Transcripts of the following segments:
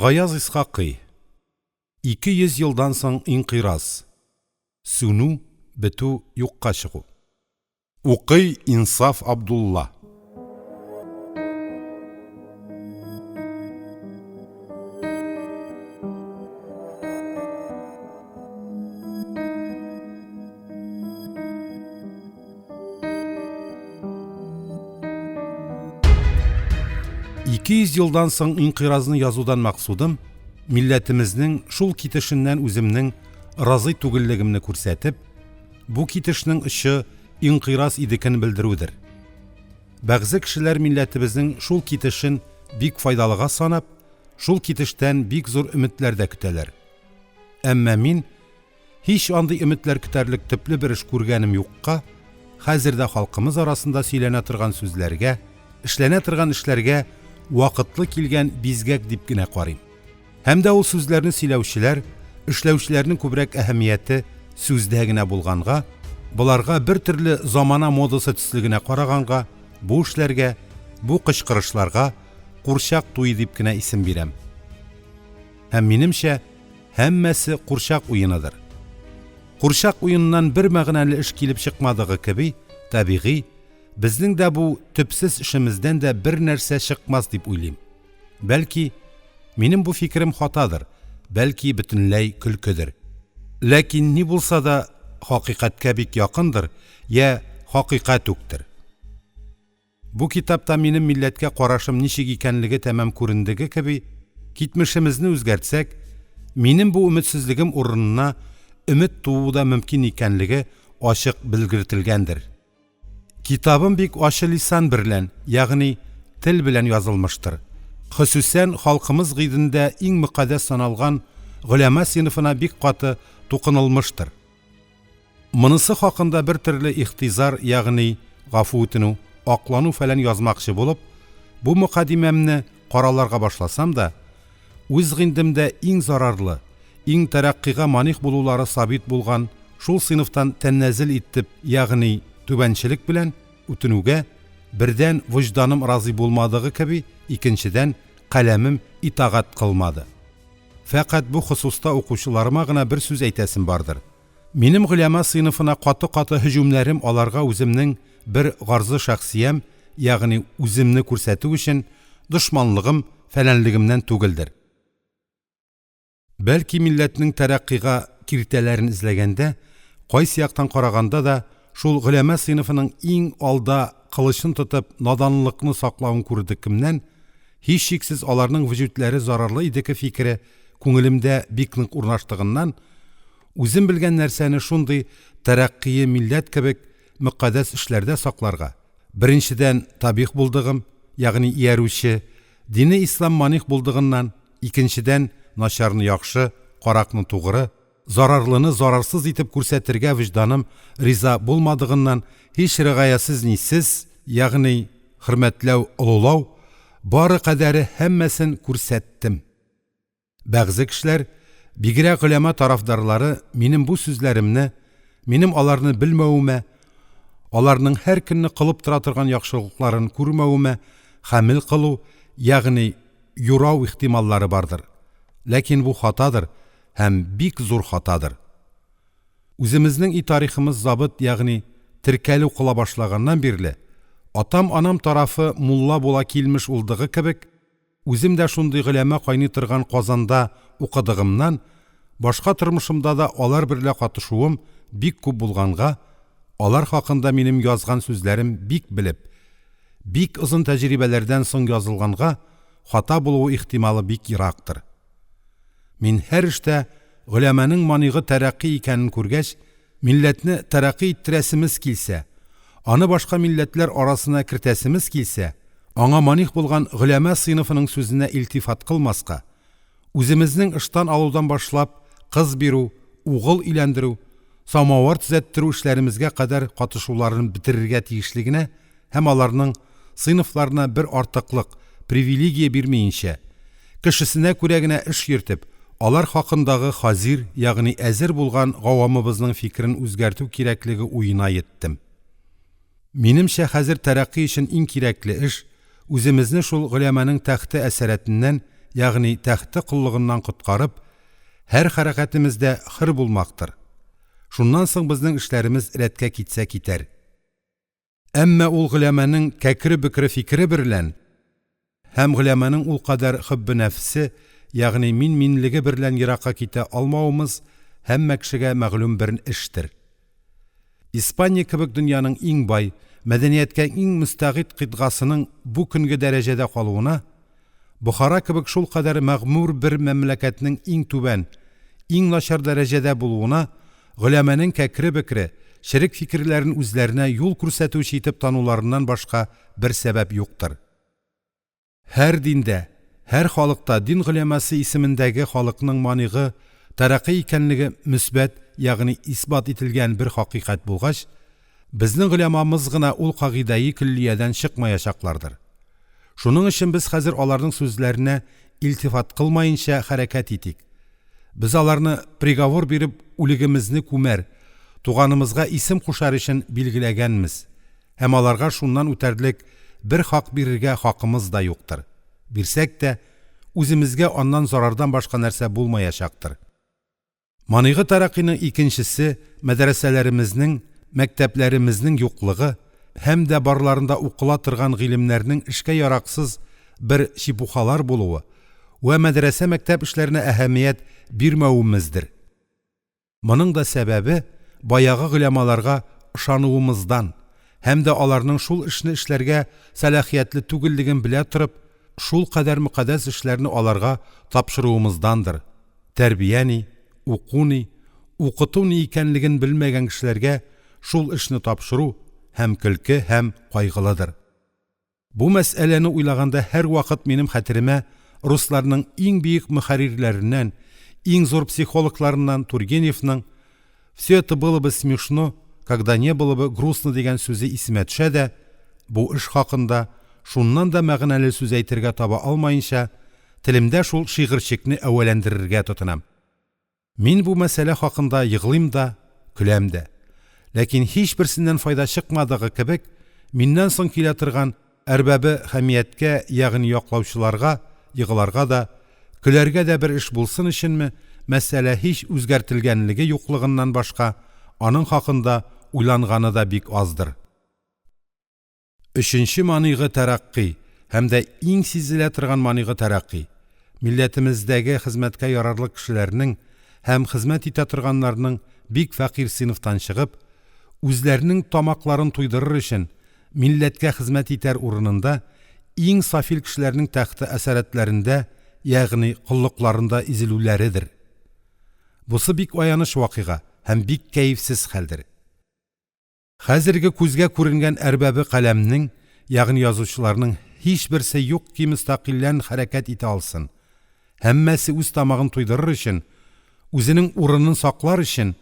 Гаяз Исхакый. 200 елдан соң инкыйраз. Сүнү, бетү, юкка чыгу. Укый Инсаф Абдулла. 200 елдан соң инкыйразны язудан максудым, милләтемезнең шул китешеннән үземнең разый түгеллегемне күрсәтеп, бу китешнең очы инкыйраз идекен белдерүдер. Бәгъзе кешеләр милләтебезнең шул китешен бик файдалыга санап, шул китештән бик зур өметләр дә көтәләр. Әмма мин Һич андый өметләр көтәрлек төпле бер эш күргәнем юкка, хәзер дә халкымыз арасында сөйләнә торган сүзләргә, эшләнә торган эшләргә вакытлы килгән бизгәк дип кенә карыйм. Һәм дә ул сүзләрне сөйләүчеләр, эшләүчеләрнең күбрәк әһәмияте сүздә генә булганга, боларга бертөрле замана модасы төсле генә караганга, бу эшләргә, бу кычкырышларга курчак туе дип кенә исем бирәм. Һәм минемчә, Һәммәсе курчак уеныдыр. Курчак уеныннан бер мәгънәле эш килеп чыкмадыгы кеби, табигый, безнең дә бу төпсез эшемездән дә бернәрсә чыкмас дип уйлыйм. Бәлки, минем бу фикерем хатадыр, бәлки, бөтенләй көлкедер. Ләкин ни булса да, хакыйкатькә бик якындыр йә хакыйкать үктер. Бу китапта минем милләткә карашым ничек икәнлеге тәмам күрендеге кеби, китмешемезне үзгәртсәк, минем бу өметсезлегем урынына өмет тууы да мөмкин икәнлеге ачык белгертелгәндер. Китабым бик ачы лисан берлән, ягъни тел белән язылмыштыр. Хосусән халкымыз гыйдендә иң мөкаддәс саналган голяма сыйныфына бик каты тукынылмыштыр. Монысы хакында бер төрле ихтизар, ягъни гафу үтенү, аклану-фәлән язмакчы булып, бу мөкаддимәмне караларга башласам да, үз гыйндемдә иң зарарлы, иң тәрәкъкыйга маних булулары сабит булган шул сыйныфтан тәннәзел иттеп, ягъни түбәнчелек белән үтенүгә, бердән, вөҗданым разый булмадыгы кеби, икенчедән, каләмем итагать кылмады. Фәкать бу хосуста укучыларыма гына бер сүз әйтәсем бардыр. Минем голяма сыйныфына каты-каты һөҗүмнәрем аларга үземнең бер гарзы шәхсиям, ягъни үземне күрсәтү өчен дошманлыгым, фәләнлегемнән түгелдер. Бәлки милләтнең тәрәкъкыйга киртәләрен эзләгәндә, кайсы яктан караганда да, шул голяма сыйныфының иң алда кылычын тотып наданлыкны саклавын күрдекемнән, һичшиксез аларның вөҗүдләре зарарлы идеке фикере күңелемдә бик нык урнаштыгыннан, үзем белгән нәрсәне шундый тәрәкъкые милләт кебек мөкаддәс эшләрдә сакларга, беренчедән, табигъ булдыгым, ягъни иярүче, дине ислам маних булдыгыннан, икенчедән, начарны яхшы, каракны тугры, зарарлыны зарарсыз итеп күрсәтергә вөҗданым риза булмадыгыннан һич ригаясез-нисез, ягъни хөрмәтләү, олылау, бары кадәре һәммәсен күрсәттем. Бәгъзе кешеләр, бигрәк голяма тарафдарлары минем бу сүзләремне, минем аларны белмәвемә, аларның һәр көнне кылып тора торган яхшылыкларын күрмәвемә хәмел кылу, ягъни юрау ихтималлары бардыр. Ләкин бу хатадыр һәм бик зур хатадыр. Үземезнең и тарихымыз забыт, ягъни теркәлү кыла башлаганнан бирле, атам-анам тарафы мулла була килмеш улдыгы кебек, үзем дә шундый голәмә кайный торган Казанда укыдыгымнан, башка тормышымда да алар берлә катышуым бик күп булганга, алар хакында минем язган сүзләрем бик белеп, бик озын тәҗрибәләрдән соң язылганга, хата булуы ихтималы бик ерактыр. Мин һәр эштә голяманың манигы тәрәкъкый икәнен күргәч, милләтне тәрәкъкый иттерәсемез килсә, аны башка милләтләр арасына кертәсемез килсә, аңа маних булган голяма сыйныфының сүзенә илтифат кылмаска, үземезнең ыштан алудан башлап кыз бирү, угыл өйләндерү, самавыр төзәттерү эшләремезгә кадәр катышуларын бетерергә тиешлегенә һәм аларның сыйныфларына бер артыклык, привилегия бирмиенчә, кешесенә күрә генә эш йөртеп, алар хакындагы хазир, ягъни әзер булган гавамыбызның фикерен үзгәртү кирәклеге уена йиттем. Минемчә, хәзер тәрәкъкый өчен иң кирәкле эш, үземезне шул голяманың тәхте әсарәтеннән, ягъни тәхте коллыгыннан коткарып, һәр хәрәкәтемездә хөр булмактыр. Шуннан соң безнең эшләремез рәткә китсә китәр. Әмма ул голяманың кәкре-бөкре фикере берлән һәм голяманың ул кадәр хөббе нәфсе, ягъни мин-минлеге берлән еракка китә алмавымыз һәммә кешегә мәгълүм бер эштер. Испания кебек дөньяның иң бай, мәдәнияткә иң мөстәгыйдь кыйтгасының бу көнге дәрәҗәдә калуына, Бохара кебек шулкадәр мәгъмүр бер мәмләкәтнең иң түбән, иң начар дәрәҗәдә булуына голяманың кәкре-бөкре, черек фикерләрен үзләренә юл күрсәтүче итеп тануларыннан башка бер сәбәп юктыр. Һәр диндә, һәр халыкта дин голямасы исемендәге халыкның манигы тәрәкъкый икәнлеге мөсбәт, ягъни исбат ителгән бер хакыйкать булгач, безнең голямамыз гына ул кагыйдәи көллиядән чыкмаячаклардыр. Шуның өчен без хәзер аларның сүзләренә илтифат кылмаенча хәрәкәт итик. Без аларны приговор биреп үлегемезне күмәр, туганымызга исем кушар өчен билгеләгәнмез һәм аларга шуннан үтәрлек бер хак бирергә хакымыз да юктыр. Бирсәк тә, үземезгә аннан зарардан башка нәрсә булмаячактыр. Манигы тәрәкъкыйның икенчесе мәдрәсәләремезнең, мәктәпләремезнең юклыгы һәм дә барларында укыла торган гыйлемнәрнең эшкә яраксыз бер чепухалар булуы вә мәдрәсә-мәктәп эшләренә әһәмият бирмәвемездер. Моның да сәбәбе баягы голямаларга ышануымыздан һәм дә аларның шул эшне эшләргә сәлахиятле түгеллеген белә торып, шулкадәр мөкатдәс эшләрне аларга тапшыруымыздандыр. Тәрбия ни, уку ни, укыту ни икәнлеген белмәгән кешеләргә шул эшне тапшыру һәм көлке, һәм кайгылыдыр. Бу мәсьәләне уйлаганда һәрвакыт минем хәтеремә русларның иң бөек мөхәррирләреннән, иң зур психологларыннан Тургеневның «Все это было бы смешно, когда не было бы грустно» дигән сүзе исемә төшә дә, бу эш хакында шуннан да мәгънәле сүз әйтергә таба алмаенча, телемдә шул шигырьчекне әвәләндерергә тотынам. Мин бу мәсьәлә хакында еглыйм да, көләм дә. Ләкин һичберсеннән файда чыкмадыгы кебек, миннән соң килә торган әрбабе хәмияткә, ягъни яклаучыларга егларга да, көләргә дә бер эш булсын өченме, мәсьәлә һич үзгәртелгәнлеге юклыгыннан башка, аның хакында уйланганы да бик аздыр. Өченче манигы тәрәкъкый һәм дә иң сизелә торган манигы тәрәкъкый милләтемездәге хезмәткә ярарлык кешеләрнең һәм хезмәт итә торганнарның бик фәкыйрь сыйныфтан чыгып, үзләренең тамакларын туйдырыр өчен милләткә хезмәт итәр урынында иң сафил кешеләрнең тәхте әсарәтләрендә, ягъни коллыкларында изелүләредер. Бусы бик аяныч вакыйга һәм бик кәефсез хәлдер. Хәзерге күзгә күренгән әрбабе каләмнең, ягъни язучыларның һичберсе юк ки мөстәкыйльлән хәрәкәт итә алсын. Һәммәсе үз тамагын туйдырыр өчен, үзенең урынын саклар өчен,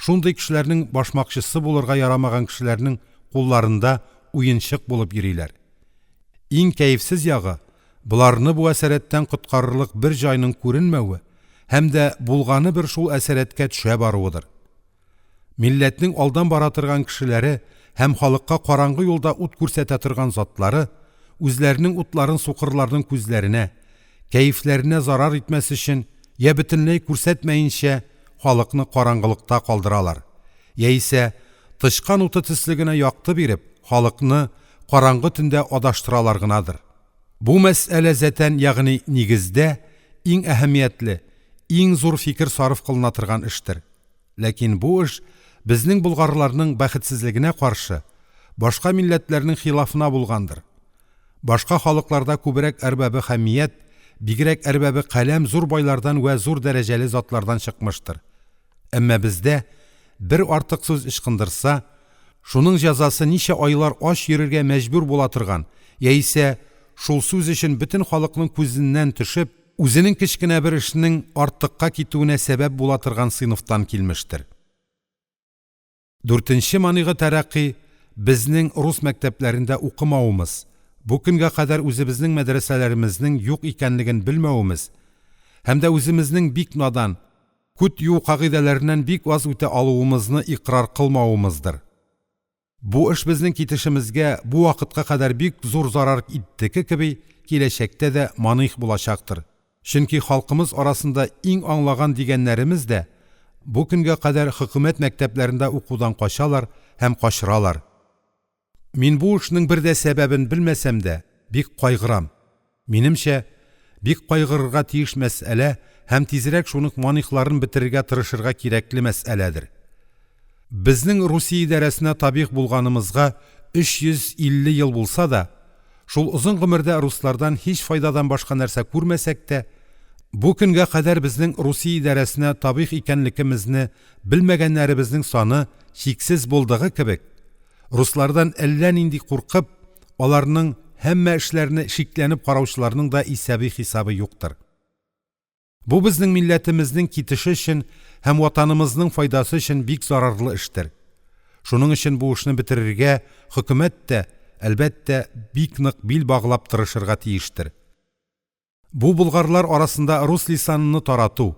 шундый кешеләрнең башмакчысы булырга ярамаган кешеләрнең кулларында уенчык булып йөриләр. Иң кәефсез ягы, боларны бу әсарәттән коткарырлык бер җайның күренмәве һәм дә булганы бер шул әсарәткә төшә баруыдыр. Милләтнең алдан бара торган кешеләре һәм халыкка караңгы юлда ут күрсәтә торган затлары үзләренең утларын сукырларның күзләренә, кәефләренә зарар итмәс өчен йә бөтенләй күрсәтмәенчә халыкны караңгылыкта калдыралар, яисә тычкан уты төсле генә якты биреп, халыкны караңгы төндә адаштыралар гынадыр. Бу мәсьәлә зәтән, ягъни нигездә, иң әһәмиятле, иң зур фикер сарыф кылына торган эштер. Ләкин бу эш безнең болгарларның бәхетсезлегенә каршы, башка милләтләрнең хилафына булгандыр. Башка халыкларда күбрәк әрбабе хәмият, бигрәк әрбабе каләм зур байлардан вә зур дәрәҗәле затлардан чыкмыштыр. Әмма бездә бер артык сүз ычкындырса, шуның җәзасы ничә айлар ач йөрергә мәҗбүр була торган, яисә шул сүз өчен бөтен халыкның күзеннән төшеп, үзенең кечкенә бер эшенең артыкка китүенә сәбәп була торган сыйныфтан килмештер. Дүртенче манигы тәрәкъкый безнең рус мәктәпләрендә укымавымыз, бу көнгә кадәр үземезнең мәдрәсәләремезнең юк икәнлеген белмәвемез һәм дә үземезнең бик надан, күт юу кагыйдәләреннән бик аз үтә алуымызны икърар кылмавымыздыр. Бу эш безнең китешемезгә бу вакытка кадәр бик зур зарар иттеке кеби, киләчәктә дә маних булачактыр. Чөнки халкымыз арасында иң аңлаган дигәннәремез дә бу көнгә кадәр хөкүмәт мәктәпләрендә укудан качалар һәм качыралар. Мин бу эшнең бер дә сәбәбен белмәсәм дә, бик кайгырам. Минемчә, бик кайгырырга тиеш мәсьәлә һәм тизрәк шуның манигъларын бетерергә тырышырга кирәкле мәсьәләдер. Безнең Русия идарәсенә табигъ булганымызга 350 ел булса да, шул озын гомердә руслардан һич файдадан башка нәрсә күрмәсәк тә, бу көнгә кадәр безнең Русия идарәсенә табигъ икәнлекемезне белмәгәннәремезнең саны чиксез булдыгы кебек, руслардан әллә нинди куркып, аларның һәммә эшләренә шикләнеп караучыларның да исәбе-хисабы юктыр. Бу безнең милләтемезнең китеше өчен һәм ватанымызның файдасы өчен бик зарарлы эштер. Шуның өчен бу эшне бетерергә хөкүмәт тә, әлбәттә, бик нык бил баглап тырышырга тиештер. Бу болгарлар арасында рус телен тарату,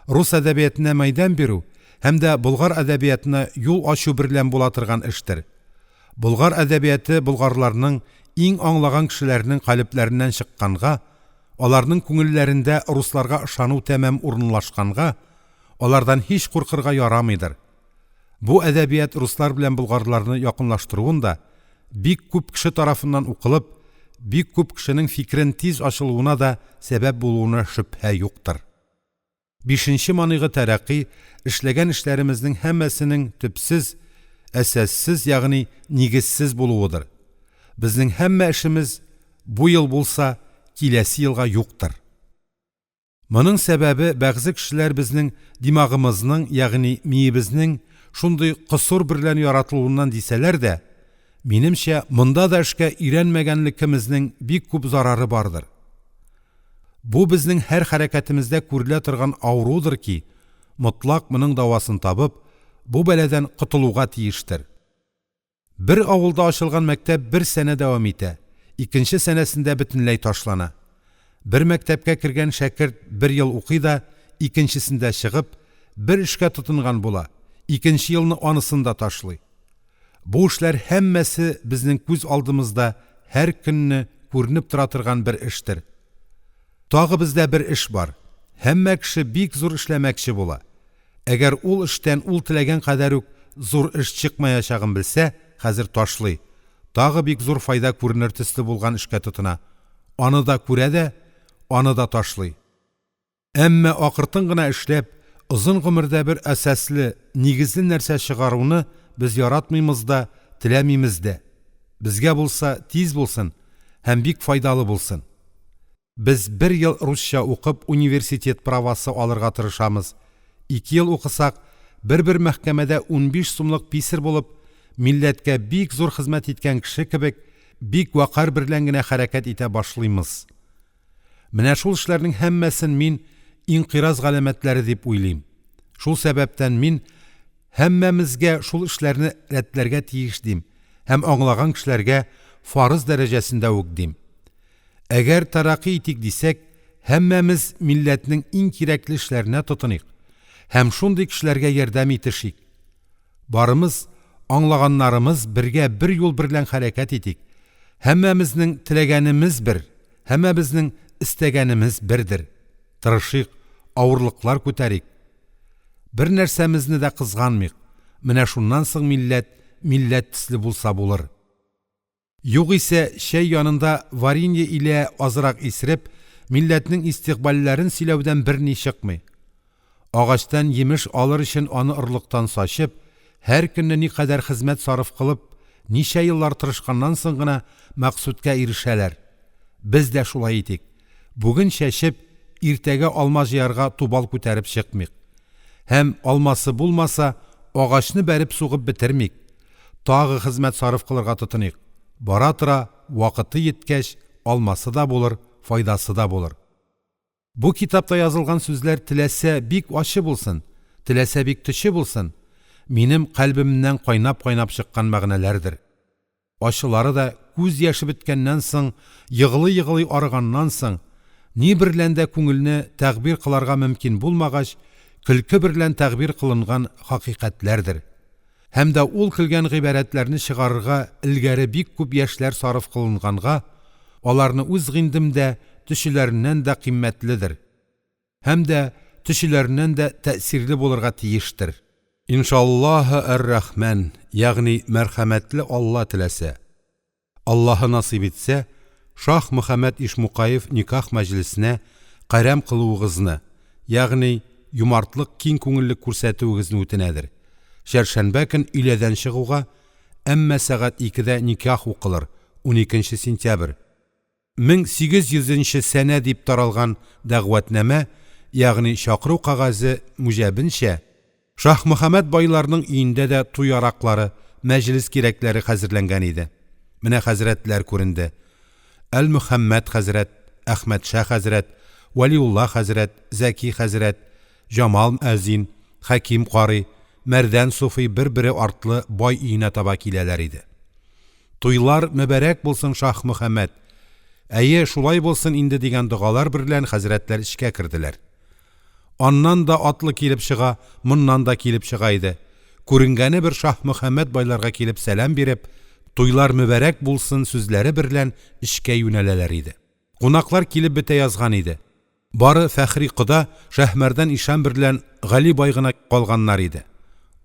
рус әдәбиятына мәйдан бирү һәм дә болгар әдәбиятына юл ачу берлән була торган эштер. Болгар әдәбияты болгарларның иң аңлаган кешеләренең калебләреннән чыкканга, аларның күңелләрендә русларга ышану тәмам урынлашканга, алардан һич куркырга ярамыйдыр. Бу әдәбият руслар белән болгарларны якынлаштыруын да, бик күп кеше тарафыннан укылып, бик күп кешенең фикерен тиз ачылуына да сәбәп булуына шөбһә юктыр. Бишенче манигы тәрәкъкый эшләгән эшләремезнең һәммәсенең төпсез, әсассыз, ягъни нигезсез булуыдыр. Безнең һәммә эшемез бу ел булса, киләсе елга юктыр. Моның сәбәбе бәгъзе кешеләр безнең димагымызның, ягъни миебезнең шундый косур берлән яратылуыннан дисәләр дә, минемчә, монда да эшкә өйрәнмәгәнлекемезнең бик күп зарары бардыр. Бу безнең һәр хәрәкәтемездә күрелә торган авырудыр ки, мотлак моның дәвасын табып, бу бәладән котылуга тиештер. Бер авылда ачылган мәктәп бер сәнә дәвам итә, икенче сәнәсендә бөтенләй ташлана. Бер мәктәпкә кергән шәкерт бер ел укый да, икенчесендә чыгып, бер эшкә тотынган була, икенче елны анысын да ташлый. Бу эшләр һәммәсе безнең күз алдымызда һәр көнне күренеп тора торган бер эштер. Тагы бездә бер эш бар. Һәммә кеше бик зур эшләмәкче була. Әгәр ул эштән ул теләгән кадәр үк зур эш чыкмаячагын белсә, хәзер ташлый. Тагы бик зур файда күренер төсле булган эшкә тотына. Аны да күрә дә, аны да ташлый. Әмма акыртын гына эшләп, озын гомердә бер әсаслы, нигезле нәрсә чыгаруны без яратмыймыз да, теләмимез дә. Безгә булса, тиз булсын һәм бик файдалы булсын. Без бер ел русча укып университет правасы алырга тырышамыз. Ике ел укысак, бер-бер мәхкәмәдә 15 сумлык писер булып, милләткә бик зур хезмәт иткән кеше кебек, бик вәкарь берлән генә хәрәкәт итә башлыймыз. Менә шул эшләрнең һәммәсен мин инкыйраз галәмәтләре дип уйлыйм. Шул сәбәптән мин һәммәмезгә шул эшләрне рәтләргә тиеш дим һәм аңлаган кешеләргә фарыз дәрәҗәсендә үк дим. Әгәр тәрәкъкый итик дисәк, һәммәмез милләтнең иң кирәкле эшләренә тотыныйк һәм шундый кешеләргә ярдәм итешик. Барымыз, аңлаганнарымыз бергә бер юл берлән хәрәкәт итик. Һәммәмезнең теләгәнемез бер, һәммәбезнең эстәгәнемез бердер. Тырышыйк, авырлыклар күтәрик. Бер нәрсәмезне дә кызганмыйк. Менә шуннан соң милләт милләт төсле булса булыр. Югыйсә чәй янында варенье илә азрак исереп, милләтнең истикъбальләрен сөйләүдән берни чыкмый. Агачтан йимеш алыр өчен аны орлыктан сачып, һәр көнне никадәр хезмәт сарыф кылып, ничә еллар тырышканнан соң гына максудка ирешәләр. Без дә шулай итик. Бүген чәчеп, иртәгә алма җыярга тубал күтәреп чыкмыйк. Һәм алмасы булмаса, агачны бәреп сугып бетермик. Тагы хезмәт сарыф кылырга тотыныйк. Бара-тора, вакыты йиткәч, алмасы да булыр, файдасы да булыр. Бу китапта язылган сүзләр теләсә бик ачы булсын, теләсә бик төче булсын, минем кальбемнән кайнап-кайнап чыккан мәгънәләрдер. Ачылары да күз яше беткәннән соң, егълый-егълый арыганнан соң, ни берлән дә күңелне тәгъбир кыларга мөмкин булмагач, көлке берлән тәгъбир кылынган хакыйкатьләрдер. Һәм дә ул көлгән гыйбарәтләрне чыгарырга элгәре бик күп яшьләр сарыф кылынганга, аларны үз гыйндемдә төчеләреннән дә кыйммәтледер. Һәм дә төчеләреннән дә тәэсирле булырга тиештер. Иншаллаһе әр-Рахман, ягъни мәрхәмәтле Алла теләсә, Аллаһы насыйп итсә, Шаһмөхәммәт Ишмукаев никях мәҗлесенә кәрам кылуыгызны, ягъни юмартлык, киң күңеллек күрсәтүегезне үтенәдер. Чәһаршәнбе көн өйләдән чыгуга, әмма сәгать 2дә никях укылыр, 12 нче сентябрь, 1800 нче сәнә дип таралган дәгъватнамә, ягъни чакыру кәгазе муҗәбенчә, Шаһмөхәммәт байларның өендә дә туй яраклары, мәҗлес кирәкләре хәзерләнгән иде. Менә хәзрәтләр күренде. Әлмөхәммәт хәзрәт, Әхмәтша хәзрәт, Вәлиулла хәзрәт, Зәки хәзрәт, Җамал мөәззин, Хәким карый, Мәрдән суфый бер-бере артлы бай өенә таба киләләр иде. Туйлар мөбарәк булсын, Шаһмөхәммәт! Әйе, шулай булсын инде дигән догалар берлән хәзрәтләр эчкә керделәр. Аннан да атлы килеп чыга, моннан да килеп чыга иде. Күренгәне бер Шаһмөхәммәт байларга килеп сәлам биреп, туйлар мөбарәк булсын сүзләре берлән эчкә юнәләләр иде. Кунаклар килеп бетә язган иде. Бары Фәхри кода, Шаһмәрдан ишан берлән Гали бай гына калганнар иде.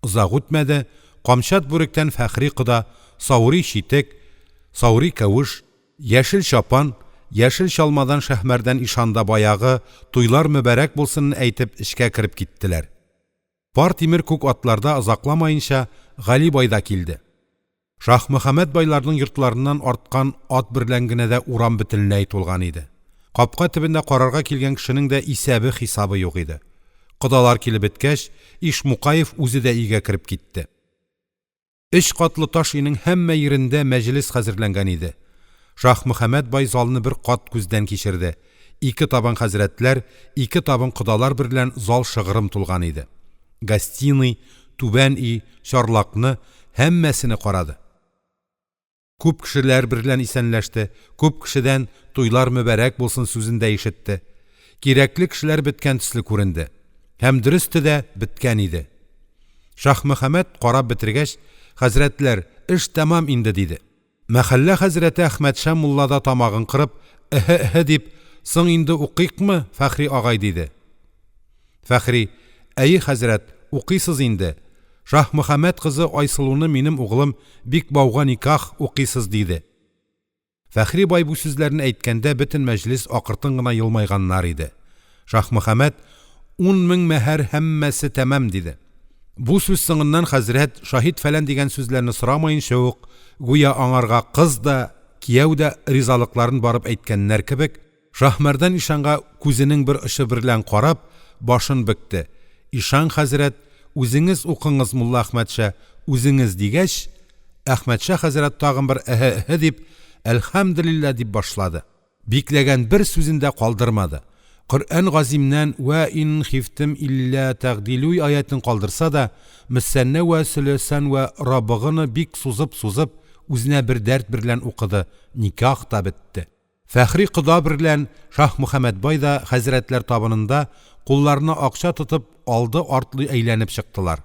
Озак үтмәде, камчат бүректән Фәхри кода, саури читек, саури кәвеш, Яшел чапан, яшел чалмадан Шаһмәрдән ишан да баягы «Туйлар мөбарәк булсын»ны әйтеп эчкә кереп киттеләр. Пар тимер күк атларда озакламаенча Гали бай да килде. Шаһмөхәммәт байларның йортларыннан арткан ат берлән генә дә урам бөтенләй тулган иде. Капка төбендә карарга килгән кешенең дә исәбе-хисабы юк иде. Кодалар килеп беткәч, Ишмукаев үзе дә өйгә кереп китте. Өч катлы таш өйнең һәммә йирендә мәҗлес хәзерләнгән иде. Шаһмөхәммәт бай залны бер кат күздән кичерде. Ике табын хәзрәтләр, ике табын кодалар берлән зал шыгрым тулган иде. Гостиный, түбән өй, чарлакны, һәммәсене карады. Күп кешеләр берлән исәнләште, күп кешедән «Туйлар мөбарәк булсын!» сүзен дә ишетте. Кирәкле кешеләр беткән төсле күренде. Һәм дөресте дә беткән иде. Шаһмөхәммәт карап бетергәч, «Хәзрәтләр, эш тәмам инде», – диде. Мәхәллә хәзрәте Әхмәтша мулла да тамагын кырып, «Эһэ-эһэ» дип, «Соң инде укыйкмы, Фәхри агай?» – диде. Фәхри: «Әйе, хәзрәт, укыйсыз инде. Шаһмөхәммәт кызы Айсылуны минем угылым Бикбауга никях укыйсыз», – диде. Фәхри бай бу сүзләрне әйткәндә бөтен мәҗлес акыртын гына елмайганнар иде. Шаһмөхәммәт: «Ун мең мәһәр һәммәсе тәмам», – диде. Бу сүз соңыннан хәзрәт шаһит-фәлән дигән сүзләрне сорамаенча ук, гүя аңарга кыз да, кияү дә ризалыкларын барып әйткәннәр кебек, Шаһмәрдан ишанга күзенең бер очы берлән карап, башын бөкте. Ишан хәзрәт, үзеңез укыңыз, мулла Әхмәтша, үзеңез, дигәч, Әхмәтша хәзрәт тагын бер эһэ-эһэ дип, әлхәмделилла дип башлады. Бикләгән бер сүзен дә калдырмады. Коръән Газыймнан вә ин хифтем илля тәгъдилү аятен калдырса да, Мөсәннә вә сөлесан вә рабыгыны бик сузып-сузып, үзенә бер дәрт берлән укыды, никях та бетте. Фәхри кода берлән Шаһмөхәммәт бай да хәзрәтләр табынында кулларына акча тотып алды-артлы әйләнеп чыктылар.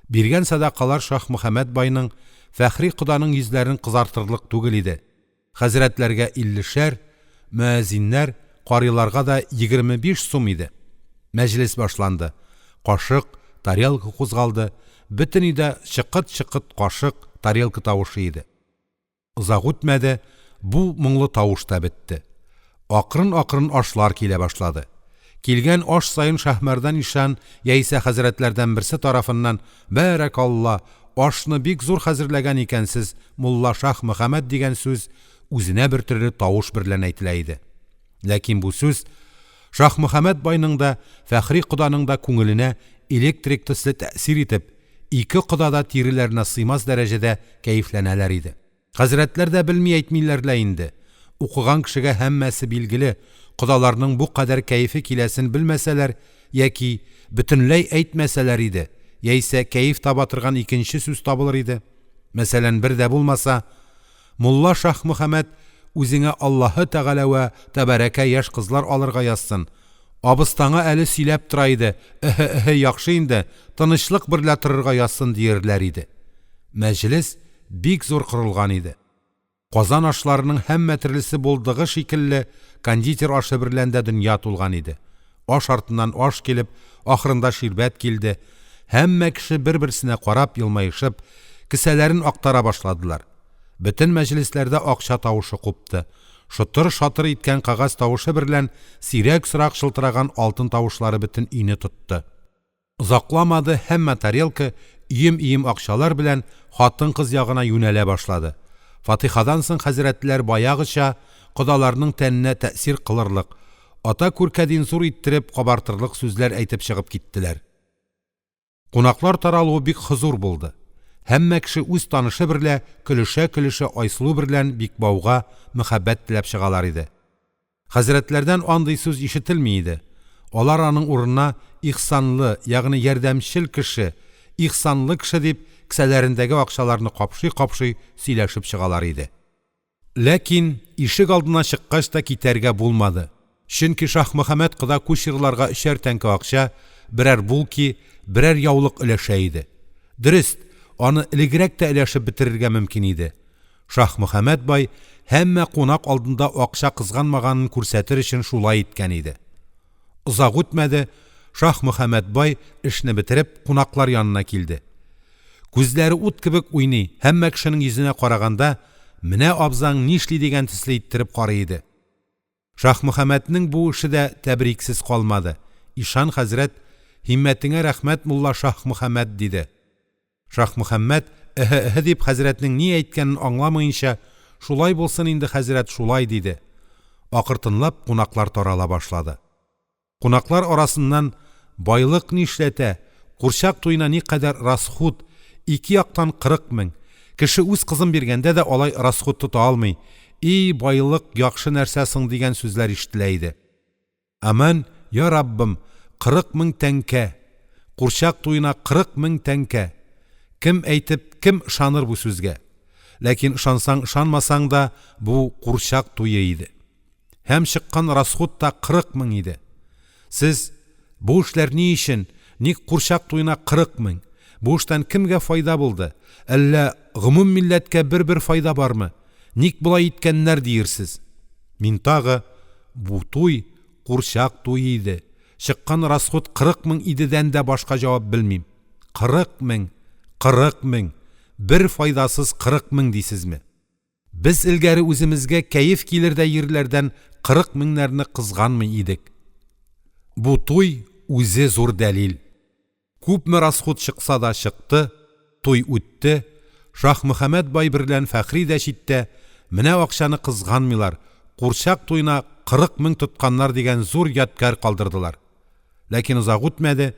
Биргән сәдакалар Шаһмөхәммәт байның, Фәхри коданың йөзләрен кызартырлык түгел иде. Хәзрәтләргә иллешәр, мөәззиннәр, карыйларга да 25 сум иде. Мәҗлес башланды. Кашык, тарелка кузгалды, бөтен өйдә чыкыт-чыкыт кашык, тарелка тавышы иде. Озак үтмәде, бу моңлы тавыш та бетте. Акрын-акрын ашлар килә башлады. Килгән аш саен Шаһмәрдан ишан яисә хәзрәтләрдән берсе тарафыннан «Бәрәкалла, ашны бик зур хәзерләгән икәнсез, мулла Шаһмөхәммәт» дигән сүз үзенә бертөрле тавыш берлән әйтелә иде. Ләкин бу сүз Шаһмөхәммәт байның да, Фәхри коданың да күңеленә электрик төсле тәэсир итеп, Ике кода да тиреләренә сыймас дәрәҗәдә кәефләнәләр иде. Хәзрәтләр дә белми әйтмиләр лә инде. Укыган кешегә һәммәсе билгеле, кодаларның бу кадәр кәефе киләсен белмәсәләр яки бөтенләй әйтмәсәләр иде, яисә кәеф таба торган икенче сүз табылыр иде. Мәсәлән, бер дә булмаса, Мулла Шаһмөхәммәт, үзеңә Аллаһы Тәгалә вә Тәбарәкә яшь кызлар алырга язсын, Абыстаңа әле сөйләп тора иде, эһэ-эһэ, яхшы инде, тынычлык берлә торырга язсын, диерләр иде. Мәҗлес бик зур корылган иде. Казан ашларының һәммә төрлесе булдыгы шикелле, кондитер ашы берлән дә дөнья тулган иде. Аш артыннан аш килеп, ахырында ширбәт килде, һәммә кеше бер-берсенә карап елмаешып, кесәләрен актара башладылар. Бөтен мәҗлесләрдә акча тавышы купты, шотыр-шатыр иткән кәгазь тавышы берлән сирәк-сорак чылтыраган алтын тавышлары бөтен өйне тотты. Озакламады, һәммә тәрилкә өем-өем акчалар белән хатын-кыз ягына юнәлә башлады. Фатихадан соң хәзрәтләр баягыча кодаларның тәненә тәэсир кылырлык, ата күркәдин зур иттереп кабартырлык сүзләр әйтеп чыгып киттеләр. Кунаклар таралуы бик хозур булды. Һәммә кеше үз танышы берлә көлешә-көлешә Айсылу берлән Бикбауга мәхәббәт теләп чыгалар иде. Хәзрәтләрдән андый сүз ишетелми иде. Алар аның урынына ихсанлы, ягъни ярдәмчел кеше, ихсанлы кеше дип, кесәләрендәге акчаларны капшый-капшый сөйләшеп чыгалар иде. Ләкин ишегалдына чыккач та китәргә булмады. Чөнки Шаһмөхәммәт кода кучерларга өчәр тәңкә акча, берәр булки, берәр яулык өләшә иде. Дөрест, аны элегрәк тә өләшеп бетерергә мөмкин иде. Шаһмөхәммәт бай һәммә кунак алдында акча кызганмаганын күрсәтер өчен шулай иткән иде. Озак үтмәде, Шаһмөхәммәт бай, эшне бетереп, кунаклар янына килде. Күзләре ут кебек уйный, һәммә кешенең йөзенә караганда, менә абзаң нишли дигән төсле иттереп карый иде. Шаһмөхәммәтнең бу эше дә тәбриксез калмады. Ишан хәзрәт: «Һиммәтеңә рәхмәт, мулла Шаһмөхәммәт», – диде. Шаһмөхәммәт, эһэ-эһэ дип хәзрәтнең ни әйткәнен аңламыенча, «Шулай булсын инде, хәзрәт, шулай», – диде. Акыртынлап кунаклар тарала башлады. Кунаклар арасыннан «Байлык нишләтә, курчак туена никадәр расхут, ике яктан 40 мең, кеше үз кызын биргәндә дә алай расхут тота алмый, и байлык яхшы нәрсә соң» дигән сүзләр ишетелә иде. Аман, йа Раббым, 40 мең тәңкә! Курчак туена 40 мең тәңкә! Кем әйтеп, кем ышаныр бу сүзгә? Ләкин ышансаң-ышанмасаң да, бу курчак туе иде. Һәм чыккан расхут та 40 мең иде. Сез, бу эшләр ни өчен, ник курчак туена 40 мең? Бу эштән кемгә файда булды? Әллә гомум милләткә бер-бер файда бармы? Ник болай иткәннәр диерсез? Мин тагы, бу туй, курчак туе иде, чыккан расхут 40 мең идедән дә башка җавап белмим. 40 мең, 40 мең, бер файдасыз 40 мең дисезме? Без элгәре үземезгә кәеф килердәй йирләрдән 40 меңнәрне кызганмый идек. Бу туй үзе зур дәлил. Күпме расхут чыкса да чыкты, туй үтте, Шаһмөхәммәт бай берлән Фәхри дә читтә, менә акчаны кызганмыйлар, курчак туена 40 мең тотканнар дигән зур ядкяр калдырдылар. Ләкин озак үтмәде,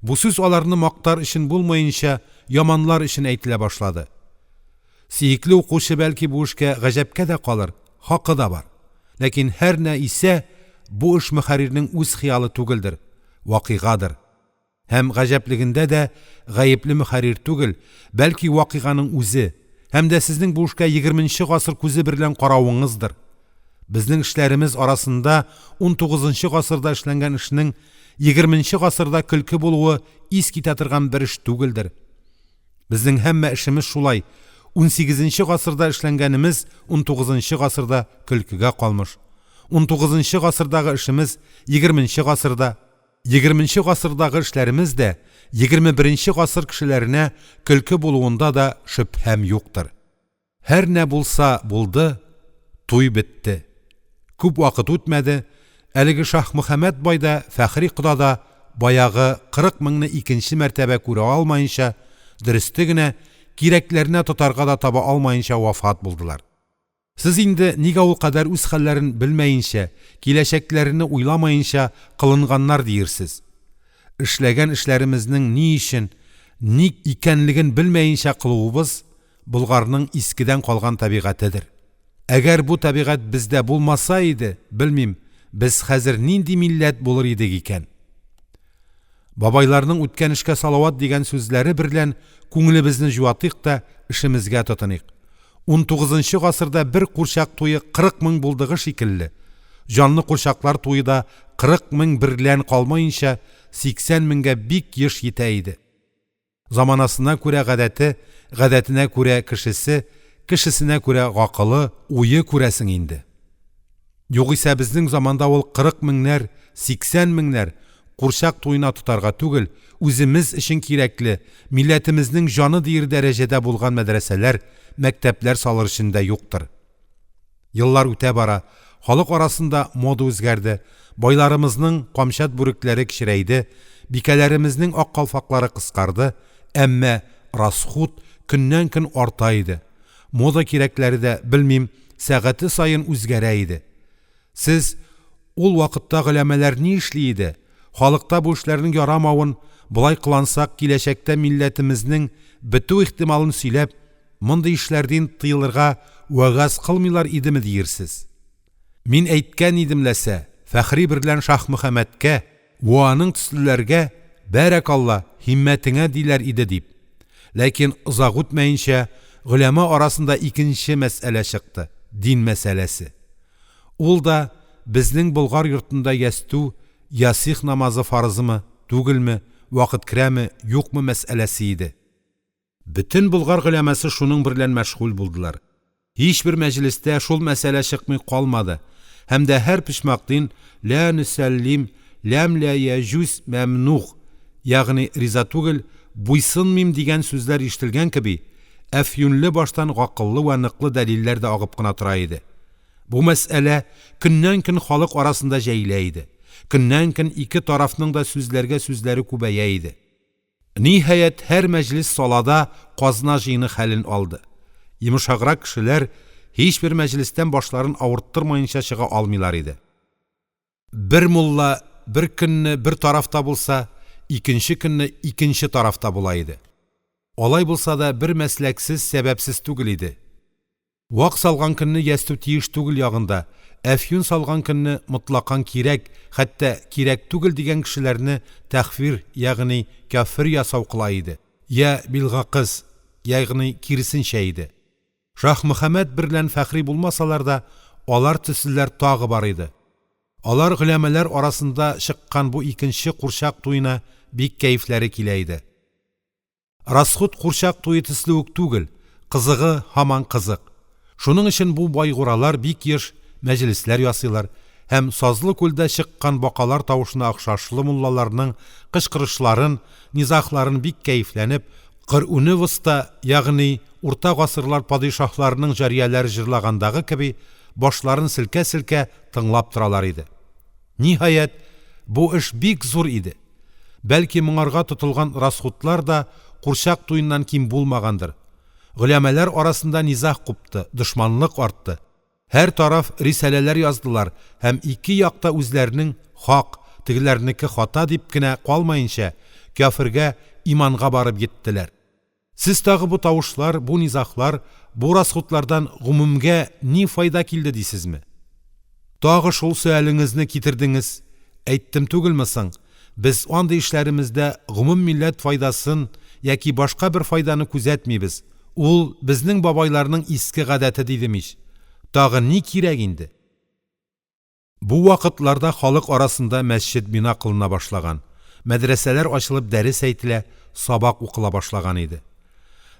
бу сүз аларны мактар өчен булмаенча, яманлар өчен әйтелә башлады. Сөекле укучы, бәлки, бу эшкә гаҗәпкә дә калыр, хакы да бар. Ләкин һәр нә исә бу эш мөхәррирнең үз хыялы түгелдер, вакыйгадыр. Һәм гаҗәплегендә дә гаепле мөхәррир түгел, бәлки вакыйганың үзе, һәм дә сезнең бу эшкә егерменче гасыр күзе берлән каравыңыздыр. Безнең эшләремез арасында унтугызынчы гасырда эшләнгән эшнең егерменче гасырда көлке булуы ис китә торган бер эш түгелдер. Безнең һәммә эшемез шулай, унсигезенче гасырда эшләнгәнемез унтугызынчы гасырда көлкегә калмыш, унтугызынчы гасырдагы эшемез егерменче гасырда, егерменче гасырдагы эшләремез дә 21 нче гасыр кешеләренә көлке булуында да шөбһәм юктыр. Һәр нә булса булды, туй бетте. Күп вакыт үтмәде, әлеге Шаһмөхәммәт бай да, Фәхри кода да баягы 40 меңне икенче мәртәбә күрә алмаенча, дөресте генә, кирәкләренә тотарга да таба алмаенча вафат булдылар. Сез инде нигә ул кадәр үз хәлләрен белмәенчә, киләчәкләрене уйламаенча кылынганнар диерсез. Эшләгән эшләремезнең ни өчен, ник икәнлеген белмәенчә кылуыбыз Болгарның искедән калган табигатедер. Әгәр бу табигать бездә булмаса иде, белмим, без хәзер нинди милләт булыр идек икән? Бабайларның үткән эшкә салават дигән сүзләре берлән күңелебезне җуатыйк та эшемезгә тотыныйк. Унтугызынчы гасырда бер курчак туе 40 мең булдыгы шикелле, җанлы курчаклар туе да 40 мең берлән калмаенча 80 меңгә бик еш йитә иде. Заманасына күрә гадәте, гадәтенә күрә кешесе, кешесенә күрә гакылы, уе күрәсең инде. Югыйсә безнең заманда ул 40 меңнәр 80 меңнәр, курчак туена тотарга түгел, үземез өчен кирәкле, милләтемезнең җаны диер дәрәҗәдә булган мәдрәсәләр, мәктәпләр салыр өчен дә юктыр. Еллар үтә бара, халык арасында мода үзгәрде, байларымызның камчат бүрекләре кечерәйде, бикәләремезнең ак калфаклары кыскарды, әмма расхут көннән-көн арта иде. Мода кирәкләре дә, белмим, сәгате саен үзгәрә иде. Сез ул вакытта голямалар ни эшли иде? Халыкта бу эшләрнең ярамавын, болай кылансак, киләчәктә милләтемезнең бетү ихтималын сөйләп, мондый эшләрдин тыелырга вәгазь кылмыйлар идеме диерсез. Мин әйткән идем ләсә, Фәхри берлән Шаһмөхәммәткә вә аның төслеләргә «Бәрәкалла, һиммәтеңә!» диләр иде дип. Ләкин озак үтмәенчә, голяма арасында икенче мәсьәлә чыкты – дин мәсьәләсе. Ул да безнең Болгар йортында ястү, ясигъ намазы фарызмы, түгелме, вакыт керәме, юкмы мәсьәләсе иде. Бөтен болгар голямасы шуның берлән мәшгуль булдылар. Һичбер мәҗлестә шул мәсьәлә чыкмый калмады һәм дә һәр почмакдин «Ля нөсәллим, лям ля яҗүз мәмнуг», ягъни риза түгел, буйсынмыйм дигән сүзләр ишетелгән кеби, әфьюнлы баштан гакыллы вә ныклы дәлилләр дә агып кына тора иде. Бу мәсьәлә көннән-көн халык арасында җәелә иде. Көннән-көн ике тарафның да сүзләргә сүзләре күбәя иде. Ниһаять, һәр мәҗлес салада казна җыены хәлен алды. Йомшаграк кешеләр һичбер мәҗлестән башларын авырттырмаенча чыга алмыйлар иде. Бер мулла бер көнне бер тарафта булса, икенче көнне икенче тарафта була иде. Алай булса да бер мәсләксез, сәбәпсез түгел иде. Вак салган көнне ястү тиеш түгел ягында, әфьюн салган көнне мотлакан кирәк, хәтта кирәк түгел дигән кешеләрне тәхфир, ягъни кяфер ясау кыла иде, йә билгакыз, ягъни киресенчә иде. Шаһмөхәммәт берлән Фәхри булмасалар да, алар төслеләр тагы бар иде. Алар голямалар арасында чыккан бу икенче курчак туена бик кәефләре килә иде. Расхут курчак туе төсле үк түгел, кызыгы һаман кызык. Шуның өчен бу байгуралар бик еш мәҗлесләр ясыйлар һәм сазлы күлдә чыккан бакалар тавышына охшашлы муллаларның кычкырышларын, низагларын бик кәефләнеп, Коръүне воста, ягъни урта гасырлар падишаһларының җарияләре җырлагандагы кеби, башларын селкә-селкә тыңлап торалар иде. Ниһаять, бу эш бик зур иде. Бәлки моңарга тотылган расхутлар да курчак туеннан ким булмагандыр. Голямалар арасында низаг купты, дошманлык артты. Һәр тараф рисаләләр яздылар һәм ике як та үзләренең хак, тегеләрнеке хата дип кенә калмаенча, кяфергә, иманга барып йиттеләр. Сез тагы бу тавышлар, бу низаглар, бу расхутлардан гомумгә ни файда килде дисезме? Тагы шул сөалеңезне китердеңез. Әйттем түгелме соң? Без андый эшләремездә гомум милләт файдасын яки башка бер файданы күзәтмибез. Ул безнең бабайларның иске гадәте дидем ич. Тагы ни кирәк инде? Бу вакытларда халык арасында мәсҗед бина кылына башлаган, мәдрәсәләр ачылып дәрес әйтелә, сабак укыла башлаган иде.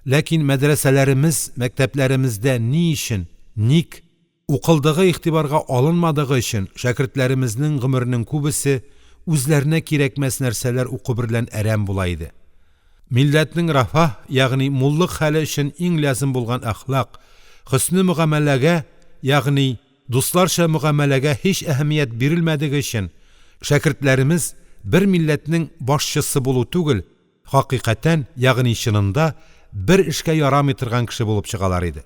Ләкин мәдрәсәләремез, мәктәпләремездә ни өчен, ник укылдыгы игътибарга алынмадыгы өчен шәкертләремезнең гомеренең күбесе үзләренә кирәкмәс нәрсәләр уку берлән әрәм була иде. Милләтнең рафаһ, ягъни муллык хәле өчен иң лязем булган әхлак, хөсне мөгамәләгә, ягъни Дусларча мөгамәләгә һич әһәмият бирелмәдеге өчен, шәкертләремез бер милләтнең башчысы булу түгел, хакыйкатән, ягъни чынында бер эшкә ярамый торган кеше булып чыгалар иде.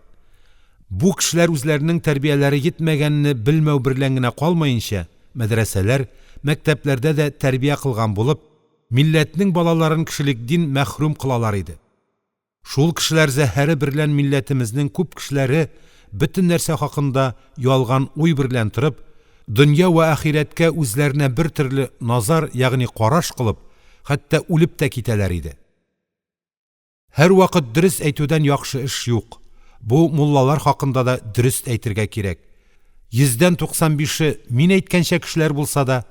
Бу кешеләр үзләренең тәрбияләре йитмәгәнне белмәү берлән генә калмаенча, мәдрәсәләр, мәктәпләрдә дә тәрбия кылган булып, милләтнең балаларын кешелекдин мәхрүм кылалар иде. Шул кешеләр зәһәре берлән милләтемезнең күп кешеләре бөтен нәрсә хакында ялган уй берлән торып, дөнья вә ахирәткә үзләренә бертөрле назар, ягъни караш кылып, хәтта үлеп тә китәләр иде. Һәрвакыт дөрес әйтүдән яхшы эш юк. Бу муллалар хакында да дөрест әйтергә кирәк. Йөздән 95-е мин әйткәнчә кешеләр булса да,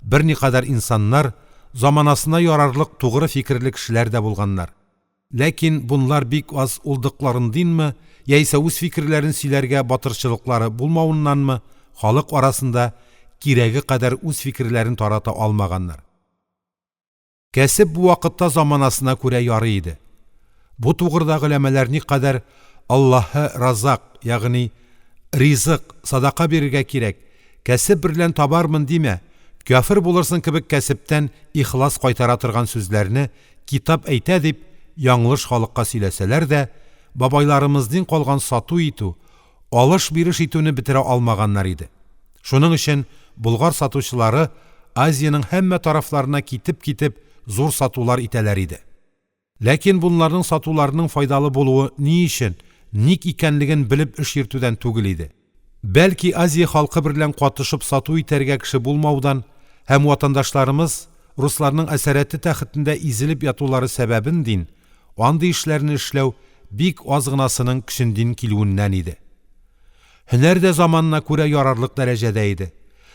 берникадәр инсаннар, заманасына ярарлык тугры фикерле кешеләр дә булганнар. Ләкин бунлар бик аз улдыкларындинме яисә үз фикерләрен сөйләргә батырчылыклары булмавыннанмы, халык арасында кирәге кадәр үз фикерләрен тарата алмаганнар. Кәсеп бу вакытта заманасына күрә ярый иде. Бу тугрыда голямалар никадәр Аллаһы разак, ягъни ризык, сәдака бирергә кирәк, кәсеп берлән табармын димә, кяфер булырсың кебек кәсептән ихлас кайтара торган сүзләрне китап әйтә дип, яңлыш халыкка сөйләсәләр дә, бабайларымыздин калган сату итү, алыш-биреш итүне бетерә алмаганнар иде. Шуның өчен болгар сатучылары Азиянең һәммә тарафларына китеп-китеп зур сатулар итәләр иде. Ләкин бунларның сатуларының файдалы булуы ни өчен, ник икәнлеген белеп эш йөртүдән түгел иде. Бәлки Азия халкы берлән катышып сату итәргә кеше булмаудан һәм ватандашларымыз русларның әсарәте тәхетендә изелеп ятулары сәбәбендин андый эшләрне эшләү бик аз гынасының көчендин килүеннән иде. Һөнәр дә заманына күрә ярарлык дәрәҗәдә иде.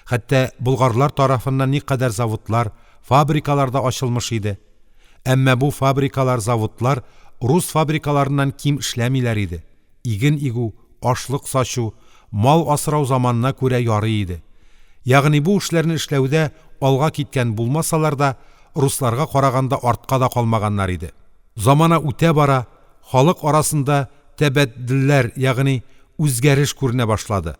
Хәтта болгарлар тарафыннан никадәр заводлар, фабрикалар да ачылмыш иде. Әмма бу фабрикалар, заводлар рус фабрикаларыннан ким эшләмиләр иде. Иген игү, ашлык сачу, мал асрау заманына күрә ярый иде. Ягъни бу эшләрне эшләүдә алга киткән булмасалар да, русларга караганда артка да калмаганнар иде. Замана үтә бара, халык арасында тәбәдделләр, ягъни үзгәреш күренә башлады.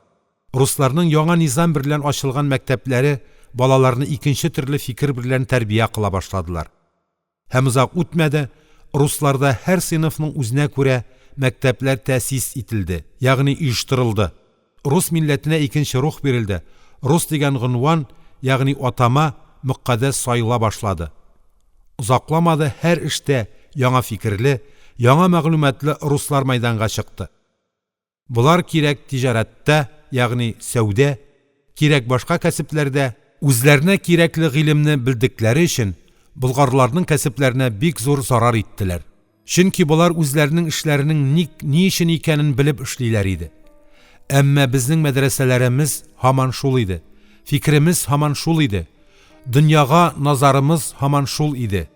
Русларның яңа низам берлән ачылган мәктәпләре балаларны икенче төрле фикер берлән тәрбия кыла башладылар. Һәм озак үтмәде, русларда һәр сыйныфның үзенә күрә мәктәпләр тәэсис ителде, ягъни оештырылды. Рус милләтенә икенче рух бирелде, рус дигән гынван, ягъни атама мөкатдәс саела башлады. Озакламады һәр эштә яңа фикерле, яңа мәгълүматлы руслар мәйданга чыкты. Болар кирәк тиҗарәттә, ягъни сәүдә, кирәк башка кәсепләрдә үзләренә кирәкле гыйлемне белдекләре өчен болгарларның кәсепләренә бик зур зарар иттеләр. Чөнки болар үзләренең эшләренең ник, ни өчен икәнен белеп эшлиләр иде. Әмма безнең мәдрәсәләремез һаман шул иде, фикеремез һаман шул иде, дөньяга назарымыз һаман шул иде.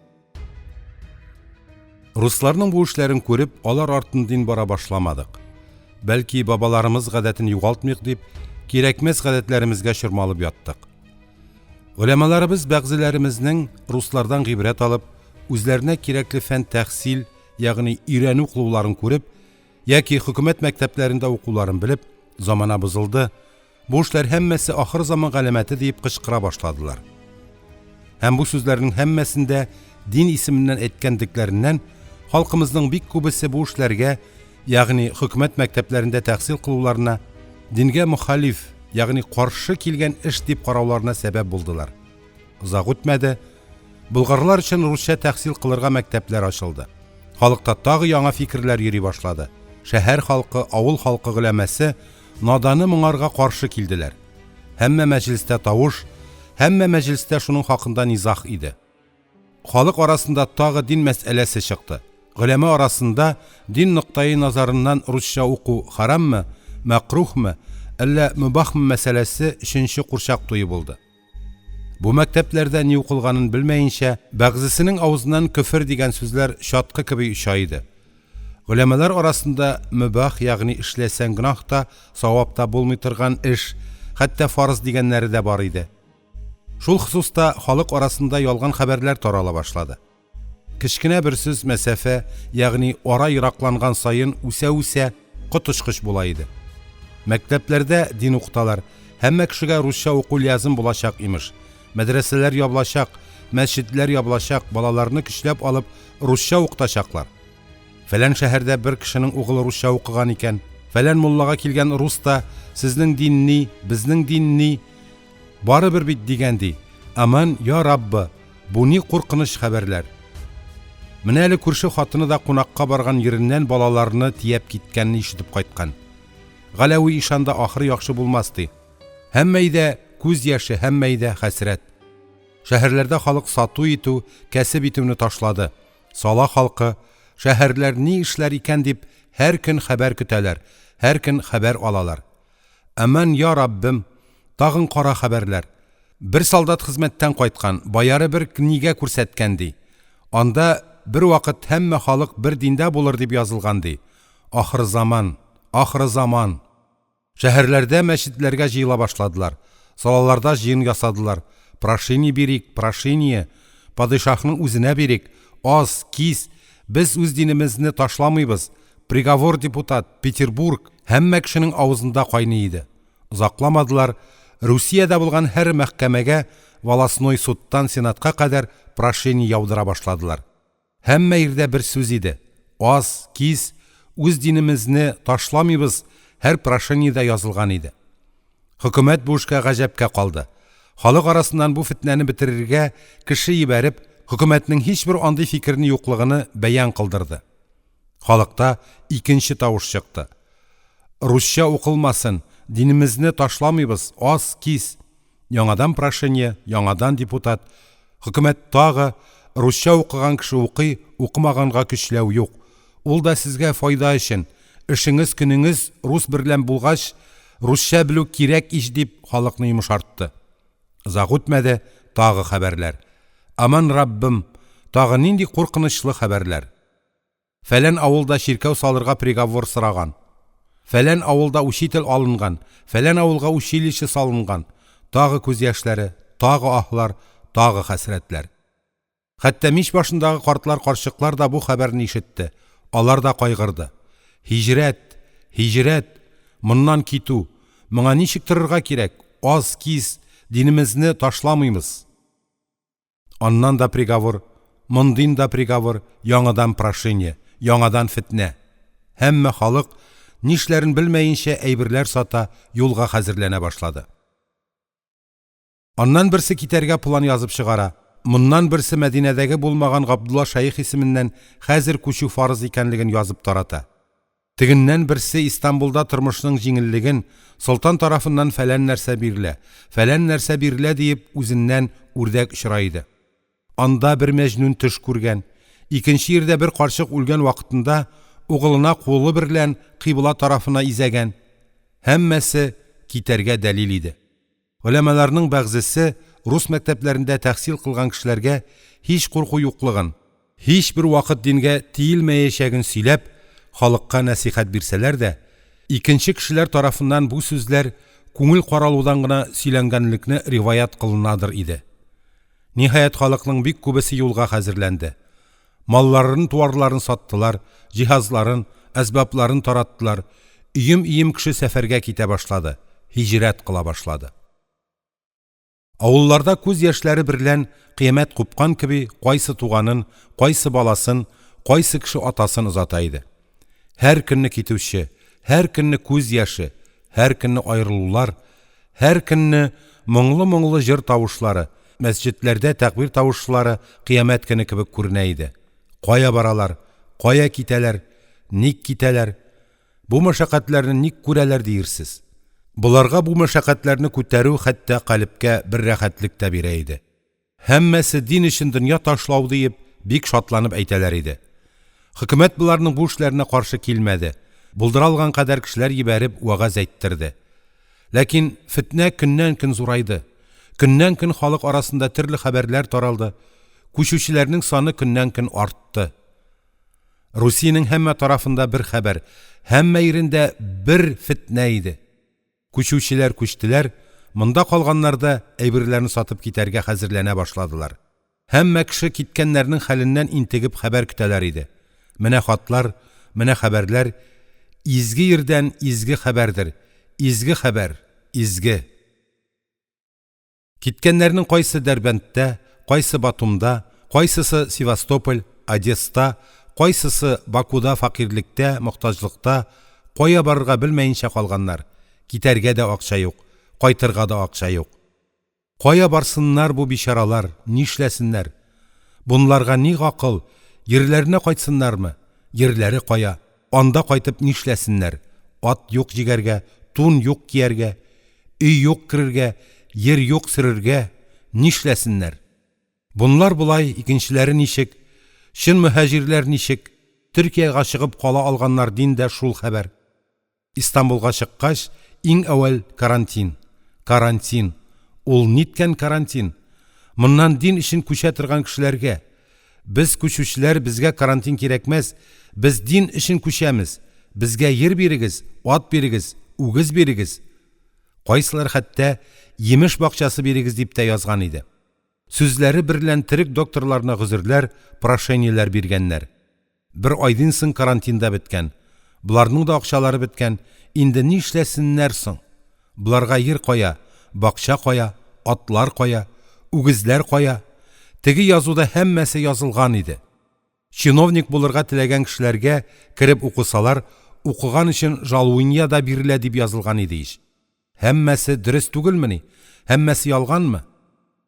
Русларның бу эшләрен күреп, алар артындин бара башламадык. Бәлки бабаларымыз гадәтен югалтмыйк дип, кирәкмәс гадәтләремезгә чормалып яттык. Голямаларыбыз бәгъзеләремезнең руслардан гыйбрәт алып, үзләренә кирәкле фән тәхсил, ягъни өйрәнү кылуларын күреп, яки хөкүмәт мәктәпләрендә укуларын белеп, замана бозылды, Бу эшләр һәммәсе ахыр заман галәмәте диеп кычкыра башладылар. Һәм бу сүзләрнең һәммәсен дә дин исеменнән әйткәндекләреннән халкымызның бик күбесе бу эшләргә, ягъни хөкүмәт мәктәпләрендә тәхсил кылуларына, дингә мөхалиф, ягъни каршы килгән эш дип карауларына сәбәп булдылар. Озак үтмәде, болгарлар өчен русча тәхсил кылырга мәктәпләр ачылды. Халыкта тагы яңа фикерләр йөри башлады. Шәһәр халкы, авыл халкы голәмәсе Наданы моңарга каршы килделәр. Һәммә мәҗлестә тавыш, һәммә мәҗлестә шуның хакында низаг иде. Халык арасында тагы дин мәсьәләсе чыкты. Голәмә арасында дин ноктаи назарыннан русча уку хараммы, мәкруһмы, әллә мөбахмы мәсьәләсе өченче курчак туе булды. Бу мәктәпләрдә ни укылганын белмәенчә, бәгъзесенең авызыннан көфер дигән сүзләр чаткы кеби оча иде. Голямалар арасында мөбах, ягъни эшләсәң гөнаһ та, савап та булмый торган эш, хәтта фарыз дигәннәре дә бар иде. Шул хосуста халык арасында ялган хәбәрләр тарала башлады. Кечкенә бер сүз мәсафә, ягъни ара еракланган саен үсә-үсә коточкыч була иде. Мәктәпләрдә дин укыталар, һәммә кешегә русча уку лязем булачак, имеш. Мәдрәсәләр ябылачак, мәсҗедләр ябылачак, балаларны көчләп алып русча укытачаклар. Фәлән шәһәрдә бер кешенең угылы русча укыган икән. Фәлән муллага килгән рус та, сезнең дин ни, безнең дин ни, Барыбер бит дигән ди. Аман, я Раббы, бу ни куркыныч хәбәрләр? Менә әле күрше хатыны да кунакка барган йиреннән балаларны тияп киткәнне ишетеп кайткан. Галәви ишан да ахыры яхшы булмас ди. Һәммә өйдә күз яше, һәммә өйдә хәсрәт. Шәһәрләрдә халык сату итү, кәсеп итүне ташлады. Сала халкы, шәһәрләр ни эшләр икән дип, һәр көн хәбәр көтәләр, һәр көн хәбәр алалар. Әман, йа Раббем, тагын кара хәбәрләр. Бер солдат хезмәттән кайткан, бояры бер книгә күрсәткән, ди. Анда бервакыт һәммә халык бер диндә булыр дип язылган, ди. Ахырзаман, ахырзаман! Шәһәрләрдә мәчетләргә җыела башладылар. Салаларда җыен ясадылар, прашение бирик, прашение, падишаһның үзенә бирик, ас, кис, без үз динемезне ташламыймыз, пригавор, депутат, Петербург – һәммә кешенең авызында кайный иде. Озакламадылар, Русиядә булган һәр мәхкәмәгә волостной судтан сенатка кадәр прашение яудыра башладылар. Һәммә йирдә бер сүз иде: «Ас, кис, үз динемезне ташламыймыз!» һәр прашениедә язылган иде. Хөкүмәт бу эшкә гаҗәпкә калды. Халык арасыннан бу фетнәне бетерергә кеше йибәреп, хөкүмәтнең һичбер андый фикерене юклыгыны бәян кылдырды. Халыкта икенче тавыш чыкты. Русча укылмасын, динемезне ташламыймыз, ас, кис! Яңадан прошение, яңадан депутат, хөкүмәт тагы, русча укыган кеше укый, укымаганга көчләү юк. Ул да сезгә файда өчен, эшеңез көнеңез рус берлән булгач, русча белү кирәк ич дип халыкны йомшартты. Озак үтмәде, тагы хәбәрләр. Аман Раббым, тагы нинди куркынычлы хәбәрләр! Фәлән авылда чиркәү салырга приговор сораган. Фәлән авылда учитель алынган, фәлән авылга училище салынган. Тагы күз яшьләре, тагы аһлар, тагы хәсрәтләр. Хәтта мич башындагы картлар-карчыклар да бу хәбәрне ишетте. Алар да кайгырды. Һиҗрәт, һиҗрәт, моннан китү, моңа ничек торырга кирәк, аз кис, динемезне ташламыймыз. Аннан да приговор, мондин да приговор, яңадан прошение, яңадан фетнә. Һәммә халык, нишләрен белмәенчә, әйберләр сата, юлга хәзерләнә башлады. Аннан берсе китәргә план язып чыгара, моннан берсе Мәдинәдәге булмаган Габдулла шәех исеменнән хәзер күчү фарыз икәнлеген язып тарата. Тегеннән берсе Истанбулда тормышның җиңеллеген, солтан тарафыннан фәлән нәрсә бирелә, фәлән нәрсә бирелә диеп, үзеннән үрдәк очыра иде. Анда бер мәҗнүн төш күргән, икенче йирдә бер карчык үлгән вакытында угылына кулы берлән кыйбла тарафына изәгән. Һәммәсе китәргә дәлил иде. Голямаларның бәгъзесе рус мәктәпләрендә тәхсил кылган кешеләргә һич курку юклыгын, һичбер вакыт дингә тиелмәячәген сөйләп, халыкка нәсыйхәт бирсәләр дә, икенче кешеләр тарафыннан бу сүзләр күңел каралудан гына сөйләнгәнлекне риваять кылынадыр иде. Ниһаять, халыкның бик күбесе юлга хәзерләнде. Малларын-туарларын саттылар, җиһазларын, әсбабларын тараттылар, өем-өем кеше сәфәргә китә башлады, һиҗрәт кыла башлады. Авылларда күз яшьләре берлән кыямәт купкан кеби, кайсы туганын, кайсы баласын, кайсы кеше атасын озата иде. Һәр көнне китүче, һәр көнне күз яше, һәр көнне аерылулар, һәр көнне моңлы-моңлы җыр тавышлары, мәсҗедләрдә тәкбир тавышлары кыямәт көне кебек күренә иде. Кая баралар? Кая китәләр? Ник китәләр? Бу мәшәкатьләрне ник күрәләр диерсез? Боларга бу мәшәкатьләрне күтәрү хәтта калебкә бер рәхәтлек тә бирә иде. Һәммәсе дин өчен дөнья ташлау диеп, бик шатланып әйтәләр иде. Хөкүмәт боларның бу эшләренә каршы килмәде, булдыра алган кадәр кешеләр йибәреп вәгазь әйттерде. Ләкин фетнә көннән-көн зурайды. Көннән-көн халык арасында төрле хәбәрләр таралды, күчүчеләрнең саны көннән-көн артты. Русиянең һәммә тарафында бер хәбәр, һәммә йирендә бер фетнә иде. Күчүчеләр күчтеләр, монда калганнар да әйберләрен сатып китәргә хәзерләнә башладылар. Һәммә кеше киткәннәрнең хәленнән интегеп хәбәр көтәләр иде. Менә хатлар, менә хәбәрләр, изге йирдән изге хәбәрдер, изге хәбәр, изге. Киткәннәрнең кайсы Дәрбәндтә, кайсы Батумда, кайсысы Севастополь, Одесста, кайсысы Бакуда фәкыйрьлектә, мохтаҗлыкта, кая барырга белмәенчә калганнар. Китәргә дә акча юк, кайтырга да акча юк. Кая барсыннар бу бичаралар, нишләсеннәр? Бунларга ни гакыл, йирләренә кайтсыннармы? Йирләре кая? Анда кайтып нишләсеннәр? Ат юк җигәргә, тун юк кияргә, өй юк керергә, йир юк сөрергә, нишләсеннәр? Бунлар болай, икенчеләре ничек? Чын мөһаҗирләр ничек? Төркиягә чыгып кала алганнар дин дә шул хәбәр. Истанбулга чыккач, иң әүвәл карантин. Карантин. Ул ниткән карантин? Моннан дин өчен күчә торган кешеләргә. Без күчүчеләр, безгә карантин кирәкмәс, без дин өчен күчәмез. Безгә йир бирегез, ат бирегез, үгез бирегез. Кайсылар хәтта йимеш бакчасы бирегез дип тә язган иде. Сүзләре берлән төрек докторларына гозерләр, прошениеләр биргәннәр. Бер айдин соң карантин да беткән. Боларның да акчалары беткән, инде нишләсеннәр соң? Боларга йир кая, бакча кая, атлар кая, үгезләр кая? Теге язуда һәммәсе язылган иде. Чиновник булырга теләгән кешеләргә, кереп укысалар, укыган өчен жалуния да бирелә дип язылган иде ич. Һәммәсе дөрест түгелмени? Һәммәсе ялганмы?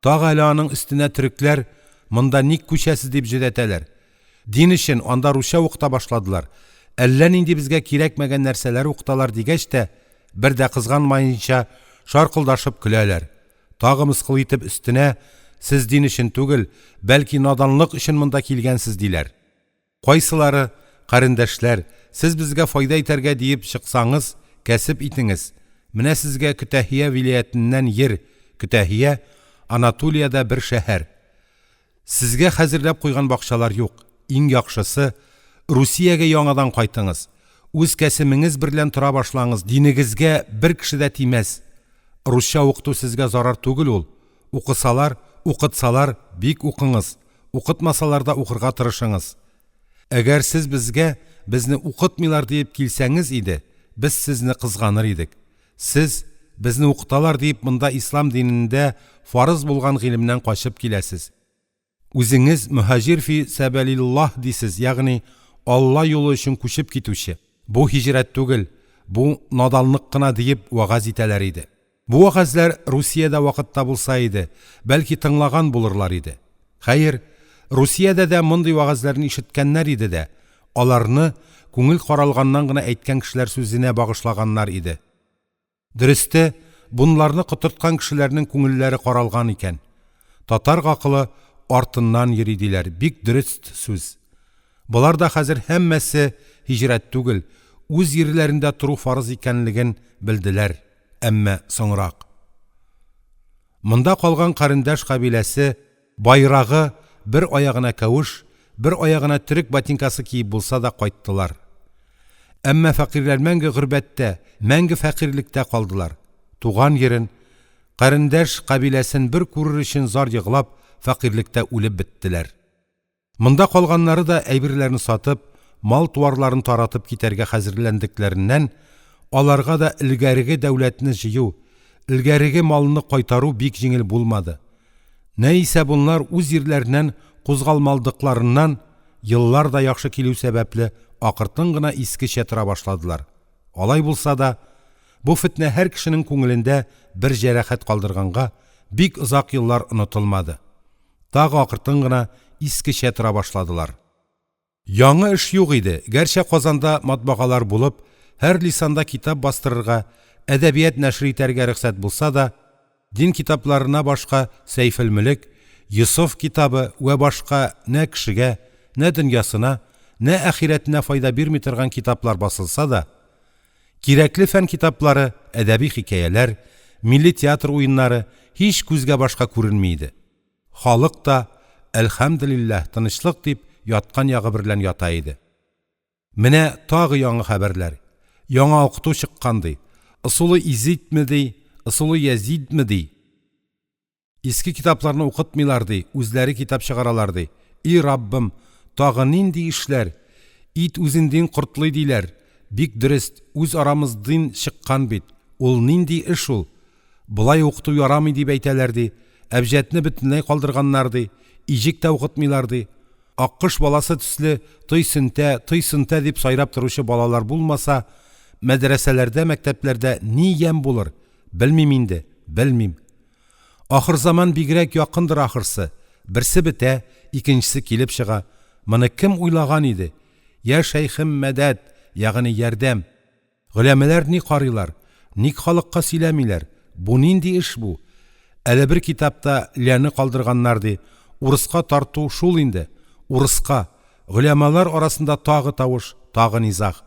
Тагы әле аның өстенә төрекләр монда ник күчәсез дип җөдәтәләр. Дин өчен анда русча укыта башладылар. Әллә нинди безгә кирәкмәгән нәрсәләр укыталар дигәч тә, бер дә кызганмаенча шаркылдашып көләләр. Тагы мыскыл итеп өстенә, сез дин өчен түгел, бәлки наданлык өчен монда килгәнсез, диләр. Кайсылары, карендәшләр, сез безгә файда итәргә диеп чыксаңыз, кәсеп итеңез, менә сезгә Көтәһия вилаятеннән йир, Көтәһия, Анатолиядә бер шәһәр. Сезгә хәзерләп куйган бакчалар юк, иң яхшысы, Русиягә яңадан кайтыңыз, үз кәсемеңез берлән тора башлаңыз, динегезгә бер кеше дә тимәс. Русча укыту сезгә зарар түгел ул, укысалар, укытсалар, бик укыңыз, укытмасалар да укырга тырышыңыз. Әгәр сез безгә, безне укытмыйлар диеп килсәңез иде, без сезне кызганыр идек. Сез, безне укыталар диеп, монда ислам динендә фарыз булган гыйлемнән качып киләсез. Үзеңез мөһаҗир фи сәбәлиллаһ дисез, ягъни Алла юлы өчен күчеп китүче. Бу һиҗрәт түгел, бу наданлык кына диеп вәгазь итәләр иде. Бу вәгазьләр Русиядә вакытта булса иде, бәлки тыңлаган булырлар иде. Хәер, Русиядә дә мондый вәгазьләрне ишеткәннәр иде дә, аларны күңел каралганнан гына әйткән кешеләр сүзенә багышлаганнар иде. Дөресте, бунларны котырткан кешеләрнең күңелләре каралган икән. Татар гакылы артыннан йөри диләр, бик дөрест сүз. Болар да хәзер һәммәсе һиҗрәт түгел, үз йирләрендә тору фарыз икәнлеген белделәр, әмма соңрак. Монда калган карендәш кабиләсе Байрагы бер аягына кәвеш, бер аягына төрек ботинкасы киеп булса да кайттылар. Әмма фәкыйрьләр мәңге горбәттә, мәңге фәкыйрьлектә калдылар. Туган йирен, карендәш кабиләсен бер күрер өчен зар еглап, фәкыйрьлектә үлеп беттеләр. Монда калганнары да әйберләрен сатып, мал-туарларын таратып китәргә хәзерләндекләреннән, аларга да элгәреге дәүләтне җыю, элгәреге малны кайтару бик җиңел булмады. Нә исә бунлар үз йирләреннән кузгалмалдыкларыннан, еллар да яхшы килү сәбәпле, акыртын гына искечә тора башладылар. Алай булса да, бу фетнә һәр кешенең күңелендә бер җәрәхәт калдырганга, бик озак еллар онытылмады. Тагы акыртын гына искечә тора башладылар. Яңы эш юк иде, гәрчә Казанда матбагалар булып, һәр лисанда китап бастырырга, әдәбият нәшер итәргә рөхсәт булса да, дин китапларына башка Сәйфелмөлек, Йосыф китабы вә башка нә кешегә, нә дөньясына, нә ахирәтенә файда бирми торган китаплар басылса да, кирәкле фән китаплары, әдәби хикәяләр, милли театр уеннары һич күзгә-башка күренми иде. Халык та, әлхәмделиллаһ, тынычлык дип, яткан ягы берлән ята иде. Менә тагы яңа хәбәрләр. Яңа укыту чыккан, ди. Ысулы изитме, ди, ысулы язидме, ди. Иске китапларны укытмыйлар, ди, үзләре китап чыгаралар, ди. И Раббым, тагы нинди эшләр! Ит үзендин кортлый, диләр. Бик дөрест, үз арамыздин чыккан бит. Ул нинди эш ул? Болай укыту ярамый дип әйтәләр, ди. Әбҗәдне бөтенләй калдырганнар, ди. Иҗек тә укытмыйлар, ди. Аккош баласы төсле тый сөнтә, тый сөнтә дип сайрап торучы балалар булмаса, мәдрәсәләрдә, мәктәпләрдә ни ямь булыр? Белмим инде, белмим. Ахырзаман бигрәк якындыр ахырсы. Берсе бетә, икенчесе килеп чыга. Моны кем уйлаган иде? Йә шәйхем мәдәд, ягъни ярдәм. Голәмәләр ни карыйлар? Ник халыкка сөйләмиләр? Бу нинди эш бу? Әле бер китапта ляны калдырганнар ди. Урыска тарту шул инде. Урыска. Голямалар арасында тагы тавыш, тагы низаг.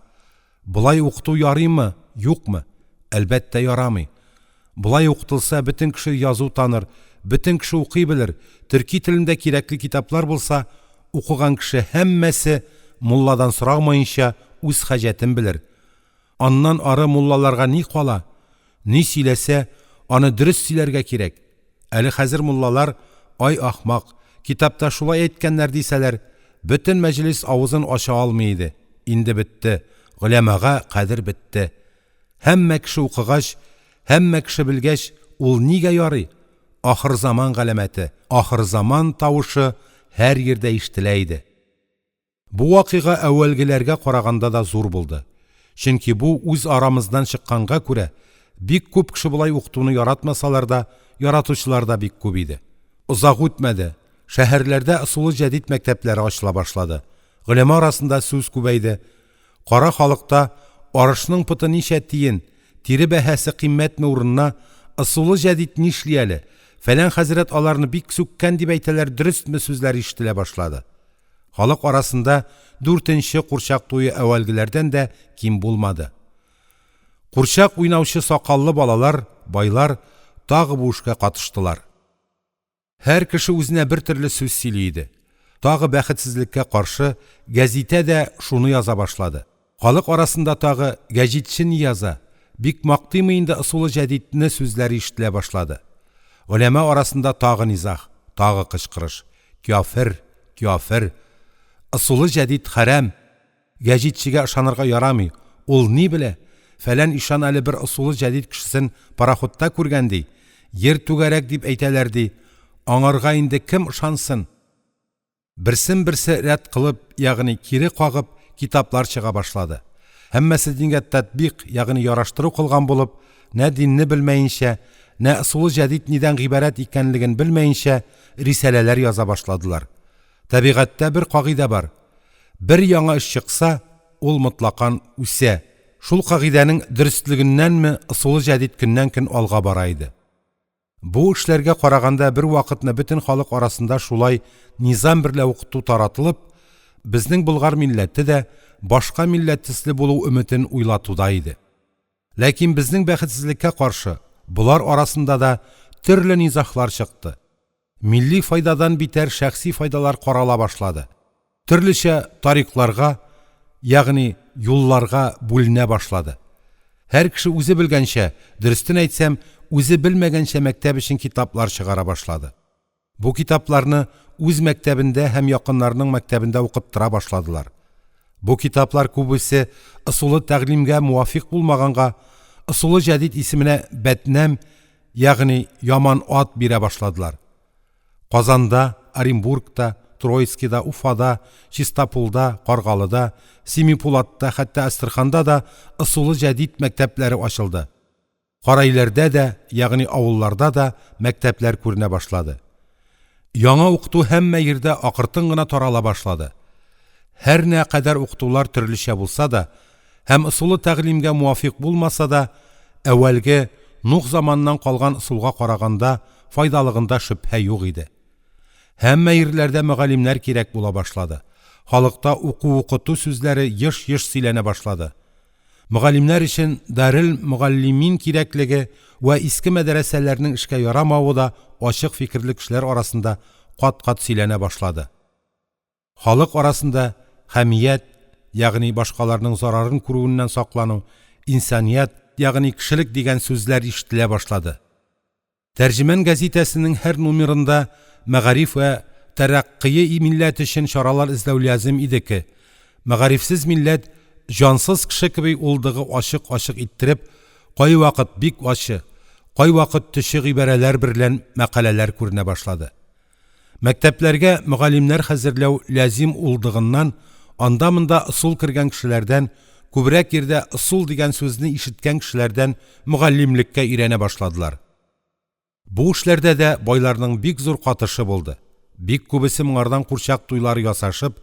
Болай укыту ярыймы, юкмы? Әлбәттә, ярамый. Болай укытылса, бөтен кеше язу таныр, бөтен кеше укый белер, төрки телендә кирәкле китаплар булса, укыган кеше һәммәсе, мулладан сорамаенча, үз хаҗәтен белер. Аннан ары муллаларга ни кала? Ни сөйләсә, аны дөрест сөйләргә кирәк. Әле хәзер муллалар: «Ай ахмак, китапта шулай әйткәннәр», – дисәләр, бөтен мәҗлес авызын ача алмый иде, инде бетте, голямага кадер бетте. Һәммә кеше укыгач, һәммә кеше белгәч, ул нигә ярый? Ахырзаман галәмәте, ахырзаман тавышы һәр йирдә ишетелә иде. Бу вакыйга әүвәлгеләргә караганда да зур булды. Чөнки бу үз арамыздан чыкканга күрә, бик күп кеше болай укытуны яратмасалар да, яратучылар да бик күп иде. Озак үтмәде, шәһәрләрдә ысулы җәдит мәктәпләре ачыла башлады. Голяма арасында сүз күбәйде. Кара халыкта арышның поты ничә тиен, тире бәһасе кыйммәтме урынына ысулы җәдит нишли әле, фәлән хәзрәт аларны бик сүккән дип әйтәләр, дөрестме сүзләр ишетелә башлады. Халык арасында дүртенче курчак туе әүвәлгеләрдән дә ким булмады. Курчак уйнаучы сакаллы балалар, байлар тагы бу эшкә катыштылар. Һәр кеше үзенә бертөрле сүз сөйли иде. Тагы бәхетсезлеккә каршы, гәзитә дә шуны яза башлады. Халык арасында тагы «Гәҗитче ни яза? Бик мактыймы инде ысулы җәдитне?» сүзләре ишетелә башлады. Голяма арасында тагы низаг, тагы кычкырыш. Кяфер, кяфер! Ысулы җәдит хәрам! Гәҗитчегә ышанырга ярамый, ул ни белә, фәлән ишан әле бер ысулы җәдит кешесен парахутта күргән, ди, йир түгәрәк дип әйтәләр, ди, аңарга инде кем ышансын? Берсен берсе рәд кылып, ягъни кире кагып, китаплар чыга башлады. Һәммәсе дингә татбикъ, ягъни яраштыру кылган булып, нә динне белмәенчә, нә ысулы җәдит нидән гыйбарәт икәнлеген белмәенчә, рисаләләр яза башладылар. Табигатьтә бер кагыйдә бар. Бер яңа эш чыкса, ул мотлакан үсә. Шул кагыйдәнең дөрестлегеннәнме, ысулы җәдит көннән-көн алга бара иде. Бу эшләргә караганда бервакытны бөтен халык арасында шулай низам берлә укыту таратылып, безнең болгар милләте дә башка милләт төсле булу өметен уйлатуда иде. Ләкин безнең бәхетсезлеккә каршы, болар арасында да төрле низаглар чыкты. Милли файдадан битәр шәхси файдалар карала башлады. Төрлечә тарикларга, ягъни юлларга бүленә башлады. Һәр кеше үзе белгәнчә, дөрестен әйтсәм, үзе белмәгәнчә мәктәп өчен китаплар чыгара башлады. Бу китапларны үз мәктәбендә һәм якыннарының мәктәбендә укыттыра башладылар. Бу китаплар күбесе ысулы тәгълимгә муафикъ булмаганга, ысулы җәдит исеменә бәднам, ягъни яман ат бирә башладылар. Казанда, Оренбургта, Троицкида, Уфада, Чистапулда, Каргалыда, Семипулатта, хәтта Әстерханда да ысулы җәдит мәктәпләре ачылды. Карайларда да, ягъни авылларда да мәктәпләр күренә башлады. Яңа укыту һәммә йирдә акыртын гына тарала башлады. Һәр нә кадәр укытулар төрлечә булса да һәм ысулы тәгълимгә муафикъ булмаса да, әүвәлге Нух заманыннан калган ысулга караганда файдалыгында шөбһә юк иде. Һәммә йирләрдә мөгаллимнәр кирәк була башлады. Халыкта уку-укыту сүзләре еш-еш сөйләнә башлады. Мөгаллимнәр өчен дарел мөгаллимин кирәклеге вә иске мәдрәсәләрнең эшкә ярамавы да ачык фикерле кешеләр арасында кат-кат сөйләнә башлады. Халык арасында хәмият, ягъни башкаларның зарарын күрүеннән саклану, инсаният, ягъни кешелек дигән сүзләр ишетелә башлады. Тәрҗеман гәзитәсенең һәр нумирында мәгариф вә тәрәкъкые милләт өчен чаралар эзләү лязем идеке, мәгарифсез милләт җансыз кеше кеби улдыгы ачык-ачык иттереп, кайвакыт бик ачы, кайвакыт төче гыйбарәләр берлән мәкаләләр күренә башлады. Мәктәпләргә мөгаллимнәр хәзерләү лязим улдыгыннан, анда-монда ысул кергән кешеләрдән, күбрәк йирдә ысул дигән сүзне ишеткән кешеләрдән мөгаллимлеккә өйрәнә башладылар. Бу эшләрдә дә байларның бик зур катышы булды. Бик күбесе моңардан курчак туйлары ясашып,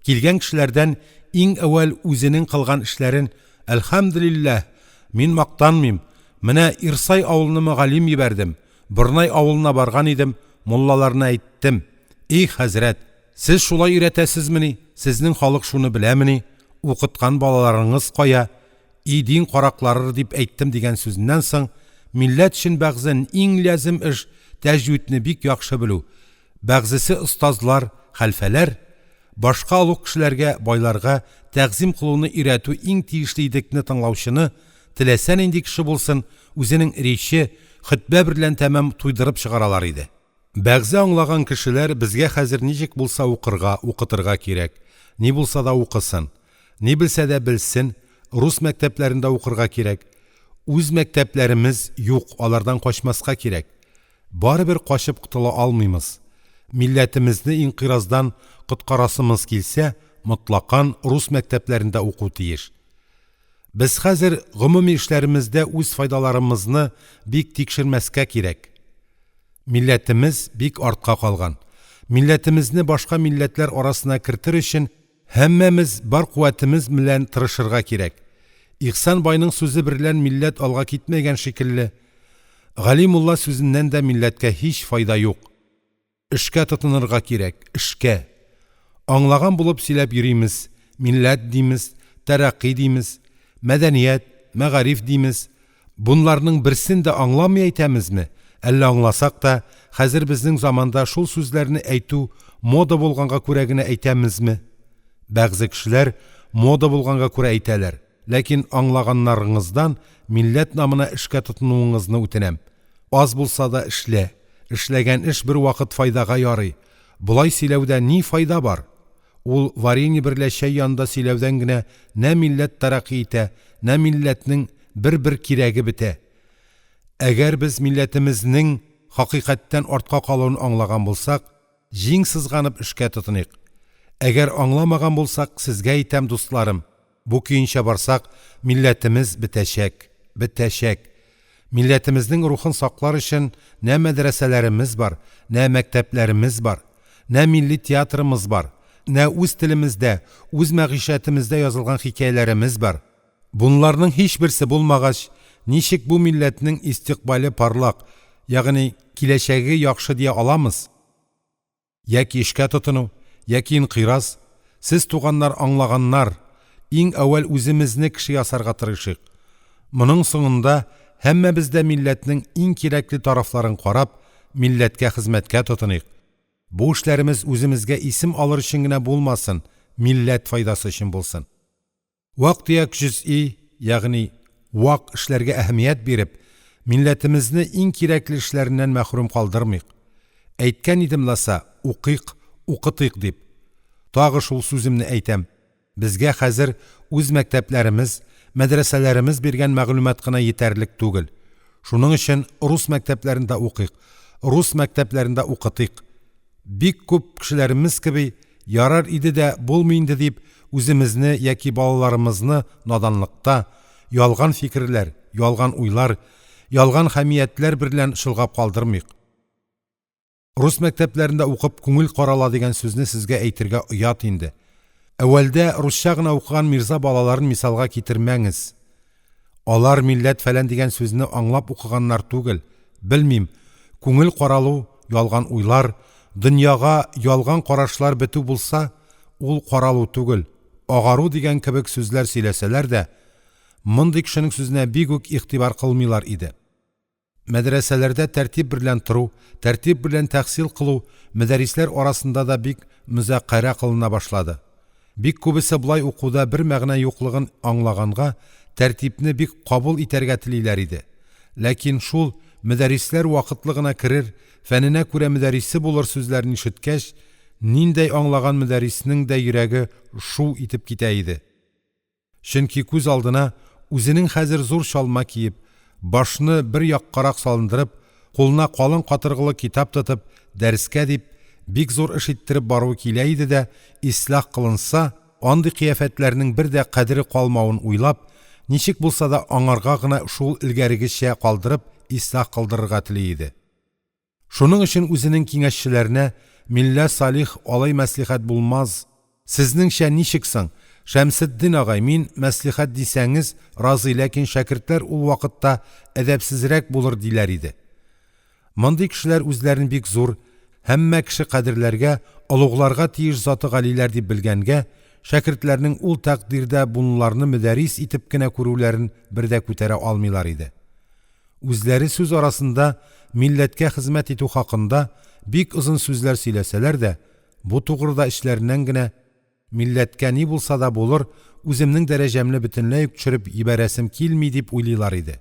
килгән кешеләрдән иң әүвәл үзенең кылган эшләрен «Әлхәмделиллаһ, мин мактанмыйм, менә Ирсай авылына мөгаллим йибәрдем, Борнай авылына барган идем, муллаларына әйттем: "И хәзрәт, сез шулай өйрәтәсезмени, сезнең халык шуны беләмени, укыткан балаларыңыз кая, и дин караклары!" – дип әйттем дигән сүзеннән соң, милләт өчен бәгъзен иң лязем эш тәҗвидне бик яхшы белү, бәгъзесе остазлар, хәлфәләр, башка олуг кешеләргә, байларга тәгъзыйм кылуны өйрәтү иң тиешле идекне тыңлаучыны теләсә нинди кеше булсын, үзенең рече, хотбә берлән тәмам туйдырып чыгаралар иде. Бәгъзе аңлаган кешеләр безгә хәзер ничек булса укырга, укытырга кирәк, ни булса да укысын, ни белсә дә белсен, рус мәктәпләрендә укырга кирәк, үз мәктәпләремез юк, алардан качмаска кирәк. Барыбер качып котыла алмыймыз. Милләтемезне инкыйраздан коткарасымыз килсә, мотлакан рус мәктәпләрендә уку тиеш. Без хәзер гомуми эшләремездә үз файдаларымызны бик тикшермәскә кирәк. Милләтемез бик артка калган. Милләтемезне башка милләтләр арасына кертер өчен һәммәмез бар куәтемез белән тырышырга кирәк. Ихсан байның сүзе берлән милләт алга китмәгән шикелле, Гали мулла сүзеннән дә милләткә һич файда юк. Эшкә тотынырга кирәк, эшкә. Аңлаган булып сөйләп йөримез, милләт димез, тәрәкъкый димез, мәдәният, мәгариф димез. Бунларның берсен дә аңламый әйтәмезме, әллә аңласак та, хәзер безнең заманда шул сүзләрне әйтү мода булганга күрә генә әйтәмезме? Бәгъзе кешеләр мода булганга күрә әйтәләр. Ләкин аңлаганнарыңыздан милләт намына эшкә тотынуыңызны үтенәм. Аз булса да эшлә. Эшләгән эш бервакыт файдага ярый. Болай сөйләүдә ни файда бар? Ул варенье берлә чәй янында сөйләүдән генә нә милләт тәрәкъкый итә, нә милләтнең бер-бер кирәге бетә. Әгәр без милләтемезнең хакыйкатьтән артка калуын аңлаган булсак, җиң сызганып эшкә тотыныйк. Әгәр аңламаган булсак, сезгә әйтәм, дустларым, Бу көенчә барсак, милләтемез бетәчәк, бетәчәк. Милләтемезнең рухын саклар өчен нә мәдрәсәләремез бар, нә мәктәпләремез бар, нә милли театрымыз бар, нә үз телемездә, үз мәгыйшәтемездә язылган хикәяләремез бар. Бунларның һичберсе булмагач, ничек бу милләтнең истикъбале парлак, ягъни киләчәге яхшы дия аламыз? Яки эшкә тотыну, яки инкыйраз. Сез, туганнар, аңлаганнар, иң әүвәл үземезне кеше ясарга тырышыйк. Моның соңында һәммәбез дә милләтнең иң кирәкле тарафларын карап, милләткә хезмәткә тотыныйк. Бу эшләремез үземезгә исем алыр өчен генә булмасын, милләт файдасы өчен булсын. Вак-төяк җөзьи, ягъни вак эшләргә әһәмият биреп, милләтемезне иң кирәкле эшләреннән мәхрүм калдырмыйк. Әйткән идем ласа, укыйк, укытыйк дип. Тагы шул сүземне әйтәм, безгә хәзер үз мәктәпләремез, мәдрәсәләремез биргән мәгълүмат кына йитәрлек түгел. Шуның өчен рус мәктәпләрендә укыйк, рус мәктәпләрендә укытыйк. Бик күп кешеләремез кеби, ярар иде дә, булмый инде дип, үземезне яки балаларымызны наданлыкта, ялган фикерләр, ялган уйлар, ялган хәмиятләр берлән чолгап калдырмыйк. Рус мәктәпләрендә укып күңел карала дигән сүзне сезгә әйтергә оят инде. Әүвәлдә русча гына укыган мирза балаларын мисалга китермәңез. Алар милләт-фәлән дигән сүзне аңлап укыганнар түгел, белмим, күңел каралу, ялган уйлар, дөньяга ялган карашлар бетү булса, ул каралу түгел, агару дигән кебек сүзләр сөйләсәләр дә, мондый кешенең сүзенә бик үк игътибар кылмыйлар иде. Мәдрәсәләрдә тәртип берлән тору, тәртип берлән тәхсил кылу мөдәррисләр арасында да бик мөзакәрә кылына башлады. Бик күбесе болай укуда бер мәгънә юклыгын аңлаганга, тәртипне бик кабул итәргә телиләр иде. Ләкин шул мөдәррисләр вакытлы гына керер, фәненә күрә мөдәррисе булыр сүзләрен ишеткәч, ниндәй аңлаган мөдәрриснең дә йөрәге шу итеп китә иде. Чөнки күз алдына үзенең хәзер зур чалма киеп, башны бер яккарак салындырып, кулына калын катыргылы китап тотып, дәрескә дип, бик зур эш иттереп баруы килә иде дә, ислях кылынса, андый кыяфәтләрнең бер дә кадере калмавын уйлап, ничек булса да аңарга гына шул элгәрегечә калдырып, ислях кылдырырга тели иде. Шуның өчен үзенең киңәшчеләренә «Милла Салих, алай мәслихәт булмаз, сезнеңчә ничек соң, Шәмсетдин агай, мин, мәслихәт дисәңез, разый, ләкин шәкертләр ул вакытта әдәпсезрәк булыр», – диләр иде. Мондый кешеләр үзләрен бик зур, һәммә кеше кадерләргә, олугларга тиеш заты галиләр дип белгәнгә, шәкертләрнең ул тәкъдирдә бунларны мөдәррис итеп кенә күрүләрен бер дә күтәрә алмыйлар иде. Үзләре сүз арасында милләткә хезмәт итү хакында бик озын сүзләр сөйләсәләр дә, бу тугрыда эчләреннән генә Милләткә ни булса да булыр, үземнең дәрәҗәмне бөтенләй үк төшереп йибәрәсем килми дип уйлыйлар иде.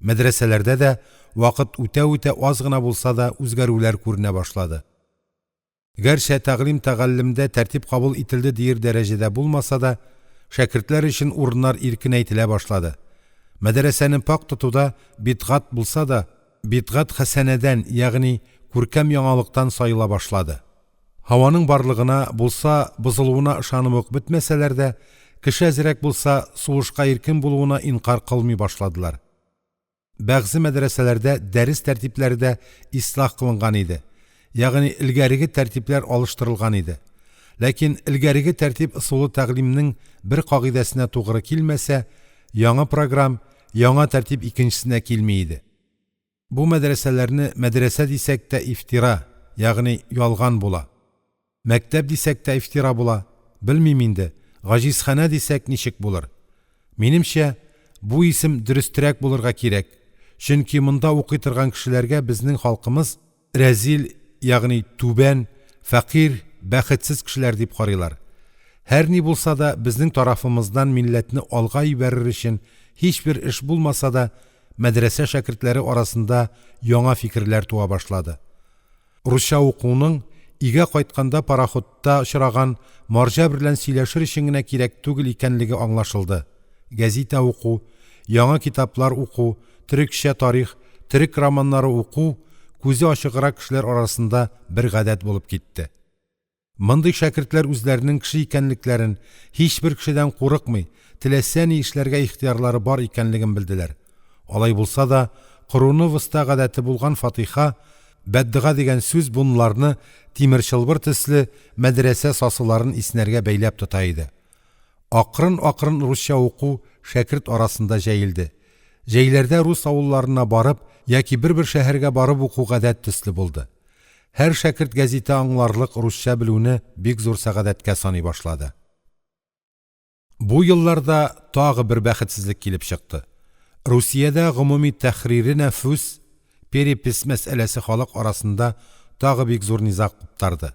Мәдрәсәләрдә дә вакыт үтә-үтә аз гына булса да үзгәрүләр күренә башлады. Гәрчә тәгълим-тәгаллемдә тәртип кабул ителде диер дәрәҗәдә булмаса да, шәкертләр өчен урыннар иркенәйтелә башлады. Мәдрәсәне пакь тотуда бидгать булса да, бидгать хәсәнәдән, ягъни күркәм яңалыктан саела башлады. Һаваның барлыгына, булса, бозылуына ышанып ук бетмәсәләр дә, кеше әзрәк булса, сулышка иркен булуына инкяр кылмый башладылар. Бәгъзе мәдрәсәләрдә дәрес тәртипләре дә ислях кылынган иде, ягъни элгәреге тәртипләр алыштырылган иде. Ләкин элгәреге тәртип ысулы тәгълимнең бер кагыйдәсенә тугры килмәсә, яңа программ, яңа тәртип икенчесенә килми иде. Бу мәдрәсәләрне мәдрәсә дисәк тә ифтира, ягъни ялган була. Мәктәп дисәк тә ифтира була, белмим инде, гаҗизханә дисәк ничек булыр? Минемчә, бу исем дөрестрәк булырга кирәк, чөнки монда укый торган кешеләргә безнең халкымыз рәзил, ягъни түбән, фәкыйрь, бәхетсез кешеләр дип карыйлар. Һәр ни булса да, безнең тарафымыздан милләтне алга йибәрер өчен һичбер эш булмаса да, мәдрәсә шәкертләре арасында яңа фикерләр туа башлады. Русча укуның өйгә кайтканда пароходта очраган марҗа берлән сөйләшер өчен генә кирәк түгел икәнлеге аңлашылды. Гәзитә уку, яңа китаплар уку, төрекчә тарих, төрек романнары уку күзе ачыграк кешеләр арасында бер гадәт булып китте. Мондый шәкертләр үзләренең кеше икәнлекләрен, һичбер кешедән курыкмый, теләсә ни эшләргә ихтыярлары бар икәнлеген белделәр. Алай булса да, корыны воста гадәте булган фатиха, бәддога дигән сүз бунларны тимер чылбыр төсле мәдрәсә сасыларын иснәргә бәйләп тота иде. Акрын-акрын русча уку шәкерт арасында җәелде. Җәйләрдә рус авылларына барып яки бер-бер шәһәргә барып уку гадәт төсле булды. Һәр шәкерт гәзитә аңларлык русча белүне бик зур сәгадәткә саный башлады. Бу елларда тагы бер бәхетсезлек килеп чыкты. Русиядә гомуми тәхрире нәфүс, перепись мәсьәләсе халык арасында тагы бик зур низаг куптарды.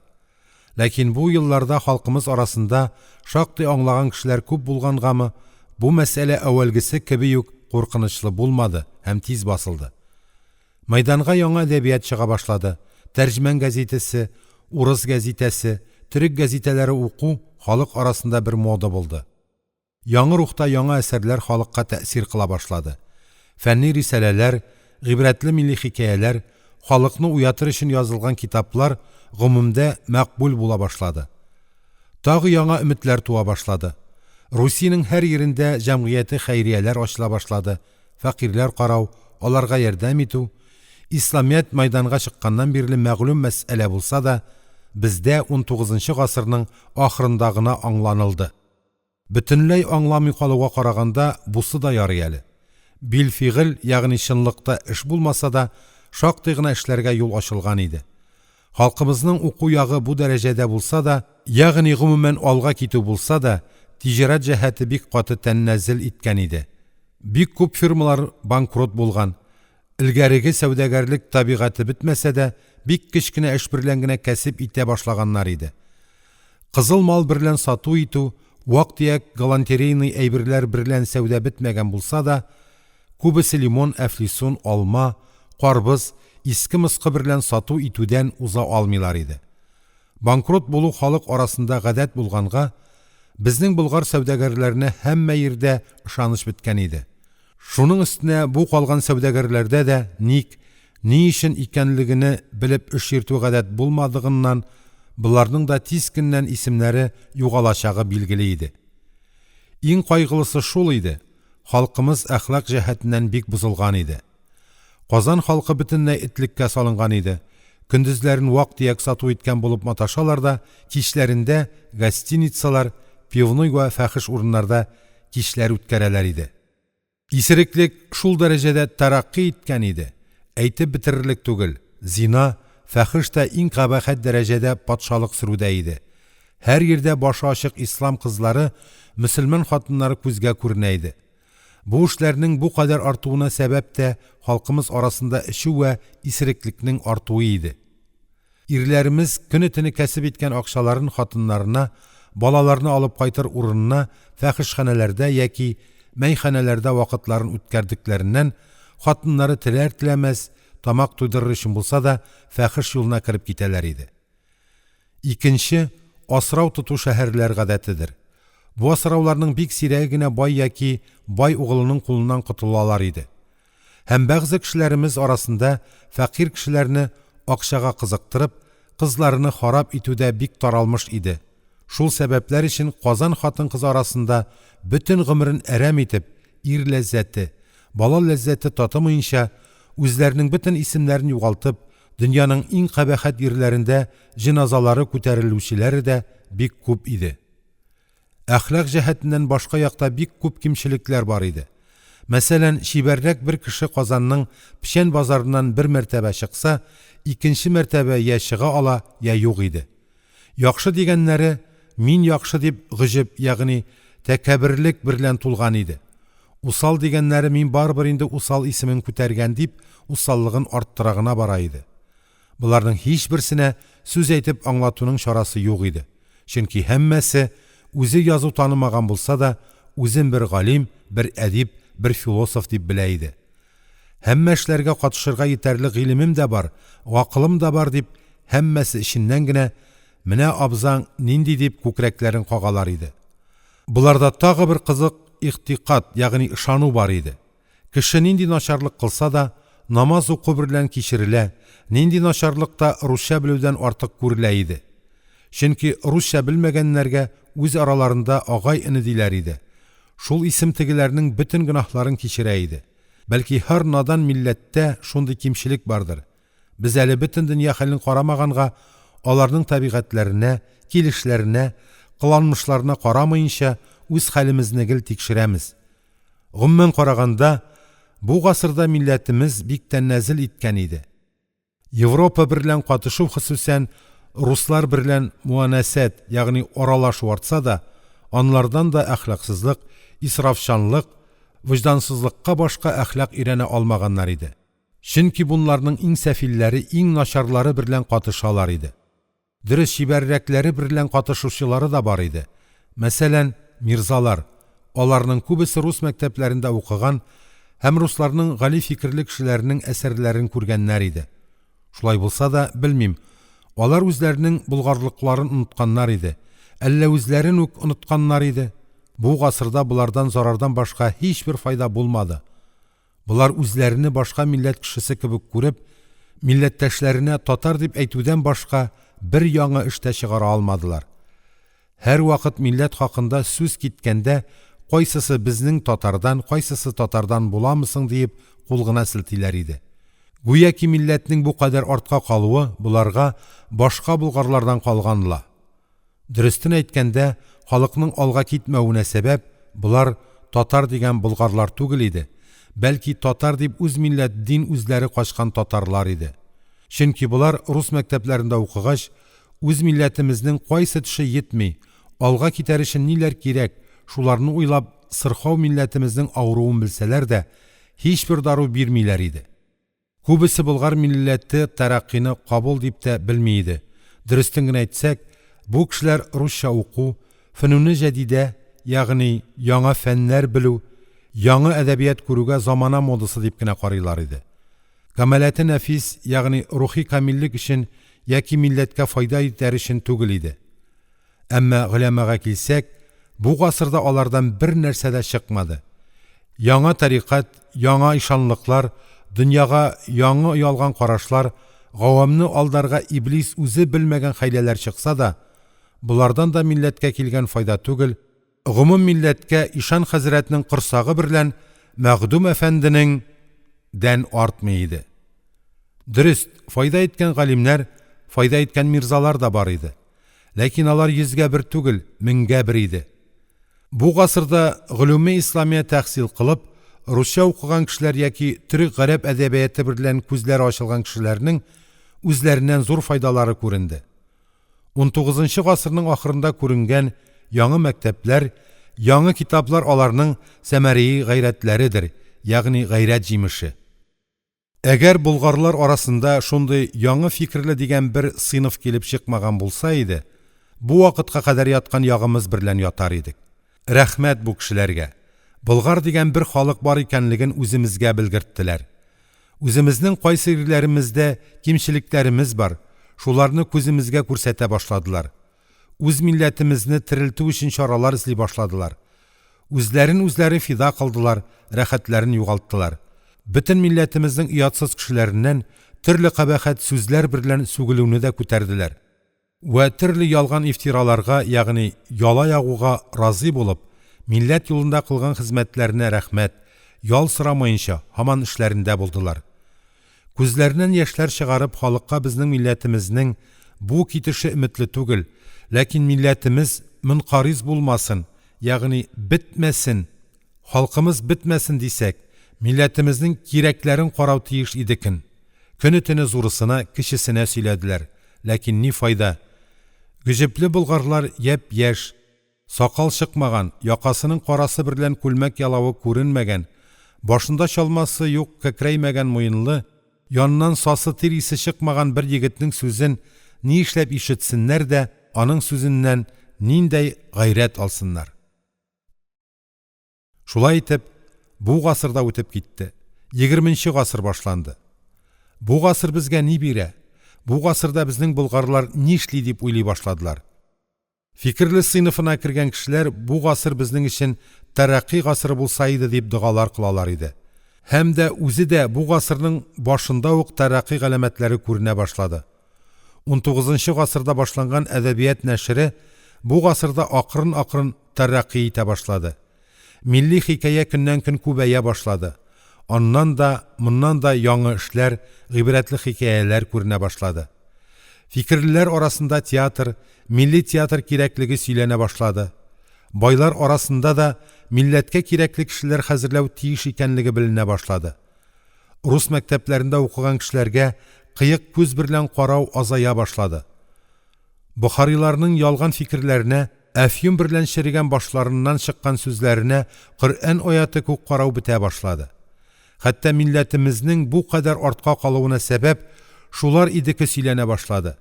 Ләкин бу елларда халкымыз арасында шактый аңлаган кешеләр күп булгангамы, бу мәсьәлә әүвәлгесе кеби үк куркынычлы булмады һәм тиз басылды. Мәйданга яңа әдәбият чыга башлады. «Тәрҗеман» гәзитәсе, урыс гәзитәсе, төрек гәзитәләре уку халык арасында бер мода булды. Яңа рухта яңа әсәрләр халыкка тәэсир кыла башлады. Фәнни рисаләләр, гыйбрәтле милли хикәяләр, халыкны уятыр өчен язылган китаплар гомумдә мәкъбүл була башлады. Тагы яңа өметләр туа башлады. Русиянең һәр йирендә җәмгыяте хәйрияләр ачыла башлады, фәкыйрьләр карау, аларга ярдәм итү, исламият мәйданга чыкканнан бирле мәгълүм мәсьәлә булса да, бездә унтугызынчы гасырның ахырында гына аңланылды. Бөтенләй аңламый калуга караганда бусы да ярый әле. Билфигыль, ягъни чынлыкта эш булмаса да, шактый гына эшләргә юл ачылган иде. Халкымызның уку ягы бу дәрәҗәдә булса да, ягъни гомумән алга китү булса да, тиҗарәт җәһәте бик каты тәннәзел иткән иде. Бик күп фирмалар банкрот булган, элгәреге сәүдәгәрлек табигате бетмәсә дә, бик кечкенә эш берлән генә кәсеп итә башлаганнар иде. Кызыл мал берлән сату итү, вак-төяк галантерейный әйберләр берлән сәүдә бетмәгән булса да, күбесе лимон, әфлисун, алма, карбыз, иске-москы берлән сату итүдән уза алмыйлар иде. Банкрот булу халык арасында гадәт булганга, безнең болгар сәүдәгәрләренә һәммә йирдә ышаныч беткән иде. Шуның өстенә бу калган сәүдәгәрләрдә дә ник, ни өчен икәнлегене белеп эш йөртү гадәт булмадыгыннан, боларның да тиз көннән исемнәре югалачагы билгеле иде. Иң кайгылысы шул иде, халкымыз әхлак җәһәтеннән бик бозылган иде. Казан халкы бөтенләй этлеккә салынган иде. Көндезләрен вак-төяк сату иткән булып маташалар да, кичләрендә гостиницалар, пивной вә фахеш урыннарда кичләр үткәрәләр иде. Исереклек шул дәрәҗәдә тәрәкъкый иткән иде, әйтеп бетерерлек түгел, зина, фахеш тә иң кабахәт дәрәҗәдә патшалык сөрүдә иде. Һәр йирдә башы ачык ислам кызлары, мөселман хатыннары күзгә күренә иде. Бу эшләрнең бу кадәр артуына сәбәп тә халкымыз арасында эчү вә исереклекнең артуы иде. Ирләремез көне-төне кәсеп иткән акчаларын хатыннарына, балаларны алып кайтыр урынына фахешханәләрдә яки мәйханәләрдә вакытларын үткәрдекләреннән, хатыннары теләр-теләмәс, тамак туйдырыр өчен булса да, фахеш юлына кереп китәләр иде. Икенче – асрау тоту шәһәрләр гадәтедер. Бу асрауларның бик сирәге генә бай яки бай угылының кулыннан котылалар иде. Һәм бәгъзе кешеләремез арасында фәкыйрь кешеләрне акчага кызыктырып, кызларыны харап итү дә бик таралмыш иде. Шул сәбәпләр өчен Казан хатын-кызы арасында бөтен гомерен әрәм итеп, ир ләззәте, бала ләззәте татымыенча, үзләренең бөтен исемнәрен югалтып, дөньяның иң кабахәт йирләрендә җеназалары күтәрелүчеләре дә бик күп иде. Әхлак җәһәтеннән башка якта бик күп кимчелекләр бар иде. Мәсәлән, чибәррәк бер кеше Казанның Печән базарыннан бер мәртәбә чыкса, икенче мәртәбә йә чыга ала, йә юк иде. Яхшы дигәннәре, мин яхшы дип гаҗеб, ягъни тәкәбберлек берлән тулган иде. Усал дигәннәре мин барыбер инде усал исемен күтәргән дип, усаллыгын арттыра гына бара иде. Боларның һичберсенә сүз әйтеп аңлатуның чарасы юк иде. Чөнки һәммәсе, үзе язу танымаган булса да, үзен бер галим, бер әдип, бер философ дип белә иде. Һәммә эшләргә катышырга йитәрлек гыйлемем дә бар, гакылым да бар дип, һәммәсе эченнән генә «Менә абзаң нинди!» дип күкрәкләрен кагалар иде. Боларда тагы бер кызык игътикад, ягъни ышану бар иде. Кеше нинди начарлык кылса да, намаз уку берлән кичерелә, нинди начарлык та русча белүдән артык күрелә иде. Чөнки русча белмәгәннәргә үз араларында агай-эне диләр иде. Шул исем тегеләрнең бөтен гөнаһларын кичерә иде. Бәлки һәр надан милләттә шундый кимчелек бардыр. Без әле бөтен дөнья хәлен карамаганга, аларның табигатьләренә, килешләренә, кыланмышларына карамаенча, үз хәлемезне гел тикшерәмез. Гомумән караганда, бу гасырда милләтемез бик тәнәзел иткән иде. Европа берлән катышу, хосусән руслар берлән муанәсәт, ягъни аралашу артса да, анлардан да әхлаксызлык, исрафчанлык, вөҗдансызлыкка башка әхлак өйрәнә алмаганнар иде. Чөнки бунларның иң сәфилләре, иң начарлары берлән катышалар иде. Дөрес, чибәррәкләре берлән катышучылары да бар иде. Мәсәлән, мирзалар. Аларның күбесе рус мәктәпләрендә укыган һәм русларның гали фикерле кешеләренең әсәрләрен күргәннәр иде. Шулай булса да, белмим, алар үзләренең болгарлыкларын онытканнар иде, әллә үзләрен үк онытканнар иде. Бу гасырда болардан зарардан башка һичбер файда булмады. Болар үзләрене башка милләт кешесе кебек күреп, милләттәшләренә татар дип әйтүдән башка бер яңа эш тә чыгара алмадылар. Һәрвакыт милләт хакында сүз киткәндә, кайсысы безнең татардан, кайсысы татардан буламы соң диеп кул гына селтиләр иде. Гүяки милләтнең бу кадәр артка калуы боларга башка болгарлардан калган ла. Дөрестен әйткәндә, халыкның алга китмәвенә сәбәп болар татар дигән болгарлар түгел иде, бәлки татар дип үз милләтдин үзләре качкан татарлар иде. Чөнки болар рус мәктәпләрендә укыгач, үз милләтемезнең кайсы төше йитми, алга китәр өчен ниләр кирәк, шуларны уйлап, сырхау милләтемезнең авыруын белсәләр дә, һичбер дару бирмиләр иде. Күбесе болгар милләте тәрәкъкыйны кабул дип тә белми иде. Дөрестен генә әйтсәк, бу кешеләр русча уку, фөнүне җәдидә, ягъни яңа фәннәр белү, яңа әдәбият күрүгә замана модасы дип кенә карыйлар иде. Камаләте нәфис, ягъни рухи камиллек өчен яки милләткә файда итәр өчен түгел иде. Әмма голямага килсәк, бу гасырда алардан бер нәрсә дә чыкмады. Яңа тарикать, яңа ишанлыклар, дөньяга яңа ялган карашлар, гавамны алдарга иблис үзе белмәгән хәйләләр чыкса да, болардан да милләткә килгән файда түгел, гомум милләткә ишан хәзрәтнең корсагы берлән мәхдүм әфәнденең дән артмый иде. Дөрест, файда иткән галимнәр, файда иткән мирзалар да бар иде. Ләкин алар йөзгә бер түгел, меңгә бер иде. Бу гасырда голүме исламия тәхсил кылып, русча укыган кешеләр яки төрек-гарәп әдәбияты берлән күзләре ачылган кешеләрнең үзләреннән зур файдалары күренде. Унтугызынчы гасырның ахырында күренгән яңа мәктәпләр, яңа китаплар аларның сәмәрәи гайрәтләредер, ягъни гайрәт җимеше. Әгәр болгарлар арасында шундый яңа фикерле дигән бер сыйныф килеп чыкмаган булса иде, Бу вакытка кадәр яткан ягымыз берлән ятар идек. Рәхмәт бу кешеләргә! Болгар дигән бер халык бар икәнлеген үземезгә белгерттеләр. Үземезнең кайсы йирләремездә кимчелекләремез бар, шуларны күземезгә күрсәтә башладылар. Үз милләтемезне терелтү өчен чаралар эзли башладылар. Үзләрен үзләре фида кылдылар, рәхәтләрен югалттылар. Бөтен милләтемезнең оятсыз кешеләреннән төрле кабахәт сүзләр берлән сүгелүне дә күтәрделәр. Вә төрле ялган ифтираларга, ягъни яла ягуга разый булып, милләт юлында кылган хезмәтләренә рәхмәт, ял сорамаенча, һаман эшләрендә булдылар. Күзләреннән яшьләр чыгарып, халыкка безнең милләтемезнең бу китеше өметле түгел, ләкин милләтемез мөнкариз булмасын, ягъни бетмәсен, Халкымыз бетмәсен дисәк, милләтемезнең кирәкләрен карау тиеш идекен. Көне-төне зурысына, кечесенә сөйләделәр, ләкин ни файда? Гөҗепле болгарлар япь-яшь, сакал чыкмаган, якасының карасы берлән күлмәк ялавы күренмәгән, башында чалмасы юк кәкрәймәгән муенлы, яныннан сасы тир исе чыкмаган бер егетнең сүзен ни эшләп ишетсеннәр дә аның сүзеннән ниндәй гайрәт алсыннар? Шулай итеп, бу гасыр да үтеп китте. Егерменче гасыр башланды. Бу гасыр безгә ни бирә? Бу гасырда безнең болгарлар нишли дип уйлый башладылар. Фикерле сыйныфына кергән кешеләр бу гасыр безнең өчен тәрәкъкый гасыры булса иде дип догалар кылалар иде. Һәм дә үзе дә бу гасырның башында ук тәрәкъкый галәмәтләре күренә башлады. Унтугызынчы гасырда башланган әдәбият нәшере бу гасырда акрын-акрын тәрәкъкый итә башлады. Милли хикәя көннән-көн күбәя башлады. Аннан да, моннан да яңа эшләр, гыйбрәтле хикәяләр күренә башлады. Фикерлеләр арасында театр, милли театр кирәклеге сөйләнә башлады. Байлар арасында да милләткә кирәкле кешеләр хәзерләү тиеш икәнлеге беленә башлады. Рус мәктәпләрендә укыган кешеләргә кыек күз берлән карау азая башлады. Бохариларның ялган фикерләренә, әфьюн берлән черегән башларыннан чыккан сүзләренә Коръән аяте күк карау бетә башлады. Хәтта милләтемезнең бу кадәр артка калуына сәбәп шулар идеке сөйләнә башлады.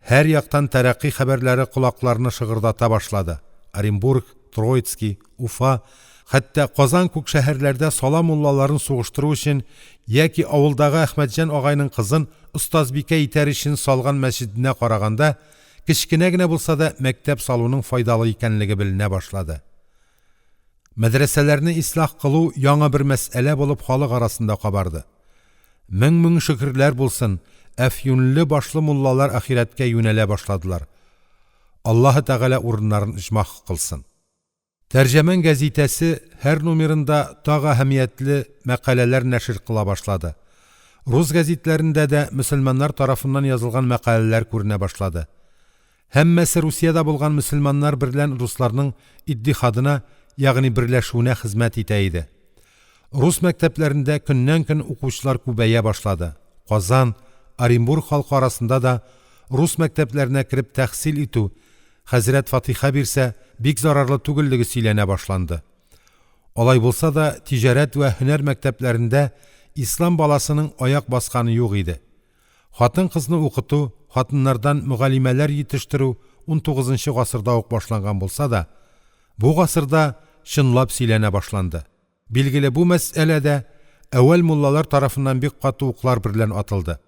Һәр яктан тәрәкъкый хәбәрләре колакларны шыгырдата башлады. Оренбург, Троицки, Уфа, хәтта Казан күк шәһәрләрдә сала муллаларын сугыштыру өчен яки авылдагы Әхмәтҗан агайның кызын остазбикә итәр өчен салган мәсҗеденә караганда кечкенә генә булса да мәктәп салуның файдалы икәнлеге беленә башлады. Мәдрәсәләрне ислах кылу яңа бер мәсьәлә булып халык арасында кабарды. Мең-мең шөкерләр булсын, әфьюнлы башлы муллалар ахирәткә юнәлә башладылар. Аллаһы Тәгалә урыннарын оҗмах кылсын. Тәрҗеман гәзитәсе һәр номерында тагы әһәмиятле мәкаләләр нәшер кыла башлады. Рус гәзитләрендә дә мөселманнар тарафыннан язылган мәкаләләр күренә башлады. Һәммәсе Русиядә булган мөселманнар берлән русларның иттихадына, ягъни берләшүенә хезмәт итә иде. Рус мәктәпләрендә көннән-көн укучылар күбәя башлады. Казан, Оренбург халкы арасында да рус мәктәпләренә кереп тәхсил итү, хәзрәт фатиха бирсә, бик зарарлы түгеллеге сөйләнә башланды. Алай булса да, тиҗарәт вә һөнәр мәктәпләрендә ислам баласының аяк басканы юк иде. Хатын-кызны укыту, хатыннардан мөгаллимәләр йитештерү унтугызынчы гасырда ук башланган булса да, бу гасырда чынлап сөйләнә башланды. Билгеле, бу мәсьәлә дә әүвәл муллалар тарафыннан бик каты уклар берлән атылды.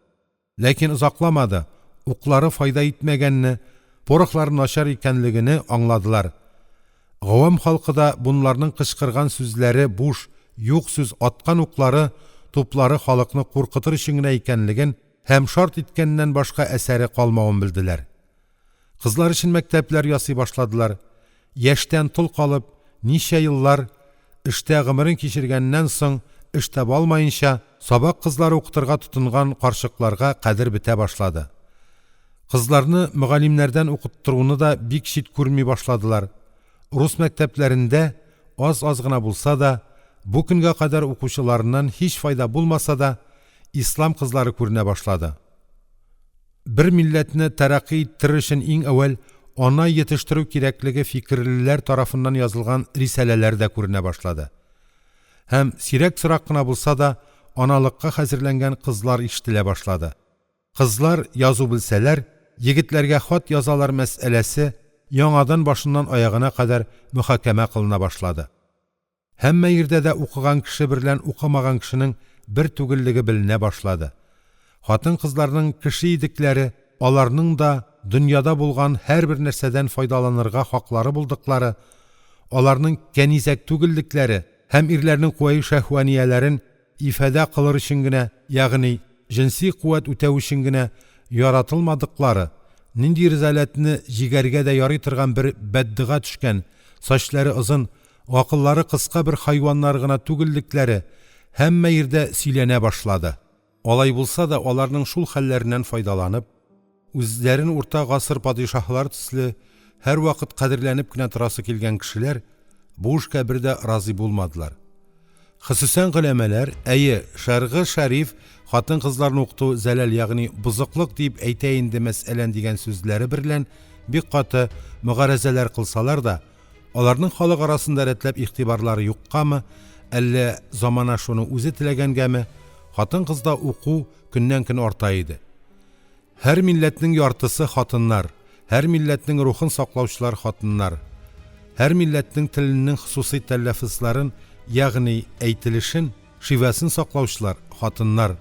Ләкин озакламады, уклары файда итмәгәнне, порохлары начар икәнлегене аңладылар. Гавам халкы да бунларның кычкырган сүзләре буш, юк сүз, аткан уклары, туплары халыкны куркытыр өчен генә икәнлеген һәм шарт иткәннән башка әсәре калмавын белделәр. Кызлар өчен мәктәпләр ясый башладылар. Яшьтән тол калып, ничә еллар эштә гомерен кичергәннән соң эш таба алмаенча, сабак кызлары укытырга тотынган карчыкларга кадер бетә башлады. Кызларны мөгаллимнәрдән укыттыруны да бик чит күрми башладылар. Рус мәктәпләрендә аз-аз гына булса да, бу көнгә кадәр укучыларыннан һич файда булмаса да, ислам кызлары күренә башлады. Бер милләтне тәрәкъкый иттерер өчен иң әүвәл ана йитештерү кирәклеге фикерлеләр тарафыннан язылган рисаләләр дә күренә башлады. Һәм сирәк-сорак кына булса да, аналыкка хәзерләнгән кызлар ишетелә башлады. Кызлар язу белсәләр, егетләргә хат язалар мәсьәләсе яңадан башыннан аягына кадәр мөхакәмә кылына башлады. Һәммә йирдә дә укыган кеше берлән укымаган кешенең бер түгеллеге беленә башлады. Хатын-кызларның кеше идекләре, аларның да дөньяда булган һәрбер нәрсәдән файдаланырга хаклары булдыклары, аларның кәнизәк түгеллекләре һәм ирләрнең куәи шәһвәнияләрен кылыр өчен генә, ягъни җенси куәт үтәү өчен генә яратылмадыклары, нинди рәзаләтне җигәргә дә ярый торган бер бәддога төшкән, сачләре озын, гакыллары кыска бер хайваннар гына түгеллекләре һәммә йирдә сөйләнә башлады. Алай булса да, аларның шул хәлләреннән файдаланып, үзләрен урта гасыр падишаһлар төсле һәрвакыт кадерләнеп кенә торасы килгән кешеләр бу эшкә бер дә разый булмадылар. Хосусән голәмәләр, әйе, шәргы шәриф хатын-кызларны укыту зәләл, ягъни бозыклык диеп әйтә инде мәсьәлән дигән сүзләре берлән бик каты мөгарәзәләр кылсалар да, аларның халык арасында рәтләп игътибарлары юккамы, әллә замана шуны үзе теләгәнгәме, хатын-кызда уку көннән-көн арта иде. Һәр милләтнең яртысы хатыннар, һәр милләтнең рухын саклаучылар хатыннар, һәр милләтнең теленең хосусый тәләффузларын, ягъни әйтелешен, шивәсен саклаучылар хатыннар,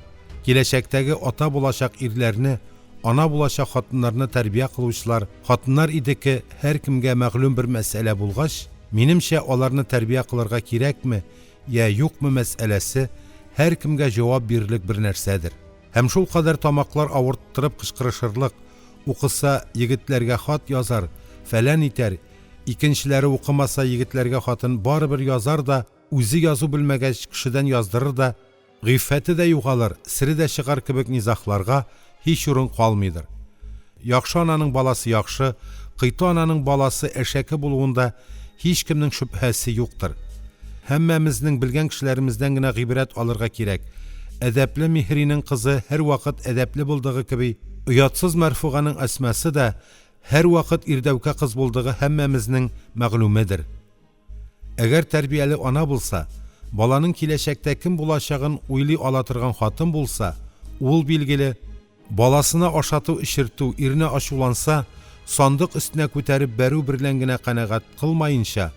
киләчәктәге ата булачак ирләрне, ана булачак хатыннарны тәрбия кылучылар хатыннар идеке һәркемгә мәгълүм бер мәсьәлә булгач, минемчә, аларны тәрбия кылырга кирәкме йә юкмы мәсьәләсе һәркемгә җавап бирерлек бер нәрсәдер. Һәм шулкадәр тамаклар авырттырып кычкырышырлык, укыса, егетләргә хат язар, фәлән итәр, икенчеләре укымаса, егетләргә хатын барыбер язар да, үзе язу белмәгәч, кешедән яздырыр да, гыйффәте дә югалыр, сере дә чыгар кебек низагларга һич урын калмыйдыр. Яхшы ананың баласы яхшы, кыйты ананың баласы әшәке булуында һичкемнең шөбһәсе юктыр. Һәммәмезнең белгән кешеләремездән генә гыйбрәт алырга кирәк. Әдәпле Миһринең кызы һәрвакыт әдәпле булдыгы кеби, оятсыз Мәрфуганың Әсмасы да һәрвакыт ирдәүкә кыз булдыгы һәммәмезнең мәгълүмедер. Әгәр тәрбияле ана булса, баланың киләчәктә кем булачагын уйлый ала торган хатын булса, ул, билгеле, баласына ашату-эчертү, иренә ачуланса, сандык өстенә күтәреп бәрү берлән генә канәгать кылмаенча,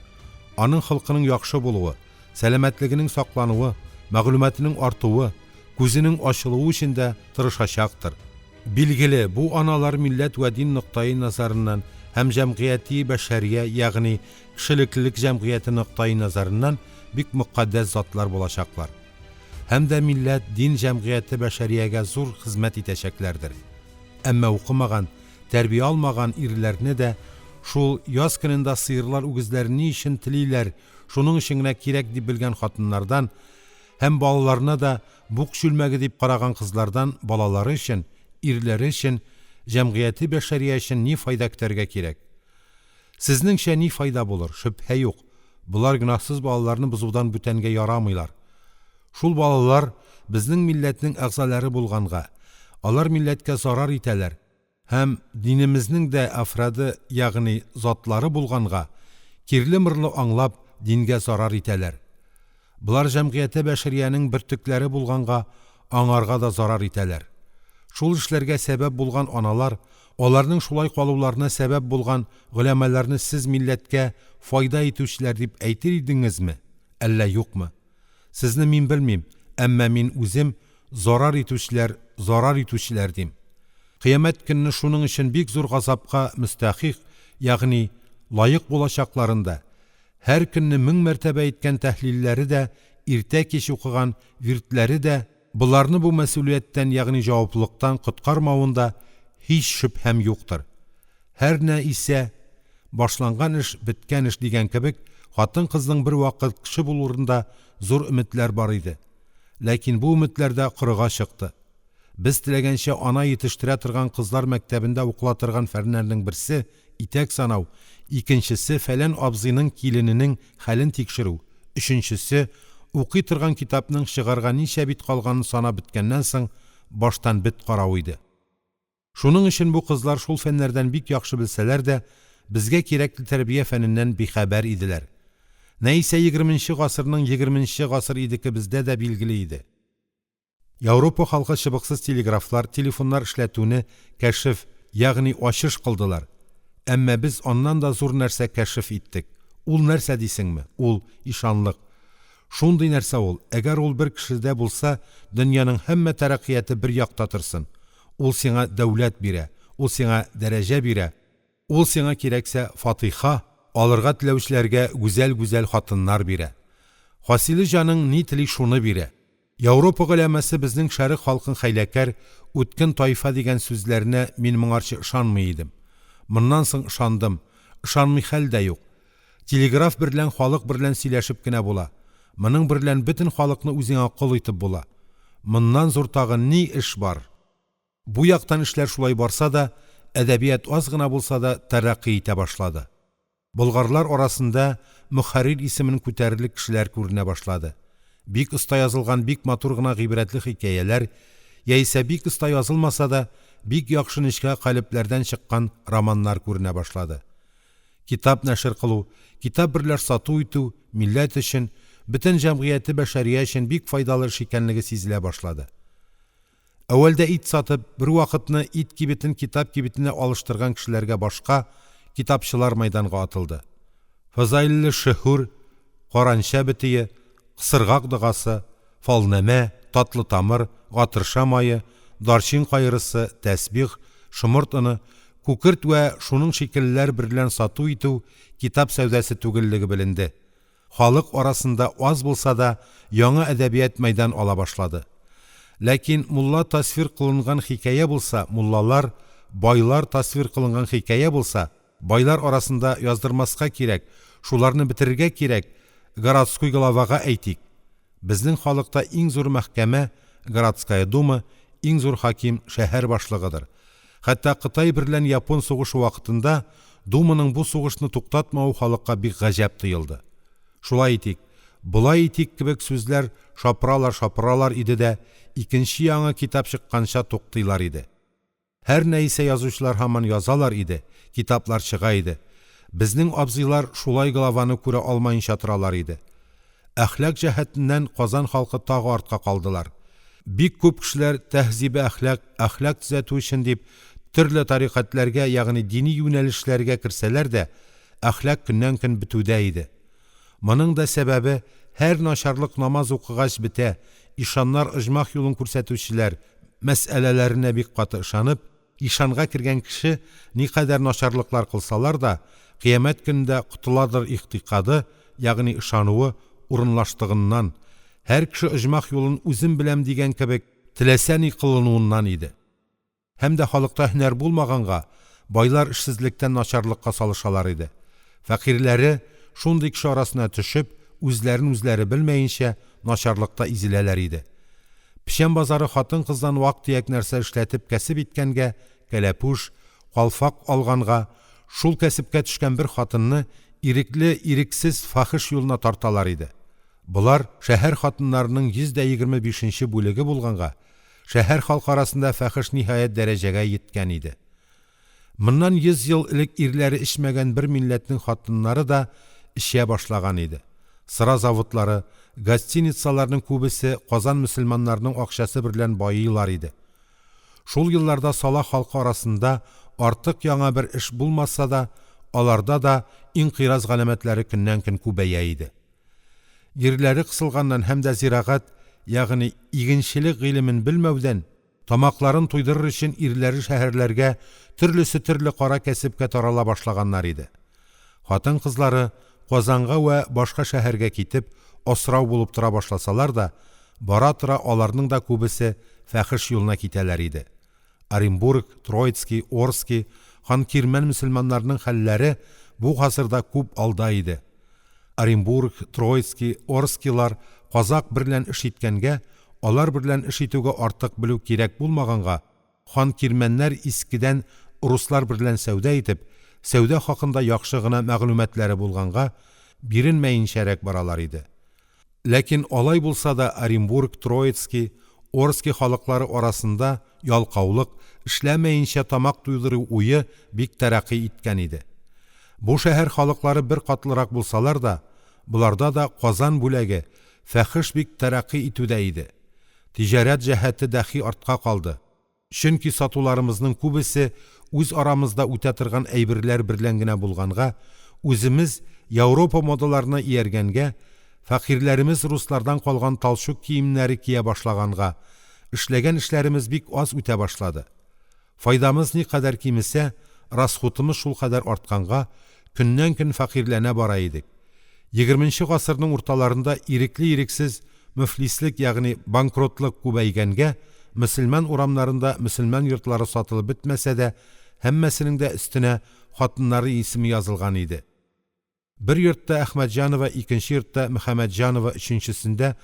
аның холкының яхшы булуы, сәламәтлегенең саклануы, мәгълүматының артуы, күзенең ачылуы өчен дә тырышачактыр. Билгеле, бу аналар милләт вә дин ноктаи назарыннан һәм җәмгыяти бәшәрия, ягъни кешелеклелек җәмгыяте ноктаи назарыннан бик мөкатдәс затлар булачаклар. Һәм дә милләт, дин җәмгыяте бәшәриягә зур хезмәт итәчәкләрдер. Әмма укымаган, тәрбия алмаган ирләрне дә шул яз көнендә сыерлар үгезләрен ни өчен телиләр, шуның өчен генә кирәк дип белгән хатыннардан һәм балаларына да бук чүлмәге дип караган кызлардан балалары өчен, ирләре өчен, җәмгыяте бәшәрия өчен ни файда көтәргә кирәк? Сезнеңчә ни файда булыр, шөбһә юк, болар гөнаһсыз балаларны бозудан бүтәнгә ярамыйлар. Шул балалар безнең милләтнең әгъзалары булганга, алар милләткә зарар итәләр һәм динемезнең дә әфрады, ягъни затлары булганга, кирле-мырлы аңлап, дингә зарар итәләр. Болар җәмгыяте бәшәриянең бөртекләре булганга, аңарга да зарар итәләр. Шул эшләргә сәбәп булган аналар, аларның шулай калуларына сәбәп булган голямаларны сез милләткә файда итүчеләр дип әйтер идеңезме, әллә юкмы? Сезне мин белмим, әмма мин үзем зарар итүчеләр, зарар итүчеләр дим. Кыямәт көнне шуның өчен бик зур газапка мөстәхикъ, ягъни лаек булачакларын да, һәр көнне 1000 мәртәбә әйткән тәһлилләре дә, иртә-кич укыган вирдләре дә боларны бу мәсьүлияттән, ягъни җаваплылыктан коткармавында һич шөбһәм юктыр. Һәр нә исә, башланган эш – беткән эш дигән кебек, хатын-кызның бервакыт кеше булуында зур өметләр бар иде. Ләкин бу өметләр дә корыга чыкты. Без теләгәнчә ана йитештерә торган кызлар мәктәбендә укыла торган фәннәрнең берсе итәк санау, икенчесе фәлән абзыйның килененең хәлен тикшерү, өченчесе укый торган китапның чыгарга ничә бит калганын санап беткәннән соң баштан бет карау иде. Шуның өчен бу кызлар шул фәннәрдән бик яхшы белсәләр дә, безгә кирәкле тәрбия фәненнән бихәбәр иделәр. Нә исә егерменче гасырның егерменче гасыр идеке бездә дә билгеле иде. Ауропа халкы чыбыксыз телеграфлар, телефоннар эшләтүне кәшеф, ягъни ачыш кылдылар. Әмма без аннан да зур нәрсә кәшеф иттек. Ул нәрсә дисеңме? Ул – ишанлык. Шундый нәрсә ул, әгәр ул бер кешедә булса, дөньяның һәммә тәрәкъкыяте бер якта торсын. Ул сиңа дәүләт бирә, ул сиңа дәрәҗә бирә, ул сиңа кирәксә фатиха, алырга теләүчеләргә гүзәл-гүзәл хатыннар бирә. Хасиле җаның ни тели шуны бирә. Яуропа голямасы безнең шәрык халкын хәйләкәр, үткен тайфа дигән сүзләренә мин моңарчы ышанмый идем. Моннан соң ышандым. Ышанмый хәл дә юк. Телеграф берлән халык берлән сөйләшеп кенә була. Моның берлән бөтен халыкны үзеңә кол итеп була. Моннан зур тагы ни эш бар? Бу яктан эшләр шулай барса да, әдәбият аз гына булса да тәрәкъкый итә башлады. Болгарлар арасында мөхәррир исемен күтәрерлек кешеләр күренә башлады. Бик оста язылган бик матур гына гыйбрәтле хикәяләр яисә бик оста язылмаса да, бик яхшы нечкә калебләрдән чыккан романнар күренә башлады. Китап нәшер кылу, китап берләр сату итү милләт өчен, бөтен җәмгыяте бәшәрия өчен бик файдалы эш икәнлеге сизелә башлады. Әүвәлдә ит сатып, бервакытны ит кибетен китап кибетенә алыштырган кешеләргә башка китапчылар мәйданга атылды. Фәзаиле шөһүр, каранча бетие, кысыргак догасы, фалнамә, татлы тамыр, гатырша мае, дарчин кайрысы, тәсбих, шомырт оны, күкерт вә шуның шикеллеләр берлән сату итү китап сәүдәсе түгеллеге беленде. Халык арасында аз булса да яңа әдәбият мәйдан ала башлады. Ләкин мулла тасвир кылынган хикәя булса, муллалар, байлар тасвир кылынган хикәя булса, байлар арасында яздырмаска кирәк, шуларны бетерергә кирәк, городской главага әйтик. Безнең халыкта иң зур мәхкәмә городская дума, иң зур хаким шәһәр башлыгыдыр. Хәтта Кытай берлән Япон сугышы вакытында Думаның бу сугышны туктатмавы халыкка бик гаҗәп тоелды. Шулай итик, болай итик кебек сүзләр шапыралар-шапыралар иде дә, икенче яңа китап чыкканча туктыйлар иде. Һәр нә исә язучылар һаман язалар иде, китаплар чыга иде. Безнең абзыйлар шулай главаны күрә алмаенча торалар иде. Әхлак җәһәтеннән Казан халкы тагы артка калдылар. Бик күп кешеләр тәһзибе әхлак, әхлак төзәтү өчен дип, төрле тарикатьләргә, ягъни дини юнәлешләргә керсәләр дә, әхлак көннән-көн бетүдә иде. Моның да сәбәбе һәр начарлык намаз укыгач бетә, ишаннар оҗмах юлын күрсәтүчеләр мәсьәләләренә бик каты ышанып, Ишанга кергән кеше никадәр начарлыклар кылсалар да, кыямәт көнендә котыладыр игътикады, ягъни ышануы урынлаштыгыннан, һәр кеше оҗмах юлын үзем беләм дигән кебек, теләсә ни кылынуыннан иде. Һәм дә халыкта һөнәр булмаганга, байлар эшсезлектән начарлыкка салышалар иде. Фәкыйрьләре, шундый кеше арасына төшеп, үзләрен үзләре белмәенчә, начарлыкта изеләләр иде. Печән базары хатын-кыздан вак-төяк нәрсә эшләтеп кәсеп иткәнгә, кәләпүш, калфак алганга, шул кәсепкә төшкән бер хатынны ирекле-ирексез фахеш юлына тарталар иде. Болар шәһәр хатыннарының 125 нче бүлеге булганга, шәһәр халкы арасында фахеш ниһаять дәрәҗәгә йиткән иде. Моннан 100 ел элек ирләре эчмәгән бер милләтнең хатыннары да эчә башлаган иде. Сыра заводлары, гостиницаларның күбесе Казан мөселманнарының акчасы берлән байыйлар иде. Шул елларда сала халкы арасында артык яңа бер эш булмаса да, аларда да инкыйраз галәмәтләре көннән-көн күбәя иде. Йирләре кысылганнан һәм дә зирагать, ягъни игенчелек гыйлемен белмәүдән, Тамакларын туйдырыр өчен ирләре шәһәрләргә төрлесе төрле кара кәсепкә тарала башлаганнар иде. Хатын-кызлары Казанга вә башка шәһәргә китеп, асрау булып тора башласалар да, бара-тора аларның да күбесе фәхеш юлына китәләр иде. Оренбург, Троицки, Орски, Ханкирмән мөселманнарының хәлләре бу гасырда күп алда иде. Оренбург, Троицки, Орскилар казакъ берлән эш иткәнгә, алар берлән эш итүгә артык белү кирәк булмаганга, ханкирмәннәр искедән руслар берлән сәүдә итеп, сәүдә хакында яхшы гына мәгълүматлары булганга, биренмәенчәрәк баралар иде. Ләкин алай булса да Оренбург, Троицки, Орски халыклары арасында ялкаулык, эшләмәенчә тамак туйдыру уе бик тәрәкъкый иткән иде. Бу шәһәр халыклары бер катлырак булсалар да, боларда да Казан бүләге, фәхеш бик тәрәкъкый итүдә иде. Тиҗарәт җәһәте дәхи артка калды. Чөнки сатуларымызның күбесе үз арамызда үтә торган әйберләр берлән генә булганга, үземез Аурупа модаларына ияргәнгә, фәкыйрьләремез руслардан калган талчук киемнәре кия башлаганга, эшләгән эшләремез бик аз үтә башлады. Файдамыз никадәр кимесә, расхутымыз шулкадәр артканга, көннән-көн фәкыйрьләнә бара идек. Егерменче гасырның урталарында ирекле-ирексез мөфлислек, ягъни банкротлык күбәйгәнгә, мөселман урамнарында мөселман йортлары сатылып бетмәсә дә, һәммәсенең дә өстенә хатыннары исеме язылган иде. Бер йортта Әхмәтҗанова, икенче йортта Мөхәммәтҗанова, өченчесендә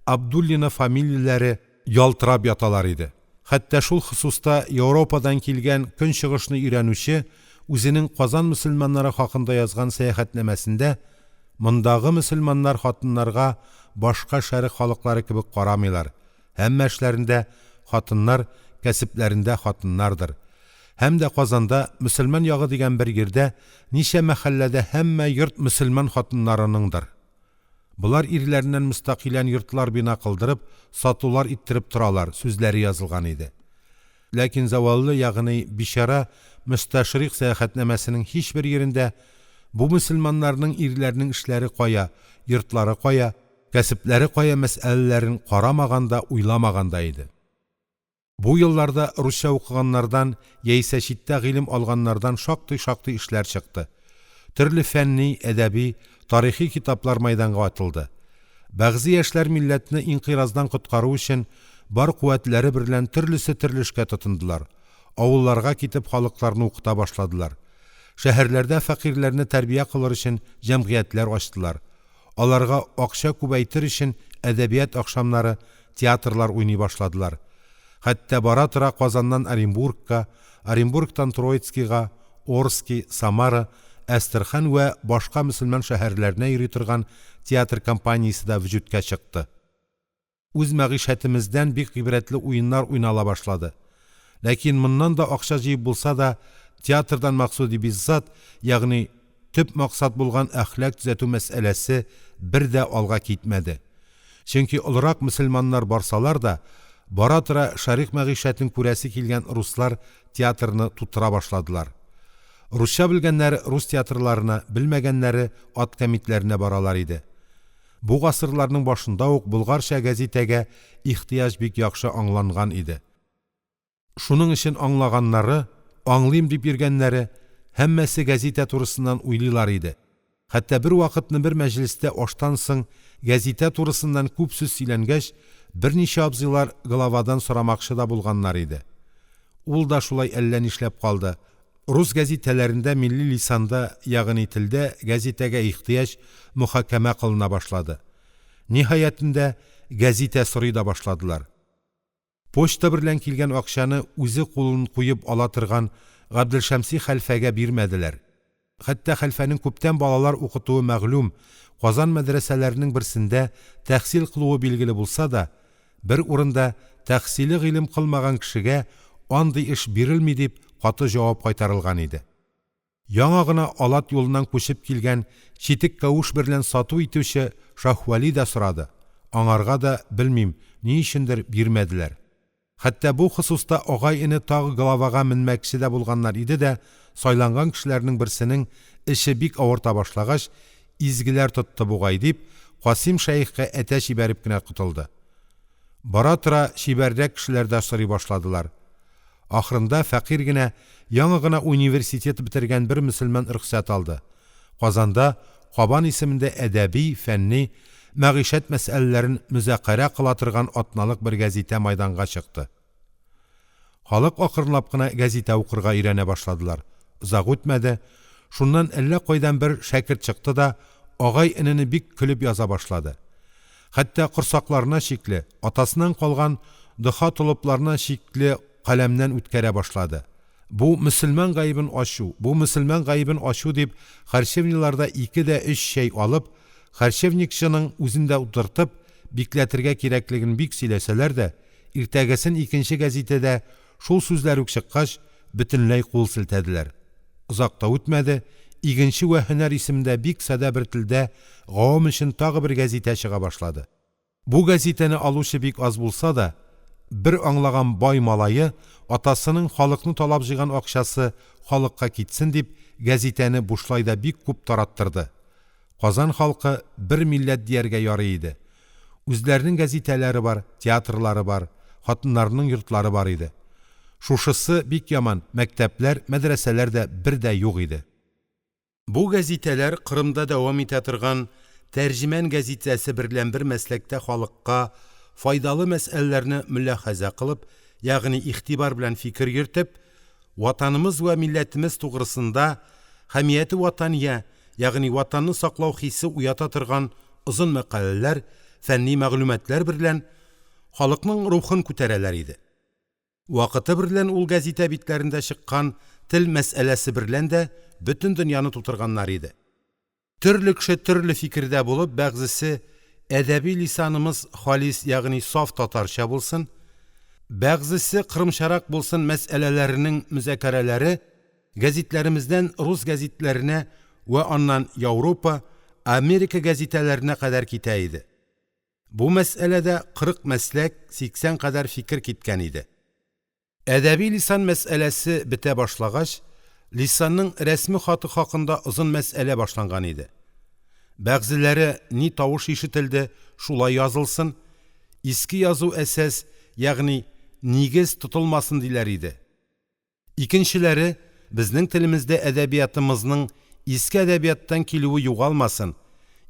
Абдуллина фамилияләре ялтырап яталар иде. Хәтта шул хосуста Аурупадан килгән Көнчыгышны өйрәнүче үзенең Казан мөселманнары хакында язган сәяхәтнамәсендә мондагы мөселманнар хатыннарга башка шәрык халыклары кебек карамыйлар, һәммә эшләрендә хатыннар, кәсепләрендә хатыннардыр. Һәм дә Казанда мөселман ягы дигән бер йирдә ничә мәхәлләдә һәммә йорт мөселман хатыннарыныңдыр. Болар ирләреннән мөстәкыйлән йортлар бина кылдырып, сатулар иттереп торалар, сүзләре язылган иде. Ләкин зәваллы, ягъни бичара мөстәшрикъ сәяхәтнамәсенең һичбер йирендә бу мөселманнарның ирләренең эшләре кая, йортлары кая, кәсепләре кая мәсьәләләрен карамаган да, уйламаган да иде. Бу елларда русча укыганнардан яисә читтә гыйлем алганнардан шактый-шактый эшләр чыкты. Төрле фәнни, әдәби, тарихи китаплар мәйданга атылды. Бәгъзе яшьләр милләтне инкыйраздан коткару өчен бар куәтләре берлән төрлесе төрле эшкә тотындылар. Авылларга китеп халыкларны укыта башладылар. Шәһәрләрдә фәкыйрьләрне тәрбия кылыр өчен җәмгыятьләр ачтылар. Аларга акча күбәйтер өчен әдәбият ахшамнары, театрлар уйный башладылар. Хәтта бара-тора Казаннан Оренбургка, Оренбургтан Троицкига, Орски, Самара, Әстерхан вә башка мөселман шәһәрләренә йөри торган театр компаниясе дә вөҗүдкә чыкты. Үз мәгыйшәтемездән бик гыйбрәтле уеннар уйнала башлады. Ләкин моннан да акча җыеп булса да, театрдан максуди биззат, ягъни төп максат булган әхлак төзәтү мәсьәләсе бер дә алга китмәде. Чөнки олырак мөселманнар барсалар да, бара-тора шәрык мәгыйшәтен күрәсе килгән руслар театрны тутыра башладылар. Русча белгәннәре рус театрларына, белмәгәннәре ат кәмитләренә баралар иде. Бу гасырларның башында ук болгарча гәзитәгә ихтыяҗ бик яхшы аңланган иде. Шуның өчен аңлаганнары, аңлыйм дип йөргәннәре, һәммәсе гәзитә турысыннан уйлыйлар иде. Хәтта бервакытны бер мәҗлестә аштан соң гәзитә турысыннан күп сүз сөйләнгәч, берничә абзыйлар главадан сорамакчы да булганнар иде. Ул да шулай әллә нишләп калды. Рус гәзитәләрендә милли лисанда, ягъни телдә гәзитәгә ихтыяҗ мөхакәмә кылына башлады. Ниһаятендә, гәзитә сорый да башладылар. Почта берлән килгән акчаны үзе кулын куеп ала торган Габделшәмси хәлфәгә бирмәделәр. Хәтта хәлфәнең күптән балалар укытуы мәгълүм, Казан мәдрәсәләренең берсендә тәхсил кылуы билгеле булса да, бер урында тәхсиле гыйлем кылмаган кешегә андый эш бирелми дип каты җавап кайтарылган иде. Яңа гына Алат юлыннан күчеп килгән читек-кәвеш берлән сату итүче Шаһвәли дә сорады, аңарга да, белмим, ни өчендер, бирмәделәр. Хәтта бу хосуста агай-эне тагы главага менмәкче дә булганнар иде дә, сайланган кешеләрнең берсенең эче бик авырта башлагач, изгеләр тотты бугай дип, Касыйм шәехкә әтәч җибәреп кенә котылды. Бара-тора чибәррәк кешеләр дә сорый башладылар. Ахырында фәкыйрь генә, яңа гына университет бетергән бер мөселман рөхсәт алды. Казанда Кабан исемендә әдәби, фәнни, мәгыйшәт мәсьәләләрен мөзакәрә кыла торган атналык бер гәзитә майданга чыкты. Халык акрынлап кына гәзитә укырга өйрәнә башладылар. Озак үтмәде, шуннан әллә кайдан бер шәкерт чыкты да агай-энене бик көлеп яза башлады. Хәтта корсакларына чикле, атасыннан калган доха толыпларына чикле каләмнән үткәрә башлады. Бу мөселман гаебен ачу, бу мөселман гаебен ачу дип, харчевниларда ике дә өч чәй алып, харчевникчының үзен дә утыртып, бикләтергә кирәклеген бик сөйләсәләр дә, иртәгесен икенче гәзитәдә шул сүзләр үк чыккач, бөтенләй кул селтәделәр. Озак та үтмәде, Игенче вә һөнәр исемендә бик садә бер телдә гавам өчен тагы бер гәзитә чыга башлады. Бу гәзитәне алучы бик аз булса да, Бер аңлаган бай малае, атасының халыкны талап җыйган акчасы халыкка китсен дип, гәзитәне бушлай да бик күп тараттырды. Казан халкы бер милләт дияргә ярый иде. Үзләренең гәзитәләре бар, театрлары бар, хатыннарының йортлары бар иде. Шушысы бик яман, мәктәпләр, мәдрәсәләр дә бер дә юк иде. Бу гәзитәләр Кырымда дәвам итә торган «Тәрҗеман» гәзитәсе берлән бер мәсләктә халыкка файдалы мәсьәләләрне мөляхәзә кылып, ягъни игътибар белән фикер йөртеп, Ватанымыз вә милләтемез тугрысында хәмияте ватания, ягъни ватанны саклау хисе уята торган озын мәкаләләр, фәнни мәгълүматлар берлән халыкның рухын күтәрәләр иде. Вакыты берлән ул гәзитә битләрендә чыккан тел мәсьәләсе берлән дә бөтен дөньяны тутырганнар иде. Төрле кеше төрле фикердә булып, бәгъзесе әдәби лисанымыз халис, ягъни саф татарча булсын, бәгъзесе кырымчарак булсын мәсьәләләренең мөзакәрәләре гәзитләремездән рус гәзитләренә вә аннан Яуропа, Америка гәзитәләренә кадәр китә иде. Бу мәсьәләдә 40 мәсләк, 80 кадәр фикер киткән иде. Әдәби лисан мәсьәләсе бетә башлагач, лисанның рәсми хаты хакында озын мәсьәлә башланган иде. Бәгъзеләре ни тавыш ишетелде, шулай язылсын, иске язу әсәс, ягъни нигез тотылмасын диләр иде. Икенчеләре, безнең телемездә әдәбиятымызның иске әдәбияттан килүе югалмасын,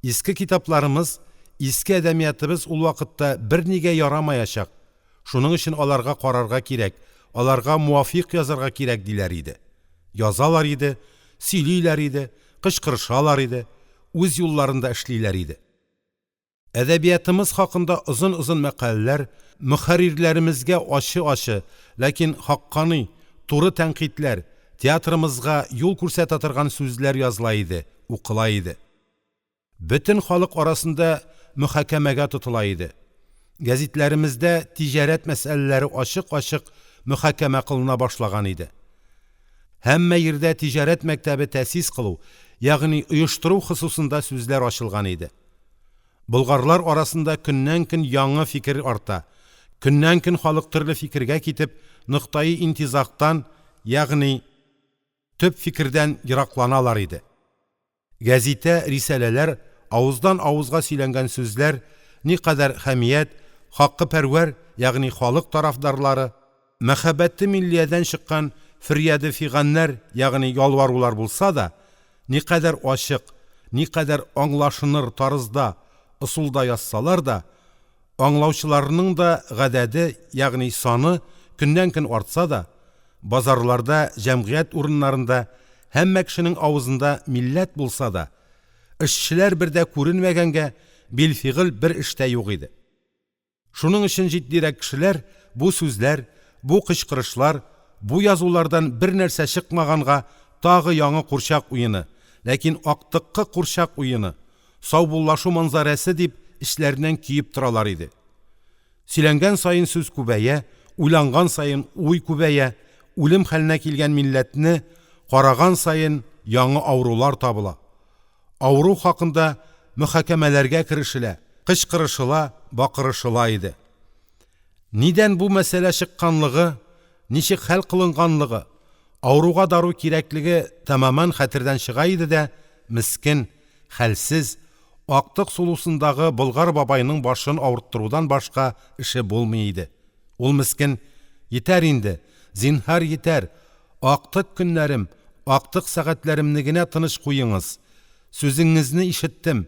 иске китапларымыз, иске әдәбиятыбыз ул вакытта бернигә ярамаячак, шуның өчен аларга карарга кирәк, аларга муафикъ язарга кирәк, диләр иде. Язалар иде, сөйлиләр иде, кычкырышалар иде, үз юлларында эшлиләр иде. Әдәбиятымыз хакында озын-озын мәкаләләр, мөхәррирләремезгә ачы-ачы, ләкин хаккани, туры тәнкыйтьләр, театрымызга юл күрсәтә торган сүзләр языла иде, укыла иде. Бөтен халык арасында мөхакәмәгә тотыла иде. Гәзитләремездә тиҗарәт мәсьәләләре ачык-ачык мөхакәмә кылына башлаган иде. Һәммә йирдә тиҗарәт мәктәбе тәэсис кылу, ягъни оештыру хосусында сүзләр ачылган иде. Болгарлар арасында көннән-көн яңа фикер арта, көннән-көн халык төрле фикергә китеп, ноктаи интизагтан, ягъни төп фикердән еракланалар иде. Гәзитә, рисаләләр, авыздан авызга сөйләнгән сүзләр никадәр хәмият, хаккы пәрвәр, ягъни халык тарафдарлары, Мәхәббәте миллиядән чыккан фөрьяды фиганнар, ягъни ялварулар булса да, никадәр ачык, никадәр аңлашыныр тарызда, ысулда язсалар да, аңлаучыларының да гадәде, ягъни саны көннән-көн артса да, базарларда, җәмгыять урыннарында һәммә кешенең авызында милләт булса да, эшчеләр бер дә күренмәгәнгә, билфигыль бер эш тә юк иде. Шуның өчен җитдирәк кешеләр бу сүзләр, бу кычкырышлар, бу язулардан бернәрсә чыкмаганга тагы яңы курчак уены, ләкин актыккы курчак уены, саубуллашу манзарәсе дип эчләреннән көеп торалар иде. Сөйләнгән саен сүз күбәя, уйланган саен уй күбәя, үлем хәленә килгән милләтне караган саен яңы авырулар табыла. Авыру хакында мөхакәмәләргә керешелә, кычкырышыла, бакырышыла иде. Нидән бу мәсьәлә чыкканлыгы, ничек хәл кылынганлыгы, авыруга дару кирәклеге тәмамән хәтердән чыга иде дә, мескен, хәлсез, актык сулусындагы болгар бабайның башын авырттырудан башка эше булмый иде. Ул мескен: "Йитәр инде, зинһар йитәр, Актык көннәрем, актык сәгатьләремне генә тыныч куеңыз. Сүзеңезне ишеттем.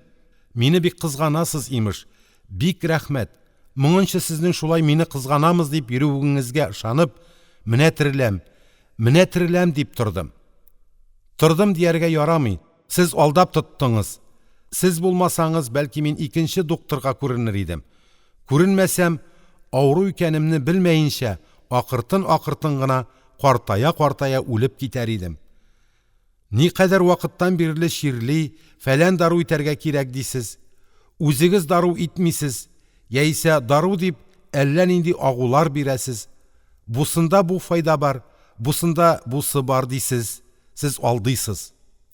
Мине бик кызганасыз, имеш. Бик рәхмәт. Моңынчы сезнең шулай мине кызганамыз дип йөрүегезгә ышанып, менә тереләм, менә тереләм дип тордым. Тордым дияргә ярамый. Сез алдап тоттыңыз. Сез булмасаңыз, бәлки мин икенче докторга күренер идем. Күренмәсәм, авыру икәнемне белмәенчә, акыртын-акыртын гына картая-картая үлеп китәр идем. Никадәр вакыттан бирле чирли, фәлән дару итәргә кирәк дисез. Үзегез дару итмисез, яисә дару дип әллә нинди агулар бирәсез. Бусында бу файда бар, бусында бусы бар дисез. Сез алдыйсыз.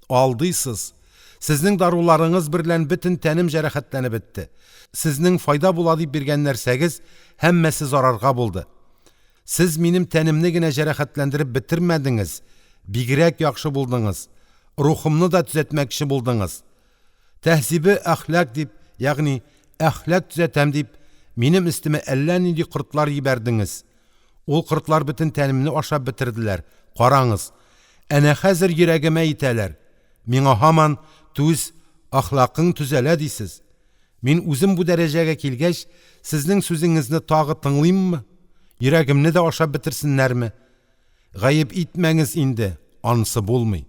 Алдыйсыз. Сезнең даруларыңыз берлән бөтен тәнем җәрәхәтләнеп бетте. Сезнең файда була дип биргән нәрсәгез һәммәсе зарарга булды. Сез минем тәнемне генә җәрәхәтләндереп бетермәдеңез, бигрәк яхшы булдыңыз, рухымны да төзәтмәкче булдыңыз. Тәһзибе әхлак дип, ягъни әхлак төзәтәм дип, минем өстемә әллә нинди кортлар йибәрдеңез. Ул кортлар бөтен тәнемне ашап бетерделәр, караңыз, әнә хәзер йөрәгемә йитәләр. Миңа һаман түз, әхлакың төзәлә дисез. Мин үзем бу дәрәҗәгә килгәч, сезнең сүзеңезне тагы тыңлыйммы? Йөрәгемне дә ашап бетерсеннәрме? Гаеп итмәңез инде, ансы булмый.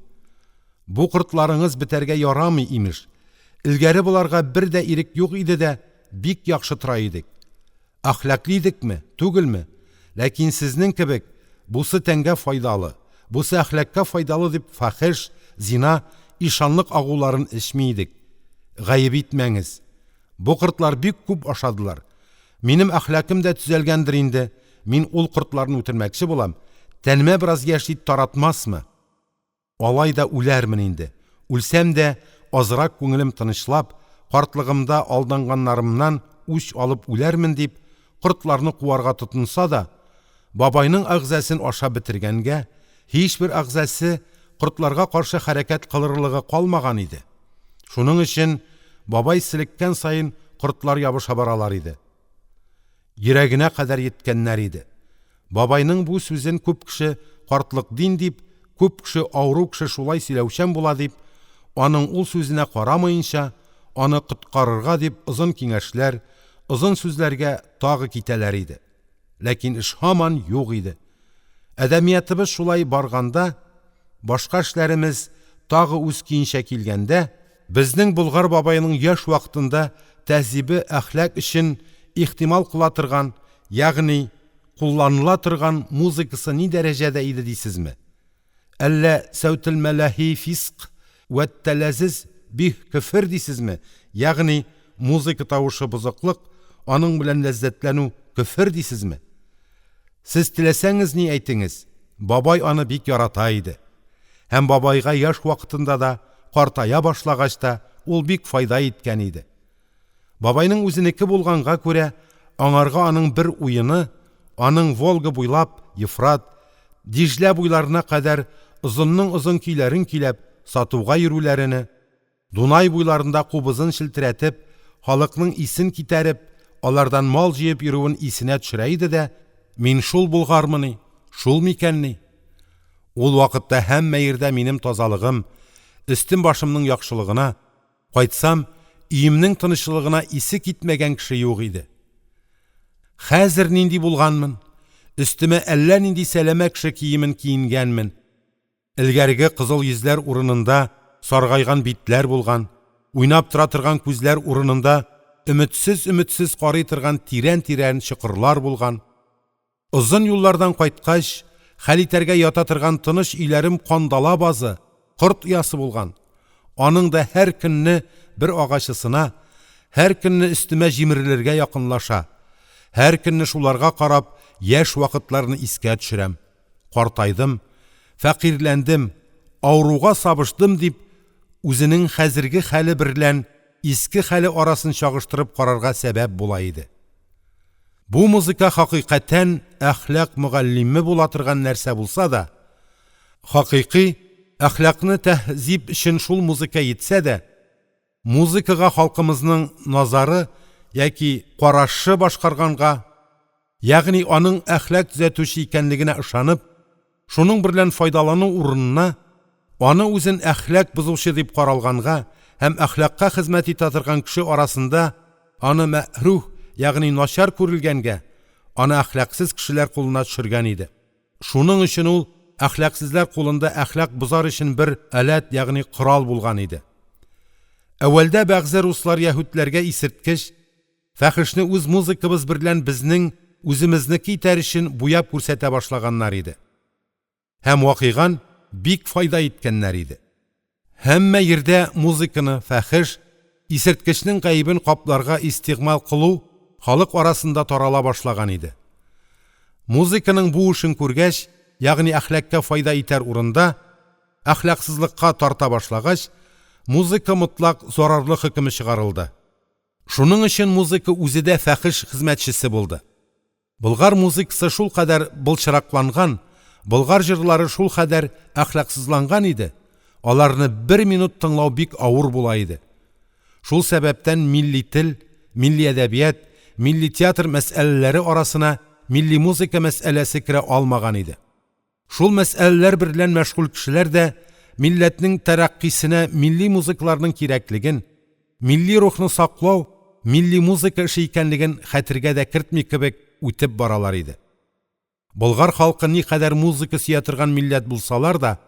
Бу кортларыңыз бетәргә ярамый, имеш. Элгәре боларга бер дә ирек юк иде дә, бик яхшы тора идек. Әхлаклы идекме, түгелме? Ләкин сезнең кебек, бусы тәнгә файдалы, бусы әхлакка файдалы дип фахеш, зина, ишанлык агуларын эчми идек. Гаеп итмәңез. Бу кортлар бик күп ашадылар. Минем әхлакым да төзәлгәндер инде, мин ул кортларны үтермәкче булам, тәнемә бераз яшь ит таратмасмы? Алай да үләрмен инде. Үлсәм дә, азрак күңелем тынычлап, картлыгымда алданганнарымнан үч алып үләрмен дип, кортларны куарга тотынса да, бабайның әгъзасын ашап бетергәнгә, һичбер әгъзасы кортларга каршы хәрәкәт кылырлыгы калмаган иде. Шуның өчен бабай селеккән саен кортлар ябыша баралар иде. Йөрәгенә кадәр йиткәннәр иде. Бабайның бу сүзен күп кеше картлык дин дип, күп кеше авыру кеше шулай сөйләүчән була дип, аның ул сүзенә карамаенча, аны коткарырга дип озын киңәшләр, озын сүзләргә тагы китәләр иде. Ләкин эш һаман юк иде. Әдәбиятыбыз шулай барганда, башка эшләремез тагы үз көенчә килгәндә, безнең Болгар бабайның яшь вакытында тәһзибе әхлак өчен ихтимал кыла торган, ягъни кулланыла торган музыкасы ни дәрәҗәдә иде дисезме? Әллә сәүтелмәләһи фиск вәт-тәләзез биһ көфер дисезме? Ягъни музыка тавышы бозыклык, аның белән ләззәтләнү көфер дисезме? Сез теләсәңез ни әйтеңез, бабай аны бик ярата иде. Һәм бабайга яшь вакытында да, картая башлагач та ул бик файда иткән иде. Бабайның үзенеке булганга күрә, аңарга аның бер уены, аның Волга буйлап Ефрат, Диҗлә буйларына кадәр озынның-озын көйләрен көйләп, сатуга йөрүләрене, Дунай буйларында кубызын челтерәтеп, халыкның исен китәреп, алардан мал җыеп йөрүен исенә төшерә иде дә, мин шул болгармыни, шул микәнни? Ул вакытта һәммә йирдә минем тазалыгым, өстем-башымның яхшылыгына, Кайтсам, өемнең тынычлыгына исе китмәгән кеше юк иде. Хәзер нинди булганмын? Өстемә әллә нинди сәләмә кеше киемен киенгәнмен. Элгәреге кызыл йөзләр урынында саргайган битләр булган, уйнап тора торган күзләр урынында өметсез-өметсез карый торган тирән-тирән чокырлар булган. Озын юллардан кайткач, хәл итәргә ята торган тыныч өйләрем кандала базы, корт оясы булган. Аның да һәр көнне бер агачы сына, һәр көнне өстемә җимерелергә якынлаша. Һәр көнне шуларга карап, яшь вакытларны искә төшерәм. Картайдым, фәкыйрьләндем, авыруга сабыштым дип, үзенең хәзерге хәле берлән иске хәле арасын чагыштырып карарга сәбәп була иде. Бу музыка хакыйкатән әхлак мөгаллиме була торган нәрсә булса да, хакыйкый әхлакны тәһзиб өчен шул музыка йитсә дә, музыкага халкымызның назары яки карашы башкарганга, ягъни аның әхлак төзәтүче икәнлегенә ышанып, Шуның берлән файдалану урынына, аны үзен әхлак бозучы дип каралганга һәм әхлакка хезмәт итә торган кеше арасында аны мәхрүһ, ягъни начар күрелгәнгә, аны әхлаксыз кешеләр кулына төшергән иде. Шуның өчен ул әхлаксызлар кулында әхлак бозар өчен бер аләт, ягъни корал булган иде. Әүвәлдә бәгъзе руслар яһүдләргә исерткеч, Фәхешне үз музыкабыз берлән безнең үземезнеке итәр өчен буяп күрсәтә башлаганнар иде. Һәм вакыйган бик файда иткәннәр иде. Һәммә йирдә музыканы фәхеш, исерткечнең гаебен капларга истигъмаль кылу халык арасында тарала башлаган иде. Музыканың бу эшен күргәч, ягъни әхлакка файда итәр урында, әхлаксызлыкка тарта башлагач, Музыка, мотлак, зарарлы хөкеме чыгарылды. Шуның өчен музыка үзе дә фахеш хезмәтчесе булды. Болгар музыкасы шулкадәр былчыракланган, болгар җырлары шулкадәр әхлаксызланган иде, аларны бер минут тыңлау бик авыр була иде. Шул сәбәптән милли тел, милли әдәбият, милли театр мәсьәләләре арасына милли музыка мәсьәләсе керә алмаган иде. Шул мәсьәләләр берлән мәшгуль кешеләр дә милләтнең тәрәкъкыйсенә милли музыкаларның кирәклеген, милли рухны саклау милли музыка эше икәнлеген хәтергә дә кертми кебек үтеп баралар иде. Болгар халкы никадәр музыка сөя торган милләт булсалар да,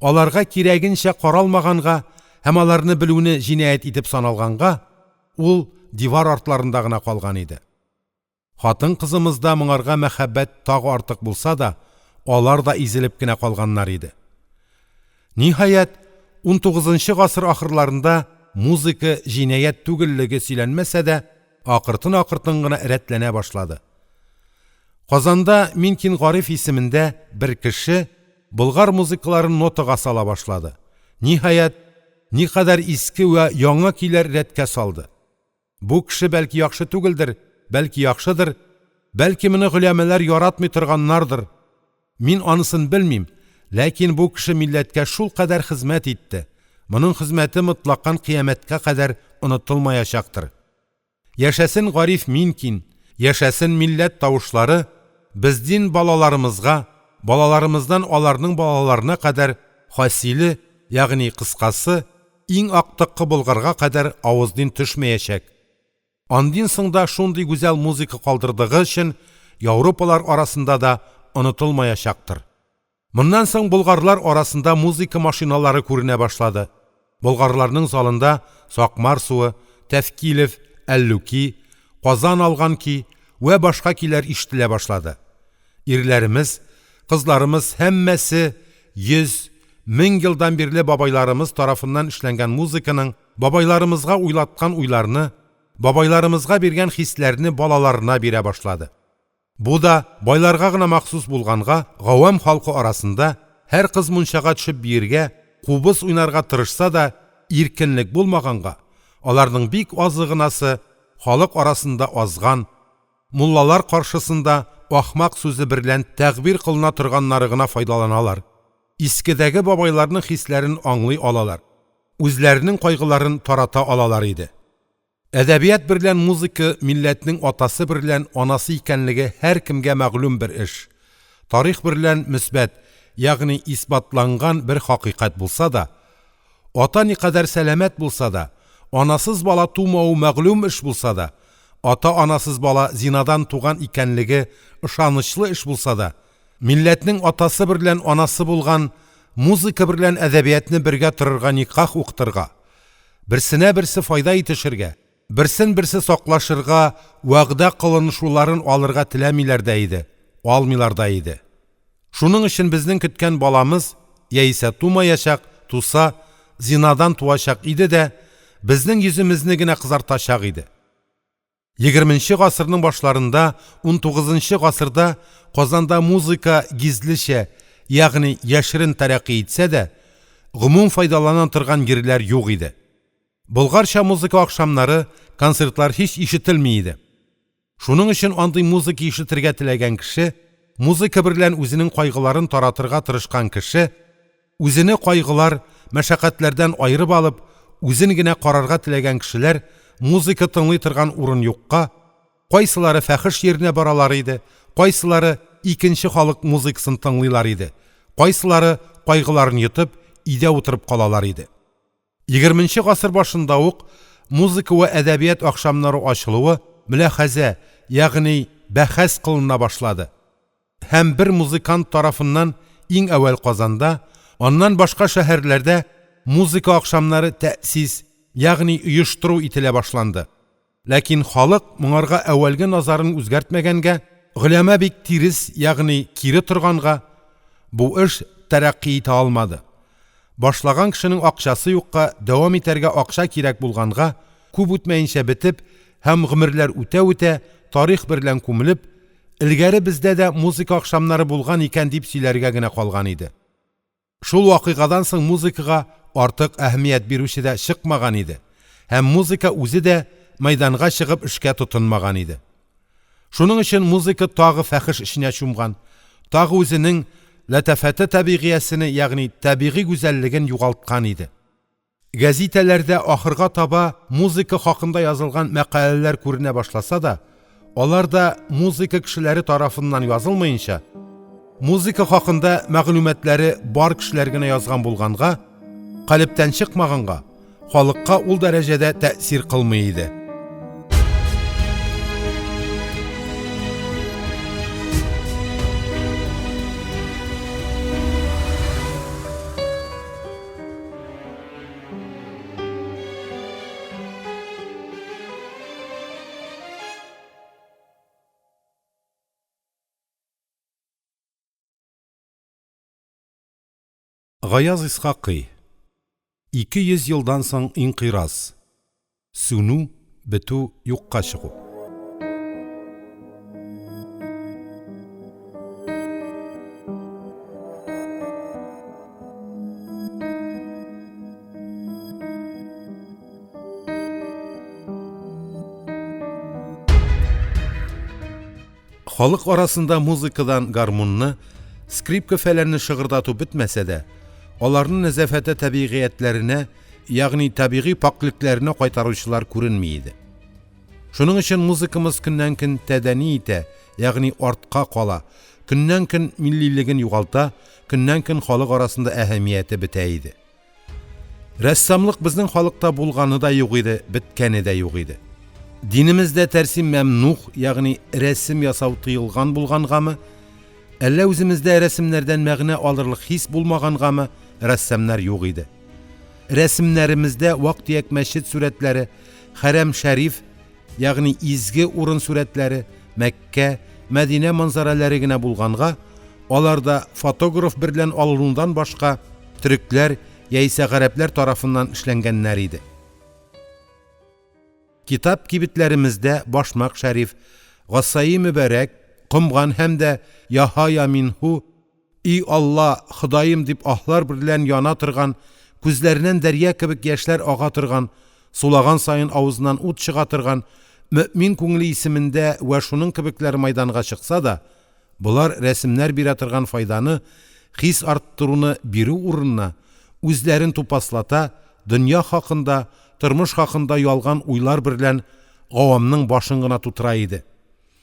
аларга кирәгенчә каралмаганга һәм аларны белүне җинаять итеп саналганга, ул дивар артларында гына калган иде. Хатын-кызымызда моңарга мәхәббәт тагы артык булса да, алар да изелеп кенә калганнар иде. Ниһаять, унтугызынчы гасыр ахырларында музыка җинаять түгеллеге сөйләнмәсә дә, акыртын-акыртын гына рәтләнә башлады. Казанда Минкин Гариф исемендә бер кеше болгар музыкаларын нотага сала башлады. Ниһаять, никадәр иске вә яңа көйләр рәткә салды. Бу кеше бәлки яхшы түгелдер, бәлки яхшыдыр, бәлки моны голямалар яратмый торганнардыр. Мин анысын белмим, ләкин бу кеше милләткә шулкадәр хезмәт итте. Моның хезмәте мотлакан кыямәткә кадәр онытылмаячактыр. Яшәсен Гариф Минкин, яшәсен милләт тавышлары бездин балаларымызга, балаларымыздан аларның балаларына кадәр хасиле, ягъни кыскасы, иң актыккы болгарга кадәр авыздин төшмәячәк. Андин соң да шундый гүзәл музыка калдырдыгы өчен Яуропалар арасында да онытылмаячактыр. Моннан соң болгарлар арасында музыка машиналары күренә башлады. Болгарларның залында Сакмар суы, Тәфкилев, Әллүки, Казан алган ки вә башка көйләр ишетелә башлады. Ирләремез, кызларымыз һәммәсе йөз, 1000 елдан бирле бабайларымыз тарафыннан эшләнгән музыканың бабайларымызга уйлаткан уйларны, бабайларымызга биргән хисләрне балаларына бирә башлады. Бу да байларга гына махсус булганга, гавам халкы арасында һәр кыз мунчага төшеп биергә, кубыз уйнарга тырышса да, иркенлек булмаганга, аларның бик азы гынасы халык арасында азган, муллалар каршысында ахмак сүзе берлән тәгъбир кылына торганнары гына файдаланалар, искедәге бабайларның хисләрен аңлый алалар, үзләренең кайгыларын тарата алалар иде. Әдәбият берлән музыка милләтнең атасы берлән анасы икәнлеге һәркемгә мәгълүм бер эш. Тарих берлән мөсбәт, ягъни исбатланган бер хакыйкать булса да, ата никадәр сәламәт булса да, анасыз бала тумавы мәгълүм эш булса да, ата-анасыз бала зинадан туган икәнлеге ышанычлы эш булса да, милләтнең атасы берлән анасы булган музыка берлән әдәбиятны бергә торырга никах укытырга, Берсенә берсе файда итешергә, берсен берсе саклашырга вәгъдә кылынышуларын алырга теләмиләр дә иде, алмыйлар да иде. Шуның өчен безнең көткән баламыз яисә тумаячак, туса, зинадан туачак иде дә, безнең йөземезне генә кызартачак иде. Егерменче гасырның башларында, унтугызынчы гасырда Казанда музыка гизлечә, ягъни яшерен тәрәкъкый итсә дә, гомум файдалана торган йирләр юк иде. Болгарча музыка ахшамнары, концертлар һич ишетелми иде. Шуның өчен андый музыка ишетергә теләгән кеше, музыка берлән үзенең кайгыларын таратырга тырышкан кеше Үзене кайгылар, мәшәкатьләрдән аерып алып, үзен генә карарга теләгән кешеләр музыка тыңлый торган урын юкка, кайсылары фәхеш йиренә баралар иде, кайсылары икенче халык музыкасын тыңлыйлар иде, кайсылары кайгыларын йотып, өйдә утырып калалар иде. Егерменче гасыр башында ук музыка вә әдәбият ахшамнары ачылуы мөляхәзә, ягъни бәхәс кылына башлады. Һәм бер музыкант тарафыннан иң әүвәл Казанда, аннан башка шәһәрләрдә музыка ахшамнары тәэсис, ягъни оештыру ителә башланды. Ләкин халык моңарга әүвәлге назарын үзгәртмәгәнгә, голяма бик тирес, ягъни кире торганга, бу эш тәрәкъкый итә алмады. Башлаган кешенең акчасы юкка, дәвам итәргә акча кирәк булганга, күп үтмәенчә бетеп һәм гомерләр үтә-үтә тарих берлән күмелеп, Элгәре бездә дә музыка ахшамнары булган икән дип сөйләргә генә калган иде. Шул вакыйгадан соң музыкага артык әһәмият бирүче дә чыкмаган иде һәм музыка үзе дә мәйданга чыгып эшкә тотынмаган иде. Шуның өчен музыка тагы фахеш эченә чумган, тагы үзенең ләтафәте табигыясене, ягъни табигый гүзәллеген югалткан иде. Гәзитәләрдә ахырга таба музыка хакында язылган мәкаләләр күренә башласа да, алар да музыка кешеләре тарафыннан язылмаенча, музыка хакында мәгълүматлары бар кешеләр генә язган булганга, калебтән чыкмаганга, халыкка ул дәрәҗәдә тәэсир кылмый иде. Гаяз Исхакый. 200 елдан соң инкыйраз. Сүнү, бетү, юкка чыгу. Халык арасында музыкадан гармунны, скрипка-фәләнне шыгырдату бетмәсә дә, аларны нәзафәте табигыятьләренә, ягъни табигый пакьлекләренә кайтаручылар күренми иде. Шуның өчен музыкамыз көннән-көн тәдәни итә, ягъни артка кала, көннән-көн миллилеген югалта, көннән-көн халык арасында әһәмияте бетә иде. Рәссамлык безнең халыкта булганы да юк иде, беткәне дә юк иде. Динемездә тәрсим мәмнух, ягъни рәсем ясау тыелган булгангамы, әллә үземездә рәсемнәрдән мәгънә алырлык хис булмагангамы, рәссамнар юк иде. Рәсемнәремездә вак-төяк мәчет сурәтләре, хәрәм шәриф, ягъни изге урын сурәтләре, Мәккә, Мәдинә манзарәләре генә булганга, алар да фотограф берлән алынудан башка төрекләр яисә гарәпләр тарафыннан эшләнгәннәр иде. Китап кибетләремездә Башмак шәриф, Гасаи мөбарәк, Комган һәм дә Яһа яминһу И Алла, Ходаем дип аһлар берлән яна торган, күзләреннән дәрья кебек яшьләр ага торган, сулаган саен авызыннан ут чыга торган мөэмин күңеле исемендә вә шуның кебекләр мәйданга чыкса да, болар рәсемнәр бирә торган файданы, хис арттыруны бирү урынына, үзләрен тупаслата, дөнья хакында, тормыш хакында ялган уйлар берлән гавамның башын гына тутыра иде.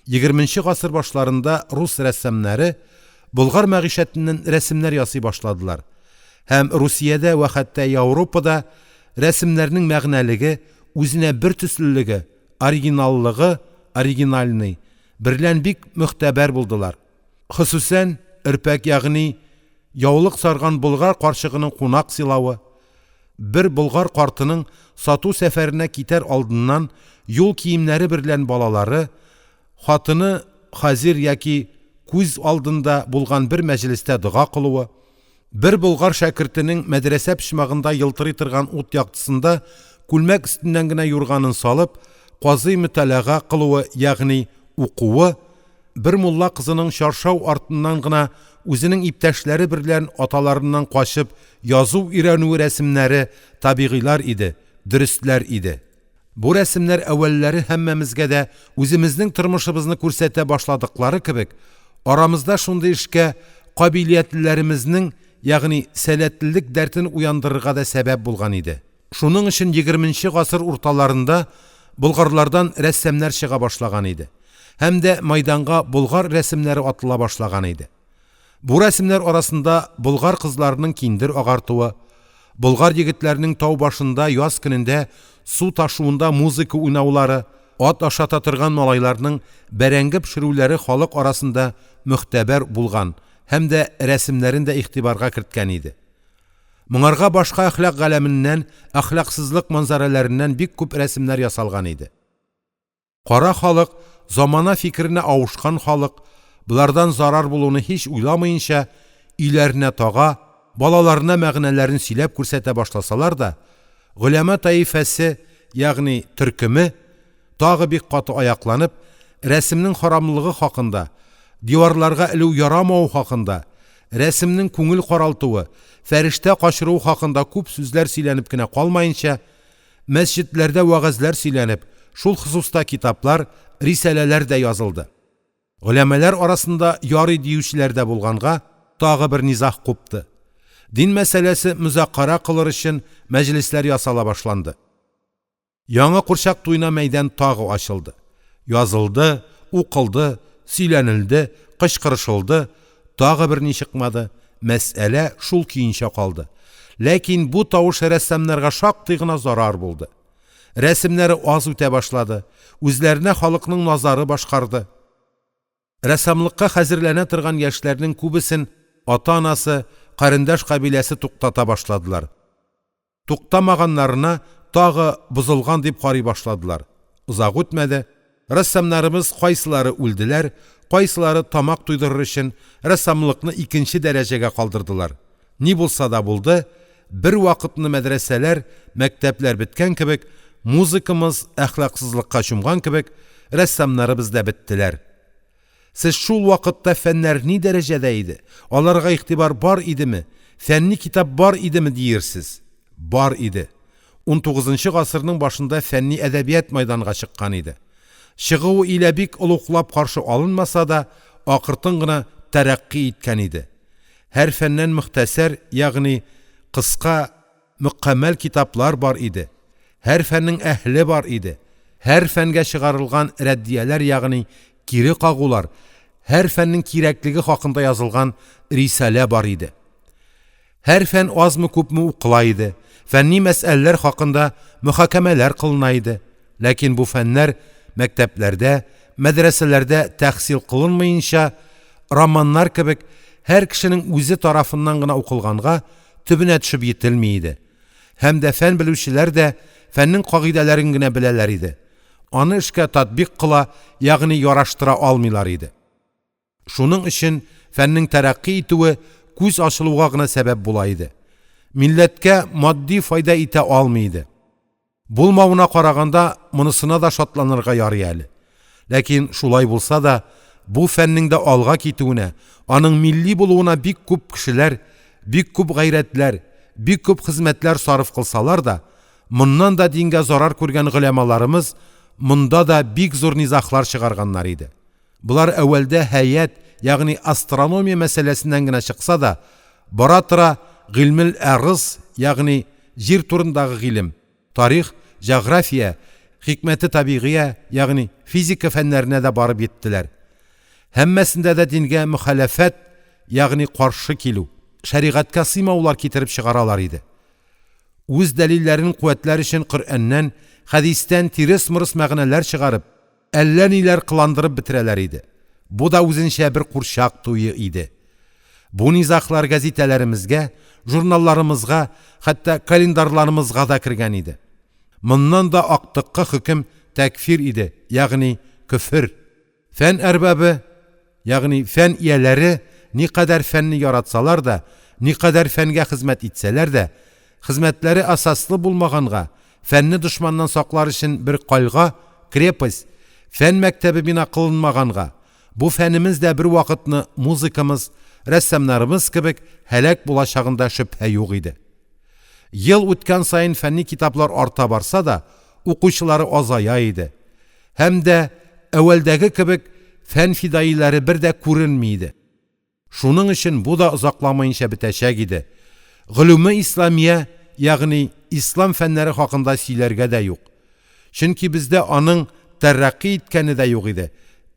Егерменче гасыр башларында рус рәссамнары болгар мәгыйшәтеннән рәсемнәр ясый башладылар һәм Русиядә вә хәтта Яуропада рәсемнәрнең мәгънәлеге, үзенә бертөслелеге, оригиналлыгы, оригинальный, берлән бик могтәбәр булдылар. Хосусән, өрпәк ягъни яулык сарган болгар карчыгының кунак сыйлавы, бер болгар картының сату сәфәренә китәр алдыннан юл киемнәре берлән балалары, хатыны хазир яки күз алдында булган бер мәҗлестә дога кылуы, бер болгар шәкертенең мәдрәсә почмагында елтырый торган ут яктысында күлмәк өстеннән генә юрганын салып, казый мөталага кылуы, ягъни укуы, бер мулла кызының чаршау артыннан гына үзенең иптәшләре берлән аталарыннан качып язу өйрәнүе рәсемнәре табигыйлар иде, дөрестләр иде. Бу рәсемнәр әүвәлләре һәммәмезгә дә үземезнең тормышыбызны күрсәтә башладыклары кебек, арамызда шундый эшкә кабилиятлеләремезнең, ягъни сәләтлелек дәртен уяндырырга да сәбәп булган иде. Шуның өчен егерменче гасыр урталарында болгарлардан рәссамнар чыга башлаган иде. Һәм дә майданга болгар рәсемнәре атыла башлаган иде. Бу рәсемнәр арасында болгар кызларының киндер агартуы, болгар егетләренең тау башында яз көнендә су ташуында музыка уйнаулары, ат ашата торган малайларның бәрәңге пешерүләре халык арасында мөхтәбәр булган һәм дә рәсемнәрен дә игътибарга керткән иде. Моңарга башка әхлак галәменнән, әхлаксызлык манзарәләреннән бик күп рәсемнәр ясалган иде. Кара халык, замана фикеренә авышкан халык, болардан зарар булуны һич уйламыенча, өйләренә тага, балаларына мәгънәләрен сөйләп күрсәтә башласалар да, голяма таифәсе, ягъни төркеме, тагы бик каты аякланып, рәсемнең харамлыгы хакында, диварларга элү ярамавы хакында, Рәсемнең күңел каралтуы, фәрештә качыруы хакында күп сүзләр сөйләнеп кенә калмаенча, мәсҗедләрдә вәгазьләр сөйләнеп, шул хосуста китаплар, рисаләләр дә язылды. Голямалар арасында ярый диючеләр дә булганга, тагы бер низаг купты. Дин мәсьәләсе мозакәрә кылыр өчен мәҗлесләр ясала башланды. Яңа курчак туена мәйдан тагы ачылды. Язылды, укылды, сөйләнелде, кычкырышылды, тагы берни чыкмады, мәсьәлә шул көенчә калды. Ләкин бу тавыш рәссамнарга шактый гына зарар булды. Рәсемнәре аз үтә башлады, үзләренә халыкның назары башкарды. Рәссамлыкка хәзерләнә торган яшьләрнең күбесен ата-анасы, карендәш-кабиләсе туктата башладылар. Туктамаганнарына тагы бозылган дип карый башладылар. Озак үтмәде, рәссамнарымыз кайсылары үлделәр, кайсылары тамак туйдырыр өчен рәссамлыкны икенче дәрәҗәгә калдырдылар. Ни булса да булды, бервакытны мәдрәсәләр, мәктәпләр беткән кебек, музыкамыз әхлаксызлыкка чумган кебек, рәссамнарыбыз да беттеләр. Сез шул вакытта фәннәр ни дәрәҗәдә иде, аларга игътибар бар идеме, фәнни китап бар идеме диерсез. Бар иде. Унтугызынчы гасырның башында фәнни әдәбият мәйданга чыккан иде. Чыгуы илә бик олуглап каршы алынмаса да, акыртын гына тәрәкъкый иткән иде. Һәр фәннән мөхтәсәр, ягъни кыска, мөкәммәл китаплар бар иде. Һәр фәннең әһле бар иде. Һәр фәнгә чыгарылган рәддияләр, ягъни кире кагулар, һәр фәннең кирәклеге хакында язылган рисалә бар иде. Һәр фән азмы-күпме укыла иде, фәнни мәсьәләләр хакында мөхакәмәләр кылына иде. Ләкин бу фәннәр мәктәпләрдә, мәдрәсәләрдә тәхсил кылынмаенча, романнар кебек һәр кешенең үзе тарафыннан гына укылганга, төбенә төшеп йителми иде. Һәм дә фән белүчеләр дә фәннең кагыйдәләрен генә беләләр иде. Аны эшкә татбикъ кыла, ягъни яраштыра алмыйлар иде. Шуның өчен фәннең тәрәкъкый итүе күз ачылуга гына сәбәп була иде. Милләткә матди файда итә алмый иде. Булмавына караганда, монысына да шатланырга ярый әле. Ләкин шулай булса да, бу фәннең дә алга китүенә, аның милли булуына бик күп кешеләр, бик күп гайрәтләр, бик күп хезмәтләр сарыф кылсалар да, моннан да дингә зарар күргән голямаларымыз монда да бик зур низаглар чыгарганнар иде. Болар әүвәлдә һәйәт, ягъни астрономия мәсьәләсеннән генә чыкса да, бара-тора гыйльмел әрыз, ягъни җир турындагы гыйлем, тарих, җәгърафия, хикмәте табигыя, ягъни физика фәннәренә дә барып йиттеләр. Һәммәсендә дә дингә мөхаләфәт, ягъни каршы килү, шәригатькә сыймаулар китереп чыгаралар иде. Үз дәлилләрен куәтләр өчен Коръәннән, хәдистән тирес-морыс мәгънәләр чыгарып, әллә ниләр кыландырып бетерәләр иде. Бу да үзенчә бер курчак туе иде. Бу низаглар гәзитәләремезгә, журналларымызга, хәтта календарьларымызга да кергән иде. Моннан да актыккы хөкем тәкфир иде, ягъни көфер. Фән әрбабы, ягъни фән ияләре никадәр фәнне яратсалар да, никадәр фәнгә хезмәт итсәләр дә, хезмәтләре асаслы булмаганга, фәнне дошманнан саклар өчен бер кальга, крепость, фән мәктәбе бина кылынмаганга, бу фәнемез дә бервакытны музыкамыз, рәссамнарымыз кебек һәлак булачагында шөбһә юк иде. Ел үткән саен фәнни китаплар арта барса да, укучылары азая иде. Һәм дә әүвәлдәге кебек фән фидаиләре бер дә күренми иде. Шуның өчен бу да озакламаенча бетәчәк иде. Голүме исламия, ягъни ислам фәннәре хакында сөйләргә дә юк. Чөнки бездә аның тәрәкъкый иткәне дә юк иде,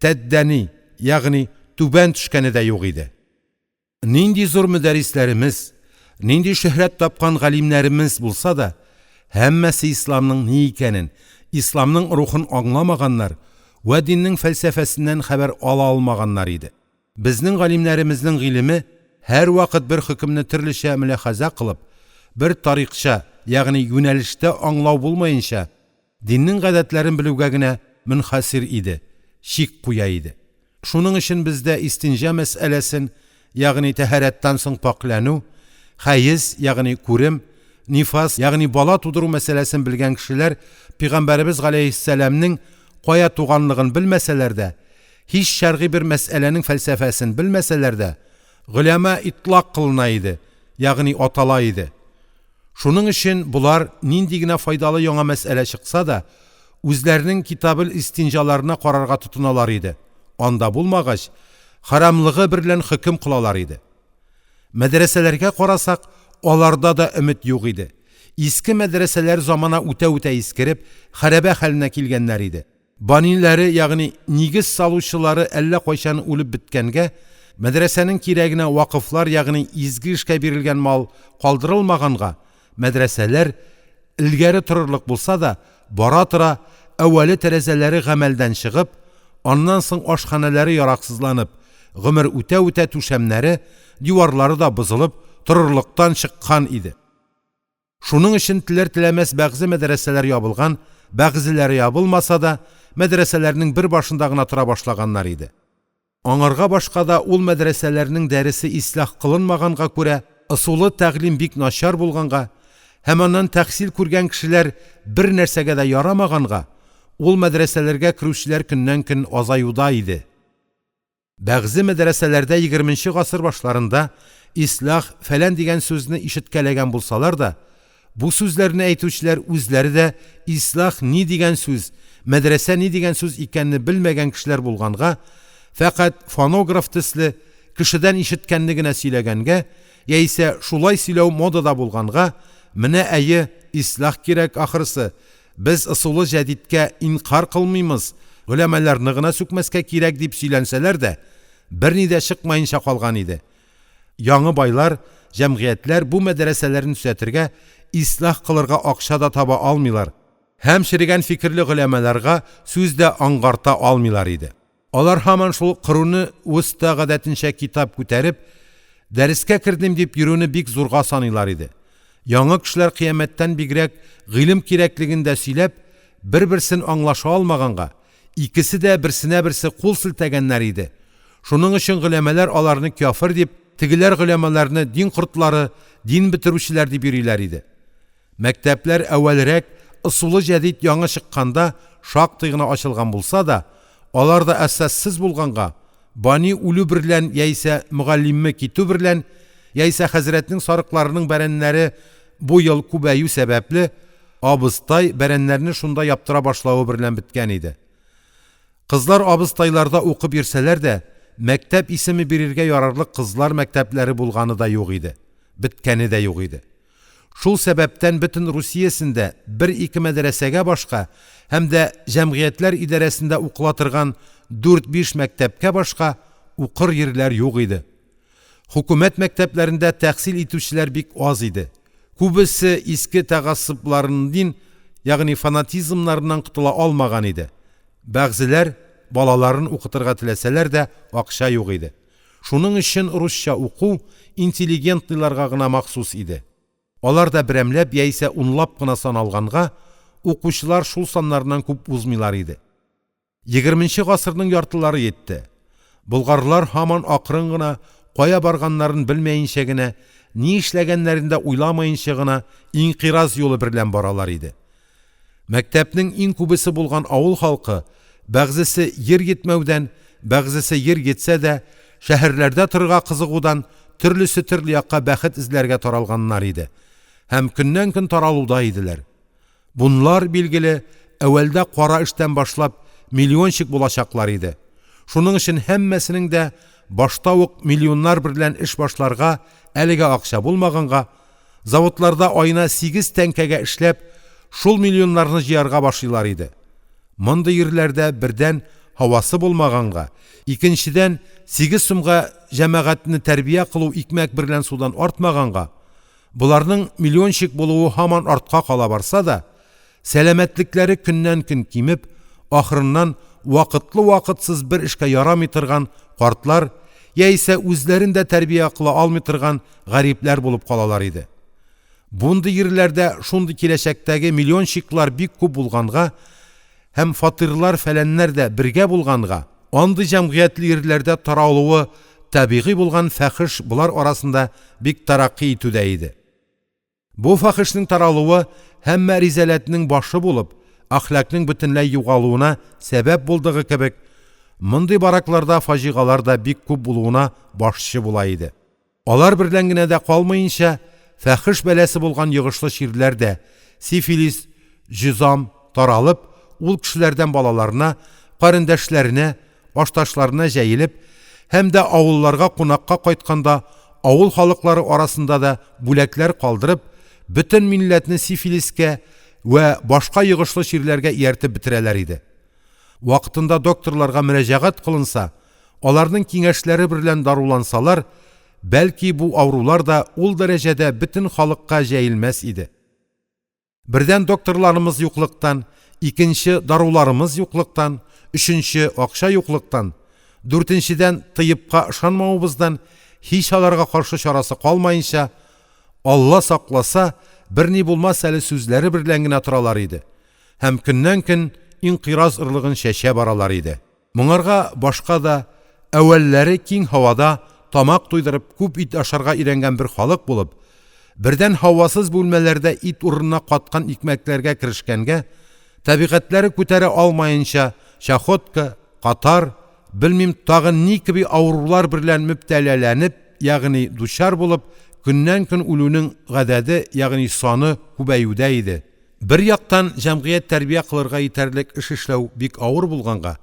тәддәни, ягъни түбән төшкәне дә юк иде. Нинди зур мөдәррисләремез, нинди шөһрәт тапкан галимнәремез булса да, һәммәсе исламның ни икәнен, исламның рухын аңламаганнар вә диннең фәлсәфәсеннән хәбәр ала алмаганнар иде. Безнең галимнәремезнең гыйлеме һәрвакыт бер хөкемне төрлечә мөляхәзә кылып, бер тарикча, ягъни юнәлештә аңлау булмаенча, Диннең гадәтләрен белүгә генә мөнхәсир иде, чик куя иде. Шуның өчен бездә истинҗа мәсьәләсен, ягъни тәһарәттән соң пакьләнү, хәез, ягъни күрем, нифас, ягъни бала тудыру мәсьәләсен белгән кешеләр пәйгамбәребез галәйһиссәламнең кая туганлыгын белмәсәләр дә, һич шәргый бер мәсьәләнең фәлсәфәсен белмәсәләр дә, Голяма итлак кылына иде, ягъни атала иде. Шуның өчен болар нинди генә файдалы яңа мәсьәлә чыкса да, үзләренең «Китабел-истинҗа»ларына карарга тотыналар иде, анда булмагач, хәрамлыгы берлән хөкем кылалар иде. Мәдрәсәләргә карасак, аларда да өмет юк иде. Иске мәдрәсәләр замана үтә-үтә искереп, хәрабә хәленә килгәннәр иде. Баниләре, ягъни нигез салучылары әллә кайчан үлеп беткәнгә, мәдрәсәнең кирәгенә вакыфлар, ягъни изге эшкә бирелгән мал калдырылмаганга, мәдрәсәләр, элгәре торырлык булса да, бара-тора, әүвәле тәрәзәләре гамәлдән чыгып, аннан соң ашханәләре яраксызланып, гомер үтә-үтә түшәмнәре, диварлары да бозылып, торырлыктан чыккан иде. Шуның өчен теләр-теләмәс бәгъзе мәдрәсәләр ябылган, бәгъзеләре ябылмаса да, мәдрәсәләрнең бер башында гына тора башлаганнар иде. Аңарга башка да ул мәдрәсәләрнең дәресе ислях кылынмаганга күрә, ысулы тәгълим бик начар булганга һәм аннан тәхсил күргән кешеләр бернәрсәгә дә ярамаганга, ул мәдрәсәләргә керүчеләр көннән-көн азаюда иде. Бәгъзе мәдрәсәләрдә егерменче гасыр башларында ислях фәлән дигән сүзне ишеткәләгән булсалар да, бу сүзләрне әйтүчеләр үзләре дә ислях ни дигән сүз, мәдрәсә ни дигән сүз икәнне белмәгән кешеләр булганга, фәкать фонограф төсле кешедән ишеткәнне генә сөйләгәнгә яисә шулай сөйләү модада булганга, менә әйе, ислях кирәк ахрысы, Без ысулы җәдиткә инкяр кылмыймыз, голямаларны гына сүкмәскә кирәк дип сөйләнсәләр дә, берни дә чыкмаенча калган иде. Яңы байлар, җәмгыятьләр бу мәдрәсәләрне төзәтергә, ислях кылырга акча да таба алмыйлар һәм черегән фикерле голямаларга сүз дә аңгарта алмыйлар иде. Алар һаман шул коруны вөста гадәтенчә китап күтәреп, дәрескә кердем дип йөрүне бик зурга саныйлар иде. Яңа кешеләр кыямәттән бигрәк гыйлем кирәклеген дә сөйләп, бер-берсен аңлаша алмаганга, икесе дә берсенә берсе кул селтәгәннәр иде. Шуның өчен голямалар аларны кяфер дип, тегеләр голямаларны дин кортлары, дин бетерүчеләр дип йөриләр иде. Мәктәпләр әүвәлрәк, ысулы җәдит яңа чыкканда шактый гына ачылган булса да, алар да әсассыз булганга, бани үлү берлән яисә мөгаллиме китү берлән, яисә хәзрәтнең сарыкларының бәрәннәре бу ел күбәю сәбәпле, абызтай бәрәннәрне шунда яптыра башлавы берлән беткән иде. Кызлар абызтайларда укып йөрсәләр дә, мәктәп исеме бирергә ярарлык кызлар мәктәпләре булганы да юк иде, беткәне дә юк иде. Шул сәбәптән бөтен Русиясендә бер-ике мәдрәсәгә башка һәм дә җәмгыятьләр идарәсендә укыла торган дүрт-биш мәктәпкә башка укыр йирләр юк иде. Хөкүмәт мәктәпләрендә тәхсил итүчеләр бик аз иде. Күбесе иске тәгассыбларындин, ягъни фанатизмнарыннан котыла алмаган иде. Бәгъзеләр балаларын укытырга теләсәләр дә, акча юк иде. Шуның өчен русча уку интеллигентныйларга гына махсус иде. Алар да берәмләп яисә унлап кына саналганга, укучылар шул саннарыннан күп узмыйлар иде. Егерменче гасырның яртылары йитте. Болгарлар һаман акрын гына, кая барганнарын белмәенчә генә, ни эшләгәннәрен дә уйламаенча гына инкыйраз юлы берлән баралар иде. Мәктәпнең иң күбесе булган авыл халкы, бәгъзесе йир йитмәүдән, бәгъзесе йир йитсә дә, шәһәрләрдә торырга кызыгудан төрлесе төрле якка бәхет эзләргә таралганнар иде һәм көннән-көн таралуда иделәр. Бунлар, билгеле, әүвәлдә кара эштән башлап миллионщик булачаклар иде. Шуның өчен һәммәсенең дә башта ук миллионнар берлән эш башларга әлегә акча булмаганга, заводларда аена 8 тәңкәгә эшләп, шул миллионнарны җыярга башлыйлар иде. Мондый йирләрдә, бердән, һавасы булмаганга, икенчедән, 8 сумга җәмәгатьне тәрбия кылу икмәк берлән судан артмаганга, боларның миллионщик булуы һаман артка кала барса да, сәламәтлекләре көннән-көн кимеп, ахырыннан вакытлы-вакытсыз бер эшкә ярамый торган картлар яисә үзләрен дә тәрбия кыла алмый торган гарипләр булып калалар иде. Бундый йирләрдә шундый киләчәктәге миллионщиклар бик күп булганга һәм фатирлар-фәләннәр дә бергә булганга, андый җәмгыятьле йирләрдә таралуы табигый булган фахеш болар арасында бик тәрәкъкый итүдә иде. Бу фахешнең таралуы һәммә ризаләтнең башы булып, әхлакның бөтенләй югалуына сәбәп булдыгы кебек, Мондый баракларда фаҗигалар да бик күп булуына башчы була иде. Алар берлән генә дә калмаенча, фахеш бәласе булган йогышлы чирләр дә – сифилис, җөзам таралып, ул кешеләрдән балаларына, карендәшләренә, ашташларына җәелеп һәм дә авылларга кунакка кайтканда авыл халыклары арасында да бүләкләр калдырып, бөтен милләтне сифилискә вә башка йогышлы чирләргә ияртеп бетерәләр иде. Вакытында докторларга мөрәҗәгать кылынса, аларның киңәшләре берлән дарулансалар, бәлки, бу авырулар да ул дәрәҗәдә бөтен халыкка җәелмәс иде. Бердән, докторларымыз юклыктан, икенче, даруларымыз юклыктан, өченче, акча юклыктан, дүртенчедән, тыебка ышанмавыбыздан һич аларга каршы чарасы калмаенча, Алла сакласа, берни булмас әле сүзләре берлән генә торалар иде һәм көннән-көн инкыйраз орлыгын чәчә баралар иде. Моңарга башка да әүвәлләре киң һавада тамак туйдырып күп ит ашарга өйрәнгән бер халык булып, бердән һавасыз бүлмәләрдә ит урынына каткан икмәкләргә керешкәнгә, табигатьләре күтәрә алмаенча чахотка, катар, белмим, тагы ни кеби авырулар берлән мөбтәләләнеп, ягъни дучар булып, көннән-көн үлүнең гадәде, ягъни саны күбәюдә иде. Бер яктан, җәмгыять тәрбия кылырга итәрлек эш эшләү бик авыр булганга,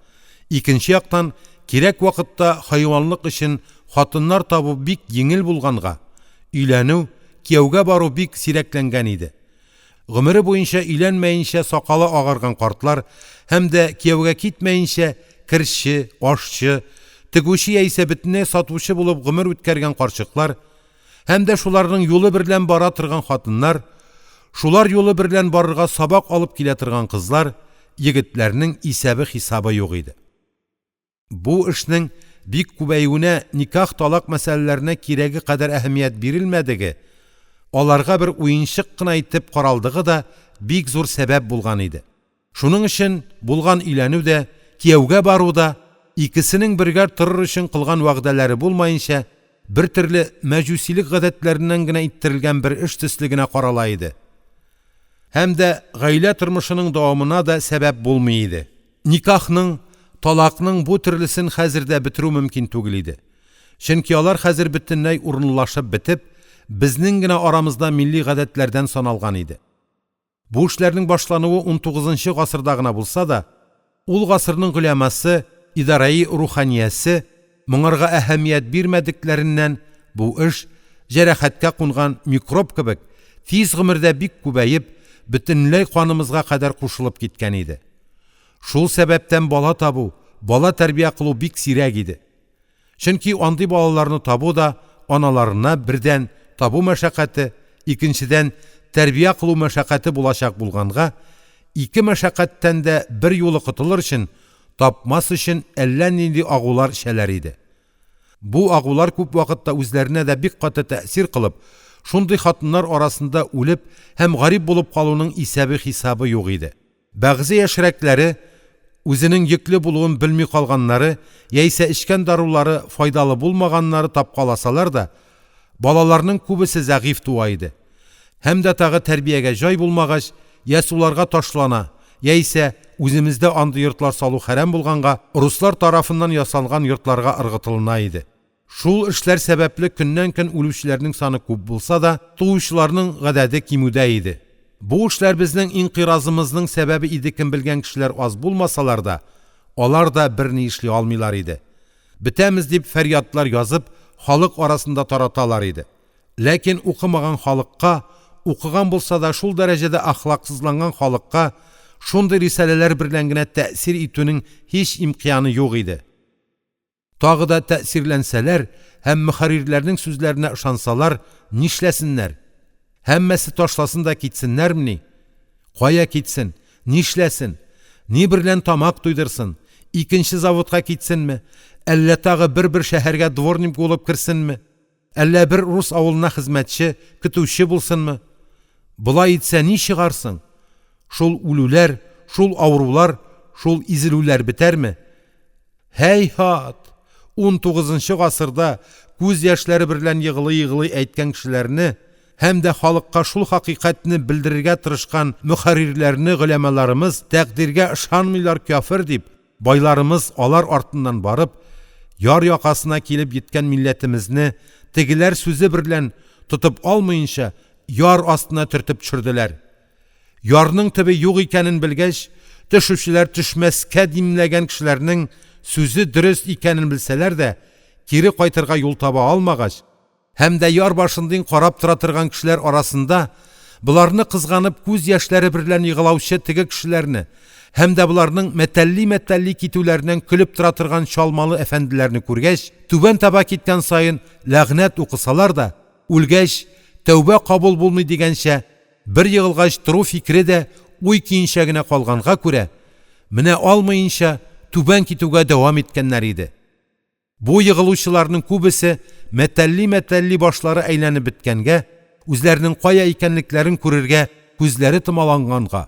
икенче яктан, кирәк вакытта хайванлык өчен хатыннар табу бик йиңел булганга, өйләнү, кияүгә бару бик сирәкләнгән иде. Гомере буенча өйләнмәенчә сакалы агарган картлар һәм дә кияүгә китмәенчә керче, ашчы, тегүче яисә бөтенләй сатучы булып гомер үткәргән карчыклар Һәм дә шуларның юлы берлән бара торган хатыннар, шулар юлы берлән барырга сабак алып килә торган кызлар, егетләрнең исәбе-хисабы юк иде. Бу эшнең бик күбәюенә никах-талак мәсьәләләренә кирәге кадәр әһәмият бирелмәдеге, аларга бер уенчык кына итеп каралдыгы да бик зур сәбәп булган иде. Шуның өчен булган өйләнү дә, кияүгә бару да, икесенең бергә торыр өчен кылган вәгъдәләре булмаенча, бертөрле мәҗүсилек гадәтләреннән генә иттерелгән бер эш төсле генә карала иде. Һәм дә гаилә тормышының дәвамына да сәбәп булмый иде. Никахның, талакның бу төрлесен хәзер дә бетерү мөмкин түгел иде. Чөнки алар хәзер бөтенләй урынлашып бетеп, безнең генә арамызда милли гадәтләрдән саналган иде. Бу эшләрнең башлануы унтугызынчы гасырда гына булса да, ул гасырның голямасы, идараи руханиясе моңарга әһәмият бирмәдекләреннән бу эш, җәрәхәткә кунган микроб кебек, тиз гомердә бик күбәеп, бөтенләй канымызга кадәр кушылып киткән иде. Шул сәбәптән бала табу, бала тәрбия кылу бик сирәк иде. Чөнки андый балаларны табу да аналарына, бердән, табу мәшәкате, икенчедән, тәрбия кылу мәшәкате булачак булганга, ике мәшәкатьтән дә берьюлы котылыр өчен, тапмас өчен әллә нинди агулар эчәләр иде. Бу агулар күп вакытта үзләренә дә бик каты тәэсир кылып, шундый хатыннар арасында үлеп һәм гарип булып калуның исәбе-хисабы юк иде. Бәгъзе яшьрәкләре, үзенең йөкле булуын белми калганнары яисә эчкән дарулары файдалы булмаганнары тапкаласалар да, балаларның күбесе зәгыйфь туа иде. Һәм дә тагы тәрбиягә җай булмагач, йә суларга ташлана, яисә, үземездә андый йортлар салу хәрам булганга, руслар тарафыннан ясалган йортларга ыргытылына иде. Шул эшләр сәбәпле көннән-көн үлүчеләрнең саны күп булса да, туучыларның гадәде кимүдә иде. Бу эшләр безнең инкыйразымызның сәбәбе идекен белгән кешеләр аз булмасалар да, алар да берни эшли алмыйлар иде. Бетәмез дип фәрьядлар язып, халык арасында тараталар иде. Ләкин укымаган халыкка, укыган булса да шул дәрәҗәдә әхлаксызланган халыкка шундый рисаләләр берлән генә тәэсир итүнең һич имкяны юк иде. Тагы да тәэсирләнсәләр һәм мөхәррирләрнең сүзләренә ышансалар нишләсеннәр? Һәммәсе ташласын да китсеннәрмени? Кая китсен? Нишләсен? Ни берлән тамак туйдырсын? Икенче заводка китсенме? Әллә тагы бер-бер шәһәргә дворник булып керсенме? Әллә бер рус авылына хезмәтче, көтүче булсынмы? Болай итсә ни чыгарсың? Шул үлүләр, шул авырулар, шул изелүләр бетәрме? Һәйһат! Унтугызынчы гасырда күз яшьләре берлән егълый-егълый әйткән кешеләрне һәм дә халыкка шул хакыйкатьне белдерергә тырышкан мөхәррирләрне голямаларымыз тәкъдиргә ышанмыйлар кяфер дип, Байларымыз алар артыннан барып, яр якасына килеп йиткән милләтемезне тегеләр сүзе берлән, тотып алмаенча, яр астына төртеп төшерделәр. Ярның төбе юк икәнен белгәч, төшүчеләр төшмәскә димләгән кешеләрнең сүзе дөрест икәнен белсәләр дә, кире кайтырга юл таба алмагач һәм дә яр башындин карап тора торган кешеләр арасында боларны кызганып күз яшьләре берлән еглаучы теге кешеләрне һәм дә боларның мәтәлли-мәтәлли китүләреннән көлеп тора торган чалмалы әфәнделәрне күргәч, түбән таба киткән саен ләгънәт укысалар да, үлгәч, тәүбә кабул булмый дигәнчә, бер егылгач тору фикере дә уй көенчә генә калганга күрә, менә алмаенча түбән китүгә дәвам иткәннәр иде. Бу егылучыларның күбесе мәтәлли-мәтәлли башлары әйләнеп беткәнгә, үзләренең кая икәнлекләрен күрергә күзләре томаланганга,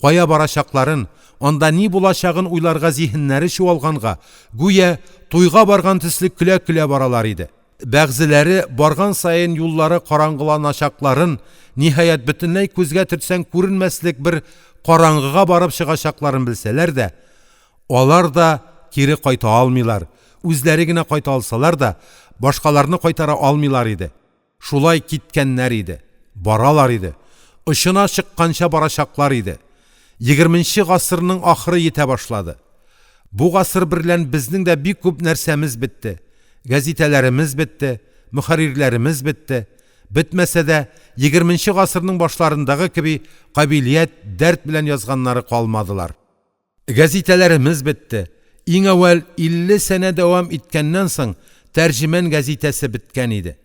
кая барачакларын, анда ни булачагын уйларга зиһеннәре чуалганга, гүя туйга барган төсле көлә-көлә баралар иде. Бәгъзеләре барган саен юллары караңгыланачакларын, ниһаять, бөтенләй күзгә төртсәң күренмәслек бер караңгыга барып чыгачакларын белсәләр дә, алар да кире кайта алмыйлар, үзләре генә кайта алсалар да, башкаларны кайтара алмыйлар иде. Шулай киткәннәр иде, баралар иде. Очына чыкканча барачаклар иде. Егерменче гасырның ахыры йитә башлады. Бу гасыр берлән безнең дә бик күп нәрсәмез бетте. Гәзитәләремез бетте, мөхәррирләремез бетте. Бетмәсә дә, егерменче гасырның башларындагы кеби кабилият, дәрт белән язганнары калмадылар. Гәзитәләремез бетте. Иң әүвәл 50 сәнә дәвам иткәннән соң «Тәрҗеман» гәзитәсе беткән иде.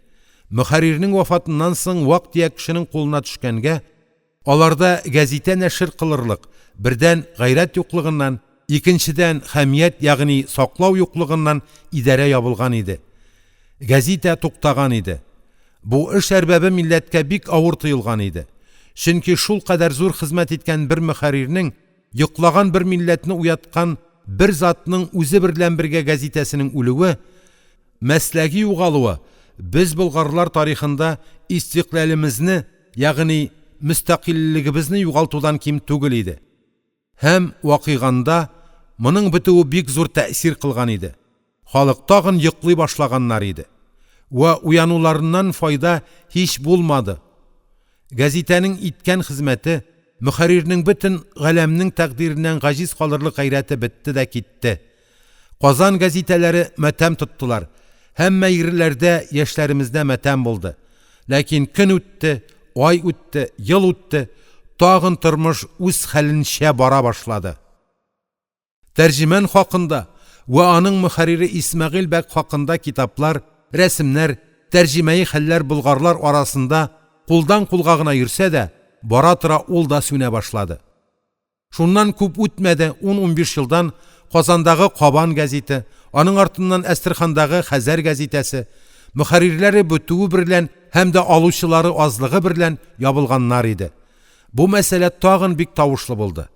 Мөхәррирнең вафатыннан соң вак-төяк кешенең кулына төшкәнгә, аларда гәзитә нәшер кылырлык, бердән, гайрәт юклыгыннан, икенчедән, хәмият, ягъни саклау юклыгыннан идарә ябылган иде. Гәзитә туктаган иде. Бу эш әрбабе милләткә бик авыр тоелган иде. Чөнки шулкадәр зур хезмәт иткән бер мөхәррирнең Йоклаган бер милләтне уяткан бер затның үзе берлән бергә гәзитәсенең үлүе, мәсләге югалуы без болгарлар тарихында истикълялемезне, ягъни мөстәкыйльлегебезне югалтудан ким түгел иде. Һәм, вакыйганда, моның бетүе бик зур тәэсир кылган иде. Халык тагын йоклый башлаганнар иде. Вә уянуларыннан файда һич булмады. Гәзитәнең иткән хезмәте, мөхәррирнең бөтен галәмнең тәкъдиреннән гаҗиз калырлык гайрәте бетте дә китте. Казан гәзитәләре матәм тоттылар. Һәммә йирләрдә яшьләремездә матәм булды. Ләкин көн үтте, ай үтте, ел үтте, тагын тормыш үз хәленчә бара башлады. «Тәрҗеман» хакында вә аның мөхәррире Исмәгыйль бәк хакында китаплар, рәсемнәр, тәрҗемәи хәлләр болгарлар арасында кулдан кулга гына йөрсә дә, бара-тора ул да сүнә башлады. Шуннан күп үтмәде, ун-унбиш елдан Казандагы «Кабан» гәзите, аның артыннан Әстерхандагы «Хәзәр» гәзитәсе, мөхәррирләре бетүе берлән һәм дә алучылары азлыгы берлән ябылганнар иде. Бу мәсьәлә тагын бик тавышлы булды.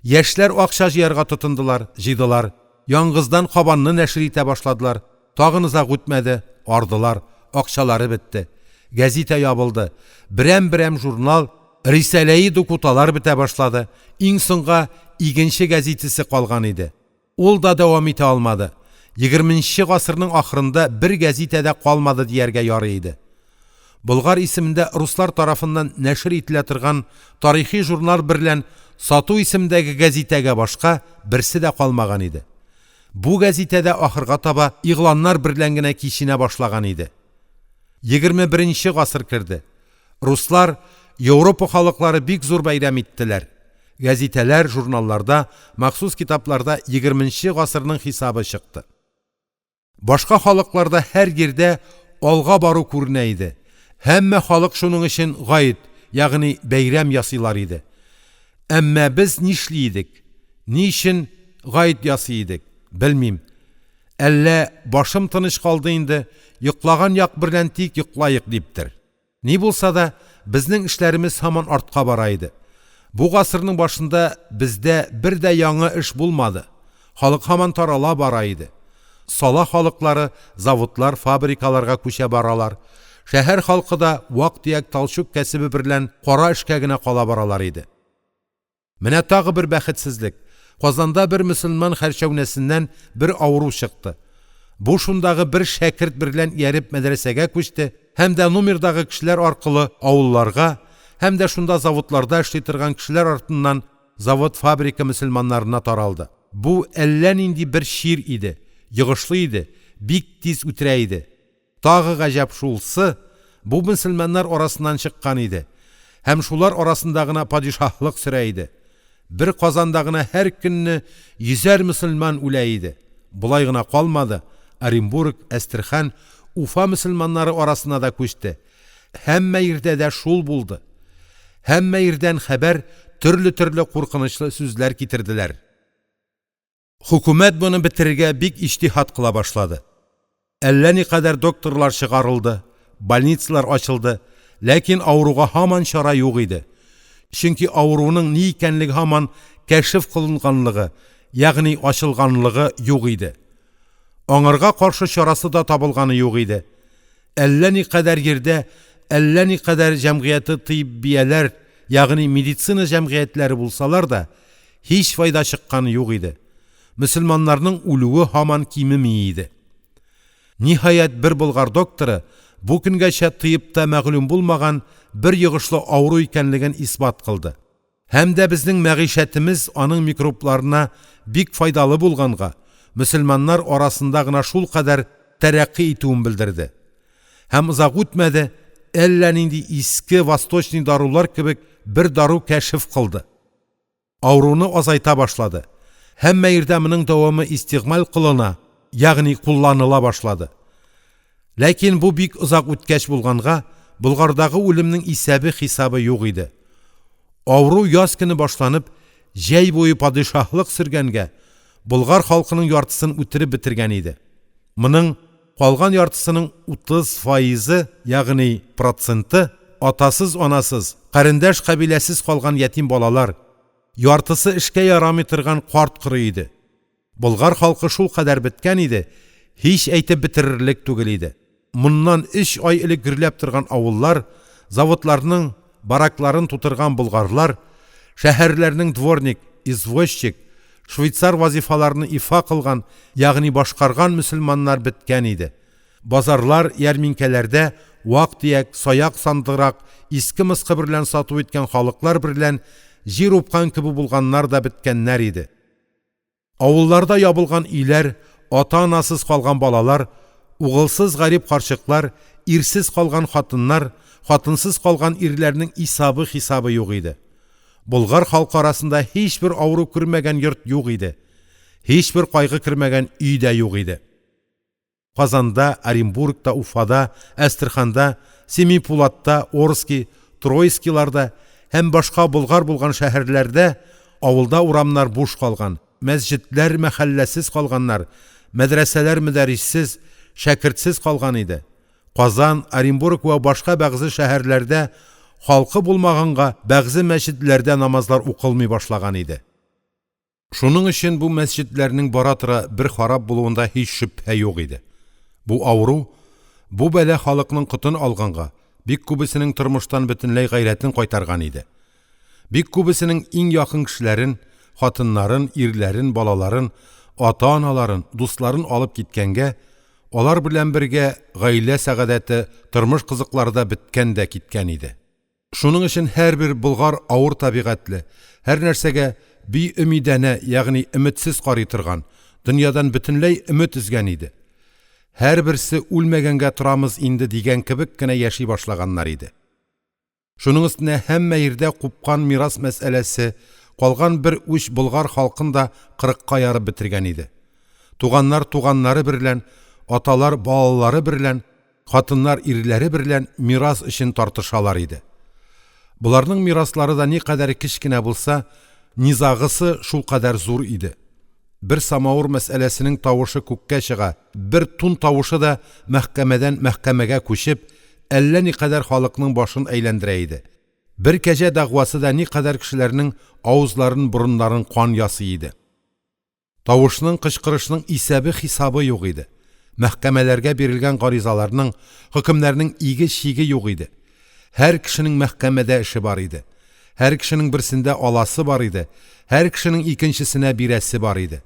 Яшьләр акча җыярга тотындылар, җыйдылар. Яңгыздан Кабанны нәшер итә башладылар. Тагын озак үтмәде, ардылар, акчалары бетте. Гәзитә ябылды. Берәм-берәм журнал, Рисаләи дукуталар бетә башлады. Иң соңга Игенче гәзитәсе калган иде. Ул да дәвам итә алмады. Егерменче гасырның ахырында бер гәзитә дә калмады дияргә ярый иде. Болгар исемендә руслар тарафыннан нәшер ителә торган тарихи журнал берлән Сату исемендәге гәзитәгә башка берсе дә калмаган иде. Бу гәзитә дә ахырга таба игъланнар берлән генә киченә башлаган иде. 21нче гасыр керде. Руслар, Европа халыклары бик зур бәйрәм иттеләр. Гәзитәләр, журналларда, махсус китапларда егерменче гасырның хисабы чыкты. Башка халыкларда һәр йирдә алга бару күренә иде. Һәммә халык шуның өчен гает, ягъни бәйрәм ясыйлар иде. Әмма без нишли идек? Ни өчен гает ясый идек? Белмим. Әллә башым тыныч калды инде, йоклаган як берлән тик йоклаек диптер. Ни булса да, безнең эшләремез һаман артка бара иде. Бу гасырның башында бездә бер дә яңа эш булмады. Халык һаман тарала бара иде. Сала халыклары заводлар, фабрикаларга күчә баралар. Шәһәр халкы да вак-төяк талчук кәсебе берлән кара эшкә генә кала баралар иде. Менә тагы бер бәхетсезлек. Казанда бер мөселман хәрчәүнәсеннән бер авыру чыкты. Бу шундагы бер шәкерт берлән ияреп мәдрәсәгә күчте һәм дә нумирдагы кешеләр аркылы авылларга һәм дә шунда заводларда эшли торган кешеләр артыннан завод-фабрика мөселманнарына таралды. Бу әллә нинди бер чир иде, йогышлы иде, бик тиз үтерә иде. Тагы гаҗәп шулсы, бу мөселманнар арасыннан чыккан иде һәм шулар арасында гына падишаһлык сөрә иде. Бер Казанда гына һәр көнне йөзәр мөселман үлә иде. Болай гына калмады, Оренбург, Әстерхан, Уфа мөселманнары арасына да күчте. Һәммә йирдә дә шул булды. Һәммә йирдән хәбәр, төрле-төрле куркынычлы сүзләр китерделәр. Хөкүмәт моны бетерергә бик иҗтиһат кыла башлады. Әллә никадәр докторлар чыгарылды, больницалар ачылды, ләкин авыруга һаман чара юк иде. Чөнки авыруның ни икәнлеге һаман кәшеф кылынганлыгы, ягъни ачылганлыгы юк иде. Аңарга каршы чарасы да табылганы юк иде. Әллә никадәр йирдә, әллә никадәр җәмгыяте тыйббияләр, ягъни медицина җәмгыятьләре булсалар да, Һич файда чыкканы юк иде. Мөселманнарның үлүе һаман кимеми иде. Ниһаять, бер болгар докторы бу көнгәчә тыйбта мәгълүм булмаган бер йогышлы авыру икәнлеген исбат кылды. Һәм дә безнең мәгыйшәтемез аның микробларына бик файдалы булганга, мөселманнар арасында гына шулкадәр тәрәкъкый итүен белдерде. Һәм озак үтмәде, әллә нинди иске восточный дарулар кебек бер дару кәшеф кылды. Авыруны азайта башлады. Һәммә йирдә моның дәвамы истигъмаль кылына, ягъни кулланыла башлады. Ләкин бу бик озак үткәч булганга, Болгардагы үлемнең исәбе-хисабы юк иде. Авыру яз көне башланып, җәй буе падишаһлык сөргәнгә, болгар халкының яртысын үтереп бетергән иде. Моның Калган яртысының 30 фаизы, ягъни проценты атасыз-анасыз, карендәш-кабиләсез калган ятим балалар, яртысы эшкә ярамый торган карт-коры иде. Болгар халкы шулкадәр беткән иде, һич әйтеп бетерерлек түгел иде. Моннан өч ай элек гөрләп торган авыллар, заводларның баракларын тутырган болгарлар, шәһәрләрнең дворник, извозчик, швейцар вазифаларны ифа кылган, ягъни башкарган мөселманнар беткән иде. Базарлар, ярминкәләрдә вак-төяк, саяк-сандырак, иске-москы берлән сату иткән халыклар берлән җир упкан кеби булганнар да беткәннәр иде. Авылларда ябылган өйләр, ата-анасыз калган балалар, угылсыз гарип карчыклар, ирсез калган хатыннар, хатынсыз калган ирләрнең исәбе-хисабы юк иде. Болгар халкы арасында һичбер авыру күрмәгән йорт юк иде. Һичбер кайгы кермәгән өй дә юк иде. Казанда, Оренбургта, Уфада, Әстерханда, Семипулатта, Орски, Троискиларда һәм башка болгар булган шәһәрләрдә авылда урамнар буш калган, мәсҗедләр мәхәлләсез калганнар, мәдрәсәләр мөдәрриссез, шәкертсез калган иде. Казан, Оренбург вә башка бәгъзе шәһәрләрдә халкы булмаганга бәгъзе мәсҗедләрдә намазлар укылмый башлаган иде. Шуның өчен бу мәсҗедләрнең бара-тора бер харап булуында һич шөбһә юк иде. Бу авыру, бу бәла халыкның котын алганга, бик күбесенең тормыштан бөтенләй гайрәтен кайтарган иде. Бик күбесенең иң якын кешеләрен, хатыннарын, ирләрен, балаларын, ата-аналарын, дусларын алып киткәнгә, алар белән бергә гаилә сәгадәте, тормыш кызыклары да беткән дә киткән иде. Шуның өчен һәрбер болгар авыр табигатьле, һәрнәрсәгә биөмиданә, ягъни өметсез карый торган, дөньядан бөтенләй өмет өзгән иде. Һәрберсе үлмәгәнгә торамыз инде дигән кебек кенә яши башлаганнар иде. Шуның өстенә һәммә йирдә купкан мирас мәсьәләсе калган бер уч болгар халкын да кырыкка ярып бетергән иде. Туганнар туганнары берлән, аталар балалары берлән, Хатыннар ирләре берлән мирас өчен тартышалар иде. Боларның мираслары да никадәр кечкенә булса, низагысы шулкадәр зур иде. Бер самавыр мәсьәләсенең тавышы күккә чыга, бер тун тавышы да мәхкәмәдән мәхкәмәгә күчеп, әллә никадәр халыкның башын әйләндерә иде. Бер кәҗә дәгъвасы да никадәр кешеләрнең авызларын-борыннарын кан ясый иде. Тавышның, кычкырышның исәбе-хисабы юк иде. Мәхкәмәләргә бирелгән гаризаларның, хөкемнәрнең иге-чиге юк иде. Һәр кешенең мәхкәмәдә эше бар иде. Һәр кешенең берсендә аласы бар иде, һәр кешенең икенчесенә бирәсе бар иде.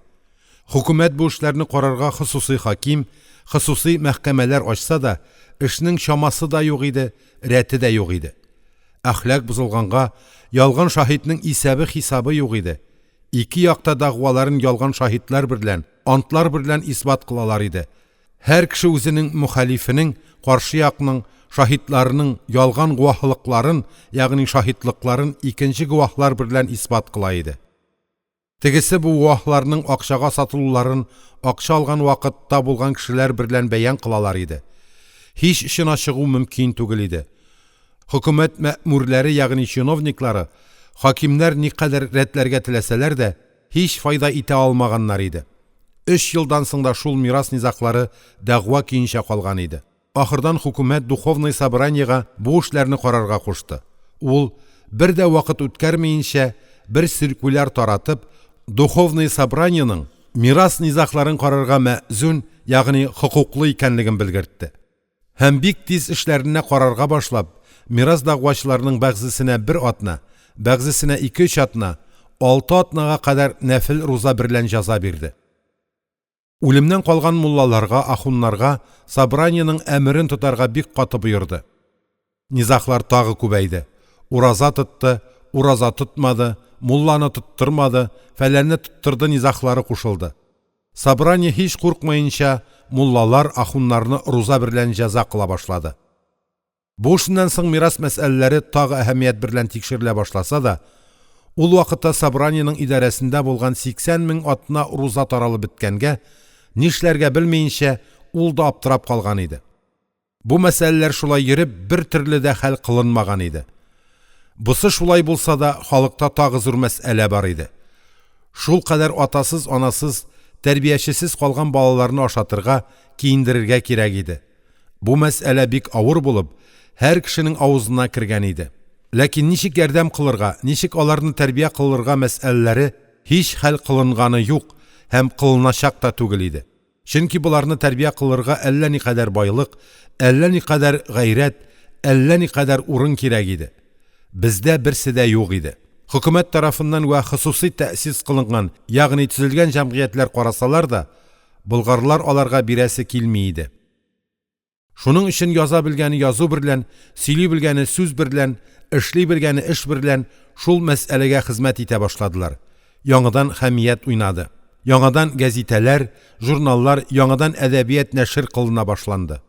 Хөкүмәт бу эшләрне карарга хосусый хаким, хосусый мәхкәмәләр ачса да, эшнең чамасы да юк иде, рәте дә юк иде. Әхлак бозылганга, ялган шаһитның исәбе-хисабы юк иде. Ике як та дәгъваларын ялган шаһитлар берлән, антлар берлән исбат кылалар иде. Һәр кеше үзенең мөхалифенең, каршы якның, шаһитларының ялган гуаһлыкларын, ягъни шаһитлыкларын икенче гуаһлар берлән исбат кыла иде. Тегесе бу гуаһларның акчага сатылуларын акча алган вакытта булган кешеләр берлән бәян кылалар иде. Һич очына чыгу мөмкин түгел иде. Хөкүмәт мәэмүрләре, ягъни чиновниклары, хакимнәр никадәр рәтләргә теләсәләр дә, һич файда итә алмаганнар иде. Өч елдан соң да шул мирас низаглары дәгъва көенчә калган иде. Ахырдан хөкүмәт Духовное собраниегә бу эшләрне карарга кушты. Ул, бер дә вакыт үткәрмәенчә, бер циркуляр таратып, Духовное собраниенең мирас низагларын карарга мәэзүн, ягъни хокуклы икәнлеген белгертте. Һәм бик тиз эшләренә карарга башлап, мирас дәгъвачыларның бәгъзесенә бер атна, бәгъзесенә ике-өч атна, алты атнага кадәр нәфел руза берлән җәза бирде. Үлемнән калган муллаларга, ахуннарга собраниенең әмерен тотарга бик каты боерды. Низаглар тагы күбәйде. Ураза тотты, ураза тотмады, мулланы тоттырмады, фәләнне тоттырды низаглары кушылды. Собрание һич курыкмаенча муллалар, ахуннарны руза берлән җәза кыла башлады. Бу эшеннән соң мирас мәсьәләләре тагы әһәмият берлән тикшерелә башласа да, ул вакытта собраниенең идарәсендә булган 80 мең атна руза таралып беткәнгә, нишләргә белмиенчә, ул да аптырап калган иде. Бу мәсьәләләр шулай йөреп, бер төрле дә хәл кылынмаган иде. Бусы шулай булса да, халыкта тагы зур мәсьәлә бар иде. Шулкадәр атасыз-анасыз, тәрбиячесез калган балаларны ашатырга, киендерергә кирәк иде. Бу мәсьәлә бик авыр булып, һәр кешенең авызына кергән иде. Ләкин ничек ярдәм кылырга, ничек аларны тәрбия кылырга мәсьәләләре һич хәл кылынганы юк һәм кылыначак та түгел иде. Чөнки боларны тәрбия кылырга әллә никадәр байлык, әллә никадәр гайрәт, әллә никадәр урын кирәк иде. Бездә берсе дә юк иде. Хөкүмәт тарафыннан вә хосусый тәэсис кылынган, ягъни төзелгән җәмгыятьләр карасалар да, болгарлар аларга бирәсе килми иде. Шуның өчен яза белгәне язу берлән, сөйли белгәне сүз берлән, эшли белгәне эш берлән шул мәсьәләгә хезмәт итә башладылар. Яңадан хәмият уйнады. Яңадан гәзитәләр, журналлар, яңадан әдәбият нәшер кылына башланды.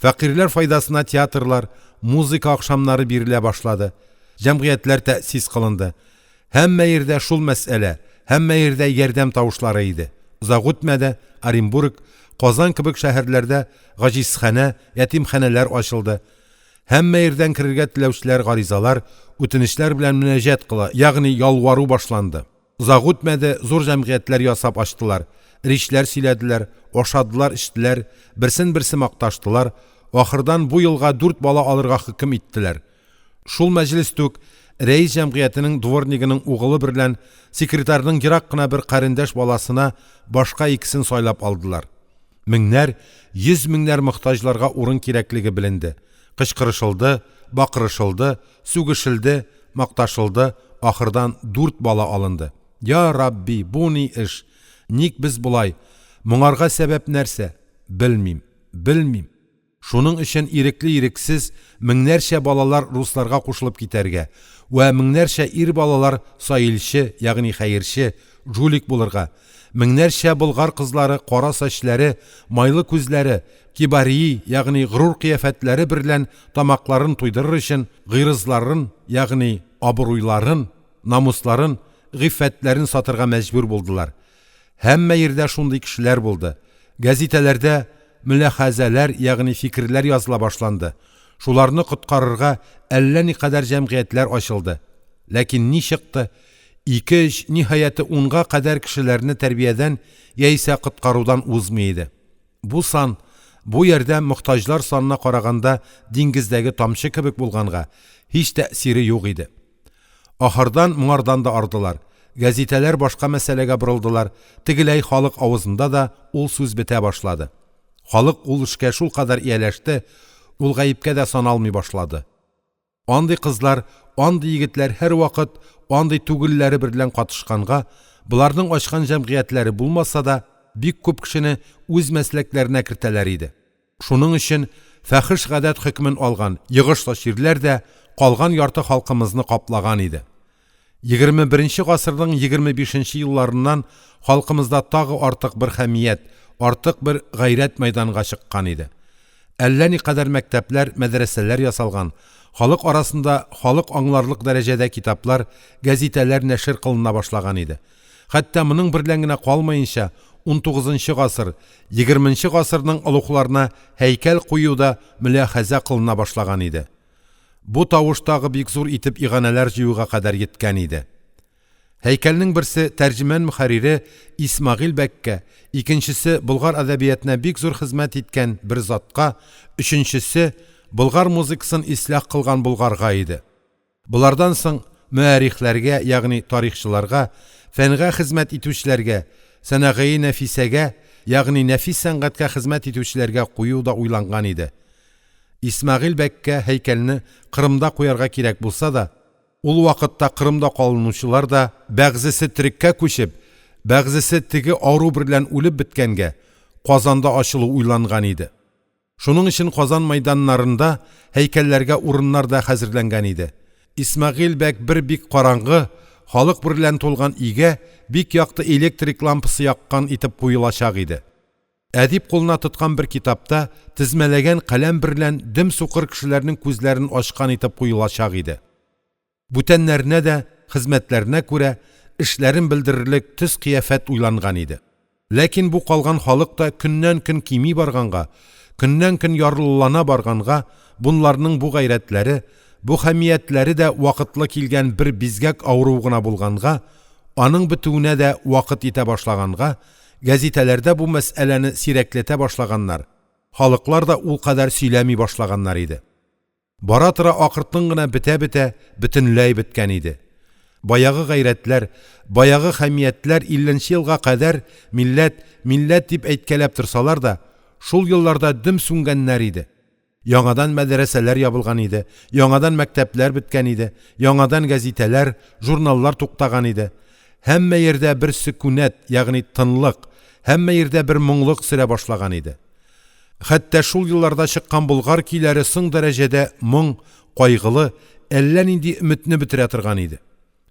Фәкыйрьләр файдасына театрлар, музыка ахшамнары бирелә башлады. Җәмгыятьләр тәэсис кылынды. Һәммә йирдә шул мәсьәлә, һәммә йирдә ярдәм тавышлары иде. Озак үтмәде, Оренбург, Казан кебек шәһәрләрдә гаҗизханә, ятимханәләр ачылды. Һәммә йирдән керергә теләүчеләр гаризалар, үтенечләр белән мөнәҗәт кыла, ягъни ялвару башланды. Озак үтмәде, зур җәмгыятьләр ясап ачтылар, речьләр сөйләделәр, ашадылар-эчтеләр, берсен берсе макташтылар, ахырдан бу елга дүрт бала алырга хөкем иттеләр. Шул мәҗлестүк рәис җәмгыятенең дворнигының угылы берлән секретарьның ерак кына бер карендәш баласына башка икесен сайлап алдылар. Меңнәр, йөз меңнәр мохтаҗларга урын кирәклеге беленде. Кычкырышылды, бакырышылды, сүгешелде, макташылды, ахырдан дүрт бала алынды. Я Рабби, бу ни эш? Ник без болай? Моңарга сәбәп нәрсә? Белмим, белмим. Шуның өчен ирекле-ирексез меңнәрчә балалар русларга кушылып китәргә вә меңнәрчә ир балалар саилче, ягъни хәерче, жулик булырга, меңнәрчә болгар кызлары кара сачләре, майлы күзләре, кибарии, ягъни горур кыяфәтләре берлән тамакларын туйдырыр өчен гыйрызларын, ягъни абруйларын, намусларын, гыйффәтләрен сатырга мәҗбүр булдылар. Һәммә йирдә шундый кешеләр булды. Гәзитәләрдә мөляхәзәләр, ягъни фикерләр языла башланды. Шуларны коткарырга әллә никадәр җәмгыятьләр ачылды. Ләкин ни чыкты? Ике-өч, ниһаяте унга кадәр кешеләрне тәрбиядән яисә коткарудан узмый иде. Бу сан, бу ярдәм мохтаҗлар санына караганда диңгездәге тамчы кебек булганга, һич тәэсире юк иде. Ахырдан моңардан да ардылар. Гәзитәләр башка мәсьәләгә борылдылар, тегеләй халык авызында да ул сүз бетә башлады. Халык ул эшкә шулкадәр ияләште, ул гаепкә дә саналмый башлады. Андый кызлар, андый егетләр һәрвакыт андый түгелләре берлән катышканга, боларның ачкан җәмгыятьләре булмаса да, бик күп кешене үз мәсләкләренә кертәләр иде. Шуның өчен фахеш гадәт хөкемен алган, йогышлы чирләр дә калган ярты халкымызны каплаган иде. Егерме беренче гасырның 25 нче елларыннан халкымызда тагы артык бер хәмият, артык бер гайрәт мәйданга чыккан иде. Әллә никадәр мәктәпләр, мәдрәсәләр ясалган, халык арасында халык аңларлык дәрәҗәдә китаплар, гәзитәләр нәшер кылына башлаган иде. Хәтта моның берлән генә калмаенча, унтугызынчы гасыр, егерменче гасырның олугларына һәйкәл кую да мөляхәзә кылына башлаган иде. Бу тавыш тагы бик зур итеп иганәләр җыюга кадәр йиткән иде. Һәйкәлнең берсе «Тәрҗеман» мөхәррире Исмәгыйль бәккә, икенчесе болгар әдәбиятына бик зур хезмәт иткән бер затка, өченчесе болгар музыкасын ислях кылган болгарга иде. Болардан соң мөәррихләргә, ягъни тарихчыларга, фәнгә хезмәт итүчеләргә, сәнәгыи нәфисәгә, ягъни нәфис сәнгатькә хезмәт итүчеләргә кую да уйланган иде. Исмәгыйль бәккә һәйкәлне Кырымда куярга кирәк булса да, ул вакытта Кырымда калынучылар да бәгъзесе төреккә күчеп, бәгъзесе теге авыру берлән үлеп беткәнгә, Казанда ачылу уйланган иде. Шуның өчен Казан мәйданнарында һәйкәлләргә урыннар да хәзерләнгән иде. Исмәгыйль бәк бер бик караңгы, халык берлән тулган өйгә бик якты электрик лампасы яккан итеп куелачак иде. Әдип кулына тоткан бер китапта тезмәләгән каләм берлән дөм сукыр кешеләрнең күзләрен ачкан итеп куелачак иде. Бүтәннәренә дә хезмәтләренә күрә эшләрен белдерерлек төс-кыяфәт уйланган иде. Ләкин бу калган халык та көннән-көн кими барганга, көннән-көн ярлылана барганга, бунларның бу гайрәтләре, бу хәмиятләре дә вакытлы килгән бер бизгәк авыруы гына булганга, аның бетүенә дә вакыт итә башлаганга, гәзитәләрдә бу мәсьәләне сирәкләтә башлаганнар, халыклар да ул кадәр сөйләми башлаганнар иде. Бара-тора акыртын гына бетә-бетә, бөтенләй беткән иде. Баягы гайрәтләр, баягы хәмиятләр илленче елга кадәр милләт, милләт дип әйткәләп торсалар да, шул елларда дөм сүнгәннәр иде. Яңадан мәдрәсәләр ябылган иде, яңадан мәктәпләр беткән иде, яңадан гәзитәләр, журналлар туктаган иде. Һәммә йирдә бер сөкүнәт, ягъни тынлык, һәммә йирдә бер моңлык сөрә башлаган иде. Хәтта шул елларда чыккан болгар көйләре соң дәрәҗәдә моң, кайгылы, әллә нинди өметне бетерә торган иде.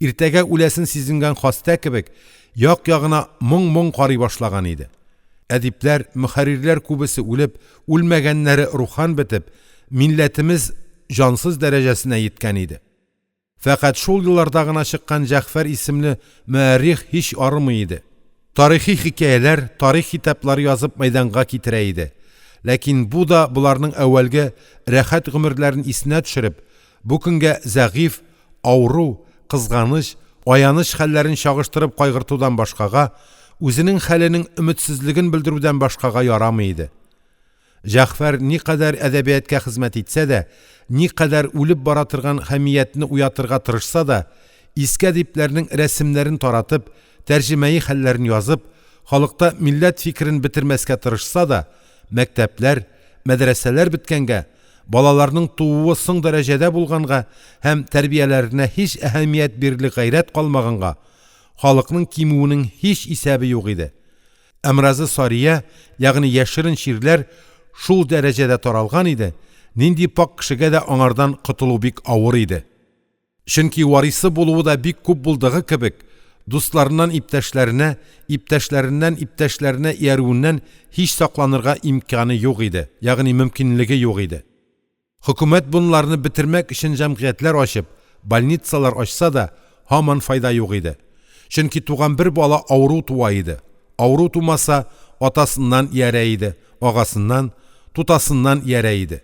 Иртәгә үләсен сизенгән хастә кебек, як-ягына моң-моң карый башлаган иде. Әдипләр, мөхәррирләр күбесе үлеп, үлмәгәннәре рухан бетеп, милләтемез җансыз дәрәҗәсенә йиткән иде. Фәкать шул елларда гына чыккан Җәгъфәр исемле мөәррих һич арымый иде. Тарихи хикәяләр, тарих китаплары язып мәйданга китерә иде. Ләкин бу да боларның әүвәлге рәхәт гомерләрен исенә төшереп, бу көнгә зәгыйфь, авыру, кызганыч, аяныч хәлләрен чагыштырып кайгыртудан башкага, үзенең хәленең өметсезлеген белдерүдән башкага ярамый иде. Җәгъфәр никадәр әдәбиятка хезмәт итсә дә, никадәр үлеп бара торган хәмиятне уятырга тырышса да, иске әдипләрнең рәсемнәрен таратып, тәрҗемәи хәлләрен язып, халыкта милләт фикерен бетермәскә тырышса да, мәктәпләр, мәдрәсәләр беткәнгә, балаларның тууы соң дәрәҗәдә булганга һәм тәрбияләренә һич әһәмият бирерлек гайрәт калмаганга, халыкның кимүенең һич исәбе юк иде. Әмразы сария, ягъни яшерен чирләр шул дәрәҗәдә таралган иде, нинди пакь кешегә дә аңардан котылу бик авыр иде. Чөнки варисы булуы да бик күп булдыгы кебек, дусларыннан иптәшләренә, иптәшләреннән иптәшләренә иярүеннән һич сакланырга имкяны юк иде, ягъни мөмкинлеге юк иде. Хөкүмәт бунларны бетермәк өчен җәмгыятьләр ачып, больницалар ачса да, һаман файда юк иде. Чөнки туган бер бала авыру туа иде. Авыру тумаса, атасыннан иярә иде, агасыннан, тутасыннан иярә иде.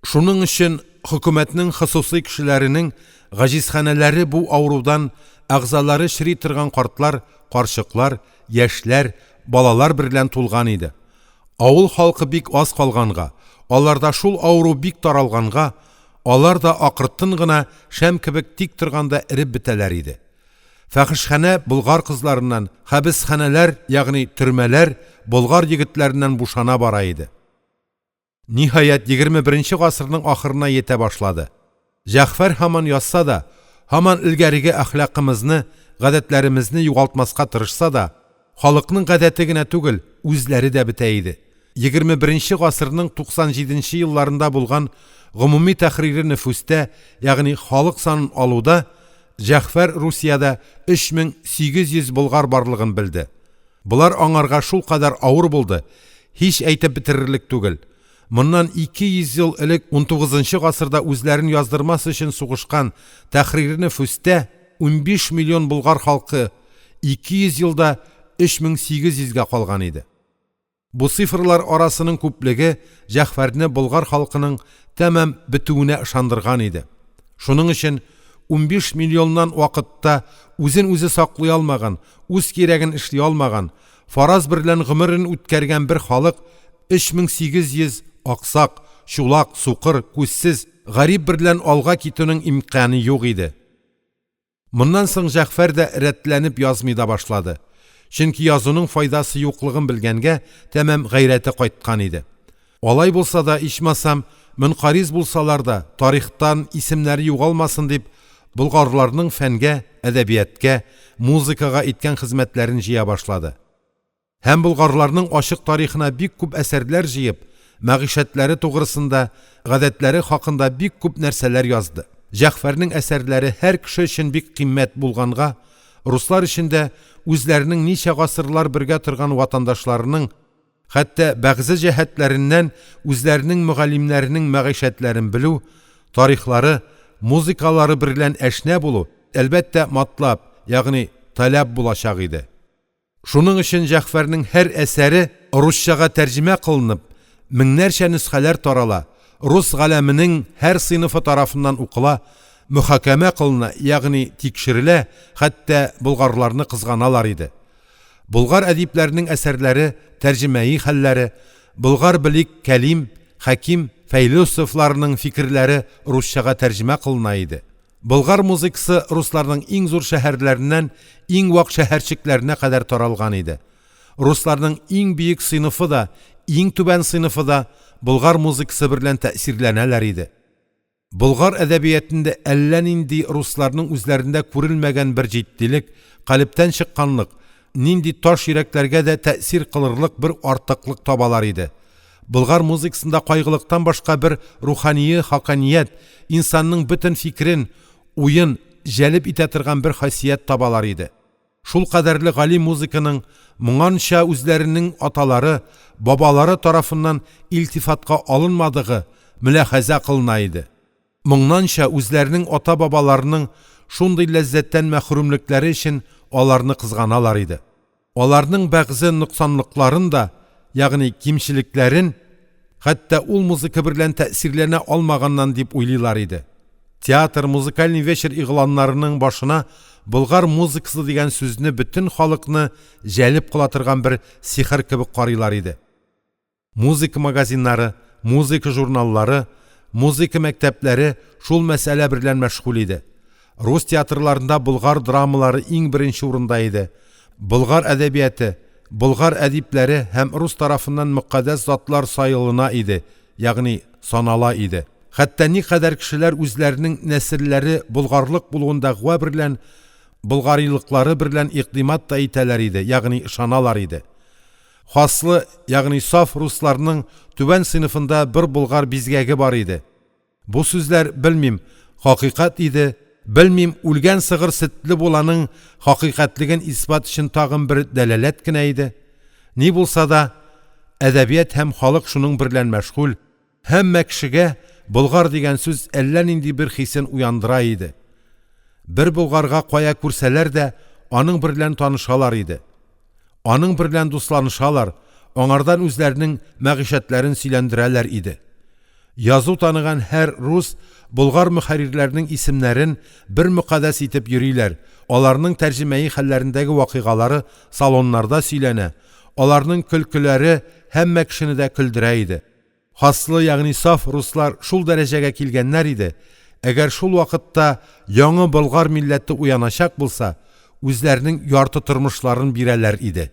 Шуның өчен хөкүмәтнең хосусый кешеләренең гаҗизханәләре бу авырудан әгъзалары чери торган картлар, карчыклар, яшьләр, балалар берлән тулган иде. Авыл халкы бик аз калганга, аларда шул авыру бик таралганга, алар да акыртын гына шәм кебек тик торганда эреп бетәләр иде. Фәхешханә болгар кызларыннан, хәбесханәләр, ягъни төрмәләр болгар егетләреннән бушана бара иде. Ниһаять, 21 нче гасырның ахырына йитә башлады. Җәгъфәр һаман язса да, һаман элгәреге әхлакымызны, гадәтләремезне югалтмаска тырышса да, халыкның гадәте генә түгел, үзләре дә бетә иде. Егерме беренче гасырның 97 нче елларында булган гомуми тәхрире нөфүстә, халык санын алуда Җәгъфәр Русиядә 3800 болгар барлыгын белде. Болар аңарга шулкадәр авыр булды, һич әйтеп бетерерлек түгел. Моннан 200 ел элек унтугызынчы гасырда үзләрен яздырмас өчен сугышкан тәхрире нөфүстә 15 миллион болгар халкы 200 елда 3800 гә калган иде. Бу цифрлар арасының күплеге Җәгъфәрне болгар халкының тәмам бетүенә ышандырган иде. Шуның өчен 15 миллионнан вакытта үзен үзе саклый алмаган, үз кирәген эшли алмаган, фараз берлән гомерен үткәргән бер халык 3800 аксак, чулак, сукыр, күзсез, гарип берлән алга китүнең имкяны юк иде. Моннан соң Җәгъфәр дә рәтләнеп язмый да башлады. Чөнки язуның файдасы юклыгын белгәнгә, тәмам гайрәте кайткан иде. Алай булса да, ичмасам, мөнкариз булсалар да, тарихтан исемнәре югалмасын дип, болгарларның фәнгә, әдәбиятка, музыкага иткән хезмәтләрен җыя башлады. Һәм болгарларның ачык тарихына бик күп әсәрләр җыеп, мәгыйшәтләре тугрысында, гадәтләре хакында бик күп нәрсәләр язды. Җәгъфәрнең әсәрләре һәр кеше өчен бик кыйммәт булганга, руслар өчен дә үзләренең ничә гасырлар бергә торган ватандашларының, хәтта бәгъзе җәһәтләреннән үзләренең мөгаллимнәренең мәгыйшәтләрен белү, тарихлары, музыкалары берлән әшнә булу, әлбәттә, матлаб, ягъни таләп булачак иде. Шуның өчен Җәгъфәрнең һәр әсәре русчага тәрҗемә кылынып, меңнәрчә нөсхәләр тарала, рус галәменең һәр сыйныфы тарафыннан укыла, мөхакәмә кылына, ягъни тикшерелә, хәтта болгарларны кызганалар иде. Болгар әдипләренең әсәрләре, тәрҗемәи хәлләре, болгар белик кәлим, хәким, фәйләсуфларының фикерләре русчага тәрҗемә кылына иде. Болгар музыкасы русларның иң зур шәһәрләреннән иң вак шәһәрчекләренә кадәр таралган иде. Русларның иң бөек сыйныфы да, иң түбән сыйныфы да болгар музыкасы берлән тәэсирләнәләр иде. Болгар әдәбиятында әллә нинди русларның үзләрендә күрелмәгән бер җитдилек, калебтән чыкканлык, нинди таш йөрәкләргә дә тәэсир кылырлык бер артыклык табалар иде. Болгар музыкасында кайгылыктан башка бер рухание хаканият, инсанның бөтен фикерен, уен җәлеп итә торган бер хасият табалар иде. Шул кадәрле гали музыканың моңанча үзләренең аталары, бабалары тарафыннан илтифатка алынмадыгы мөляхәзә кылына иде. Моңнанча үзләренең ата-бабаларының шундый ләззәттән мәхрүмлекләре өчен аларны кызганалар иде. Аларның бәгъзе ноксанлыкларын да, ягъни кимчелекләрен, хәтта ул музыка берлән тәэсирләнә алмаганнан дип уйлыйлар иде. Театр, музыкальный вечер игъланнарының башына болгар музыкасы дигән сүзне бөтен халыкны җәлеп кыла торган бер сихер кебек карыйлар иде. Музыка магазиннары, музыка журналлары, музыка мәктәпләре шул мәсьәлә берлән мәшгуль иде. Рус театрларында болгар драмалары иң беренче урында иде. Болгар әдәбияты, болгар әдипләре һәм рус тарафыннан мөкатдәс затлар саелына иде, ягъни санала иде. Хәтта никадәр кешеләр үзләренең нәселләре болгарлык булуын дәгъва берлән, болгарилыклары берлән икътимад та итәләр иде, ягъни ышаналар иде. Хаслы, ягъни саф русларның түбән сыйныфында бер болгар бизгәге бар иде. Бу сүзләр, белмим, хакыйкать иде, белмим, үлгән сыгыр сөтле буланың хакыйкатьлеген исбат өчен тагын бер дәлаләт кенә иде. Ни булса да, әдәбият һәм халык шуның берлән мәшгуль, һәммә кешегә болгар дигән сүз әллә нинди бер хисен уяндыра иде. Бер болгарга кая күрсәләр дә, аның берлән танышалар иде. Аның берлән дусланышалар, аңардан үзләренең мәгыйшәтләрен сөйләндерәләр иде. Язу таныган һәр рус болгар мөхәррирләренең исемнәрен бер мөкаддәс итеп йөриләр, аларның тәрҗемәи хәлләрендәге вакыйгалары салоннарда сөйләнә, аларның көлкеләре һәммә кешене дә көлдерә иде. Хаслы, ягъни саф руслар шул дәрәҗәгә килгәннәр иде, әгәр шул вакытта яңа болгар милләте уяначак булса, үзләренең ярты тормышларын бирәләр иде.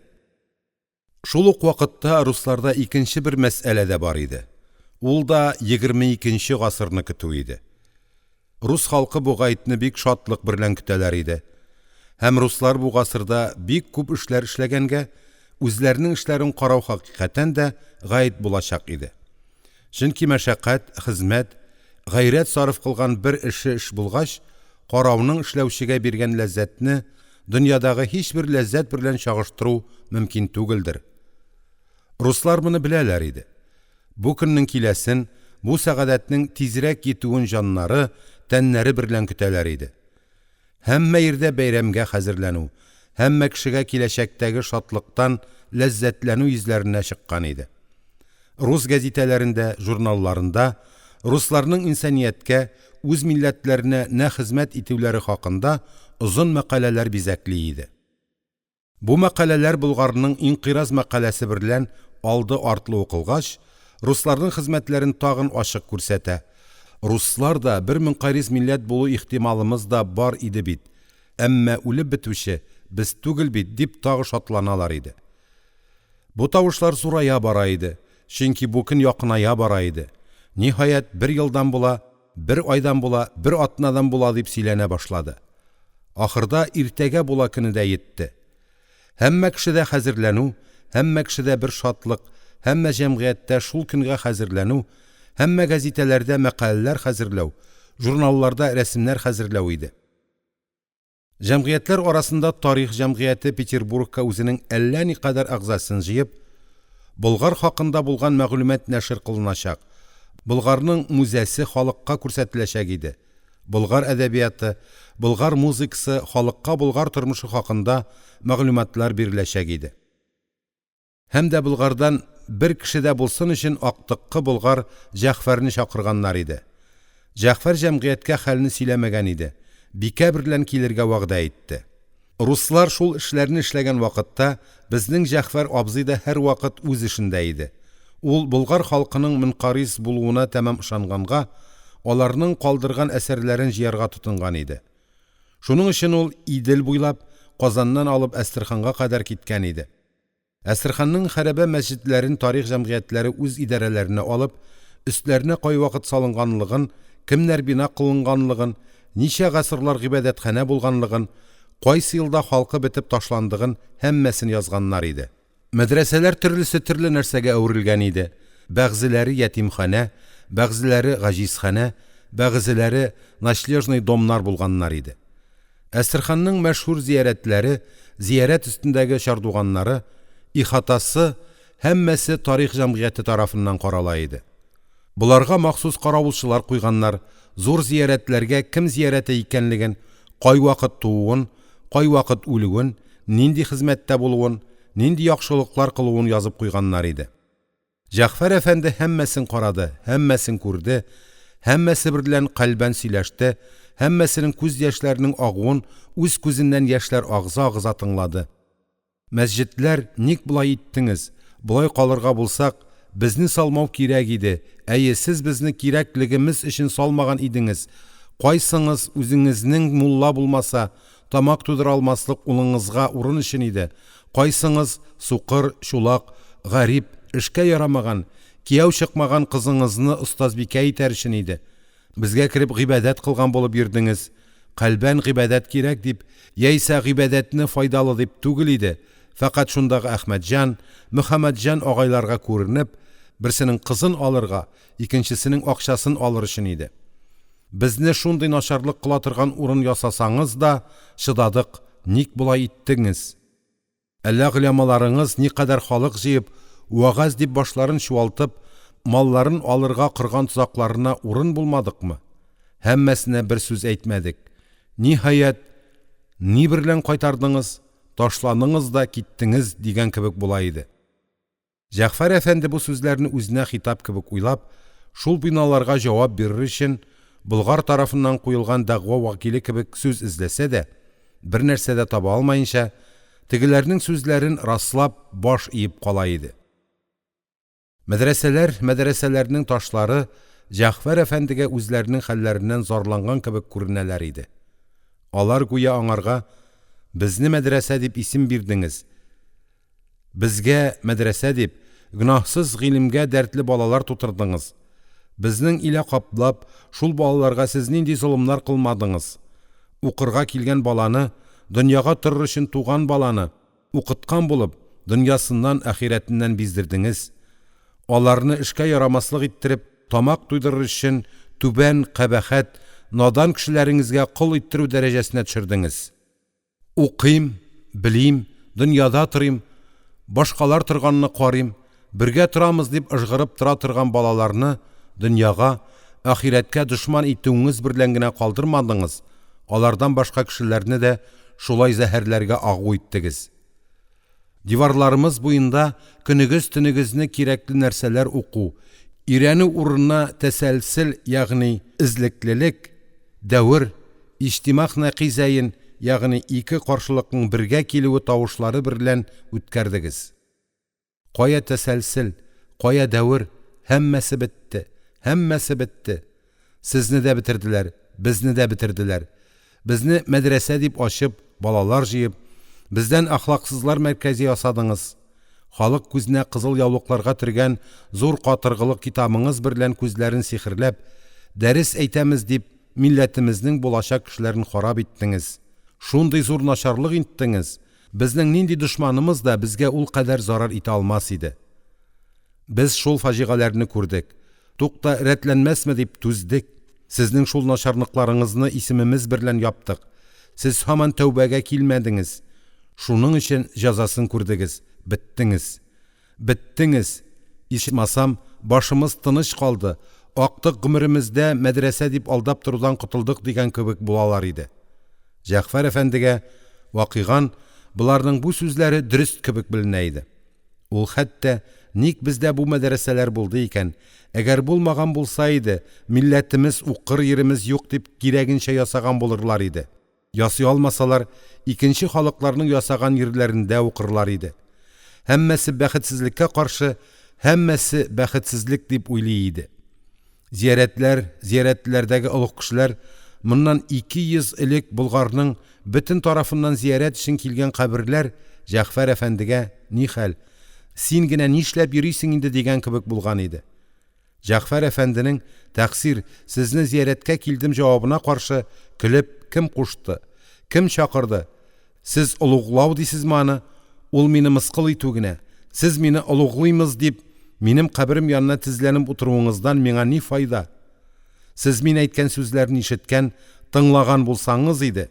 Шул ук вакытта русларда икенче бер мәсьәлә дә бар иде. Ул да 22 нче гасырны көтү иде. Рус халкы бу гаетне бик шатлык берлән көтәләр иде. Һәм руслар бу гасырда бик күп эшләр эшләгәнгә, үзләренең эшләрен карау хакыйкатән дә гает булачак иде. Чөнки мәшәкать, хезмәт, гайрәт сарыф кылган бер эше эш булгач, карауның эшләүчегә биргән ләззәтне дөньядагы һичбер ләззәт берлән чагыштыру мөмкин түгелдер. Руслар моны беләләр иде. Бу көннең киләсен, бу сәгадәтнең тизрәк йитүен җаннары, тәннәре берлән көтәләр иде. Һәммә йирдә бәйрәмгә хәзерләнү, һәммә кешегә киләчәктәге шатлыктан ләззәтләнү йөзләренә чыккан иде. Рус гәзитәләрендә, журналларында русларның инсанияткә, үз милләтләренә нә хезмәт итүләре хакында озын мәкаләләр бизәкли иде. Бу мәкаләләр Болгарның инкыйраз мәкаләсе берлән алды-артлы укылгач, русларның хезмәтләрен тагын ачык күрсәтә, руслар да бер мөнкариз милләт булу ихтималымыз да бар иде бит, әмма үлеп бетүче без түгел бит, дип тагы шатланалар иде. Бу тавышлар зурая бара иде, чөнки бу көн якыная бара иде. Ниһаять, бер елдан була, бер айдан була, бер атнадан була дип сөйләнә башлады. Ахырда иртәгә була көне дә йитте. Һәммә кешедә хәзерләнү, һәммә кешедә бер шатлык, һәммә җәмгыятьтә шул көнгә хәзерләнү, һәммә гәзитәләрдә мәкаләләр хәзерләү, журналларда рәсемнәр хәзерләү иде. Җәмгыятьләр арасында Тарих җәмгыяте Петербургка үзенең әллә никадәр әгъзасын җыеп, Болгар хакында булган мәгълүмат нәшер кылыначак, Болгарның музәсе халыкка күрсәтеләчәк иде. Болгар әдәбияты, болгар музыкасы, халыкка болгар тормышы хакында мәгълүматлар биреләчәк иде. Һәм дә Болгардан бер кеше дә булсын өчен актыккы болгар Җәгъфәрне чакырганнар иде. Җәгъфәр җәмгыятькә хәлне сөйләмәгән иде, бикә берлән килергә вәгъдә итте. Руслар шул эшләрне эшләгән вакытта безнең Җәгъфәр абзый да һәрвакыт үз эшендә иде. Ул болгар халкының мөнкариз булуына тәмам ышанганга, аларның калдырган әсәрләрен җыярга тотынган иде. Шуның өчен ул Идел буйлап, Казаннан алып Әстерханга кадәр киткән иде. Әстерханның хәрабә мәсҗедләрен тарих җәмгыятьләре үз идарәләренә алып, өстләренә кайвакыт салынганлыгын, кемнәр бина кылынганлыгын, ничә гасырлар гыйбадәтханә булганлыгын, кайсы елда халкы бетеп ташландыгын һәммәсен язганнар иде. Мәдрәсәләр төрлесе төрле нәрсәгә әверелгән иде. Бәгъзеләре ятимханә, бәгъзеләре гаҗизханә, бәгъзеләре ночлежный домнар булганнар иде. Әстерханның мәшһүр зиярәтләре, зиярәт өстендәге чардуганнары, ихатасы, һәммәсе тарих җәмгыяте тарафыннан карала иде. Боларга махсус каравылчылар куйганнар, зур зиярәтләргә кем зиярәте икәнлеген, кайвакыт тууын, кайвакыт үлүен, нинди хезмәттә булуын, нинди яхшылыклар кылуын язып куйганнар иде. Җәгъфәр әфәнде һәммәсен карады, һәммәсен күрде, һәммәсе берлән кальбән сөйләште, һәммәсенең күз яшьләренең агуын үз күзеннән яшьләр агыза-агыза тыңлады. Мәсҗедләр, ник болай иттеңез? Болай калырга булсак, безне салмау кирәк иде, әйе, сез безне кирәклегемез өчен салмаган идеңез, кайсыңыз үзеңезнең мулла булмаса, тамак туйдыра алмаслык улыңызга урын өчен иде, кайсыңыз сукыр, чулак, гарип, эшкә ярамаган, кияү чыкмаган кызыңызны остазбикә итәр өчен иде. Безгә кереп гыйбадәт кылган булып йөрдеңез. Кальбән гыйбадәт кирәк дип, яисә гыйбадәтне файдалы дип түгел иде, фәкать шундагы Әхмәтҗан, Мөхәммәтҗан агайларга күренеп, берсенең кызын алырга, икенчесенең акчасын алыр өчен иде. Безне шундый начарлык кыла торган урын ясасаңыз да чыдадык, ник болай иттеңез? Әллә голямаларыңыз никадәр халык җыеп, вәгазь дип башларын чуалтып, малларын алырга корган тозакларына урын булмадыкмы? Һәммәсенә бер сүз әйтмәдек. Ниһаять, ни берлән кайтардыңыз, ташланыңыз да киттеңез дигән кебек була иде. Җәгъфәр әфәнде бу сүзләрне үзенә хитап кебек уйлап, шул биналарга җавап бирер өчен Болгар тарафыннан куелган дәгъва вәкиле кебек сүз эзләсә дә, бернәрсә дә таба алмаенча, тегеләрнең сүзләрен раслап, баш иеп кала иде. Мәдрәсәләр, мәдрәсәләрнең ташлары Җәгъфәр әфәндегә үзләренең хәлләреннән зарланган кебек күренәләр иде. Алар гүя аңарга: «Безне мәдрәсә дип исем бирдеңез, Безгә, мәдрәсә дип, гөнаһсыз гыйлемгә дәртле балалар тутырдыңыз. Безнең илә каплап, шул балаларга сез нинди золымнар кылмадыңыз? Укырга килгән баланы, дөньяга торыр өчен туган баланы, укыткан булып, дөньясыннан, ахирәтеннән биздердеңез. Аларны эшкә ярамаслык иттереп, тамак туйдырыр өчен түбән, кабахәт, надан кешеләреңезгә кол иттерү дәрәҗәсенә төшердеңез. Укыйм, белим, дөньяда торыйм, башкалар торганны карыйм, бергә торамыз дип ыжгырып тора торган балаларны дөньяга, ахирәткә дошман итүеңез берлән генә калдырмадыңыз, алардан башка кешеләрне дә шулай зәһәрләргә агу иттегез. Диварларымыз буенда көнегез-төнегезне кирәкле нәрсәләр уку, өйрәнү урынына тәсәлсел, ягъни эзлеклелек, дәвер, иҗтимаг нәкыйзәен, ягъни ике каршылыкның бергә килүе тавышлары берлән үткәрдегез. Кая тәсәлсел, кая дәвер, һәммәсе бетте, һәммәсе бетте. Сезне дә бетерделәр, безне дә бетерделәр. Безне мәдрәсә дип ачып, балалар җыеп, бездән әхлаксызлар мәркәзе ясадыңыз. Халык күзенә кызыл яулыкларга төргән зур катыргылы китабыңыз берлән күзләрен сихерләп, дәрес әйтәмез дип, милләтемезнең булачак кешеләрен харап иттеңез. Шундый зур начарлык иттеңез, Безнең нинди дошманымыз да безгә ул кадәр зарар итә алмас иде. Без шул фаҗигаләрне күрдек. Тукта, рәтләнмәсме дип түздек. Сезнең шул начарлыкларыңызны исемемез берлән яптык. Сез һаман тәүбәгә килмәдеңез. Шуның өчен җәзасын күрдегез, беттеңез. Беттеңез! Ичмасам, башымыз тыныч калды, актык гомеремездә мәдрәсә дип алдап торудан котылдык дигән кебек булалар иде. Җәгъфәр әфәндегә, вакыйган, боларның бу сүзләре дөрест кебек беленә иде. Ул хәтта, ник бездә бу мәдрәсәләр булды икән, әгәр булмаган булса иде, милләтемез укыр йиремез юк дип кирәгенчә ясаган булырлар иде. Ясый алмасалар, икенче халыкларның ясаган йирләрендә укырлар иде. Һәммәсе бәхетсезлеккә каршы, һәммәсе бәхетсезлек дип уйлый иде. Зиярәтләр, зиярәтләрдәге олуг кешеләр моннан 200 элек Болгарның бөтен тарафыннан зиярәт өчен килгән каберләр Җәгъфәр әфәндегә ни хәл, син генә нишләп йөрисең инде дигән кебек булган иде. Җәгъфәр әфәнденең, Тәкъсир, сезне зиярәткә килдем җавабына каршы, көлеп, кем кушты? Кем чакырды? Сез олуглау дисезме аны? Ул мине мыскыл итү генә. Сез мине олуглыймыз дип, минем каберем янына тезләнеп утыруыңыздан миңа ни файда? Сез мин әйткән сүзләрне ишеткән, тыңлаган булсаңыз иде,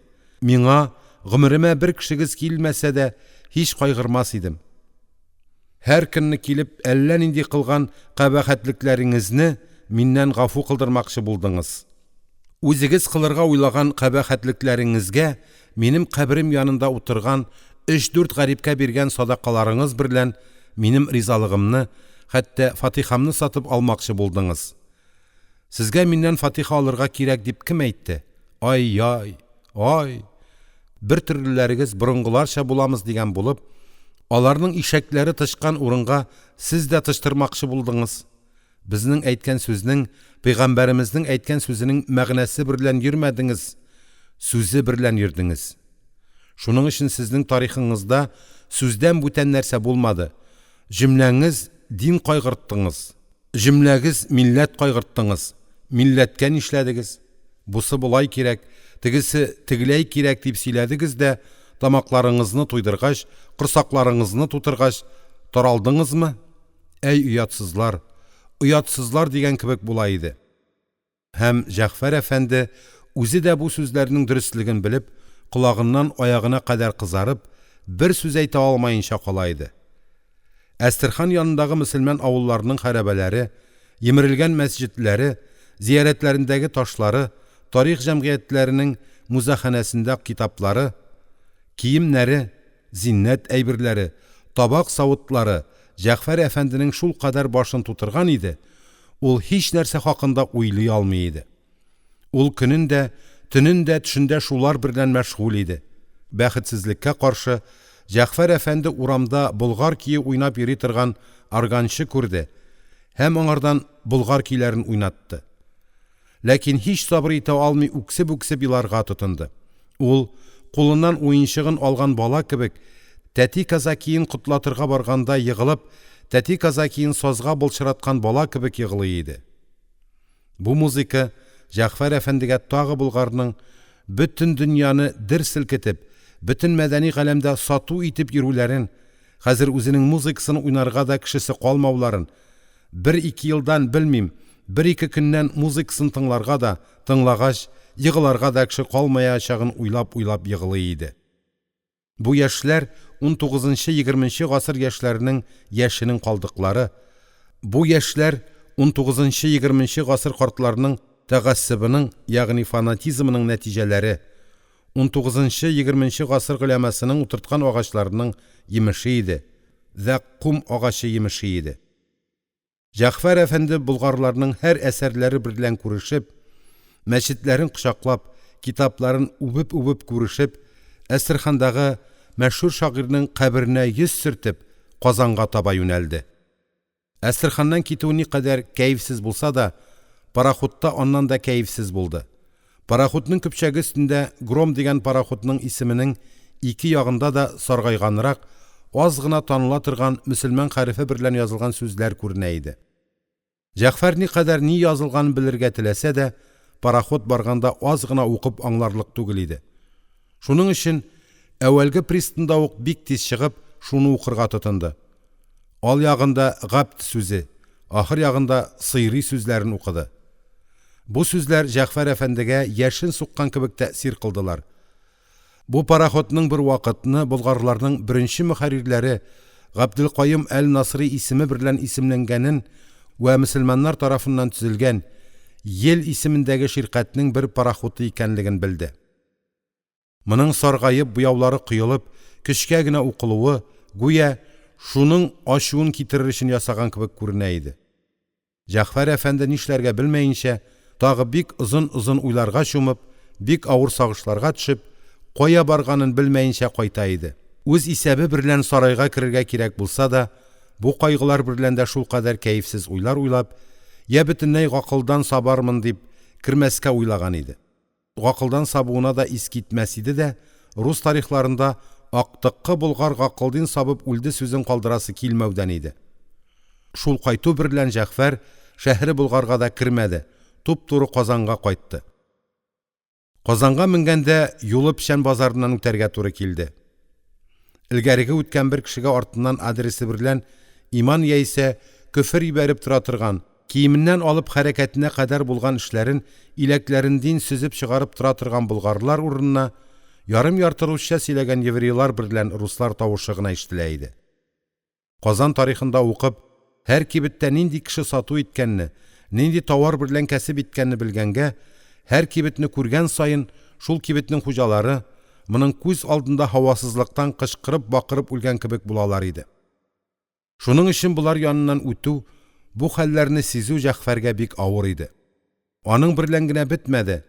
миңа гомеремә бер кешегез килмәсә дә, һич кайгырмас идем. Һәр көнне килеп әллә нинди кылган кабахәтлекләреңезне миннән гафу кылдырмакчы булдыңыз. Үзегез кылырга уйлаган кабахәтлекләреңезгә минем каберем янында утырган өч-дүрт гарипкә биргән садакаларыңыз берлән минем ризалыгымны, хәтта фатихамны сатып алмакчы булдыңыз. Сезгә миннән фатиха алырга кирәк дип кем әйтте? Ай-яй! Ай! Бер төрлеләрегез борынгыларча буламыз дигән булып, аларның ишәкләре тычкан урынга сез дә тычтырмакчы булдыңыз. Безнең әйткән сүзнең, пәйгамбәремезнең әйткән сүзенең мәгънәсе берлән йөрмәдеңез, сүзе берлән йөрдеңез. Шуның өчен сезнең тарихыңызда сүздән бүтән нәрсә булмады. Җөмләңез дин кайгырттыңыз. Җөмләгез милләт кайгырттыңыз, милләткә нишләдегез? Бусы болай кирәк, тегесе тегеләй кирәк дип сөйләдегез дә, тамакларыңызны туйдыргач, корсакларыңызны тутыргач, таралдыңызмы? Әй оятсызлар, оятсызлар дигән кебек була иде. Һәм Җәгъфәр әфәнде үзе дә бу сүзләрнең дөреслеген белеп, колагыннан аягына кадәр кызарып, бер сүз әйтә алмаенча кала иде. Әстерхан янындагы мөселман авылларының хәрабәләре, йимерелгән мәсҗедләре, зиярәтләрендәге ташлары, тарих җәмгыятьләренең музаханәсендә китаплары, киемнәре, зиннәт әйберләре, табак-савытлары Җәгъфәр әфәнденең шулкадәр башын тутырган иде, ул һичнәрсә хакында уйлый алмый иде. Ул көнен дә, төнен дә төшендә шулар берлән мәшгуль иде. Бәхетсезлеккә каршы, Җәгъфәр әфәнде урамда болгар көе уйнап йөри торган органчы күрде һәм аңардан болгар көйләрен уйнатты. Ләкин һич сабыр итә алмый үксеп-үксеп еларга тотынды. Ул, кулыннан уенчыгын алган бала кебек, тәти казакиен котлатырга барганда егылып, тәти казакиен сазга былчыраткан бала кебек еглый иде. Бу музыка Җәгъфәр әфәндегә тагы болгарның бөтен дөньяны дер селкетеп, бөтен мәдәни галәмдә сату итеп йөрүләрен, хәзер үзенең музыкасын уйнарга да кешесе калмауларын, бер-ике елдан, белмим, бер-ике көннән музыкасын тыңларга да, тыңлагач, егларга да кеше калмаячагын уйлап-уйлап еглый иде. Бу яшьләр унтугызынчы-егерменче гасыр яшьләренең яшенең калдыклары, бу яшьләр унтугызынчы-егерменче гасыр картларының фанатизмының нәтиҗәләре, унтугызынчы-егерменче гасыр голямасының утырткан агачларының йимеше иде, зәкъкум агачы йимеше иде. Җәгъфәр әфәнде болгарларның һәр әсәрләре берлән күрешеп, мәсҗедләрен кочаклап, китапларын үбеп-үбеп күрешеп, Әстерхандагы мәшһүр шагыйрьнең каберенә йөз сөртеп, Казанга таба юнәлде. Әстерханнан китүе никадәр кәефсез булса да, парахутта аннан да кәефсез булды. Парахутның көпчәге өстендә Гром дигән парахутның исеменең ике ягында да саргайганрак, аз гына таныла торган мөселман хәрефе берлән язылган сүзләр күренә иде. Җәгъфәр никадәр ни язылганын белергә теләсә дә, парахут барганда аз гына укып аңларлык түгел иде. Шуның өчен әүвәлге пристаньда ук бик тиз чыгып, шуны укырга тотынды. Ал ягында «габд» сүзе, ахыр ягында «сыйри» сүзләрен укыды. Бу сүзләр Җәгъфәр әфәндегә яшен суккан кебек тәэсир кылдылар. Бу пароходның бер вакытны болгарларның беренче мөхәррирләре Габделкаюм әл-Насри исеме берлән исемләнгәнен вә мөселманнар тарафыннан төзелгән Ел исемендәге ширкәтнең бер пароходы икәнлеген белде. Моның саргаеп, буяулары коелып, көчкә генә укылуы, гүя шуның ачуын китерер өчен ясаган кебек күренә иде. Җәгъфәр әфәнде нишләргә белмәенчә, тагы бик озын-озын уйларга чумып, бик авыр сагышларга төшеп, кая барганын белмәенчә кайта иде. Үз исәбе берлән сарайга керергә кирәк булса да, бу кайгылар берлән дә шулкадәр кәефсез уйлар уйлап, йә бөтенләй гакылдан сабармын дип, кермәскә уйлаган иде. Гакылдан сабуына да ис китмәс иде дә, рус тарихларында актыккы болгар гакылдин сабып үлде сүзен калдырасы килмәүдән иде. Шул кайту берлән Җәгъфәр шәһре Болгарга да кермәде, туп-туры Казанга кайтты. Казанга менгәндә юлы Печән базарыннан үтәргә туры килде. Элгәреге үткән бер кешегә артыннан адресы берлән иман яисә көфер ибәреп тора торган, киеменнән алып хәрәкәтенә кадәр булган эшләрен иләкләрендин сөзеп чыгарып тора торган болгарлар урынына ярым-ярты русча сөйләгән еврейлар берлән руслар тавышы гына ишетелә иде. Казан тарихында укып, һәр кибеттә нинди кеше сату иткәнне, нинди товар берлән кәсеп иткәнне белгәнгә, һәр кибетне күргән саен шул кибетнең хуҗалары моның күз алдында һавасызлыктан кычкырып-бакырып үлгән кебек булалар иде. Шуның өчен болар яныннан үтү, бу хәлләрне сизү Җәгъфәргә бик авыр иде. Аның берлән генә бетмәде.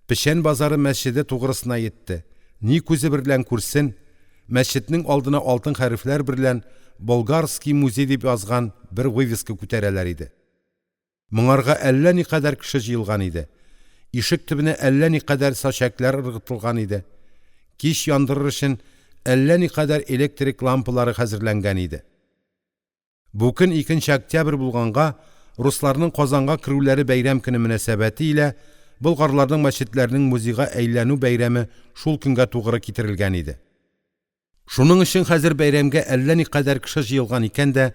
Печән базары мәсҗеде тугрысына йитте. Ни күзе берлән күрсен, мәсҗеднең алдына алтын хәрефләр берлән «Болгарский музей» дип язган бер вывеска күтәрәләр иде. Моңарга әллә никадәр кеше җыелган иде. Ишек төбенә әллә никадәр сачәкләр ыргытылган иде. Кич яндырыр өчен әллә никадәр электрик лампалары хәзерләнгән иде. Бу көн 2 октябрь булганга, русларның Казанга керүләре бәйрәм көне мөнәсәбәте илә болгарларның мәчетләренең музейга әйләнү бәйрәме шул көнгә тугры китерелгән иде. Шуның өчен хәзер бәйрәмгә әллә никадәр кеше җыелган икән дә,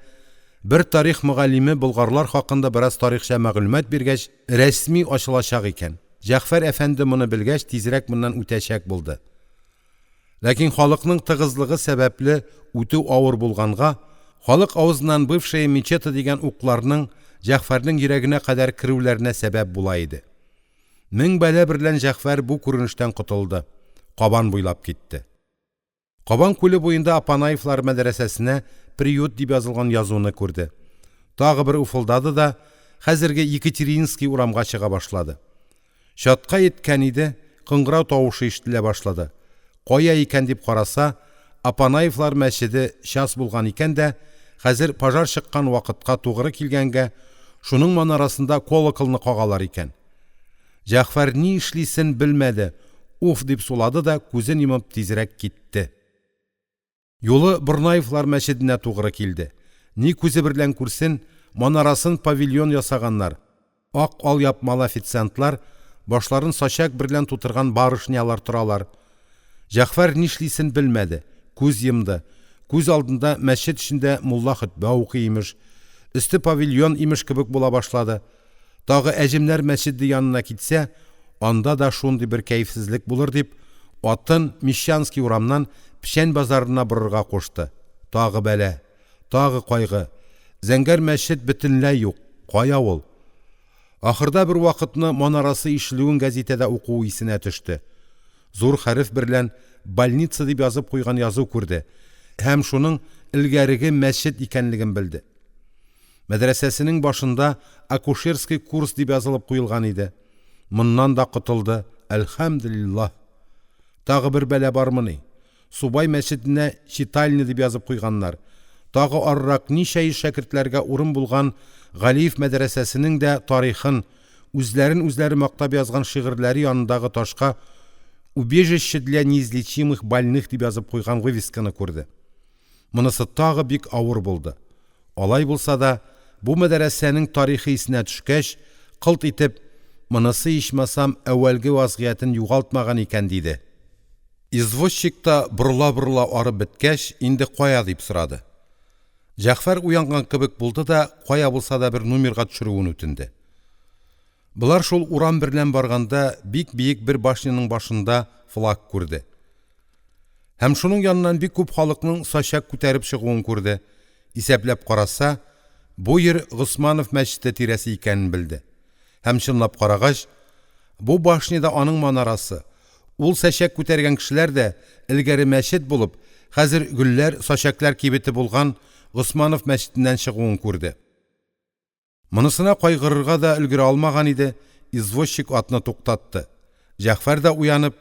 бер тарих мөгаллиме болгарлар хакында бераз тарихча мәгълүмат биргәч, рәсми ачылачак икән. Җәгъфәр әфәнде моны белгәч, тизрәк моннан үтәчәк булды. Ләкин халыкның тыгызлыгы сәбәпле үтү авыр булганга, халык авызыннан бывшая мечета дигән укларның Җәгъфәрнең йөрәгенә кадәр керүләренә сәбәп була иде. Мең бәла берлән Җәгъфәр бу күренештән котылды, Кабан буйлап китте. Кабан күле буенда Апанаевлар мәдрәсәсенә приют дип язылган язуны күрде. Тагы бер уфылдады да, хәзерге Екатеринский урамга чыга башлады. Чатка йиткән иде, кыңгырау тавышы ишетелә башлады. Кая икән дип караса, Апанаевлар мәчете час булган икән дә, хәзер пожар чыккан вакытка тугры килгәнгә, шуның манарасында колоколны кагалар икән. Җәгъфәр ни эшлисен белмәде, уф дип сулады да күзен йомып тизрәк китте. Юлы Борнаевлар мәчетенә тугры килде. Ни күзе берлән күрсен, манарасын павильон ясаганнар. Ак алъяпмалы официантлар, башларын сачәк берлән тутырган барышнялар торалар. Җәгъфәр нишлисен белмәде, күз йомды, күз алдында мәсҗед эчендә мулла хотбә укый, имеш, өсте павильон, имеш, кебек була башлады. Тагы Әҗемнәр мәсҗеде янына китсә, анда да шундый бер кәефсезлек булыр дип, атын Мещанский урамнан Печән базарына борырга кушты. Тагы бәла, тагы кайгы! Зәңгәр мәсҗед бөтенләй юк, кая ул? Ахырда бервакытны манарасы ишелүен гәзитәдә укуы исенә төште. Зур хәреф берлән «больница» дип язып куйган язу күрде һәм шуның элгәреге мәсҗед икәнлеген белде. Мәдрәсәсенең башында «Акушерский курс» дип язылып куелган иде. Моннан да котылды, әлхәмдүлиллаһ. Тагы бер бәла бармыни? Субай мәсҗеденә читальня дип язып куйганнар. Тагы арырак ничә йөз шәкертләргә урын булган Галиев мәдрәсәсенең дә тарихын, үзләрен үзләре мактап язган шигырьләре янындагы ташка «Убежище для неизлечимых больных» дип язып куйган вывесканы күрде. Монысы тагы бик авыр булды. Алай булса да, бу мәдрәсәнең тарихы исенә төшкәч, кылт итеп: «Монысы, ичмасам, әүвәлге вазгыятен югалтмаган икән», – диде. Извозчик та, борыла-борыла арып беткәч, инде кая дип сорады. Җәгъфәр уянган кебек булды да, кая булса да бер нумирга төшерүен үтенде. Болар шул урам берлән барганда, бик биек бер башняның башында флаг күрде. Һәм шуның яныннан бик күп халыкның сачәк күтәреп чыгуын күрде. Исәпләп караса, бу йир Госманов мәсҗеде тирәсе икәнен белде. Һәм чынлап карагач, бу башня да аның манарасы, ул сачәк күтәргән кешеләр дә элгәре мәсҗед булып, хәзер гөлләр, сачәкләр кибете булган Госманов мәсҗеденнән чыгуын күрде. Монысына кайгырырга да өлгерә алмаган иде, извозчик атны туктатты. Җәгъфәр дә уянып,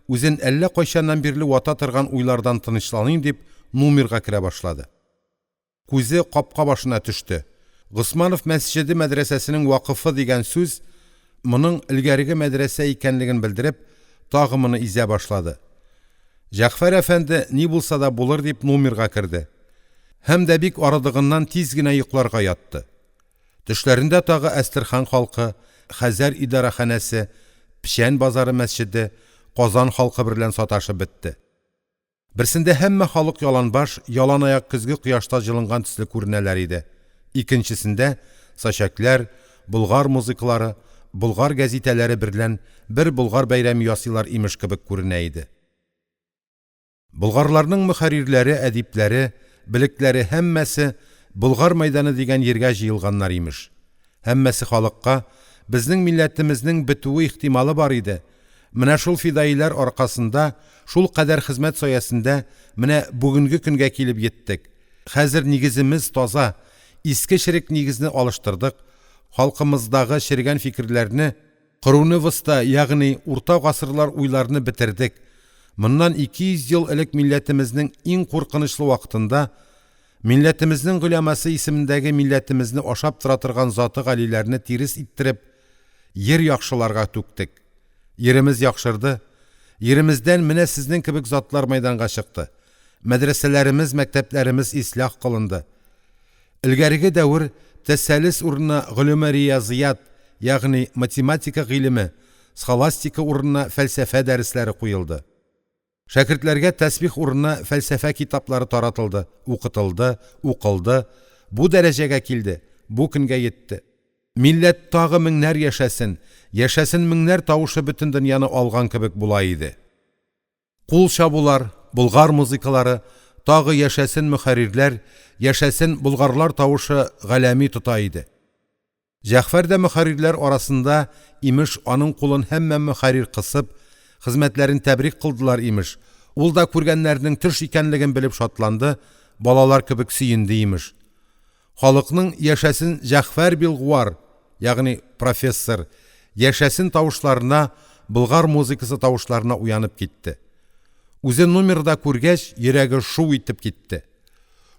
үзен әллә кайчаннан бирле вата торган уйлардан тынычланыйм дип, нумирга керә башлады. Күзе капка башына төште. Госманов мәсҗеде мәдрәсәсенең вакыфы дигән сүз моның элгәреге мәдрәсә икәнлеген белдереп, тагы моны изә башлады. Җәгъфәр әфәнде, ни булса да булыр дип, нумирга керде. Һәм дә бик арыдыгыннан тиз генә йокларга ятты. Төшләрендә тагы Әстерхан халкы, Хәзәр идарәханәсе, Печән базары мәсҗеде, Казан халкы берлән саташып бетте. Берсендә һәммә халык яланбаш, яланаяк көзге кояшта җылынган төсле күренәләр иде. Икенчесендә сачәкләр, болгар музыкалары, болгар гәзитәләре берлән бер болгар бәйрәме ясыйлар имеш кебек күренә иде. Болгарларның мөхәррирләре, әдипләре, белекләре һәммәсе Болгар мәйданы дигән йиргә җыелганнар, имеш. Һәммәсе халыкка безнең милләтемезнең бетүе ихтималы бар иде. Менә шул фидаиләр аркасында, шул кадәр хезмәт саясендә менә бүгенге көнгә килеп йиттек. Хәзер нигеземез таза, иске черек нигезне алыштырдык, халкымыздагы чергән фикерләрне Коруны воста, ягъни урта гасырлар уйларны бетердек. Моннан 200 ел элек милләтемезнең иң куркынычлы вакытында милләтемезнең голямасы исемендәге милләтемезне ашап тора торган заты галиләрне тирес иттереп, ер яхшыларга түктек. Йиремез яхшырды. Йиремездән менә сезнең кебек затлар мәйданга чыкты. Мәдрәсәләремез, мәктәпләремез ислях кылынды. Элгәреге дәвер тәсәлес урынына големе риязият, ягъни математика гыйлеме, схоластика урынына фәлсәфә дәресләре куелды. Шәкертләргә тәсбих урынына фәлсәфә китаплары таратылды, укытылды, укылды, бу дәрәҗәгә килде, бу көнгә йитте. Милләт тагы меңнәр яшәсен, яшәсен меңнәр тавышы бөтен дөньяны алган кебек була иде. Кул чабулар, болгар музыкалары, тагы яшәсен мөхәррирләр, яшәсен болгарлар тавышы галәми тота иде. Җәгъфәр дә мөхәррирләр арасында, имеш, аның кулын һәммә мөхәррир кысып, хезмәтләрен тәбрик кылдылар, имеш. Ул да күргәннәренең төш икәнлеген белеп шатланды, балалар кебек сөенде, имеш. Халыкның «Яшәсен Җәгъфәр Билгуар!», ягъни профессор, яшәсен тавышларына, болгар музыкасы тавышларына уянып китте. Үзен нумерда күргәч, йөрәге шу итеп китте.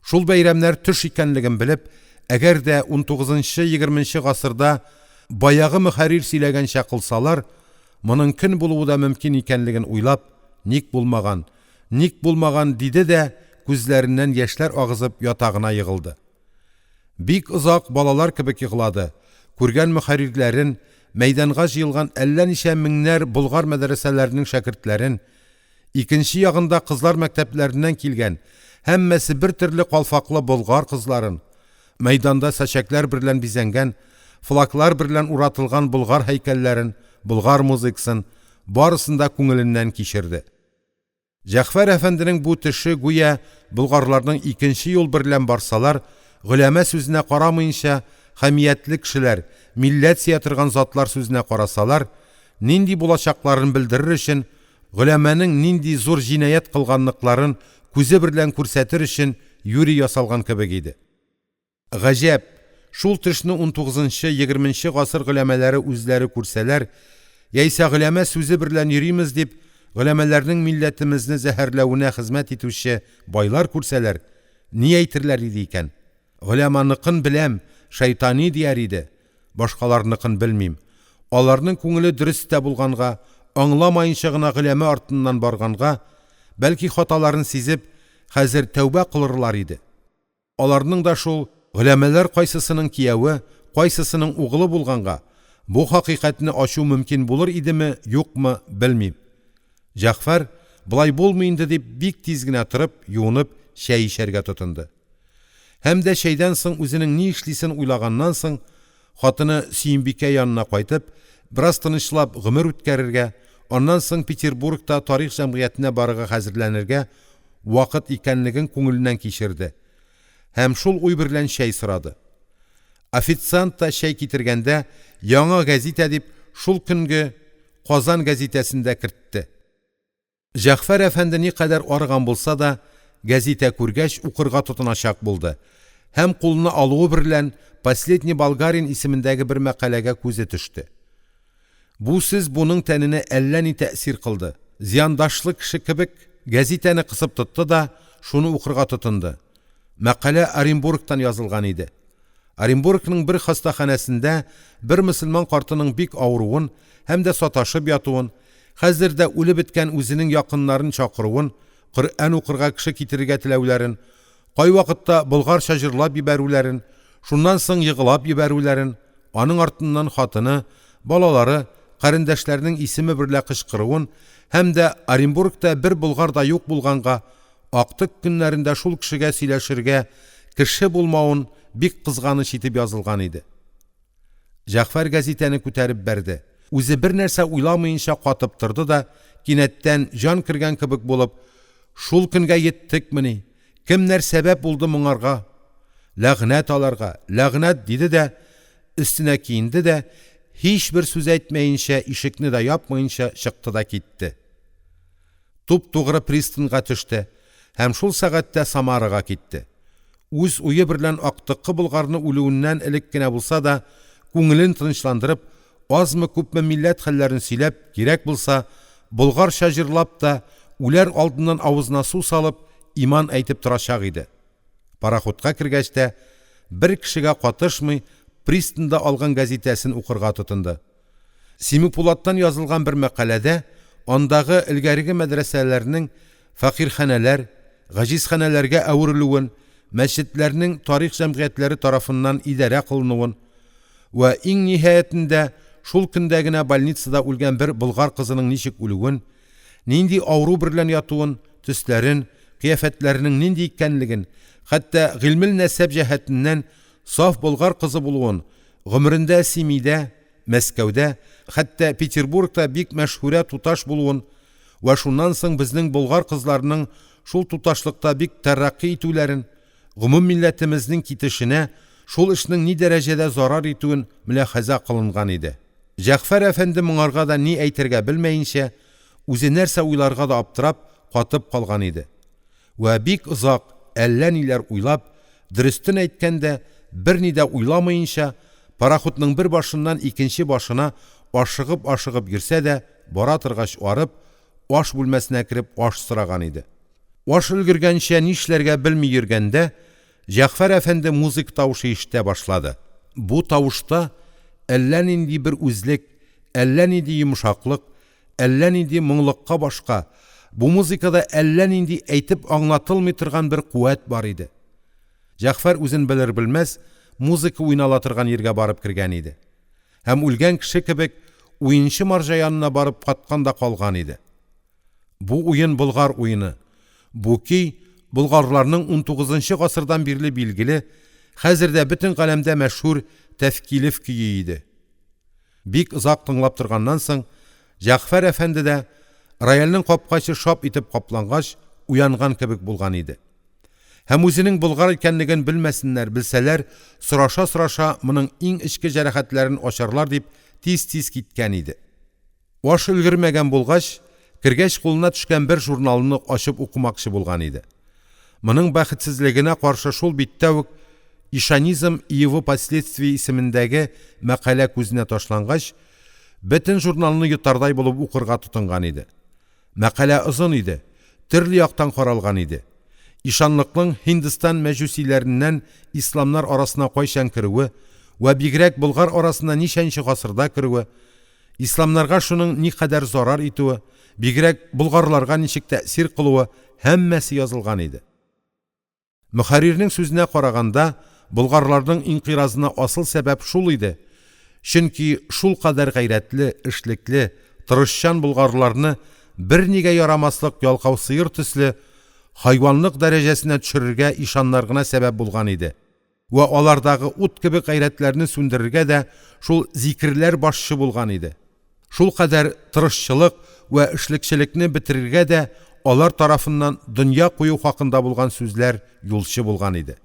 Шул бәйрәмнәр төш икәнлеген белеп, әгәр дә унтугызынчы-егерменче гасырда баягы мөхәррир сөйләгәнчә кылсалар, моның көн булуы да мөмкин икәнлеген уйлап, ник булмаган, Ник булмаган, диде дә, күзләреннән яшьләр агызып ятагына егылды. Бик озак балалар кебек еглады. Күргән мөхәррирләрен, мәйданга җыелган әллә ничә меңнәр болгар мәдрәсәләренең шәкертләрен, икенче ягында кызлар мәктәпләреннән килгән, һәммәсе бертөрле калфаклы болгар кызларын, мәйданда сачәкләр берлән бизәнгән, флаклар берлән уратылган болгар һәйкәлләрен, болгар музыкасын – барысын да күңеленнән кичерде. Җәгъфәр әфәнденең бу төше гүя болгарларның икенче юл берлән барсалар, голяма сүзенә карамаенча, хәмиятле кешеләр, милләт сөя торган затлар сүзенә карасалар, нинди булачакларын белдерер өчен, голяманың нинди зур җинаять кылганлыкларын күзе берлән күрсәтер өчен юри ясалган кебек иде. Гаҗәп, шул төшне унтугызынчы-егерменче гасыр голямалары үзләре күрсәләр яисә голяма сүзе берлән йөримез дип, голямаларның милләтемезне зәһәрләвенә хезмәт итүче байлар күрсәләр, ни әйтерләр иде икән? Голяманыкын беләм, шәйтани дияр иде, башкаларныкын белмим. Аларның күңеле дөрест тә булганга, аңламаенча гына голяма артыннан барганга, бәлки, хаталарын сизеп, хәзер тәүбә кылырлар иде. Аларның да шул голямалар кайсысының кияве, кайсысының угылы булганга, бу хакыйкатьне ачу мөмкин булыр идеме, юкмы – белмим. Җәгъфәр, болай булмый инде дип, бик тиз генә торып, юынып, чәй эчәргә тотынды. Һәм дә чәйдән соң үзенең ни эшлисен уйлаганнан соң, хатыны Сөембикә янына кайтып, бераз тынычлап гомер үткәрергә, аннан соң Петербургта тарих җәмгыятенә барырга хәзерләнергә вакыт икәнлеген күңеленнән кичерде һәм шул уй берлән чәй сорады. Официант та чәй китергәндә, яңа гәзитә дип, шул көнге Казан гәзитәсен дә кертте. Җәгъфәр әфәнде никадәр арыган булса да, гәзитә күргәч укырга тотыначак булды һәм кулына алуы берлән Последний болгарин исемендәге бер мәкаләгә күзе төште. Бу сүз буның тәненә әллә ни тәэсир кылды. Зыяндашлы кеше кебек, гәзитәне кысып тотты да шуны укырга тотынды. Мәкалә Оренбургтан язылган иде. Оренбургның бер хастаханәсендә бер мөселман картының бик авыруын һәм дә саташып ятуын, хәзер дә үлеп беткән үзенең якыннарын чакыруын, Коръән укырга кеше китерергә теләүләрен, кайвакытта болгарча җырлап җибәрүләрен, шуннан соң егылап җибәрүләрен, аның артыннан хатыны, балалары, карендәшләренең исеме берлә кычкыруын һәм дә Оренбургта бер болгар да юк булганга, актык көннәрендә шул кешегә сөйләшергә кеше булмавын бик кызганыч итеп язылган иде. Җәгъфәр гәзитәне күтәреп бәрде. Үзе бернәрсә уйламыенча катып торды да, кинәттән җан кергән кебек булып, «Шул көнгә йиттекмени? Кемнәр сәбәп булды моңарга? Ләгънәт аларга, ләгънәт!» – диде дә, өстенә киенде дә, һичбер сүз әйтмәенчә, ишекне дә япмаенча чыкты да китте. Туп-тугры пристаньга төште һәм шул сәгатьтә Самарага китте. Үз уе берлән актыккы болгарны үлүеннән элек кенә булса да, күңелен тынычландырып, азмы-күпме милләт хәлләрен сөйләп, кирәк булса, болгарча җырлап та, үләр алдыннан авызына су салып, иман әйтеп торачак иде. Пароходка кергәч тә, бер кешегә катышмый, пристаньда алган гәзитәсен укырга тотынды. Семипулаттан язылган бер мәкаләдә андагы элгәреге мәдрәсәләрнең фәкыйрьханәләр, гаҗизханәләргә әверелүен, мәсҗедләрнең тарих җәмгыятьләре тарафыннан идарә кылынуын вә иң ниһаятендә шул көндә генә больницада үлгән бер болгар кызының ничек үлүен, нинди авыру берлән ятуын, төсләрен, кыяфәтләренең нинди икәнлеген, хәтта гыйльмел-нәсәп җәһәтеннән саф болгар кызы булуын, гомерендә Семидә, Мәскәүдә, хәтта Петербургта бик мәшһүрә туташ булуын вә шуннан соң безнең болгар кызларының шул туташлыкта бик тәрәкъкый итүләрен, гомуммилләтемезнең китешенә шул эшнең ни дәрәҗәдә зарар итүен мөляхәзә кылынган иде. Җәгъфәр әфәнде моңарга да ни әйтергә белмәенчә, үзе нәрсә уйларга да аптырап, катып калган иде. Вә бик озак әллә ниләр уйлап, дөрестен әйткәндә, берни дә уйламаенча, пароходның бер башыннан икенче башына ашыгып-ашыгып йөрсә дә, бара торгач арып, аш бүлмәсенә кереп аш сораган иде. Аш өлгергәнчә нишләргә белми йөргәндә, Җәгъфәр әфәнде музыка тавышы ишетә башлады. Бу тавышта әллә нинди бер үзлек, әллә нинди йомшаклык, әллә нинди моңлыкка башка, бу музыкада әллә нинди әйтеп аңлатылмый торган бер куәт бар иде. Җәгъфәр үзен белер-белмәс, музыка уйнала торган йиргә барып кергән иде. Һәм үлгән кеше кебек уенчы марҗа янына барып каткан да калган иде. Бу уен болгар уены, бу көй болгарларның унтугызынчы гасырдан бирле билгеле, хәзер дә бөтен галәмдә мәшһүр «Тәфкилев» көе иде. Бик озак тыңлап торганнан соң, Җәгъфәр әфәнде дә, рояльнең капкачы шап итеп каплангач, уянган кебек булган иде. Һәм үзенең болгар икәнлеген белмәсеннәр, белсәләр, сораша-сораша моның иң эчке җәрәхәтләрен ачарлар дип тиз-тиз киткән иде. Аш өлгермәгән булгач, кергәч кулына төшкән бер журналны ачып укымакчы булган иде. Моның бәхетсезлегенә каршы шул биттә үк «Ишанизм и его последствия» исемендәге мәкалә күзенә ташлангач, бөтен журналны йотардай булып укырга тотынган иде. Мәкалә озын иде, төрле яктан каралган иде. Ишанлыкның Һиндстан мәҗүсиләреннән исламнар арасына кайчан керүе вә бигрәк болгар арасына ничәнче гасырда керүе, Исламнарга шуның никадәр зарар итүе, бигрәк болгарларга ничек тәэсир кылуы һәммәсе язылган иде. Мөхәррирнең сүзенә караганда, болгарларның инкыйразына асыл сәбәп шул иде, чөнки шулкадәр гайрәтле, эшлекле, тырышчан болгарларны бернигә ярамаслык ялкау сыер төсле хайванлык дәрәҗәсенә төшерергә ишаннар гына сәбәп булган иде. Вә алардагы ут кебек гайрәтләрне сүндерергә дә шул зикерләр башчы булган иде. Шулкадәр тырышчылык вә эшлекчелекне бетерергә дә алар тарафыннан дөнья кую хакында булган сүзләр юлчы булган иде.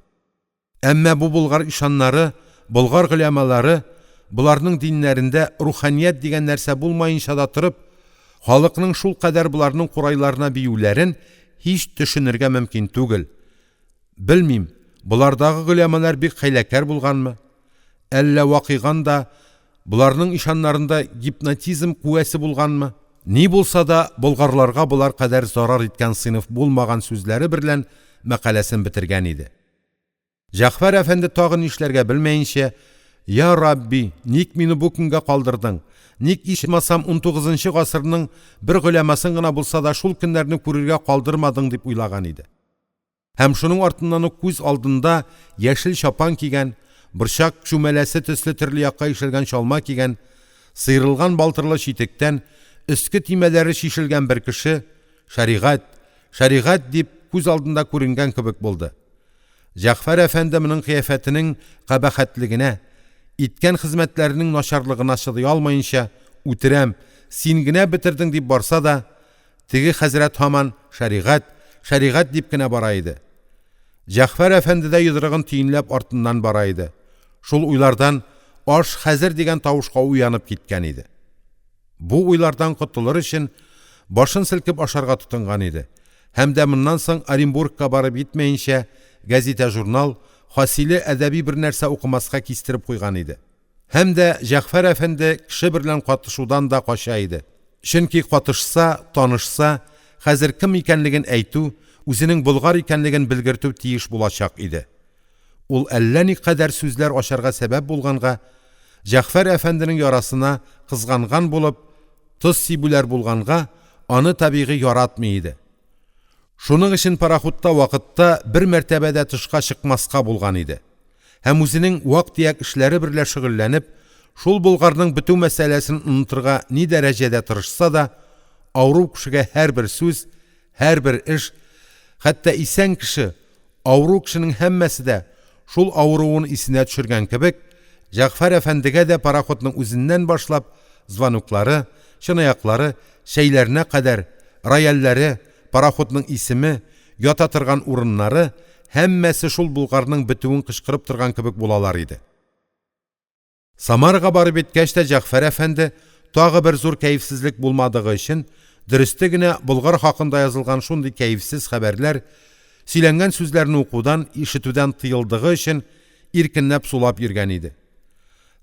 Әмма бу болгар ишаннары, болгар голямалары боларның диннәрендә руханият дигән нәрсә булмаенча да торып, халыкның шулкадәр боларның курайларына биюләрен һич төшенергә мөмкин түгел. Белмим, болардагы голямалар бик хәйләкәр булганмы? Әллә вакыйган да боларның ишаннарында гипнотизм куәсе булганмы? Ни булса да, болгарларга болар кадәр зарар иткән сыйныф булмаган сүзләре берлән мәкаләсен бетергән иде. Җәгъфәр әфәнде тагы нишләргә белмәенчә, «Я Рабби, ник мине бу көнгә калдырдың? Ник ичмасам унтугызынчы гасырның бер голямасын гына булса да шул көннәрне күрергә калдырмадың?» дип уйлаган иде. Һәм шуның артыннан ук күз алдында яшел чапан кигән, борчак чүмәләсе төсле төрле якка ишелгән чалма кигән, сыерылган балтырлы читектән, өске төймәләре чишелгән бер кеше, шәригать, шәригать дип күз алдында күренгән кебек булды. Җәгъфәр әфәнде моның кыяфәтенең кабахәтлегенә, иткән хезмәтләренең начарлыгына чыдый алмаенча, үтерәм, син генә бетердең дип барса да, Теге хәзрәт һаман шәригать, шәригать дип кенә бара иде. Җәгъфәр әфәнде дә йодрыгын төенләп артыннан бара иде. Шул уйлардан аш хәзер дигән тавышка уянып киткән иде. Бу уйлардан котылыр өчен башын селкеп ашарга тотынган иде. Һәм дә моннан соң Оренбургка барып йитмәенчә гәзитә-журнал, хасиле әдәби бер нәрсә укымаска кистереп куйган иде. Һәм дә Җәгъфәр әфәнде кеше берлән катышудан да кача иде. Чөнки катышса, танышса, хәзер кем икәнлеген әйтү, үзенең болгар икәнлеген белгертү тиеш булачак иде. Ул әллә никадәр сүзләр ачарга сәбәп булганга, Җәгъфәр әфәнденең ярасына кызганган булып, тоз сибүләр булганга, аны табигый яратмый иде. Шуның өчен парахутта вакытта бер мәртәбә дә тышка чыкмаска булган иде. Һәм үзенең вак-төяк эшләре берлә шөгыльләнеп, шул болгарның бетү мәсьәләсен онытырга ни дәрәҗәдә тырышса да, авыру кешегә һәрбер сүз, һәрбер эш, хәтта исән кеше, авыру кешенең һәммәсе дә, шул авыруын исенә төшергән кебек, Җәгъфәр әфәндегә дә парахутның үзеннән башлап, звоноклары, чынаяклары, чәйләренә кадәр, рояльләре, парахутның исеме, ята торган урыннары, һәммәсе шул болгарның бетүен кычкырып торган кебек булалар иде. Самарага барып йиткәч тә Җәгъфәр әфәнде, тагы бер зур кәефсезлек булмадыгы өчен, дөресте генә Болгар хакында язылган шундый кәефсез хәбәрләр, сөйләнгән сүзләрне укудан, ишетүдән тыелдыгы өчен иркенләп сулап йөргән иде.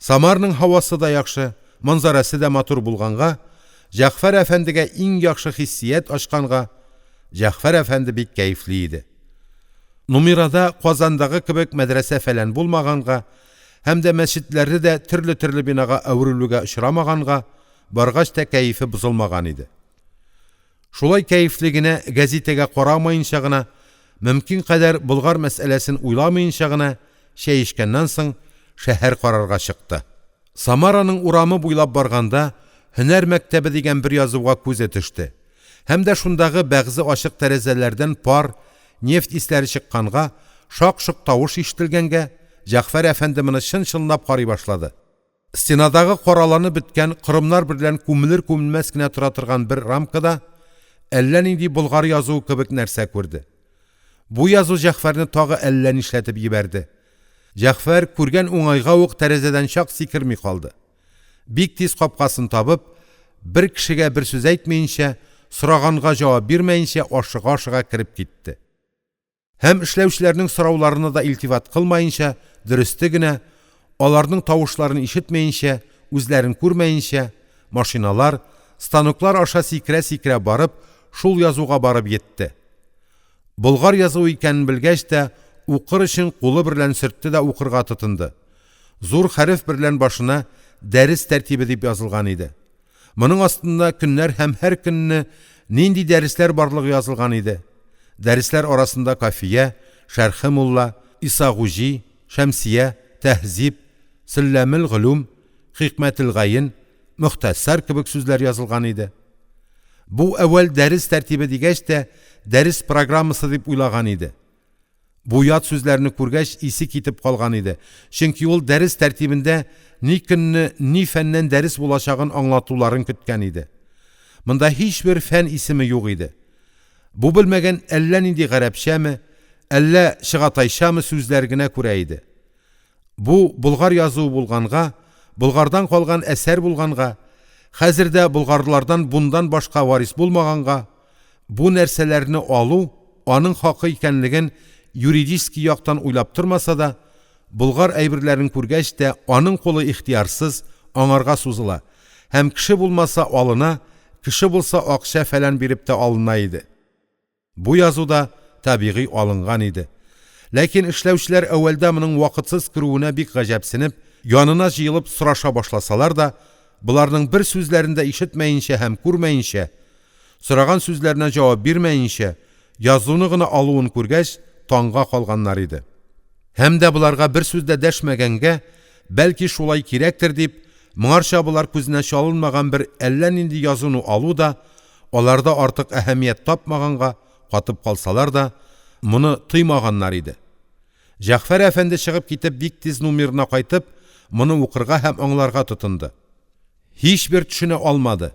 Самарның һавасы да яхшы, манзарасы да матур булганга, Җәгъфәр әфәндегә иң яхшы хиссият ачканга, Җәгъфәр әфәнде бик кәефле иде. Нумирада Казандагы кебек мәдрәсә-фәлән булмаганга һәм дә мәсҗедләре дә төрле-төрле бинага әверелүгә очрамаганга, баргач та кәефе бозылмаган иде. Шулай кәефле генә, гәзитәгә карамаенча гына, мөмкин кадәр болгар мәсьәләсен уйламаенча гына, чәй эчкәннән соң, шәһәр карарга чыкты. Самараның урамы буйлап барганда, «Һөнәр мәктәбе» дигән бер язуга күзе төште. Һәм дә шундагы бәгъзе ачык тәрәзәләрдән пар, нефть исләре чыкканга, шак-шок тавыш ишетелгәнгә, Җәгъфәр әфәнде моны чын-чынлап карый башлады. Стенадагы караланып беткән корымнар берлән күмелер-күмелмәс кенә тора торган бер рамкада әллә нинди болгар язуы кебек нәрсә күрде. Бу язу Җәгъфәрне тагы әллә нишләтеп йибәрде. Җәгъфәр күргән уңайга ук тәрәзәдән чак сикерми калды. Бик тиз капкасын табып, бер кешегә бер сүз әйтмәенчә, сораганга җавап бирмәенчә ашыга-ашыга кереп китте. Һәм эшләүчеләрнең сорауларына да илтифат кылмаенча, дөресте генә, аларның тавышларын ишетмәенчә, үзләрен күрмәенчә, машиналар, станоклар аша сикерә-сикерә барып, шул язуга барып йитте. Болгар язуы икәнен белгәч тә, укыр өчен кулы берлән сөртте дә укырга тотынды. Зур хәреф берлән башына «Дәрес тәртибе» дип язылган иде. Моның астында көннәр һәм һәр көнне нинди дәресләр барлыгы язылган иде. Дәресләр арасында Кафия, Шәрхе мулла, Исагуҗи, Шәмсия, Тәһзиб, Сөлләмел-голүм, Хикмәтелгаен, Мохтәсар кебек сүзләр язылган иде. Бу әүвәл дәрес тәртибе дигәч тә, дәрес программасы дип уйлаган иде. Бу ят сүзләрне күргәч, исе китеп калган иде, чөнки ул дәрес тәртибендә ни көнне ни фәннән дәрес булачагын аңлатуларын көткән иде. Монда һичбер фән исеме юк иде. Бу белмәгән әллә нинди гарәпчәме, әллә чыгатайчамы сүзләр генә күрә иде. Бу болгар язуы булганга, болгардан калган әсәр булганга, хәзер дә болгарлардан бундан башка варис булмаганга, бу нәрсәләрне алу аның хакы икәнлеген юридически яктан уйлап тормаса да, болгар әйберләрен күргәч тә, аның кулы ихтыярсыз аңарга сузыла һәм кеше булмаса алына, кеше булса акча-фәлән биреп тә алына иде. Бу язу да, табигый, алынган иде. Ләкин эшләүчеләр әүвәлдә моның вакытсыз керүенә бик гаҗәпсенеп, янына җыелып сораша башласалар да, боларның бер сүзләрен дә ишетмәенчә һәм күрмәенчә, сораган сүзләренә җавап бирмәенчә, язуны гына алуын күргәч, таңга калганнар иде. Һәм дә боларга бер сүз дә дәшмәгәнгә, бәлки шулай кирәктер дип, моңарча болар күзенә чалынмаган бер әллә нинди язуны алу да аларда артык әһәмият тапмаганга, катып калсалар да, моны тоймаганнар иде. Җәгъфәр әфәнде чыгып китеп бик тиз нумирына кайтып, моны укырга һәм аңларга тотынды. Һичбер төшенә алмады.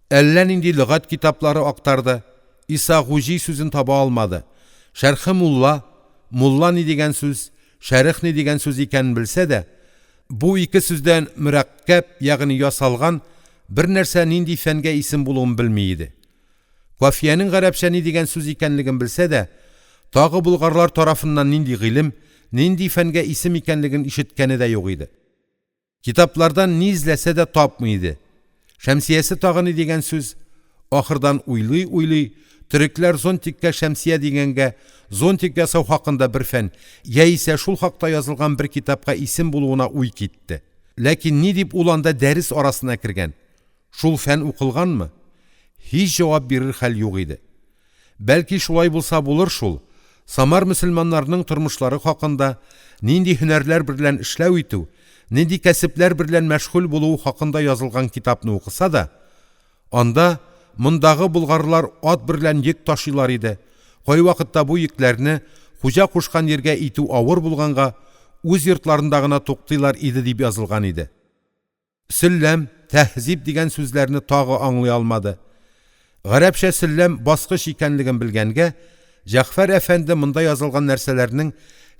Әллә нинди лөгать китаплары актарды, Исагуҗи сүзен таба алмады. Шәрхе мулла, мулла ни дигән сүз, шәрех ни дигән сүз икәнен белсә дә, бу ике сүздән мөрәккәб, ягъни ясалган бер нәрсә нинди фәнгә исем булуын белми иде. Кафиянең гарәпчә ни дигән сүз икәнлеген белсә дә, тагы болгарлар тарафыннан нинди гыйлем, нинди фәнгә исем икәнлеген ишеткәне дә юк иде. Китаплардан ни эзләсә дә тапмый иде. Шәмсиясе тагы ни дигән сүз? Ахырдан уйлый-уйлый, төрекләр зонтикка шәмсия дигәнгә, зонтик ясау хакында бер фән, яисә шул хакта язылган бер китапка исем булуына уй китте. Ләкин ни дип ул анда дәрес арасына кергән? Шул фән укылганмы? Һич җавап бирер хәл юк иде. Бәлки шулай булса булыр шул, Самар мөселманнарының тормышлары хакында, нинди һөнәрләр берлән эшләү итү, нинди кәсепләр берлән мәшгуль булуы хакында язылган китапны укыса да, анда мондагы болгарлар ат берлән йөк ташыйлар иде, кайвакытта бу йөкләрне хуҗа кушкан йиргә итү авыр булганга, үз йортларында гына туктыйлар иде дип язылган иде. Сөлләм, тәһзиб дигән сүзләрне тагы аңлый алмады. Гарәпчә сөлләм баскыч икәнлеген белгәнгә, Җәгъфәр әфәнде монда язылган нәрсәләрнең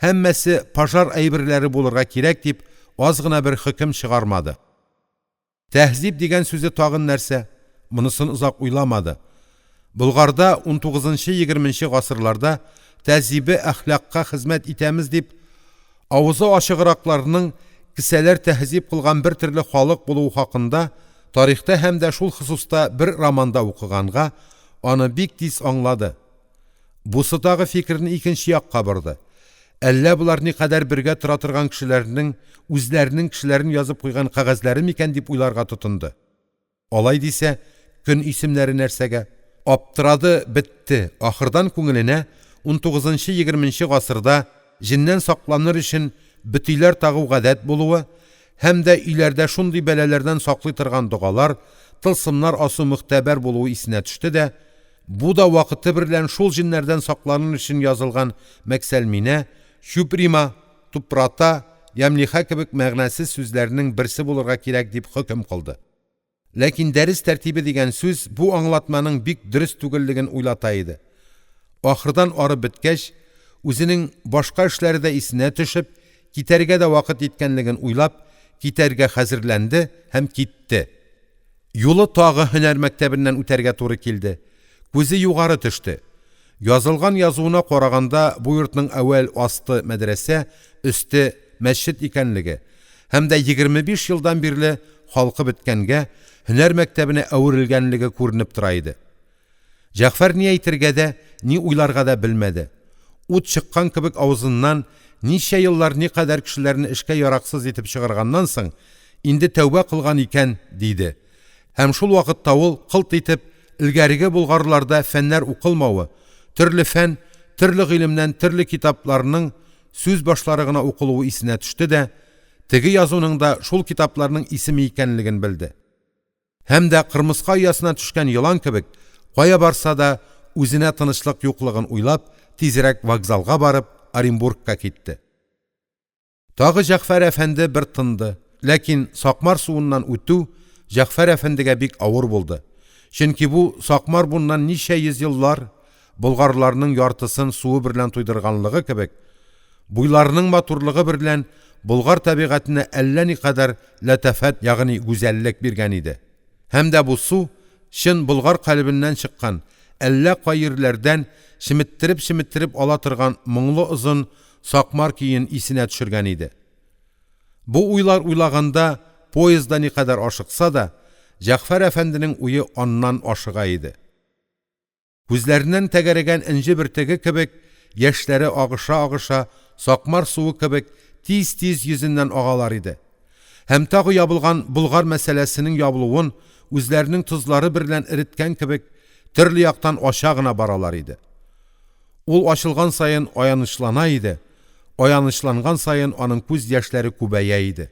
һәммәсе пожар әйберләре булырга кирәк дип, аз гына бер хөкем чыгармады. Тәһзиб дигән сүзе тагын нәрсә? Монысын озак уйламады. Болгарда унтугызынчы-егерменче гасырларда тәһзибе әхлакка хезмәт итәмез дип, Авызы ачыгракларның кесәләр тәһзиб кылган бер төрле халык булуы хакында тарихта һәм дә шул хосуста бер романда укыганга, аны бик тиз аңлады. Бусы тагы фикерне икенче якка борды. Әллә болар никадәр бергә тора торган кешеләрнең үзләренең кешеләрен язып куйган кәгазьләре микән дип уйларга тотынды. Алай дисә, көн исемнәре нәрсәгә? Аптырады, бетте. Ахырдан күңеленә унтугызынчы-егерменче гасырда җеннән сакланыр өчен бөтиләр тагу гадәт булуы һәм дә өйләрдә шундый бәлаләрдән саклый торган догалар, тылсымнар асу могтәбәр булуы исенә төште дә, бу да вакыты берлән шул җеннәрдән сакланыр өчен язылган мәксәлминә, чуприма, тупрата, ямлиха кебек мәгънәсез сүзләрнең берсе булырга кирәк дип хөкем кылды. Ләкин дәрес тәртибе дигән сүз бу аңлатманың бик дөрест түгеллеген уйлата иде. Ахырдан арып беткәч, үзенең башка эшләре дә исенә төшеп, китәргә дә вакыт йиткәнлеген уйлап, китәргә хәзерләнде һәм китте. Юлы тагы һөнәр мәктәбеннән үтәргә туры килде. Күзе югары төште. Язылган язуына караганда, бу йортның әүвәл асты – мәдрәсә, өсте – мәсҗед икәнлеге һәм дә 25 елдан бирле халкы беткәнгә, һөнәр мәктәбенә әверелгәнлеге күренеп тора иде. Җәгъфәр ни әйтергә дә, ни уйларга да белмәде. Ут чыккан кебек авызыннан ничә еллар никадәр кешеләрне эшкә яраксыз итеп чыгарганнан соң, инде тәүбә кылган икән, диде. Һәм шул вакытта ул, кылт итеп, элгәреге болгарларда фәннәр укылмавы, төрле фән, төрле гыйлемнән төрле китапларның сүз башлары гына укылуы исенә төште дә, теге язуның да шул китапларның исеме икәнлеген белде. Һәм дә кырмыска оясына төшкән елан кебек, кая барса да, үзенә тынычлык юклыгын уйлап, тизрәк вокзалга барып, Оренбургка китте. Тагы Җәгъфәр әфәнде бер тынды. Ләкин Сакмар суыннан үтү Җәгъфәр әфәндегә бик авыр булды. Чөнки бу Сакмар буннан ничә йөз еллар болгарларның яртысын суы берлән туйдырганлыгы кебек, буйларының матурлыгы берлән болгар табигатенә әллә никадәр ләтафәт, ягъни гүзәллек биргән иде. Һәм дә бу су чын болгар калебеннән чыккан, әллә кай йирләрдән чеметтереп-чеметтереп ала торган моңлы озын Сакмар көен исенә төшергән иде. Бу уйлар уйлаганда, поездда никадәр ашыкса да, Җәгъфәр әфәнденең уе аннан ашыга иде. Күзләреннән тәгәрәгән энҗе бөртеге кебек яшьләре агыша-агыша, Сакмар суы кебек тиз-тиз йөзеннән агалар иде. Һәм тагы ябылган Болгар мәсьәләсенең ябылуын үзләренең тозлары берлән эреткән кебек, төрле яктан ача гына баралар иде. Ул ачылган саен аянычлана иде, аянычланган саен аның күз яшьләре күбәя иде.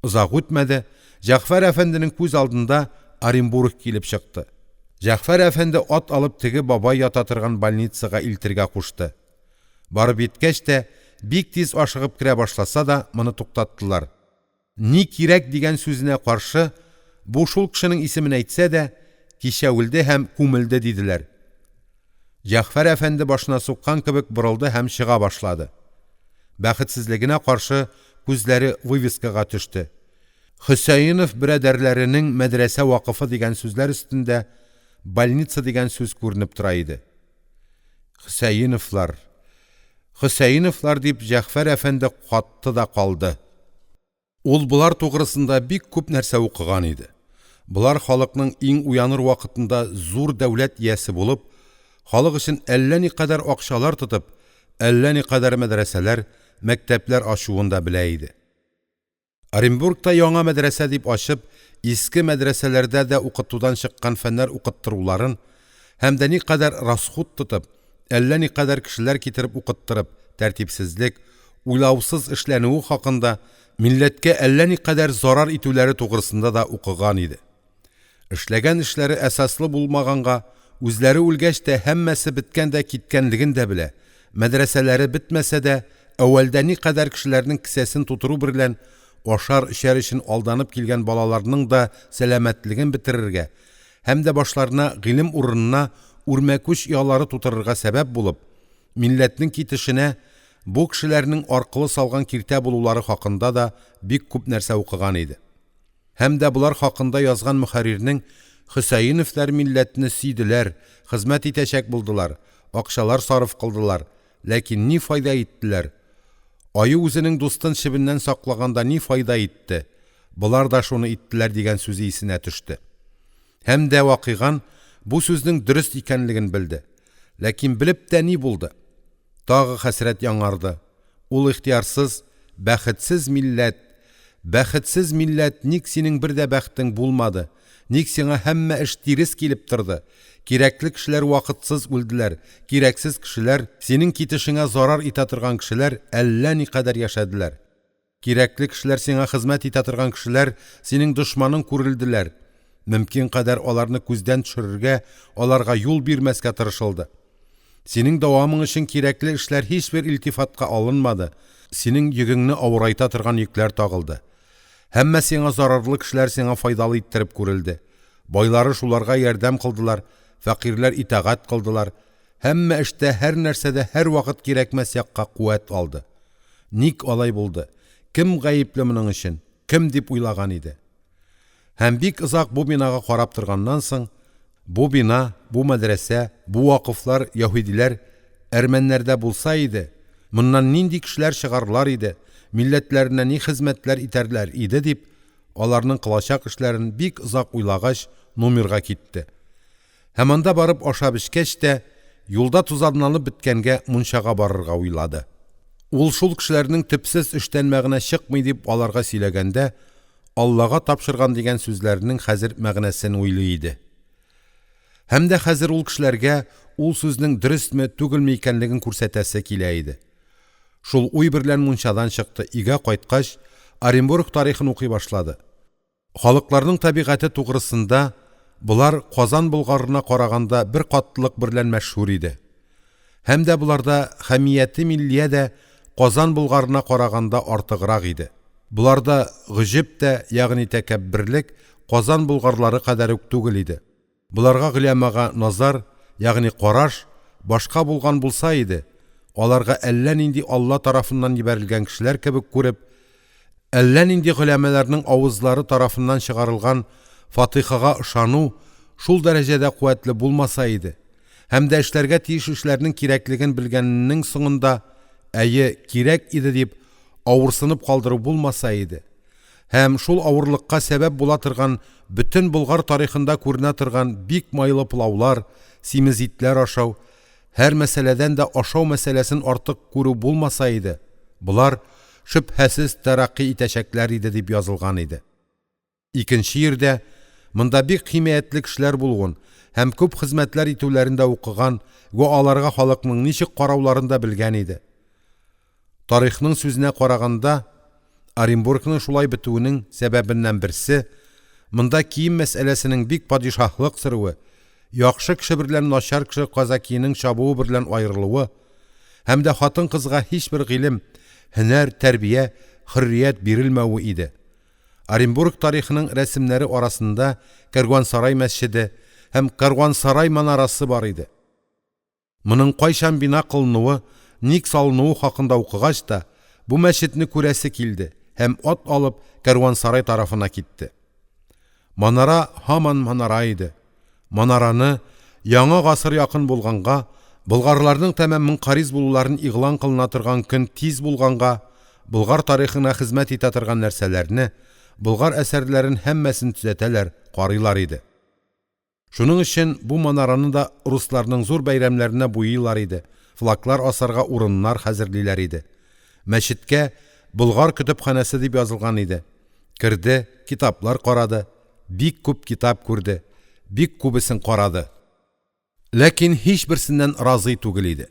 Озак үтмәде, Җәгъфәр әфәнденең күз алдында Оренбург килеп чыкты. Җәгъфәр әфәнде ат алып теге бабай ята торган больницага илтергә кушты. Барып йиткәч тә, бик тиз ашыгып керә башласа да, моны туктаттылар. Ни кирәк дигән сүзенә каршы, бу шул кешенең исемен әйтсә дә, кичә үлде һәм күмелде диделәр. Җәгъфәр әфәнде башына суккан кебек борылды һәм чыга башлады. Бәхетсезлегенә каршы күзләре вывескага төште. Хөсәенов берадәрләренең мәдрәсә вакыфы дигән сүзләр өстендә больница дигән сүз күренеп тора иде. Хөсәеновлар, Хөсәеневлар дип Җәгъфәр әфәнде катты да калды. Ул болар тугрысында бик күп нәрсә укыган иде. Болар халыкның иң уяныр вакытында зур дәүләт иясе булып, халык өчен әллә никадәр акчалар тотып, әллә никадәр мәдрәсәләр, мәктәпләр ачуын да белә иде. Оренбургта яңа мәдрәсә дип ачып, иске мәдрәсәләрдә дә укытудан чыккан фәннәр укыттыруларын һәм дә никадәр расхут тотып, әллә никадәр кешеләр китереп укыттырып, тәртипсезлек, уйлаусыз эшләнүе хакында, милләткә әллә никадәр зарар итүләре тугрысында да укыган иде. Эшләгән эшләре әсаслы булмаганга, үзләре үлгәч тә һәммәсе беткән дә киткәнлеген дә белә, мәдрәсәләре бетмәсә дә, әүвәлдә никадәр кешеләрнең кесәсен тутыру берлән ашар-эчәр өчен алданып килгән балаларның да сәламәтлеген бетерергә һәм дә башларына гыйлем урынына үрмәкүч оялары тутырырга сәбәп булып, милләтнең китешенә бу кешеләрнең аркылы салган киртә булулары хакында да бик күп нәрсә укыган иде. Һәм дә болар хакында язган мөхәррирнең Хөсәеневләр милләтне сөйделәр, хезмәт итәчәк булдылар, акчалар сарыф кылдылар, ләкин ни файда иттеләр? Аю үзенең дустын чебеннән саклаганда ни файда итте? Болар да шуны иттеләр дигән сүзе исенә төште. Һәм дә вакыйган бу сүзнең дөрест икәнлеген белде. Ләкин белеп тә ни булды? Тагы хәсрәт яңарды. Ул ихтыярсыз, Бәхетсез милләт! Бәхетсез милләт, ник синең бер дә бәхетең булмады? Ник сиңа һәммә эш тирес килеп торды, кирәкле кешеләр вакытсыз үлделәр, кирәксез кешеләр, синең китешеңә зарар итә торган кешеләр әллә никадәр яшәделәр. Кирәкле кешеләр, сиңа хезмәт итә торган кешеләр синең дошманың күрелделәр. Мөмкин кадәр аларны күздән төшерергә, аларга юл бирмәскә тырышылды. Синең дәвамың өчен кирәкле эшләр һичбер илтифатка алынмады, синең йөгеңне авырайта торган йөкләр тагылды. Һәммә сиңа зарарлы кешеләр сиңа файдалы иттереп күрелде. Байлары шуларга ярдәм кылдылар, фәкыйрьләр итагать кылдылар. Һәммә эштә, һәрнәрсәдә һәрвакыт кирәкмәс якка куәт алды. Ник алай булды? Кем гаепле моның өчен? Кем дип уйлаган иде. Һәм бик озак бу бинага карап торганнан соң, бу бина, бу мәдрәсә, бу вакыфлар яһүдиләр, әрмәннәрдә булса иде, моннан нинди кешеләр чыгарлар иде, милләтләренә ни хезмәтләр итәрләр иде дип, аларның кылачак эшләрен бик озак уйлагач, нумирга китте. Һәм анда барып ашап-эчкәч тә, юлда тузанланып беткәнгә мунчага барырга уйлады. Ул шул кешеләрнең төпсез эштән мәгънә чыкмый дип аларга сөйләгәндә, Аллага тапшырган дигән сүзләренең хәзер мәгънәсен уйлый иде. Һәм дә хәзер ул кешеләргә ул сүзнең дөрестме, түгелме икәнлеген күрсәтәсе килә иде. Шул уй берлән мунчадан чыкты, өйгә кайткач, Оренбург тарихын укый башлады. Халыкларның табигате тугрысында болар Казан болгарына караганда бер катлылык берлән мәшһүр иде. Һәм дә боларда хәмияте миллия дә Казан болгарына караганда артыграк иде. Боларда гаҗиб тә, ягъни тәкәбберлек Казан болгарлары кадәр үк түгел иде. Боларга голямага назар, ягъни караш башка булган булса иде, аларга әллә нинди Алла тарафыннан җибәрелгән кешеләр кебек күреп, әллә нинди голямаларның авызлары тарафыннан чыгарылган фатихага ышану шул дәрәҗәдә куәтле булмаса иде һәм дә эшләргә тиеш эшләрнең кирәклеген белгәненең соңында, әйе, кирәк иде дип, авырсынып калдыру булмаса иде. Һәм шул авырлыкка сәбәп була торган бөтен болгар тарихында күренә торган бик майлы пылаулар, симез итләр ашау, һәр мәсьәләдән дә ашау мәсьәләсен артык күрү булмаса иде, болар, шөбһәсез, тәрәкъкый итәчәкләр иде дип язылган иде. Икенче йирдә монда бик химаятле кешеләр булуын һәм күп хезмәтләр итүләрен дә укыган вә аларга халыкның ничек карауларын да белгән иде. Тарихның сүзенә караганда, Оренбургның шулай бетүенең сәбәбеннән берсе, монда кием мәсьәләсенең бик падишаһлык сөрүе, яхшы кеше берлән начар кеше казакиның чабуы берлән аерылуы һәм дә хатын-кызга һичбер гыйлем, һөнәр, тәрбия, хөррият бирелмәве иде. Оренбург тарихының рәсемнәре арасында Кәрван-сарай мәсҗеде һәм Кәрван-сарай манарасы бар иде. Моның кайчан бина кылынуы, ник салынуы хакында укыгач та, бу мәчетне күрәсе килде һәм ат алып Кәрван-сарай тарафына китте. Манара һаман манара иде. Манараны яңа гасыр якын булганга, болгарларның тәмам мөнкариз булуларын игълан кылына торган көн тиз булганга, болгар тарихына хезмәт итә торган нәрсәләрне, болгар әсәрләрен һәммәсен төзәтәләр, карыйлар иде. Шуның өчен бу манараны да русларның зур бәйрәмнәренә буйыйлар иде, флаглар асарга урыннар хәзерлиләр иде. Мәчеткә Болгар көтепханәсе дип язылган иде. Керде, китаплар карады, бик күп китап күрде, бик күбесен карады. Ләкин һичберсеннән разый түгел иде.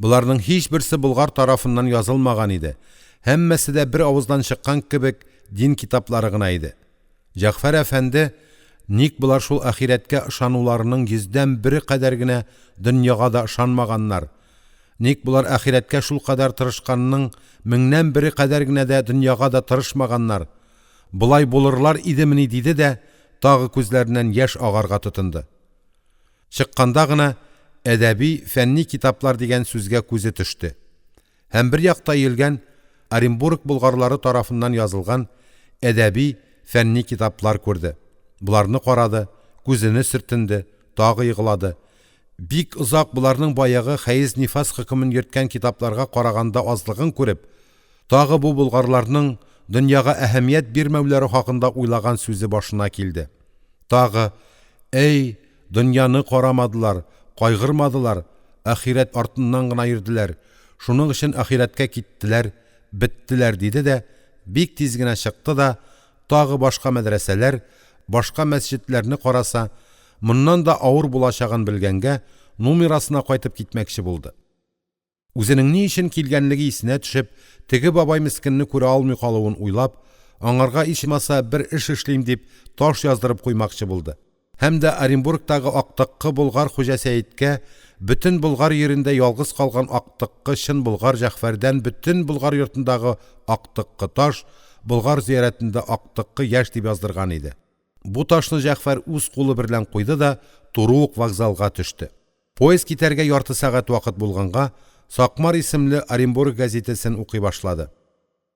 Боларның һичберсе болгар тарафыннан язылмаган иде. Һәммәсе дә бер авыздан чыккан кебек дин китаплары гына иде. Җәгъфәр әфәнде, ник болар шул ахирәткә ышануларының йөздән бере кадәр генә дөньяга да ышанмаганнар? Ник болар ахирәткә шулкадәр тырышканның меңнән бере кадәр генә дә дөньяга да тырышмаганнар? Болай булырлар идемени, диде дә, тагы күзләреннән яшь агарга тотынды. Чыкканда гына әдәби, фәнни китаплар дигән сүзгә күзе төште. Һәм бер якта өелгән Оренбург болгарлары тарафыннан язылган әдәби, фәнни китаплар күрде. Боларны карады, күзене сөртенде, тагы еглады. Бик озак боларның баягы хәез-нифас хөкемен йөрткән китапларга караганда азлыгын күреп, тагы бу болгарларның дөньяга әһәмият бирмәүләре хакында уйлаган сүзе башына килде. Тагы, Әй, дөньяны карамадылар, кайгырмадылар, ахирәт артыннан гына йөрделәр, шуның өчен ахирәткә киттеләр, беттеләр, диде дә, бик тиз генә чыкты да, тагы башка мәдрәсәләр, башка мәсҗедләрне караса, моннан да авыр булачагын белгәнгә, нумирасына кайтып китмәкче булды. Үзенең ни өчен килгәнлеге исенә төшеп, теге бабай мескенне күрә алмый калуын уйлап, аңарга ичмаса бер эш эшлим дип, таш яздырып куймакчы булды. Һәм дә Оренбургтагы актыккы болгар Хуҗа Сәеткә бөтен Болгар йирендә ялгыз калган актыккы чын болгар Җәгъфәрдән бөтен болгар йортындагы актыккы таш, болгар зияратында актыккы яшь дип яздырган иде. Бу ташны Җәгъфәр үз кулы берлән куйды да туры ук вокзалга төште. Поезд китәргә ярты сәгать вакыт булганга, «Сакмар» исемле Оренбург гәзитәсен укый башлады.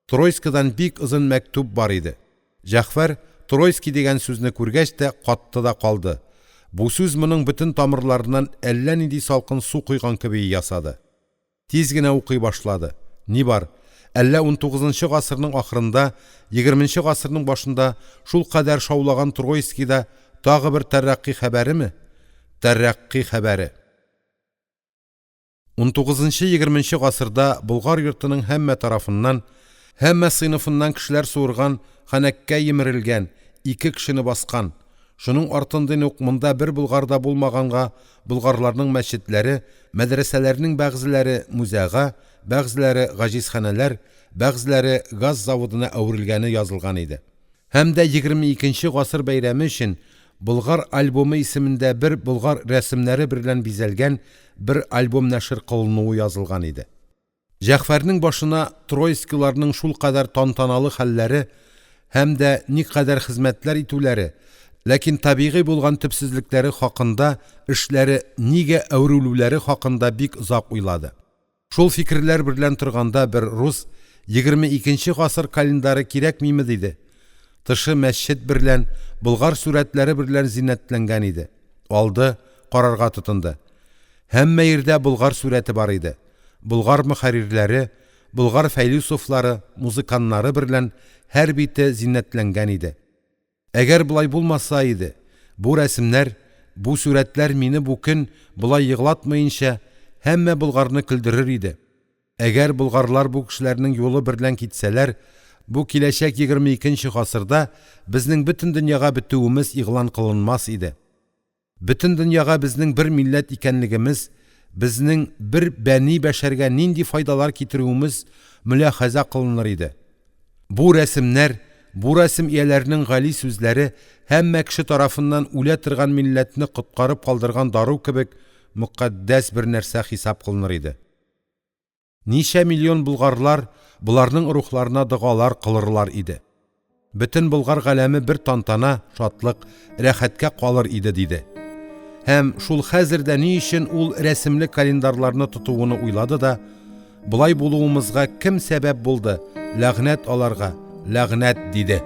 Троискидан бик озын мәктүб бар иде. Җәгъфәр Троиски дигән сүзне күргәч тә катты да калды. Бу сүз моның бөтен тамырларыннан әллә нинди салкын су койган кеби ясады. Тиз генә укый башлады. Ни бар? Әллә унтугызынчы гасырның ахырында, егерменче гасырның башында шулкадәр шаулаган Троискида тагы бер тәрәкъкый хәбәреме? Тәрәкъкый хәбәре. Унтугызынчы-егерменче гасырда Болгар йортының һәммә тарафыннан, һәммә сыйныфыннан кешеләр суырган ханәккә йимерелгән, ике кешене баскан, Шуның артындин ук монда бер болгар да булмаганга, болгарларның мәсҗедләре, мәдрәсәләренең бәгъзеләре музәга, бәгъзеләре гаҗизханәләр, бәгъзеләре газ заводына әверелгәне язылган иде. Һәм дә 22 нче гасыр бәйрәме өчен Болгар альбомы исемендә бер болгар рәсемнәре берлән бизәлгән бер альбом нәшер кылынуы язылган иде. Җәгъфәрнең башына Троискиларның шулкадәр тантаналы хәлләре һәм дә никадәр хезмәтләр итүләре, ләкин табигый булган төпсезлекләре хакында эшләре нигә әверелүләре хакында бик озак уйлады. Шул фикерләр берлән торганда бер рус, 22 нче гасыр календаре кирәкмиме, диде. Тышы мәсҗед берлән, болгар сурәтләре берлән зиннәтләнгән иде. Алды, карарга тотынды. Һәммә йирдә болгар сурәте бар иде. Болгар мөхәррирләре, болгар фәйләсуфлары, музыканнары берлән һәр бите зиннәтләнгән иде. Әгәр болай булмаса иде, бу рәсемнәр, бу сурәтләр мине бу көн болай еглатмаенча, һәммә болгарны көлдерер иде. Әгәр болгарлар бу кешеләрнең юлы берлән китсәләр, бу киләчәк 22 нче гасырда безнең бөтен дөньяга бетүемез игълан кылынмас иде. Бөтен дөньяга безнең бер милләт икәнлегемез, безнең бер бәни бәшәргә нинди файдалар китерүемез мөляхәзә кылыныр иде. Бу рәсемнәр, бу рәсем ияләренең гали сүзләре һәммә кеше тарафыннан үлә торган милләтне коткарып калдырган дару кебек мөкатдәс бер нәрсә хисап кылыныр иде. Ничә миллион болгарлар боларның рухларына догалар кылырлар иде. Бөтен болгар галәме бер тантана, шатлык, рәхәткә калыр иде, диде. Һәм шул хәзер дә ни өчен ул рәсемле календарьларны тотуыны уйлады да, болай булуымызга кем сәбәп булды, ләгънәт аларга, ләгънәт, диде.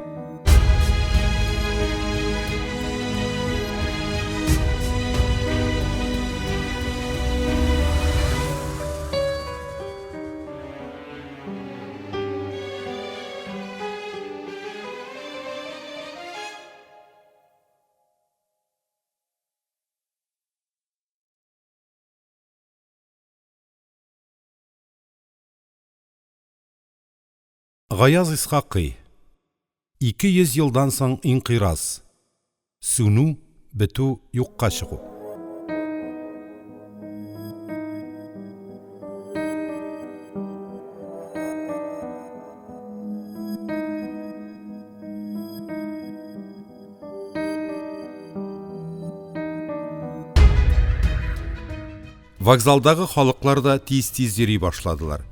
Гаяз Исхакый. 200 елдан соң инкыйраз. Сүнү, бетү, юкка чыгу. Вокзалдагы халыклар да тиз-тиз йөри башладылар.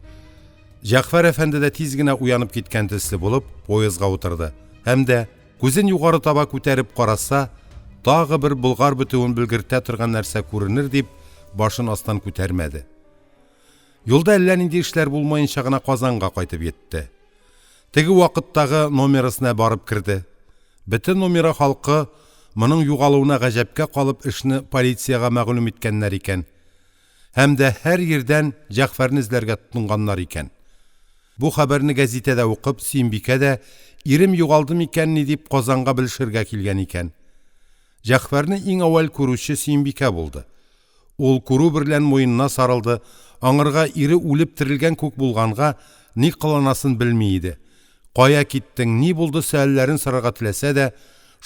Җәгъфәр әфәнде дә тиз генә уянып киткән төсле булып, поездга утырды һәм дә, күзен югары таба күтәреп караса, тагы бер болгар бетүен белгертә торган нәрсә күренер дип, башын астан күтәрмәде. Юлда әллә нинди эшләр булмаенча гына Казанга кайтып йитте. Теге вакыттагы номерасына барып керде. Бөтен номера халкы моның югалуына гаҗәпкә калып эшне полициягә мәгълүм иткәннәр икән. Һәм дә һәр йирдән Җәгъфәрне эзләргә тотынганнар икән. Бу хәбәрне гәзитәдә укып, Сөембикә дә, ирем югалды микәнни дип, Казанга белешергә килгән икән. Җәгъфәрне иң әүвәл күрүче Сөембикә булды. Ул күрү берлән муенына сарылды, аңарга ире үлеп терелгән күк булганга, ни кыланасын белми иде. Кая киттең, ни булды сөальләрен сорарга теләсә дә,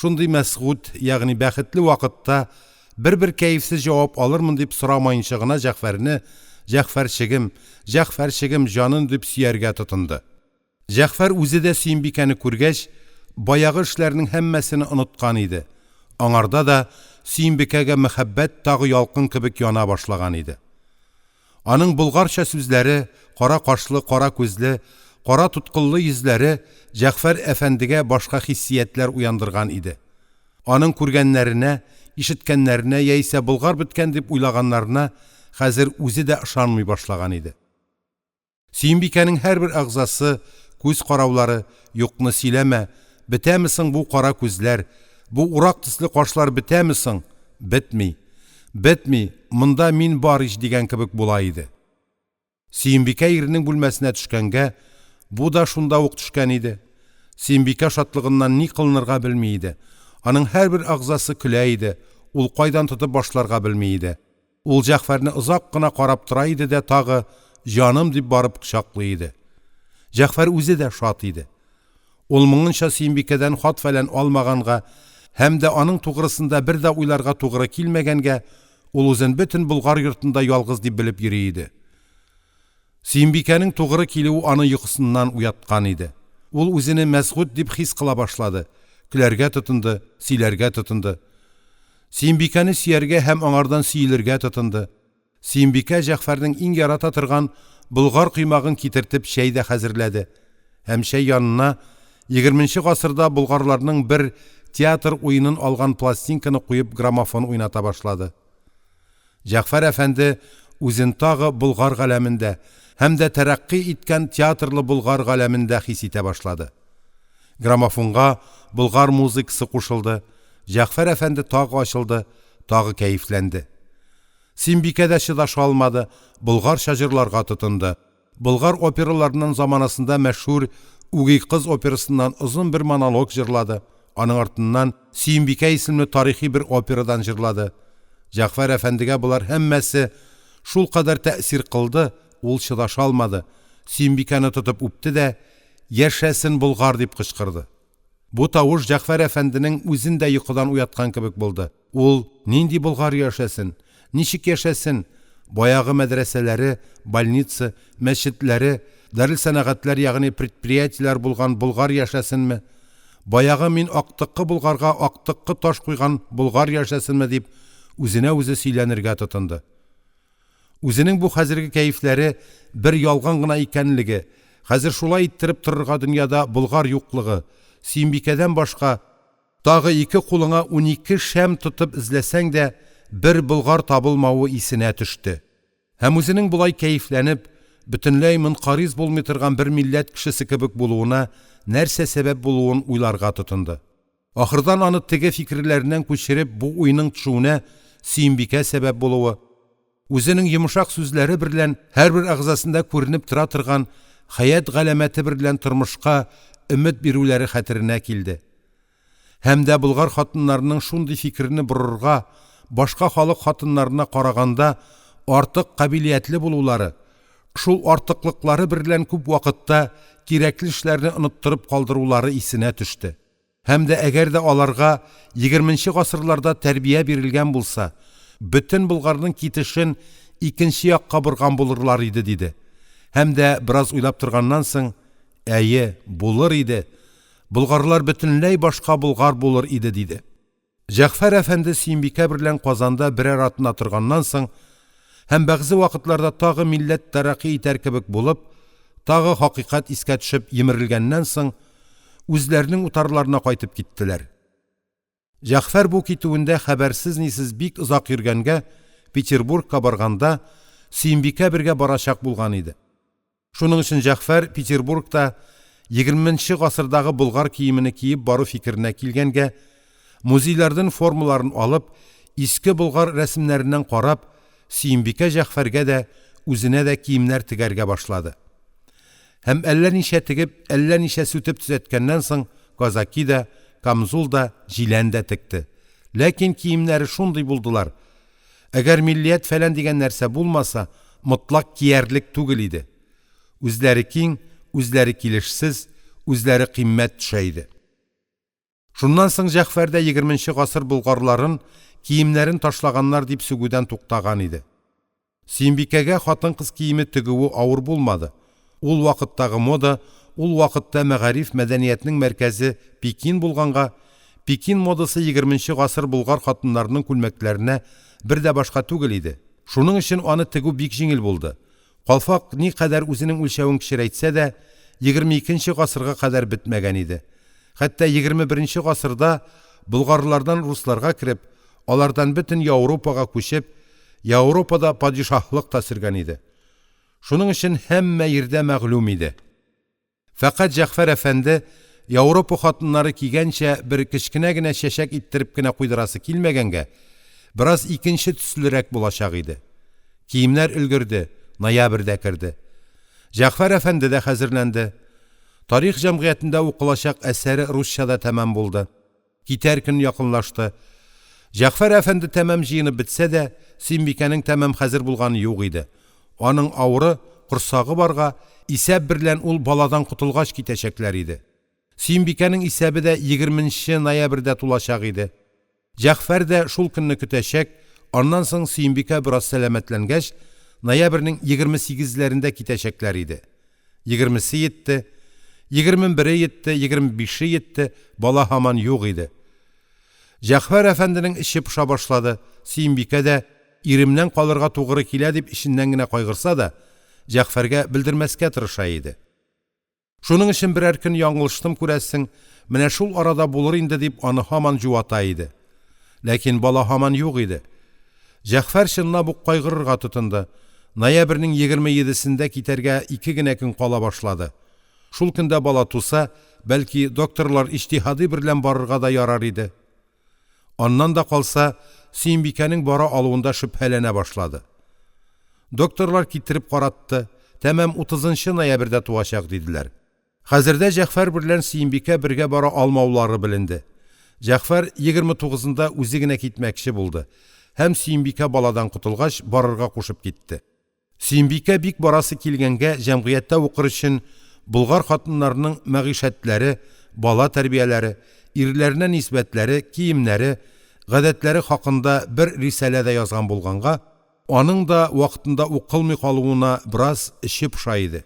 Шундый мәсгуд, ягъни бәхетле вакытта бер-бер кәефсез җавап алырмын дип сорамаенча гына Җәгъфәрне: «Җәгъфәрчегем, Җәгъфәрчегем, җаным!» – дип сөяргә тотынды. Җәгъфәр үзе дә Сөембикәне күргәч, баягы эшләрнең һәммәсене оныткан иде, аңарда да Сөембикәгә мәхәббәт тагы ялкын кебек яна башлаган иде. Аның болгарча сүзләре, кара кашлы, кара күзле, кара туткыллы йөзләре Җәгъфәр әфәндегә башка хиссиятләр уяндырган иде. Аның күргәннәренә, ишеткәннәренә яисә болгар беткән дип уйлаганнарына хәзер үзе дә ышанмый башлаган иде. Сөембикәнең һәрбер әгъзасы, күз караулары, юкны сөйләмә, бетәме соң бу кара күзләр, бу урак төсле кашлар бетәме соң? Бетми. Бетми, монда мин бар ич дигән кебек була иде. Сөембикә иренең бүлмәсенә төшкәнгә, бу да шунда ук төшкән иде. Сөембикә шатлыгыннан ни кылынырга белми иде. Аның һәрбер әгъзасы көлә иде, ул кайдан тотып башларга белми иде. Ул Җәгъфәрне озак кына карап тора иде дә тагы, җаным дип барып кочаклый иде. Җәгъфәр үзе дә шат иде. Ул моңынча Сөембикәдән хат-фәлән алмаганга һәм дә аның тугрысында бер дә уйларга тугры килмәгәнгә, ул үзен бөтен Болгар йортында ялгыз дип белеп йөри иде. Сөембикәнең тугры килүе аны йокысыннан уяткан иде. Ул үзене мәсгуд дип хис кыла башлады, көләргә тотынды, сөйләргә тотынды. Сөембикәне сөяргә һәм аңардан сөелергә тотынды. Сөембикә Җәгъфәрнең иң ярата торган болгар коймагын китертеп чәй дә хәзерләде. Һәм чәй янына егерменче гасырда болгарларның бер театр уенын алган пластинканы куеп граммофон уйната башлады. Җәгъфәр әфәнде үзен тагы болгар галәмендә һәм дә тәрәкъкый иткән театрлы болгар галәмендә хис итә башлады. Граммофонга болгар музыкасы кушылды, Җәгъфәр әфәнде тагы ачылды, тагы кәефләнде. Сөембикә дә чыдаша алмады, болгарча җырларга тотынды. Болгар операларыннан заманасында мәшһүр Үги кыз операсыннан озын бер монолог җырлады, аның артыннан Сөембикә исемле тарихи бер операдан җырлады. Җәгъфәр әфәндегә болар һәммәсе шулкадәр тәэсир кылды, ул чыдаша алмады, Сөембикәне тотып үпте дә: «Яшәсен Болгар!» – дип кычкырды. Бу тавыш Җәгъфәр әфәнденең үзен дә йокыдан уяткан кебек булды. Ул: «Нинди болгар яшәсен? Ничек яшәсен? Баягы мәдрәсәләре, больница, мәсҗедләре, дарелсәнәгатьләр, ягъни предприятиеләр булган Болгар яшәсенме? Баягы мин актыккы Болгарга актыккы таш куйган Болгар яшәсенме?» – дип, үзенә үзе сөйләнергә тотынды. Үзенең бу хәзерге кәефләре бер ялган гына икәнлеге, хәзер шулай иттереп торырга дөньяда болгар юклыгы, Сөембикәдән башка, тагы ике кулыңа 12 шәм тотып эзләсәң дә, бер болгар табылмавы исенә төште. Һәм үзенең болай кәефләнеп, бөтенләй монкариз булмый торган бер милләт кешесе кебек булуына нәрсә сәбәп булуын уйларга тотынды. Ахырдан аны теге фикерләреннән күчереп бу уйның төшүенә Сөембикә сәбәп булуы, үзенең йомшак сүзләре берлән һәрбер әгъзасында күренеп тора торган хәят галәмәте берлән тормышка өмет бирүләре хәтеренә килде. Һәм дә болгар хатыннарының шундый фикерне борырга, башка халык хатыннарына караганда артык кабилиятле булулары, шул артыклыклары берлән күп вакытта кирәкле эшләрне оныттырып калдырулары исенә төште. Һәм дә әгәр дә аларга егерменче гасырларда тәрбия бирелгән булса, бөтен болгарның китешен икенче якка борган булырлар иде, диде. Һәм дә бераз уйлап торганнан соң, әйе, булыр иде, болгарлар бөтенләй башка болгар булыр иде, диде. Җәгъфәр әфәнде Сөембикә берлән Казанда берәр атна торганнан соң һәм бәгъзе вакытларда тагы милләт тәрәкъкый итәр кебек булып, тагы хакыйкать искә төшеп йимерелгәннән соң, үзләренең утарларына кайтып киттеләр. Җәгъфәр бу китүендә хәбәрсез-нисез бик озак йөргәнгә, Петербургка барганда, Сөембикә бергә барачак булган иде. Шуның өчен Җәгъфәр Петербургта егерменче гасырдагы болгар киемене киеп бару фикеренә килгәнгә, музейлардан формаларын алып, иске болгар рәсемнәреннән карап, Сөембикә Җәгъфәргә дә, үзенә дә киемнәр тегәргә башлады. Һәм әллә ничә тегеп, әллә ничә сүтеп төзәткәннән соң, казаки да, камзул да, җилән дә текте. Ләкин киемнәре шундый булдылар, Әгәр миллият фәлән дигән нәрсә булмаса, мотлак киярлек түгел иде. Үзләре киң, үзләре килешсез, үзләре кыйммәт төшә иде. Шуннан соң Җәгъфәр дә егерменче гасыр болгарларын киемнәрен ташлаганнар дип сүгүдән туктаган иде. Сөембикәгә хатын-кыз киеме тегүе авыр булмады. Ул вакыттагы мода, ул вакытта мәгариф, мәдәниятнең мәркәзе Пекин булганга, Пекин модасы егерменче гасыр болгар хатыннарының күлмәкләренә бер дә башка түгел иде. Шуның өчен аны тегү бик җиңел булды. Калфак никадәр үзенең үлчәвен кечерәйтсә дә, 22 нче гасырга кадәр бетмәгән иде. Хәтта 21 нче гасырда болгарлардан русларга кереп, алардан бөтен Яуропага күчеп, Яуропада падишаһлык та сөргән иде. Шуның өчен һәммә йирдә мәгълүм иде. Фәкать Җәгъфәр әфәнде Яуропа хатыннары кигәнчә бер кечкенә генә чәчәк иттереп кенә куйдырасы килмәгәнгә, бераз икенче төслерәк булачак иде. Киемнәр өлгерде, ноябрь дә керде. Җәгъфәр әфәнде дә хәзерләнде. Тарих җәмгыятендә укылачак әсәре русча да тәмам булды. Китәр көн якынлашты. Җәгъфәр әфәнде тәмам җыенып бетсә дә, Сөембикәнең тәмам хәзер булганы юк иде. Аның авыры, корсагы барга, исәп берлән ул баладан котылгач китәчәкләр иде. Сөембикәнең исәбе дә егерменче ноябрьдә тулачак иде. Җәгъфәр дә шул көнне көтәчәк, аннан соң Сөембикә бераз сәламәтләнгәч, ноябрьнең 28-ләрендә китәчәкләр иде. Егермесе йитте, 21-е йитте, 25-е йитте, бала һаман юк иде. Җәгъфәр әфәнденең эче поша башлады, Сөембикә дә, иремнән калырга тугры килә дип эченнән генә кайгырса да, Җәгъфәргә белдермәскә тырыша иде. Шуның өчен берәр көн яңлыштым, күрәсең, менә шул арада булыр инде дип аны һаман җуата иде. Ләкин бала һаман юк иде. Җәгъфәр чынлап ук кайгырырга тотынды. Ноябрьнең 27сендә китәргә ике генә көн кала башлады. Шул көндә бала туса, бәлки, докторлар иҗтиһады берлән барырга да ярар иде. Аннан да калса, Сөембикәнең бара алуында шөбһәләнә башлады. Докторлар китереп каратты, тәмам 30 нчы ноябрьдә туачак, диделәр. Хәзердә Җәгъфәр берлән Сөембикә бергә бара алмаулары беленде. Җәгъфәр 29-ында үзе генә китмәкче булды һәм Сөембикә баладан котылгач, барырга кушып китте. Сөембикә бик барасы килгәнгә, җәмгыятьтә укыр өчен болгар хатыннарының мәгыйшәтләре, бала тәрбияләре, ирләренә нисбәтләре, киемнәре, гадәтләре хакында бер рисалә дә язган булганга, аның да вакытында укылмый калуына бераз эче поша иде.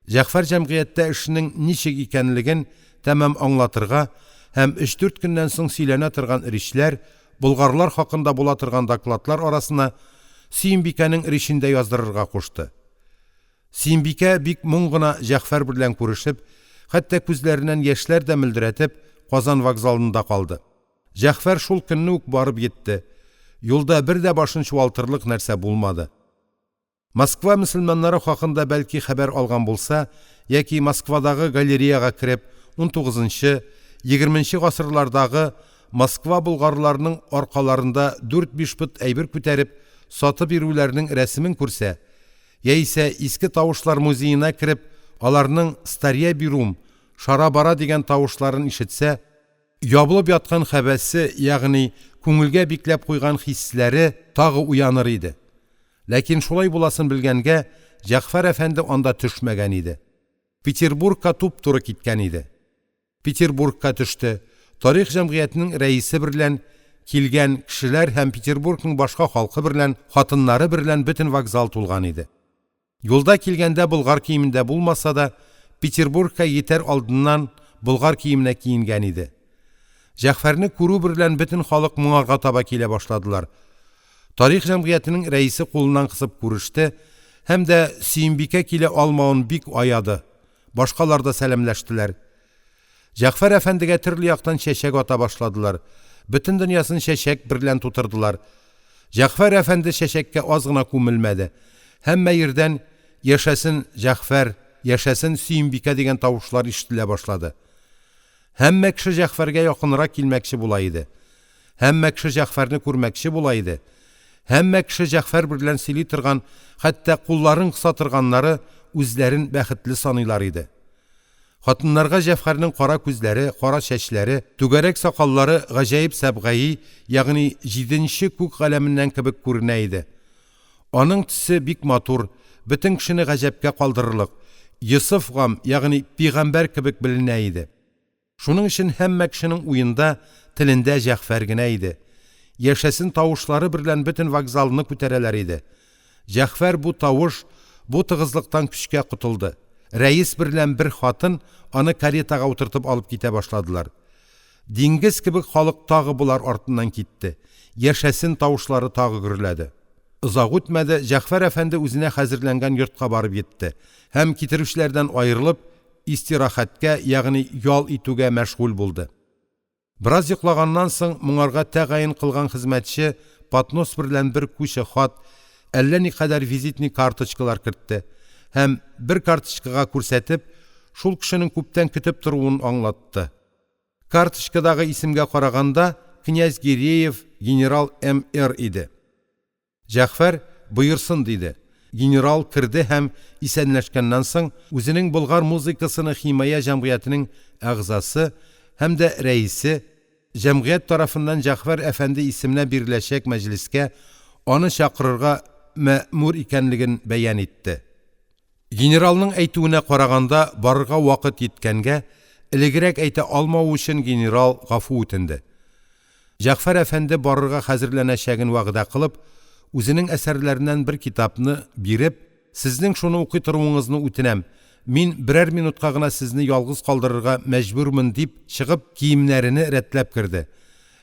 Җәгъфәр җәмгыятьтә эшнең ничек икәнлеген тәмам аңлатырга һәм өч-дүрт көннән соң сөйләнә торган речьләр, болгарлар хакында була торган докладлар арасына Сөембикәнең речен дә яздырырга кушты. Сөембикә бик моң гына Җәгъфәр берлән күрешеп, хәтта күзләреннән яшьләр дә мөлдерәтеп, Казан вокзалында калды. Җәгъфәр шул көнне үк барып йитте. Юлда бер дә башын чуалтырлык нәрсә булмады. Москва мөселманнары хакында бәлки хәбәр алган булса яки Москвадагы галереяга кереп, унтугызынчы, егерменче гасырлардагы Москва болгарларының аркаларында дүрт-биш пот әйбер күтәреп, сатып йөрүләренең рәсемен күрсә, яисә иске тавышлар музеена кереп, аларның «Старья берум», «Шара-бара» дигән тавышларын ишетсә, ябылып яткан хәбәсе, ягъни күңелгә бикләп куйган хисләре тагы уяныр иде. Ләкин шулай буласын белгәнгә, Җәгъфәр әфәнде анда төшмәгән иде. Петербургка туп-туры киткән иде. Петербургка төште. Тарих җәмгыятенең рәисе берлән килгән кешеләр һәм Петербургның башка халкы берлән, хатыннары берлән бөтен вокзал тулган иде. Юлда килгәндә болгар киемендә булмаса да, Петербургка йитәр алдыннан болгар киеменә киенгән иде. Җәгъфәрне күрү берлән бөтен халык моңарга таба килә башладылар. Тарих җәмгыятенең рәисе кулыннан кысып күреште һәм дә Сөембикә килә алмавын бик аяды. Башкалар да сәламләштеләр. Җәгъфәр әфәндегә төрле яктан чәчәк ата башладылар. Бөтен дөньясын чәчәк берлән тутырдылар. Җәгъфәр әфәнде чәчәккә аз гына күмелмәде. Һәммә йирдән «Яшәсен Җәгъфәр, яшәсен Сөембикә» дигән тавышлар ишетелә башлады. Һәммә кеше Җәгъфәргә якынрак килмәкче була иде. Һәммә кеше Җәгъфәрне күрмәкче була иде. Һәммә кеше Җәгъфәр берлән сөйли торган, хәтта кулларын кыса торганнары үзләрен бәхетле саныйлар иде. Хатыннарга Җәгъфәрнең кара күзләре, кара чәчләре, түгәрәк сакаллары гаҗәеп сәбгаи, ягъни җиденче күк галәменнән кебек күренә иде. Аның төсе бик матур, бөтен кешене гаҗәпкә калдырырлык, Йосыф гам, ягъни пигамбәр кебек беленә иде. Шуның өчен һәммә кешенең уенда, телендә Җәгъфәр генә иде. «Яшәсен!» тавышлары берлән бөтен вокзалны күтәрәләр иде. Җәгъфәр бу тавыш, бу тыгызлыктан көчкә котылды. Рәис берлән бер хатын аны каретага утыртып алып китә башладылар. Диңгез кебек халык тагы болар артыннан китте. «Яшәсен!» тавышлары тагы гөрләде. Озак үтмәде, Җәгъфәр әфәнде үзенә хәзерләнгән йортка барып йитте һәм, китерүчеләрдән аерылып, истирахәткә, ял итүгә мәшгуль булды. Бераз йоклаганнан соң, моңарга тәгаен кылган хезмәтче поднос берлән бер куча хат, әллә никадәр визитный карточкалар кертте һәм, бер карточкага күрсәтеп, шул кешенең күптән көтеп торуын аңлатты. Карточкадагы исемгә караганда, князь Гиреев генерал М.Р. иде. Җәгъфәр: «Боерсын!» – диде. Генерал керде һәм, исәнләшкәннән соң, үзенең болгар музыкасыны химая җәмгыятенең әгъзасы һәм дә рәисе, җәмгыять тарафыннан Җәгъфәр әфәнде исеменә биреләчәк мәҗлескә аны чакырырга мәэмүр икәнлеген бәян итте. Генералның әйтүенә караганда, барырга вакыт йиткәнгә, элегрәк әйтә алмавы өчен генерал гафу үтенде. Җәгъфәр әфәнде барырга хәзерләнәчәген вәгъдә кылып, үзенең әсәрләреннән бер китапны биреп, сезнең шуны укый торуыңызны үтенәм, мин берәр минутка гына сезне ялгыз калдырырга мәҗбүрмен, дип чыгып, киемнәрене рәтләп керде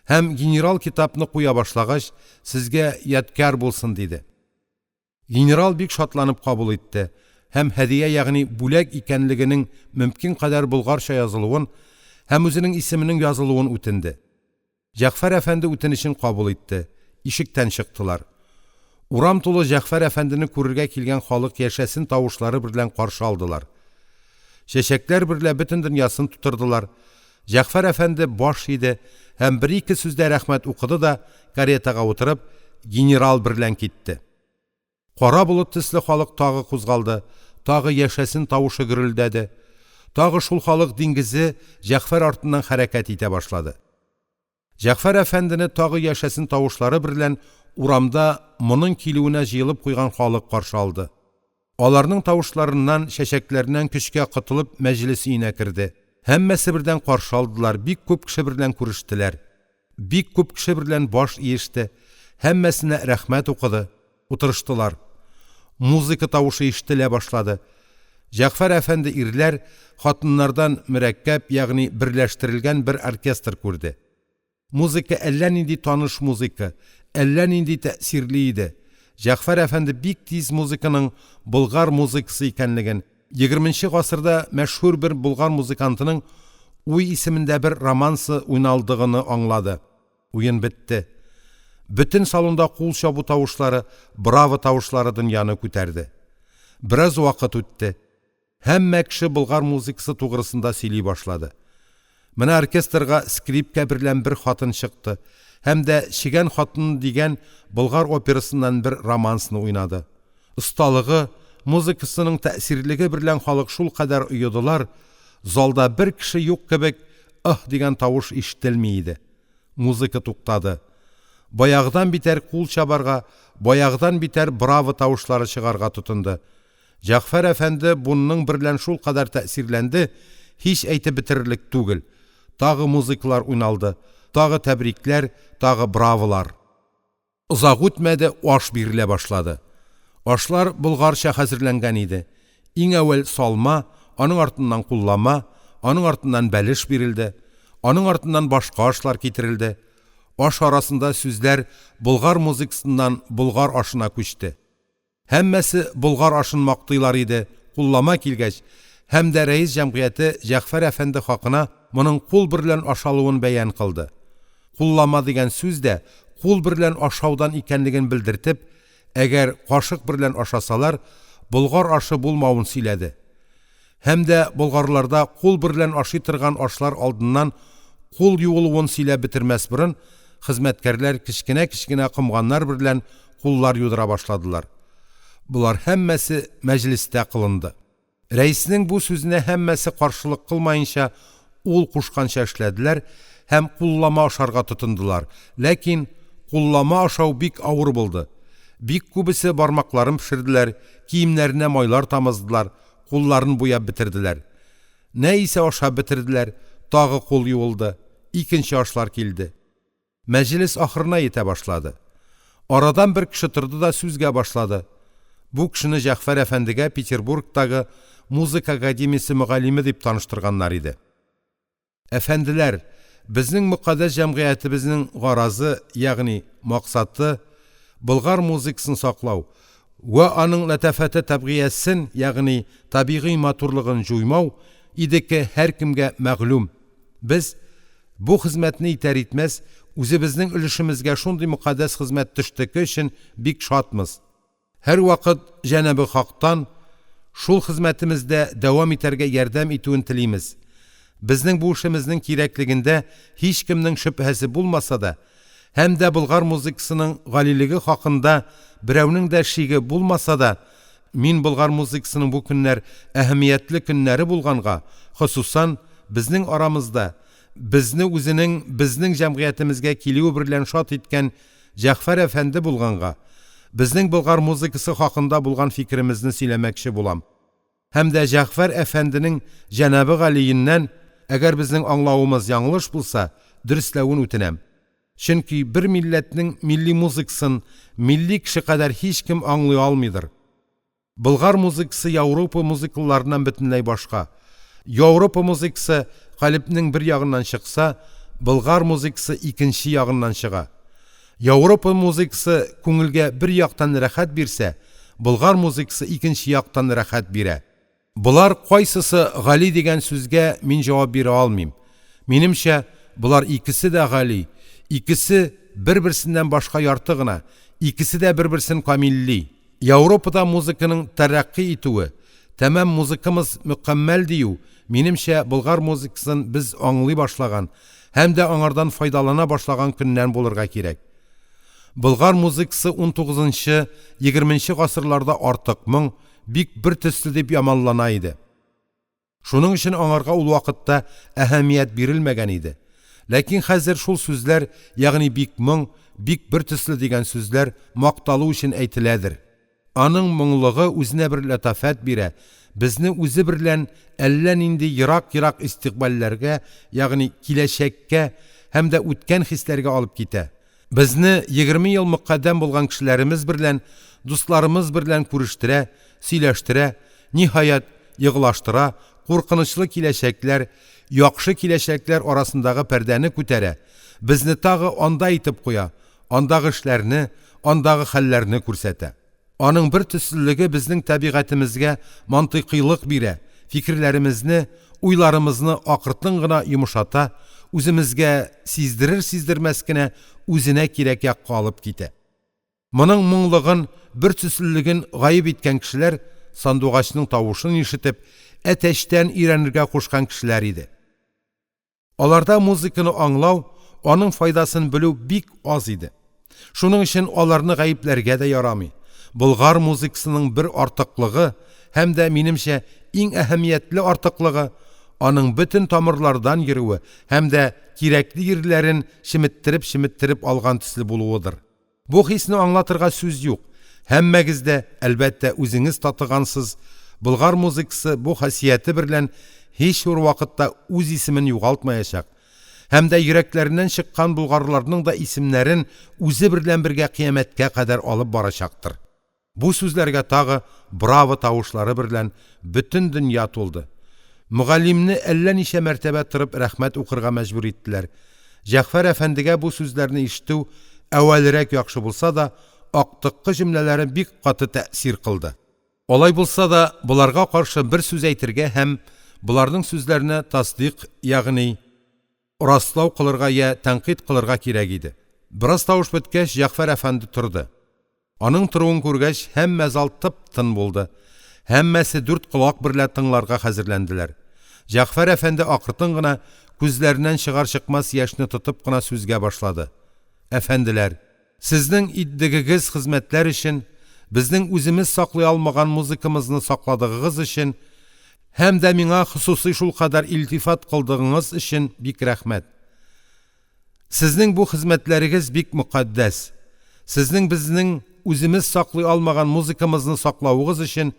һәм генерал китапны куя башлагач, сезгә ядкяр булсын, диде. Генерал бик шатланып кабул итте һәм һәдия, ягъни бүләк икәнлегенең мөмкин кадәр болгарча язылуын һәм үзенең исеменең язылуын үтенде. Җәгъфәр әфәнде үтенечен кабул итте. Ишектән чыктылар. Урам тулы Җәгъфәр әфәндене күрергә килгән халык «Яшәсен!» тавышлары берлән каршы алдылар. Чәчәкләр берлә бөтен дөньясын тутырдылар. Җәгъфәр әфәнде баш иде һәм бер-ике сүздә рәхмәт укыды да, каретага утырып, генерал берлән китте. Кара болыт төсле халык тагы кузгалды, тагы «Яшәсен!» тавышы гөрелдәде. Тагы шул халык диңгезе Җәгъфәр артыннан хәрәкәт итә башлады. Җәгъфәр әфәндене тагы «Яшәсен!» тавышлары берлән урамда моның килүенә җыелып куйган халык каршы алды. Аларның тавышларыннан, чәчәкләреннән көчкә котылып, мәҗлес өенә керде. Һәммәсе бердән каршы алдылар, бик күп кеше берлән күрештеләр. Бик күп кеше берлән баш иеште. Һәммәсенә рәхмәт укыды. Утырыштылар. Музыка тавышы ишетелә башлады. Җәгъфәр әфәнде ирләр, хатыннардан мөрәккәб, ягъни берләштерелгән бер оркестр күрде. Музыка әллә нинди таныш музыка, әллә нинди тәэсирле иде. Җәгъфәр әфәнде бик тиз музыканың болгар музыкасы икәнлеген, егерменче гасырда мәшһүр бер болгар музыкантының Уй исемендә бер романсы уйналдыгыны аңлады. Уен бетте. Бөтен салонда кул чабу тавышлары, браво тавышлары дөньяны күтәрде. Бераз вакыт үтте. Һәммә кеше болгар музыкасы тугрысында сөйли башлады. Менә оркестрга скрипкә берлән бер хатын чыкты һәм дә Чегән хатыны дигән болгар операсыннан бер романсны уйнады. Осталыгы, музыкасының тәэсирлеге берлән халык шулкадәр оедылар, залда бер кеше юк кебек, «Ыһ» дигән тавыш ишетелми иде. Музыка туктады. Баягыдан битәр кул чабарга, баягыдан битәр браво тавышлары чыгарга тотынды. Җәгъфәр әфәнде бунның берлән шулкадәр тәэсирләнде, һич әйтеп бетерерлек түгел. Тагы музыкалар уйналды, тагы тәбрикләр, тагы браволар. Озак үтмәде, аш бирелә башлады. Ашлар болгарча хәзерләнгән иде. Иң әүвәл салма, аның артыннан куллама, аның артыннан бәлеш бирелде, аның артыннан башка ашлар китерелде. Аш арасында сүзләр болгар музыкасыннан болгар ашына күчте. Һәммәсе болгар ашын мактыйлар иде, куллама килгәч, һәм дә рәис җәмгыяте Җәгъфәр әфәнде хакына моның кул берлән ашалуын бәян кылды. Куллама дигән сүз дә кул берлән ашаудан икәнлеген белдертеп, әгәр кашык берлән ашасалар, болгар ашы булмавын сөйләде. Һәм дә болгарларда кул берлән ашый торган ашлар алдыннан кул юылуын сөйләп бетермәс борын, хезмәткәрләр кечкенә-кечкенә комганнар берлән куллар юдыра башладылар. Болар һәммәсе мәҗлестә кылынды. Рәиснең бу сүзенә һәммәсе каршылык кылмаенча, ул кушканча эшләделәр һәм куллама ашарга тотындылар. Ләкин куллама ашау бик авыр булды. Бик күбесе бармакларын пешерделәр, киемнәренә майлар тамыздылар, кулларын буяп бетерделәр. Нә исә ашап бетерделәр. Тагы кул юылды, икенче ашлар килде. Мәҗлес ахырына йитә башлады. Арадан бер кеше торды да сүзгә башлады. Бу кешене Җәгъфәр әфәндегә Петербургтагы музыка академиясе мөгаллиме дип таныштырганнар иде. Әфәнделәр, безнең мөкатдәс җәмгыятебезнең гаразы, ягъни максаты болгар музыкасын саклау вә аның ләтафәте табигыясен, ягъни табигый матурлыгын җуймау идеке һәркемгә мәгълүм. Без бу хезмәтне итәр-итмәс, үземезнең өлешемезгә шундый мөкатдәс хезмәт төштеке өчен бик шатмыз. Һәрвакыт Җәнабе Хактан шул хезмәтемездә дәвам итәргә ярдәм итүен телимез. Безнең бу эшемезнең кирәклегендә һичкемнең шөбһәсе булмаса да, һәм дә болгар музыкасының галилеге хакында берәүнең дә шиге булмаса да, мин болгар музыкасының бу көннәр әһәмиятле көннәре булганга, хосусан безнең арамызда, безне үзенең безнең җәмгыятемезгә килүе берлән шат иткән Җәгъфәр әфәнде булганга, безнең болгар музыкасы хакында булган фикеремезне сөйләмәкче булам. Һәм дә Җәгъфәр әфәнденең җәнабе галиеннән, әгәр безнең аңлавымыз яңлыш булса, дөресләвен үтенәм. Чөнки бер милләтнең милли музыкасын милли кеше кадәр һичкем аңлый алмыйдыр. Болгар музыкасы Яуропа музыкаларыннан бөтенләй башка. Яуропа музыкасы калебнең бер ягыннан чыкса, болгар музыкасы икенче ягыннан чыга. Яуропа музыкасы күңелгә бер яктан рәхәт бирсә, болгар музыкасы икенче яктан рәхәт бирә. Болар кайсысы гали дигән сүзгә мин җавап бирә алмыйм. Минемчә, болар икесе дә гали, икесе бер-берсеннән башка ярты гына, икесе дә бер-берсен камилли. Яуропада музыканың тәрәкъкый итүе, тәмам музыкамыз мөкәммәл дию, минемчә, болгар музыкасын без аңлый башлаган һәм дә аңардан файдалана башлаган көннән булырга кирәк. Болгар музыкасы унтугызынчы, егерменче гасырларда артык моң, бик бертөсле дип яманлана иде. Шуның өчен аңарга ул вакытта әһәмият бирелмәгән иде. Ләкин хәзер шул сүзләр, ягъни бик моң, бик бертөсле дигән сүзләр макталу өчен әйтеләдер. Аның моңлыгы үзенә бер ләтафәт бирә, безне үзе берлән әллә нинди ерак-ерак истикъбальләргә, ягъни киләчәккә һәм дә үткән хисләргә алып китә. Безне 20 ел мөкаддәм булган кешеләремез берлән, дусларымыз берлән күрештерә, сөйләштерә, ниһаять, еглаштыра, куркынычлы киләчәкләр, яхшы киләчәкләр арасындагы пәрдәне күтәрә, безне тагы анда итеп куя, андагы эшләрне, андагы хәлләрне күрсәтә. Аның бер төслелеге безнең табигатемезгә мантыйкыйлык бирә, фикерләремезне, уйларымызны акыртын гына йомшата, үземезгә сиздерер-сиздермәс кенә үзенә кирәк якка алып китә. Моның моңлыгын, бертөслелеген гаеп иткән кешеләр сандугачның тавышын ишетеп, әтәчтән өйрәнергә кушкан кешеләр иде. Аларда музыканы аңлау, аның файдасын белү бик аз иде. Шуның өчен аларны гаепләргә дә ярамый. Болгар музыкасының бер артыклыгы һәм дә, минемчә, иң әһәмиятле артыклыгы, аның бөтен тамырлардан йөрүе һәм дә кирәкле йирләрен чеметтереп-чеметтереп алган төсле булуыдыр. Бу хисне аңлатырга сүз юк. Һәммәгез дә, әлбәттә, үзеңез татыгансыз, болгар музыкасы бу хасияте берлән һич бер вакытта үз исемен югалтмаячак һәм дә йөрәкләреннән чыккан болгарларның да исемнәрен үзе берлән бергә кыямәткә кадәр алып барачактыр. Бу сүзләргә тагы браво тавышлары берлән бөтен дөнья тулды. Мөгаллимне әллә ничә мәртәбә торып рәхмәт укырга мәҗбүр иттеләр. Җәгъфәр әфәндегә бу сүзләрне ишетү әүвәлрәк яхшы булса да, актыккы җөмләләре бик каты тәэсир кылды. Алай булса да, боларга каршы бер сүз әйтергә һәм боларның сүзләренә тасдыйк, ягъни раслау кылырга йә тәнкыйть кылырга кирәк иде. Бераз тавыш беткәч, Җәгъфәр әфәнде торды. Аның торуын күргәч, һәммә зал тып-тын булды. Һәммәсе дүрт колак берлә тыңларга хәзерләнделәр. Җәгъфәр әфәнде акыртын гына, күзләреннән чыгар-чыкмас яшьне тотып кына сүзгә башлады. Әфәнделәр, сезнең итдегегез хезмәтләр өчен, безнең үземез саклый алмаган музыкамызны сакладыгыгыз өчен һәм дә миңа хосусый шулкадәр илтифат кылдыгыңыз өчен бик рәхмәт. Сезнең бу хезмәтләрегез бик мөкатдәс. Сезнең безнең үземез саклый алмаган музыкамызны саклавыгыз өчен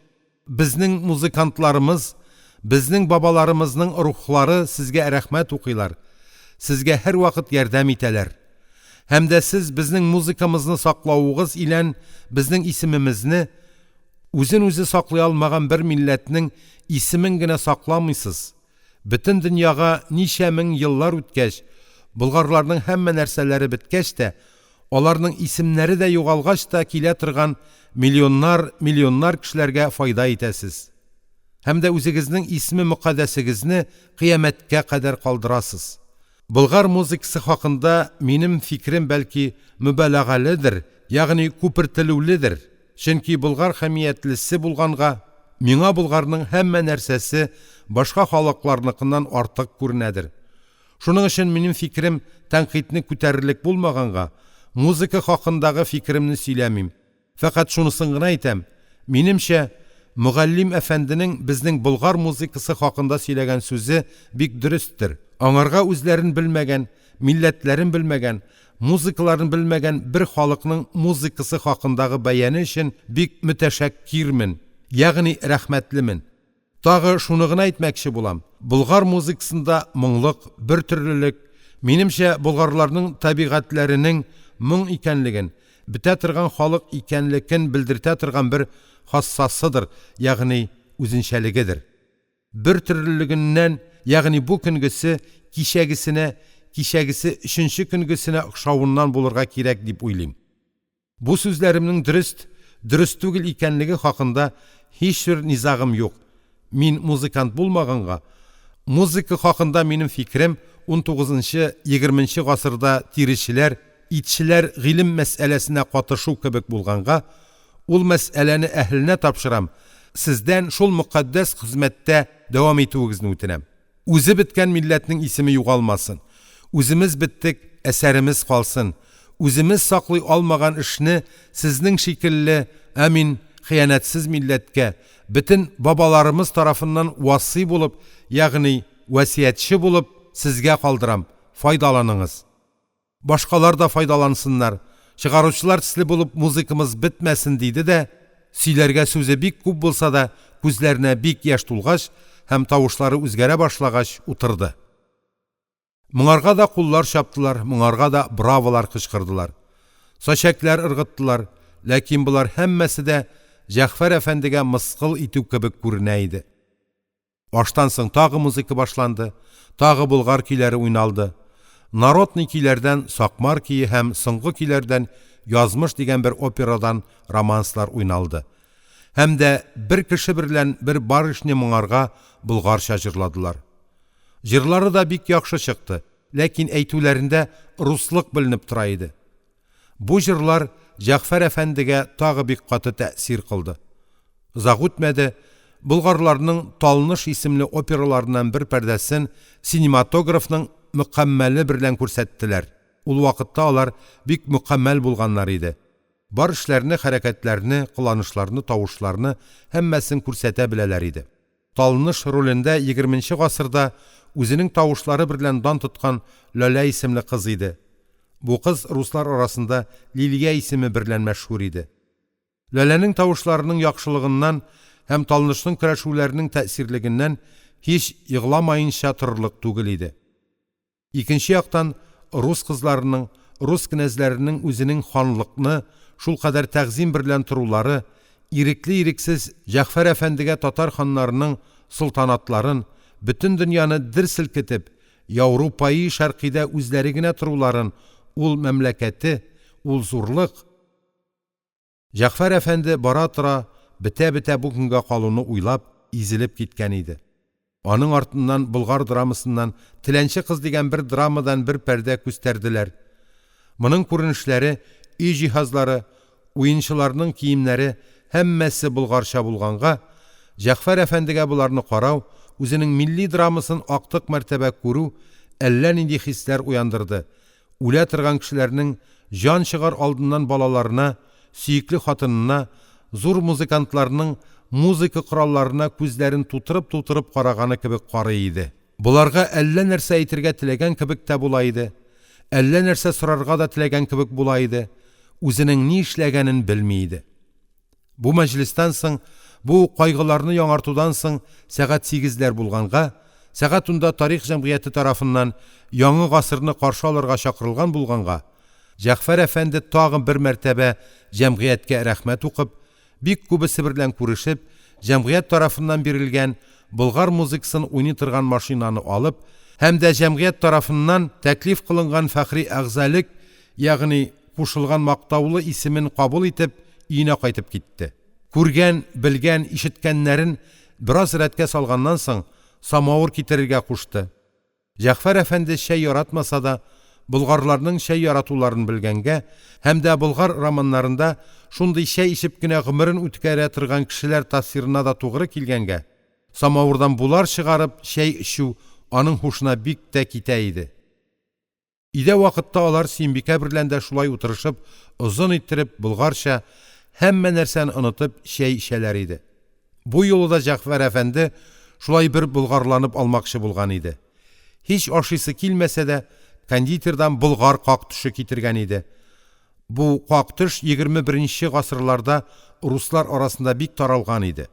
безнең музыкантларымыз, Безнең бабаларымызның рухлары сезгә рәхмәт укыйлар, сезгә һәрвакыт ярдәм итәләр. Һәм дә сез безнең музыкамызны саклавыгыз илән безнең исемемезне, үзен үзе саклый алмаган бер милләтнең исемен генә сакламыйсыз, бөтен дөньяга ничә мең еллар үткәч, болгарларның һәммә нәрсәләре беткәч тә, аларның исемнәре дә югалгач та килә торган миллионнар, миллионнар кешеләргә файда итәсез. Һәм дә үзегезнең исеме мөкатдәсегезне кыямәткә кадәр калдырасыз. Болгар музыкасы хакында минем фикерем, бәлки, мөбаләгаледер, ягъни күпертелүледер. Чөнки болгар хәмиятлесе булганга, миңа болгарның һәммә нәрсәсе башка халыкларныкыннан артык күренәдер. Шуның өчен минем фикерем тәнкыйтьне күтәрерлек булмаганга, музыка хакындагы фикеремне сөйләмим. Фәкать шунысын гына әйтәм: минемчә, мөгаллим әфәнденең безнең болгар музыкасы хакында сөйләгән сүзе бик дөресттер. Аңарга үзләрен белмәгән, милләтләрен белмәгән, музыкаларын белмәгән бер халыкның музыкасы хакындагы бәяне өчен бик мөтәшәккирмен, ягъни рәхмәтлемен. Тагы шуны гына әйтмәкче булам: болгар музыкасында моңлык, бертөрлелек, минемчә, болгарларның табигатьләренең моң икәнлеген, бетә торган халык икәнлекен белдертә торган бер хассасыдыр, ягъни үзенчәлегедер. Бертөрлелегеннән, ягъни бу көнгесе кичәгесенә, кичәгесе өченче көнгесенә охшавыннан булырга кирәк дип уйлыйм. Бу сүзләремнең дөрест, дөрест түгел икәнлеге хакында һичбер низагым юк. Мин музыкант булмаганга, музыка хакында минем фикерем унтугызынчы, егерменче гасырда тиречеләр, итчеләр гыйлем мәсьәләсенә катышу кебек булганга, ул мәсьәләне әһеленә тапшырам, сездән шул мөкатдәс хезмәттә дәвам итүегезне үтенәм. Үзе беткән милләтнең исеме югалмасын. Үземез беттек, әсәремез калсын. Үземез саклый алмаган эшне сезнең шикелле, амин, хыянәтсез милләткә, бөтен бабаларымыз тарафыннан васый булып, ягъни васыятьче булып, сезгә калдырам, файдаланыңыз. Башкалар да файдалансыннар, чыгаручылар төсле булып музыкамыз бетмәсен, диде дә, сөйләргә сүзе бик күп булса да, күзләренә бик яшь тулгач һәм тавышлары үзгәрә башлагач утырды. Моңарга да куллар чаптылар, моңарга да браволар кычкырдылар. Сачәкләр ыргыттылар, ләкин болар һәммәсе дә Җәгъфәр әфәндегә мыскыл итү кебек күренә иде. Аштан соң тагы музыка башланды, тагы болгар көйләре уйналды. Народный көйләрдән Сакмар көе һәм соңгы көйләрдән Язмыш дигән бер операдан романслар уйналды. Һәм дә бер кеше берлән бер барышня моңарга болгарча җырладылар. Җырлары да бик яхшы чыкты, ләкин әйтүләрендә руслык беленеп тора иде. Бу җырлар Җәгъфәр әфәндегә тагы бик каты тәэсир кылды. Озак үтмәде, болгарларның Талныш исемле операларыннан бер пәрдәсен синематографның мөкәммәле берлән күрсәттеләр. Ул вакытта алар бик мөкәммәл булганнар иде. Бар эшләрне, хәрәкәтләрне, кыланышларны, тавышларны һәммәсен күрсәтә беләләр иде. Талныш ролендә егерменче гасырда үзенең тавышлары берлән дан тоткан Ләлә исемле кыз иде. Бу кыз руслар арасында Лилия исеме берлән мәшһүр иде. Ләләнең тавышларының яхшылыгыннан һәм Талнышның көрәшүләренең тәэсирлегеннән һич егламаенча торырлык түгел иде. Икенче яктан, рус кызларының, рус кенәзләренең үзенең ханлыкны шулкадәр тәгъзыйм берлән торулары, ирекле-ирексез Җәгъфәр әфәндегә татар ханнарының солтанатларын, бөтен дөньяны дер селкетеп, Яуропаи шәркыйдә үзләре генә торуларын, ул мәмләкәте, ул зурлык, Җәгъфәр әфәнде бара-тора, бетә-бетә бу көнгә калуны уйлап, изелеп киткән иде. Аның артыннан болгар драмасыннан Теләнче кыз дигән бер драмадан бер пәрдә күстәрделәр. Моның күренешләре, өй җиһазлары, уенчыларның киемнәре һәммәсе болгарча булганга, Җәгъфәр әфәндегә боларны карау, үзенең милли драмасын актык мәртәбә күрү әллә нинди хисләр уяндырды, Үлә торган кешеләрнең җан чыгар алдыннан балаларына, сөекле хатынына, зур музыкантларның музыка коралларына күзләрен тутырып-тутырып караганы кебек карый иде. Боларга әллә нәрсә әйтергә теләгән кебек тә була иде, әллә нәрсә сорарга да теләгән кебек була иде, үзенең ни эшләгәнен белми иде. Бу мәҗлестән соң Бу кайгыларны яңартудан соң сәгать сигезләр булганга, сәгать унда Тарих җәмгыяте тарафыннан яңа гасырны каршы алырга чакырылган булганга, Җәгъфәр әфәнде тагын бер мәртәбә җәмгыятькә рәхмәт укып, бик күбесе берлән күрешеп, җәмгыять тарафыннан бирелгән болгар музыкасын уйный торган машинаны алып һәм дә җәмгыять тарафыннан тәклиф кылынган фәхри әгъзалек, ягъни кушылган мактаулы исемен кабул итеп, өенә кайтып китте. Күргән, белгән, ишеткәннәрен бераз рәткә салганнан соң, самавыр китерергә кушты. Җәгъфәр әфәнде чәй яратмаса да, болгарларның чәй яратуларын белгәнгә һәм дә болгар романнарында шундый чәй эчеп кенә гомерен үткәрә торган кешеләр тасвирына да тугры килгәнгә, самавырдан булар чыгарып чәй эчү аның һушына бик тә китә иде. Өйдә вакытта алар Сөембикә берлән дә шулай утырышып, озын иттереп, болгарча, һәммә нәрсәне онытып, чәй эчәләр иде. Бу юлы да Җәгъфәр әфәнде шулай бер болгарланып алмакчы булган иде. Һич ашыйсы килмәсә дә, кондитердан болгар как төше китергән иде. Бу как төш 21 нче гасырларда руслар арасында бик таралган иде.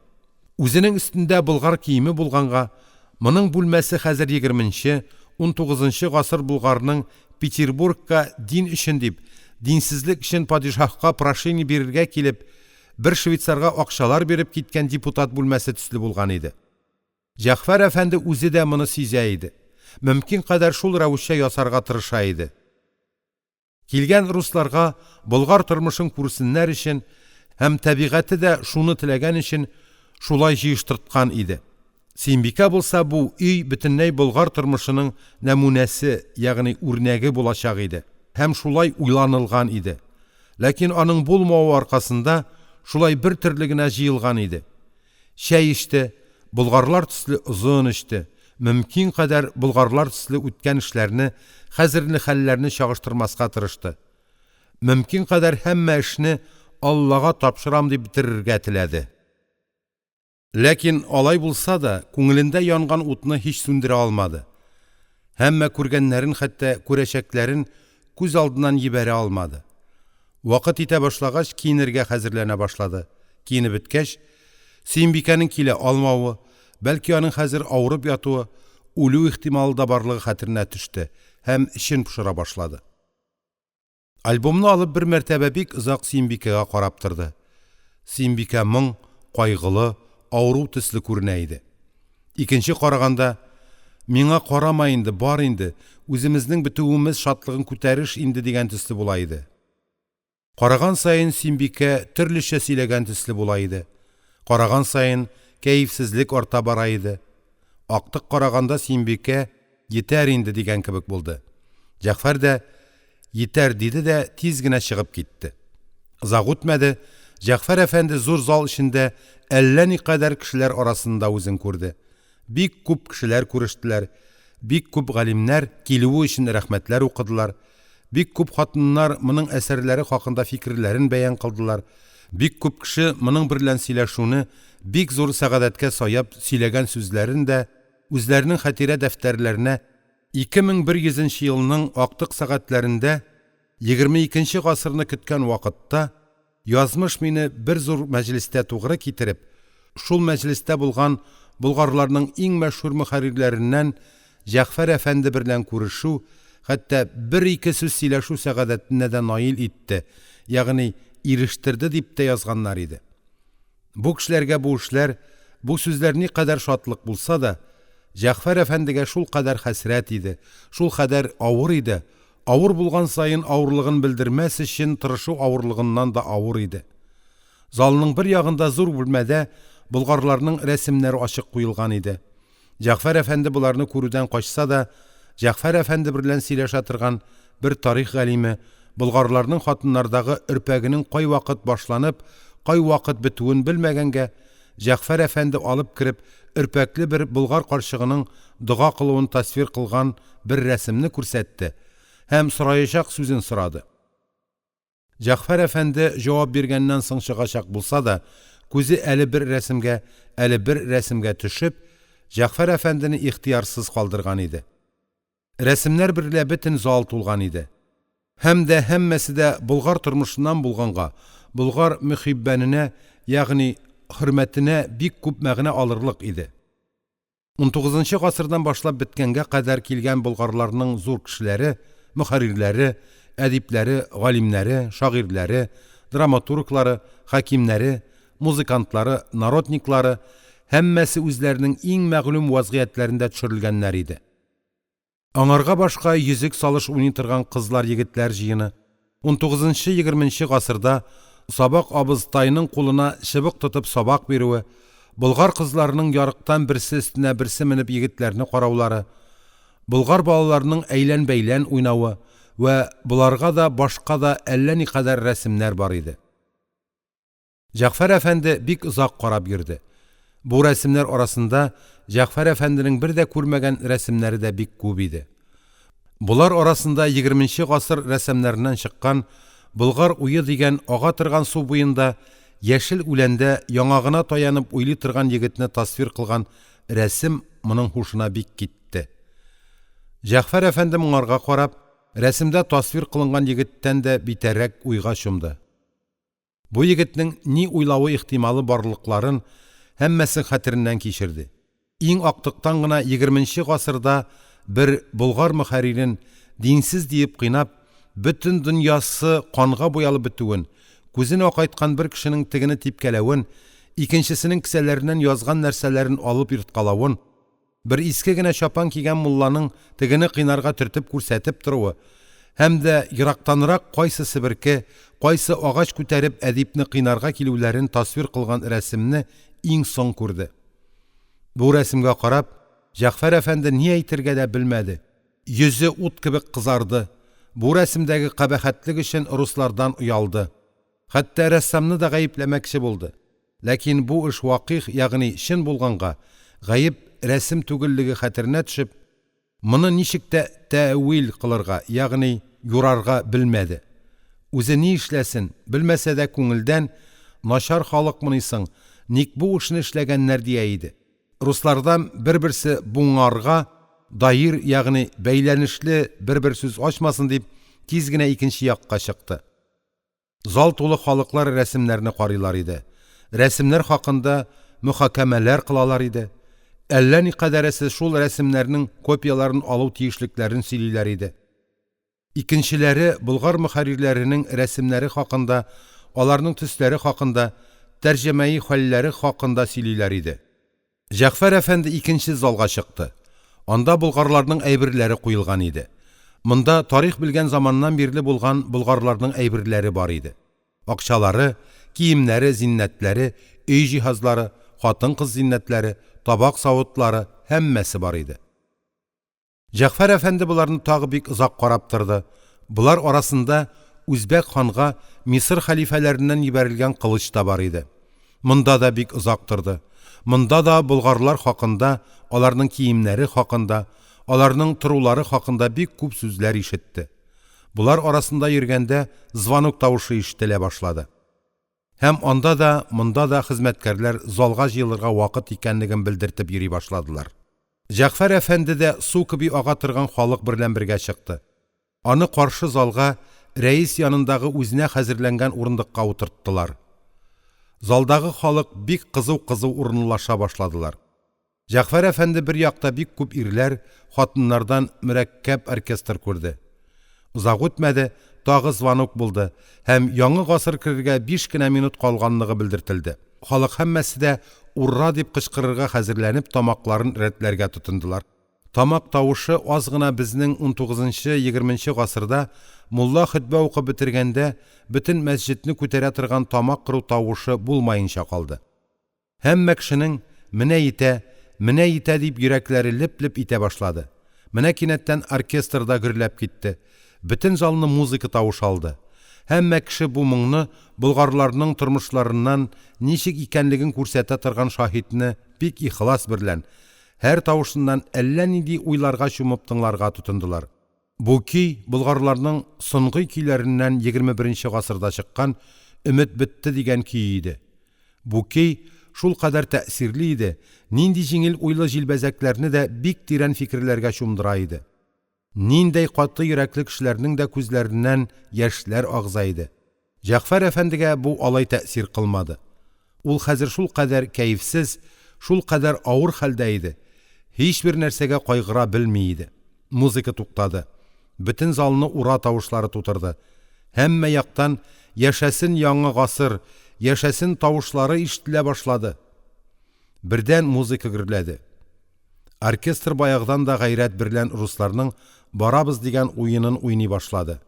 Үзенең өстендә болгар киеме булганга, моның бүлмәсе хәзер егерменче, 19 нчы гасыр болгарның Петербургка дин өчен дип, динсезлек өчен падишаһка прошение бирергә килеп, бер швейцарга акчалар биреп киткән депутат бүлмәсе төсле булган иде. Җәгъфәр әфәнде үзе дә моны сизә иде. Мөмкин кадәр шул рәвешчә ясарга тырыша иде. Килгән русларга болгар тормышын күрсеннәр өчен һәм табигате дә шуны теләгән өчен шулай җыештырткан иде. Сөембикә булса, бу өй бөтенләй болгар тормышының нәмүнәсе, ягъни үрнәге булачак иде һәм шулай уйланылган иде. Ләкин аның булмавы аркасында шулай бертөрле генә җыелган иде. Чәй эчте, болгарлар төсле озын эчте, мөмкин кадәр болгарлар төсле үткән эшләрне, хәзерле хәлләрне чагыштырмаска тырышты. Мөмкин кадәр һәммә эшне Аллага тапшырам дип бетерергә теләде. Ләкин алай булса да, күңелендә янган утны һич сүндерә алмады. Һәммә күргәннәрен, хәтта күрәчәкләрен күз алдыннан йибәрә алмады. Вакыт итә башлагач, киенергә хәзерләнә башлады. Киенеп беткәч, Сөембикәнең килә алмавы, бәлки аның хәзер авырып ятуы, үлү ихтималы да барлыгы хәтеренә төште һәм эчен пошыра башлады. Альбомны алып бер мәртәбә бик озак Сөембикәгә карап торды. Сөембикә моң, кайгылы, авыру төсле күренә иде. Икенче караганда, миңа карама инде, бар инде, үземезнең бетүемез шатлыгын күтәреш инде дигән төсле була иде. Караган саен Сөембикә төрлечә сөйләгән төсле була иде. Караган саен кәефсезлек арта бара иде. Актык караганда Сөембикә «Йитәр инде» дигән кебек булды. Җәгъфәр дә «Йитәр» диде дә тиз генә чыгып китте. Озак үтмәде, Җәгъфәр әфәнде зур зал эчендә әллә никадәр кешеләр арасында үзен күрде. Бик күп кешеләр күрештеләр, бик күп галимнәр килүе өчен рәхмәтләр укыдылар, бик күп хатыннар моның әсәрләре хакында фикерләрен бәян кылдылар, бик күп кеше моның берлән сөйләшүне бик зур сәгадәткә саяп сөйләгән сүзләрен дә үзләренең хатирә дәфтәрләренә 2100 нче елның актык сәгатьләрендә 22 нче гасырны көткән вакытта язмыш мине бер зур мәҗлестә тугры китереп, шул мәҗлестә булган болгарларның иң мәшһүр мөхәррирләреннән Җәгъфәр әфәнде берлән күрешү, хәтта бер-ике сүз сөйләшү сәгадәтенә дә наил итте, ягъни ирештерде дип тә язганнар иде. Бу кешеләргә бу эшләр, бу сүзләр никадәр шатлык булса да, Җәгъфәр әфәндегә шулкадәр хәсрәт иде, шулкадәр авыр иде, авыр булган саен авырлыгын белдермәс өчен тырышу авырлыгыннан да авыр иде. Залның бер ягында зур бүлмәдә болгарларның рәсемнәре ачык куелган иде. Җәгъфәр әфәнде боларны күрүдән качса да, Җәгъфәр әфәнде берлән сөйләшә торган бер тарих галиме болгарларның хатыннардагы өрпәгенең кайвакыт башланып, кайвакыт бетүен белмәгәнгә, Җәгъфәр әфәнде алып кереп, өрпәкле бер болгар карчыгының дога кылуын тасвир кылган бер рәсемне күрсәтте һәм сораячак сүзен сорады. Җәгъфәр әфәнде җавап биргәннән соң чыгачак булса да, күзе әле бер рәсемгә, әле бер рәсемгә төшеп, Җәгъфәр әфәндене ихтыярсыз калдырган иде. Рәсемнәр берлә бөтен зал тулган иде. Һәм дә һәммәсе дә болгар тормышыннан булганга, болгар мөхиббәненә, ягъни хөрмәтенә бик күп мәгънә алырлык иде. Унтугызынчы гасырдан башлап беткәнгә кадәр килгән болгарларның зур кешеләре, мөхәррирләре, әдипләре, галимнәре, шагыйрьләре, драматурглары, хәкимнәре, музыкантлары, народниклары – һәммәсе үзләренең иң мәгълүм вазгыятьләрендә төшерелгәннәр иде. Аңарга башка йөзек салыш уйный торган кызлар-егетләр җыены, унтугызынчы-егерменче гасырда сабак абызтайның кулына чыбык тотып сабак бирүе, болгар кызларының ярыктан берсе өстенә берсе менеп егетләрне караулары, болгар балаларының әйлән-бәйлән уйнавы вә боларга да башка да әллә никадәр рәсемнәр бар иде. Җәгъфәр әфәнде бик озак карап йөрде. Бу рәсемнәр арасында Җәгъфәр әфәнденең бер дә күрмәгән рәсемнәре дә бик күп иде. Болар арасында егерменче гасыр рәссамнарыннан чыккан Болгар уе дигән ага торган су буенда яшел үләндә яңагына таянып уйлый торган егетне тасвир кылган рәсем моның һушына бик китте. Җәгъфәр әфәнде моңарга карап, рәсемдә тасвир кылынган егеттән дә битәррәк уйга чумды. Бу егетнең ни уйлавы ихтималы барлыкларын һәммәсен хәтереннән кичерде. Иң актыктан гына егерменче гасырда бер болгар мөхәррирен динсез диеп кыйнап, бөтен дөньясы канга буялып бетүен, күзен акайткан бер кешенең тегене типкәләвен, икенчесенең кесәләреннән язган нәрсәләрен алып ерткалавын, Бер иске генә чапан кигән мулланың тегене кыйнарга төртеп күрсәтеп торуы һәм дә ерактанрак кайсы себерке, кайсы агач күтәреп әдипне кыйнарга килүләрен тасвир кылган рәсемне иң соң күрде. Бу рәсемгә карап, Җәгъфәр әфәнде ни әйтергә дә белмәде. Йөзе ут кебек кызарды. Бу рәсемдәге кабахәтлек өчен руслардан оялды. Хәтта рәссамны да гаепләмәкче булды. Ләкин бу эш вакыйг, ягъни чын булганга, гаеп рәсем түгеллеге хәтеренә төшеп, моны ничек тә тәэвил кылырга, ягъни юрарга белмәде. Үзе ни эшләсен, белмәсә дә күңелдән, начар халыкмыни соң, ник бу эшне эшләгәннәр дия иде. Руслардан бер-берсе буңарга даир, ягъни бәйләнешле бер-бер сүз ачмасын дип, тиз генә икенче якка чыкты. Зал тулы халыклар рәсемнәрне карыйлар иде. Рәсемнәр хакында мөхакәмәләр кылалар иде. Әллә никадәресе шул рәсемнәрнең копияләрен алу тиешлекләрен сөйлиләр иде. Икенчеләре болгар мөхәррирләренең рәсемнәре хакында, аларның төсләре хакында, тәрҗемәи хәлләре хакында сөйлиләр иде. Җәгъфәр әфәнде икенче залга чыкты. Анда болгарларның әйберләре куелган иде. Монда тарих белгән заманнан бирле булган болгарларның әйберләре бар иде. Акчалары, киемнәре, зиннәтләре, өй җиһазлары, хатын-кыз зиннәтләре, табак-савытлары, һәммәсе бар иде. Җәгъфәр әфәнде боларны тагы бик озак карап торды. Болар арасында Үзбәк ханга Мисыр хәлифәләреннән йибәрелгән кылыч та бар иде. Монда да бик озак торды. Монда да болгарлар хакында, аларның киемнәре хакында, аларның торулары хакында бик күп сүзләр ишетте. Болар арасында йөргәндә звонок тавышы ишетелә башлады. Һәм анда да, монда да хезмәткәрләр залга җыелырга вакыт икәнлеген белдертеп йөри башладылар. Җәгъфәр әфәнде дә су кеби ага торган халык берлән бергә чыкты. Аны каршы залга рәис янындагы үзенә хәзерләнгән урындыкка утырттылар. Залдагы халык бик кызу-кызу урынлаша башладылар. Җәгъфәр әфәнде бер якта бик күп ирләр, хатыннардан мөрәккәб оркестр күрде. Озак үтмәде, тагы звонок булды һәм яңы гасыр керергә биш кенә минут калганлыгы белдертелде. Халык һәммәсе дә «Ура!» дип кычкырырга хәзерләнеп тамакларын рәтләргә тотындылар. Тамак тавышы аз гына безнең унтугызынчы-егерменче гасырда мулла хөтбә укып бетергәндә бөтен мәсҗедне күтәрә торган тамак кыру тавышы булмаенча калды. Һәммә кешенең, менә йитә, менә йитә дип йөрәкләре леп-леп итә башлады. Менә кинәттән оркестр да гөрләп китте. Бөтен залны музыка тавышы алды. Һәммә кеше бу моңны болгарларның тормышларыннан ничек икәнлеген күрсәтә торган шаһитне бик ихлас берлән, һәр тавышыннан әллә нинди уйларга чумып тыңларга тотындылар. Бу көй болгарларның сонгый көйләреннән 21 нче гасырда чыккан Өмет бетте дигән көе иде. Бу көй шулкадәр тәэсирле иде, нинди җиңел уйлы җилбәзәкләрне дә бик тирән фикерләргә чумдыра иде. Ниндәй каты йөрәкле кешеләрнең дә күзләреннән яшьләр агыза иде. Җәгъфәр әфәндегә бу алай тәэсир кылмады. Ул хәзер шулкадәр кәефсез, шулкадәр авыр хәлдә иде, һичбер нәрсәгә кайгыра белми иде. Музыка туктады. Бөтен залны ура тавышлары тутырды. Һәммә яктан «Яшәсен яңа гасыр, яшәсен!» тавышлары ишетелә башлады. Бердән музыка гөрләде. Оркестр баягыдан да гайрәт берлән русларның «Барабыз» дигән уенын уйный башлады.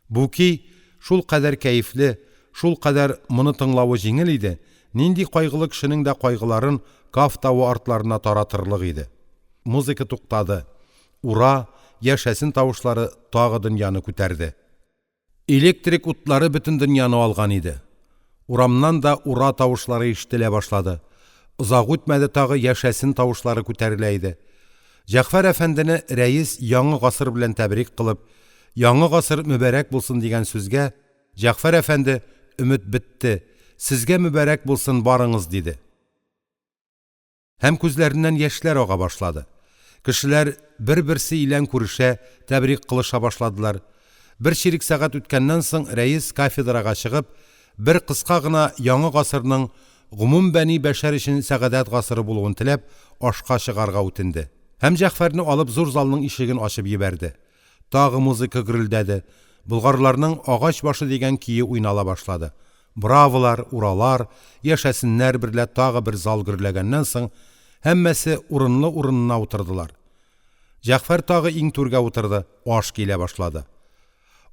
Бу көй шулкадәр кәефле, шулкадәр моны тыңлавы җиңел иде, нинди кайгылы кешенең дә кайгыларын Каф тавы артларына таратырлык иде. Музыка туктады. Ура, яшәсен тавышлары тагы дөньяны күтәрде. Электрик утлары бөтен дөньяны алган иде. Урамнан да ура тавышлары ишетелә башлады. Озак үтмәде, тагы яшәсен тавышлары күтәрелә иде. Җәгъфәр әфәндене рәис яңа гасыр белән тәбрик кылып, Яңа гасыр мөбарәк булсын дигән сүзгә Җәгъфәр әфәнде, өмет бетте, сезгә мөбарәк булсын барыңыз, диде. Һәм күзләреннән яшьләр ага башлады. Кешеләр бер-берсе илән күрешә, тәбрик кылыша башладылар. Бер чирек сәгать үткәннән соң рәис кафедрага чыгып, бер кыска гына яңа гасырның гомум бәни бәшәр өчен сәгадәт гасыры булуын теләп, ашка чыгарга үтенде. Һәм Җәгъфәрне алып зур залның ишеген ачып йибәрде. Тагы музыка гөрелдәде, болгарларның «Агач башы» дигән көе уйнала башлады. Браволар, уралар, яшәсеннәр берлә тагы бер зал гөрләгәннән соң, һәммәсе урынлы-урынына утырдылар. Җәгъфәр тагы иң түргә утырды, аш килә башлады.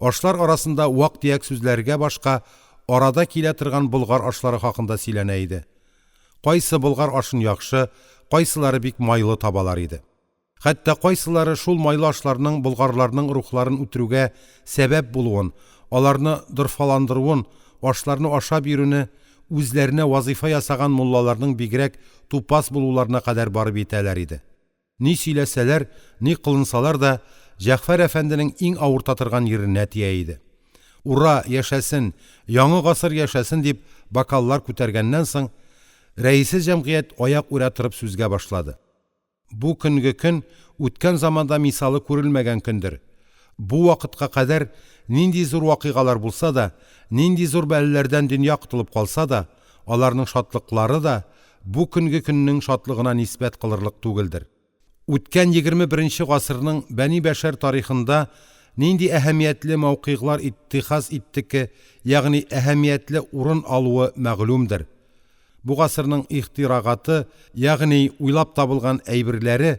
Ашлар арасында вак-төяк сүзләргә башка арада килә торган болгар ашлары хакында сөйләнә иде. Кайсы болгар ашын яхшы, кайсылары бик майлы табалар иде. Хәтта кайсылары шул майлы ашларның болгарларның рухларын үтерүгә сәбәп булуын, аларны дорфаландыруын, ашларны ашап йөрүне үзләренә вазыйфа ясаган муллаларның бигрәк тупас булуларына кадәр барып йитәләр иде. Ни сөйләсәләр, ни кылынсалар да, Җәгъфәр әфәнденең иң авырта торган йиренә тия иде. Ура, яшәсен, яңа гасыр яшәсен дип бокаллар күтәргәннән соң, рәисе җәмгыять аяк үрә торып сүзгә башлады. Бу көнге көн үткән заманда мисалы күрелмәгән көндер. Бу вакытка кадәр нинди зур вакыйгалар булса да, нинди зур бәлаләрдән дөнья котылып калса да, аларның шатлыклары да бу көнге көннең шатлыгына нисбәт кылырлык түгелдер. Үткән 21нче гасырның бәни бәшәр тарихында нинди әһәмиятле мәүкыйглар иттихаз иттеке, ягъни әһәмиятле урын алуы мәгълүмдер. Бу гасырның ихтирагаты, ягъни уйлап табылган әйберләре,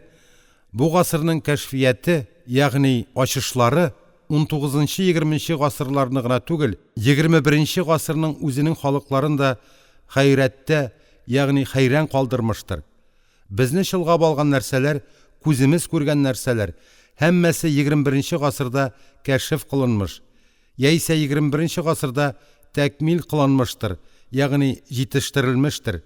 бу гасырның кәшфияте, ягъни ачышлары унтугызынчы-егерменче гасырларны гына түгел, 21нче гасырның үзенең халыкларын да хәйрәттә, ягъни хәйран калдырмыштыр. Безне чолгап алган нәрсәләр, күземез күргән нәрсәләр, һәммәсе 21нче гасырда кәшеф кылынмыш, яисә 21 нче гасырда тәкмил кылынмыштыр, ягъни җитештерелмештер.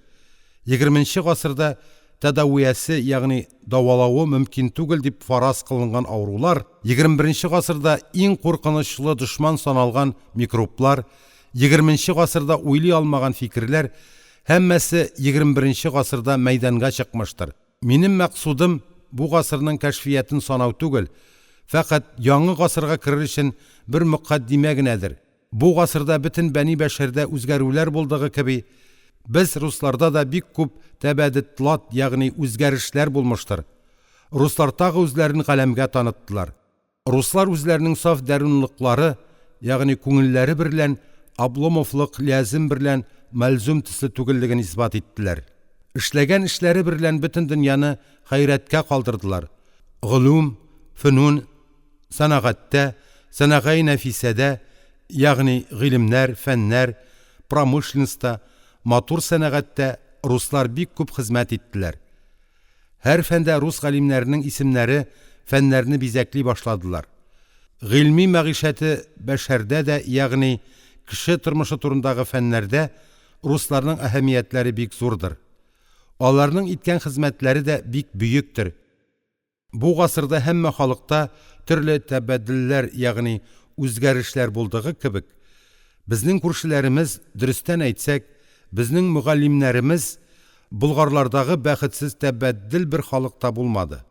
20 нче гасырда тәдавиясе, ягъни дәвалавы мөмкин түгел дип фараз кылынган авырулар, 21 нче гасырда иң куркынычлы дошман саналган микроблар, 20 нче гасырда уйлый алмаган фикерләр һәммәсе 21 нче гасырда мәйданга чыкмыштыр. Минем максудым бу гасырның кәшфиятын санау түгел, фәкать яңа гасырга керер өчен бер мөкаддимә генәдер. Бу гасырда бөтен бәни бәшәрдә үзгәрүләр булдыгы кеби, без русларда да бик күп тәбәдетлат, ягъни үзгәрешләр булмыштыр. Руслар тагы үзләрен галәмгә таныттылар. Руслар үзләренең саф дәрунлыклары, ягъни күңелләре берлән Обломовлык лязем берлән мәлзүм төсле түгеллеген исбат иттеләр. Эшләгән эшләре берлән бөтен дөньяны хәйрәткә калдырдылар. Голүм, фөнүн, сәнәгатьтә, сәнәгаи нәфисәдә, ягъни гыйлемнәр, фәннәр, промышленностьта, матур сәнәгатьтә руслар бик күп хезмәт иттеләр. Һәр фәндә рус галимнәренең исемнәре фәннәрне бизәкли башладылар. Гыйльми мәгыйшәте бәшәрдә дә, ягъни кеше тормышы турындагы фәннәрдә русларның әһәмиятләре бик зурдыр. Аларның иткән хезмәтләре дә бик бөектер. Бу гасырда һәммә халыкта төрле тәбәдделләр, ягъни үзгәрешләр булдыгы кебек, безнең күршеләремез, дөрестән әйтсәк, безнең мөгаллимнәремез болгарлардагы бәхетсез тәбәддел бер халыкта булмады.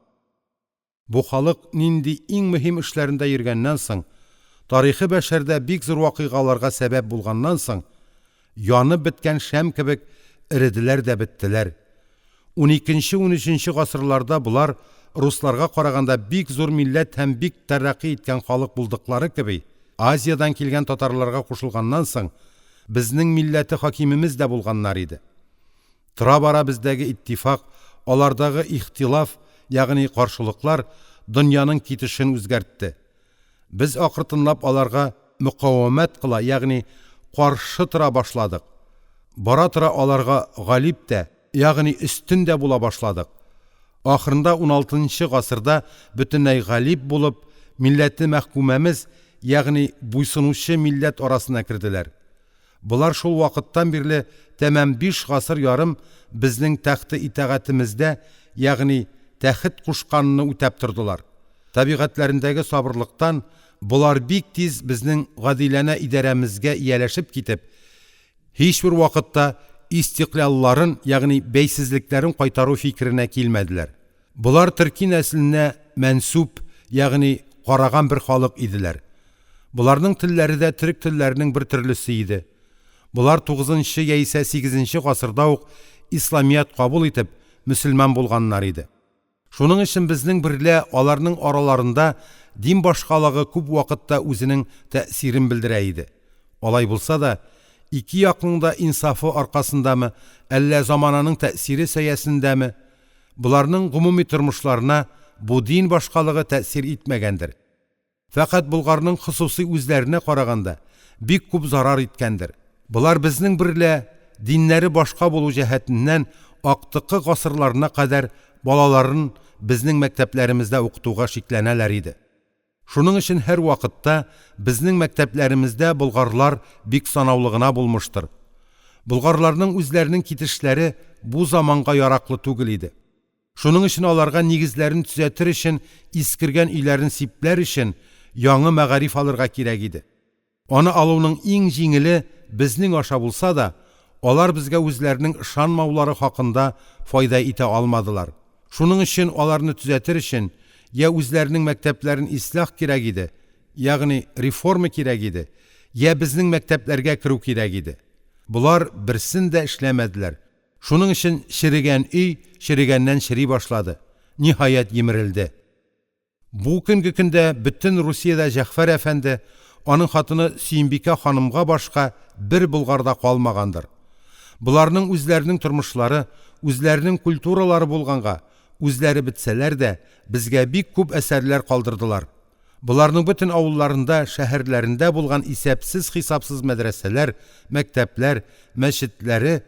Бу халык нинди иң мөһим эшләрендә йөргәннән соң, тарихы бәшәрдә бик зур вакыйгаларга сәбәп булганнан соң, Янып беткән шәм кебек эределәр дә беттеләр. Уникенче-унөченче гасырларда болар русларга караганда бик зур милләт һәм бик тәрәкъкый иткән халык булдыклары кеби, Азиядән килгән татарларга кушылганнан соң, безнең милләте хакимемез дә булганнар иде. Тора-бара бездәге иттифак, алардагы ихтилаф, ягъни каршылыклар дөньяның китешен үзгәртте. Без акыртынлап аларга мөкавәмәт кыла, ягъни каршы тора башладык. Бара-тора аларга галиб тә, ягъни өстен дә була башладык. Ахырында уналтынчы гасырда бөтенләй галиб булып, милләте мәхкүмәмез, ягъни буйсынучы милләт арасына керделәр. Болар шул вакыттан бирле тәмам биш гасыр ярым безнең тәхте итагатемездә, ягъни тәхет кушканны үтәп тордылар. Табигатьләрендәге сабырлыктан болар бик тиз безнең гадиләнә идарәмезгә ияләшеп китеп, һичбер вакытта истикълялларын, ягъни бәйсезлекләрен кайтару фикеренә килмәделәр. Болар төрки нәселенә мәнсүб, ягъни караган бер халык иделәр. Боларның телләре дә төрек телләренең бер төрлесе иде. Болар тугызынчы яисә сигезенче гасырда ук исламият кабул итеп, мөселман булганнар иде. Шуның өчен безнең берлә аларның араларында дин башкалыгы күп вакытта үзенең тәэсирен белдерә иде. Алай булса да, ике якның да инсафы аркасындамы, әллә замананың тәэсире сәясендәме, Боларның гомуми тормышларына бу дин башкалыгы тәэсир итмәгәндер. Фәкать болгарның хосусый үзләренә караганда бик күп зарар иткәндер. Болар безнең берлә диннәре башка булу җәһәтеннән актыккы гасырларына кадәр балаларын безнең мәктәпләремездә укытуга шикләнәләр иде. Шуның өчен һәрвакытта безнең мәктәпләремездә болгарлар бик санаулы гына булмыштыр. Болгарларның үзләренең китешләре бу заманга яраклы түгел иде. Шуның өчен аларга нигезләрен төзәтер өчен, искергән өйләрен сипләр өчен яңы мәгариф алырга кирәк иде. Аны алуның иң җиңеле безнең аша булса да, алар безгә үзләренең ышанмаулары хакында файда итә алмадылар. Шуның өчен аларны төзәтер өчен йә үзләренең мәктәпләрен ислях кирәк иде, ягъни реформа кирәк иде, йә безнең мәктәпләргә керү кирәк иде. Болар берсен дә эшләмәделәр. Шуның өчен черегән өй черегәннән чери башлады, ниһаять, йимерелде. Бу көнге көндә бөтен Русиядә Җәгъфәр әфәнде, аның хатыны Сөембикә ханымга башка бер болгар да калмагандыр. Боларның үзләренең тормышлары, үзләренең культуралары булганга, үзләре бетсәләр дә, безгә бик күп әсәрләр калдырдылар. Боларның бөтен авылларында, шәһәрләрендә булган исәпсез-хисапсыз мәдрәсәләр, мәктәпләр, мәчетләре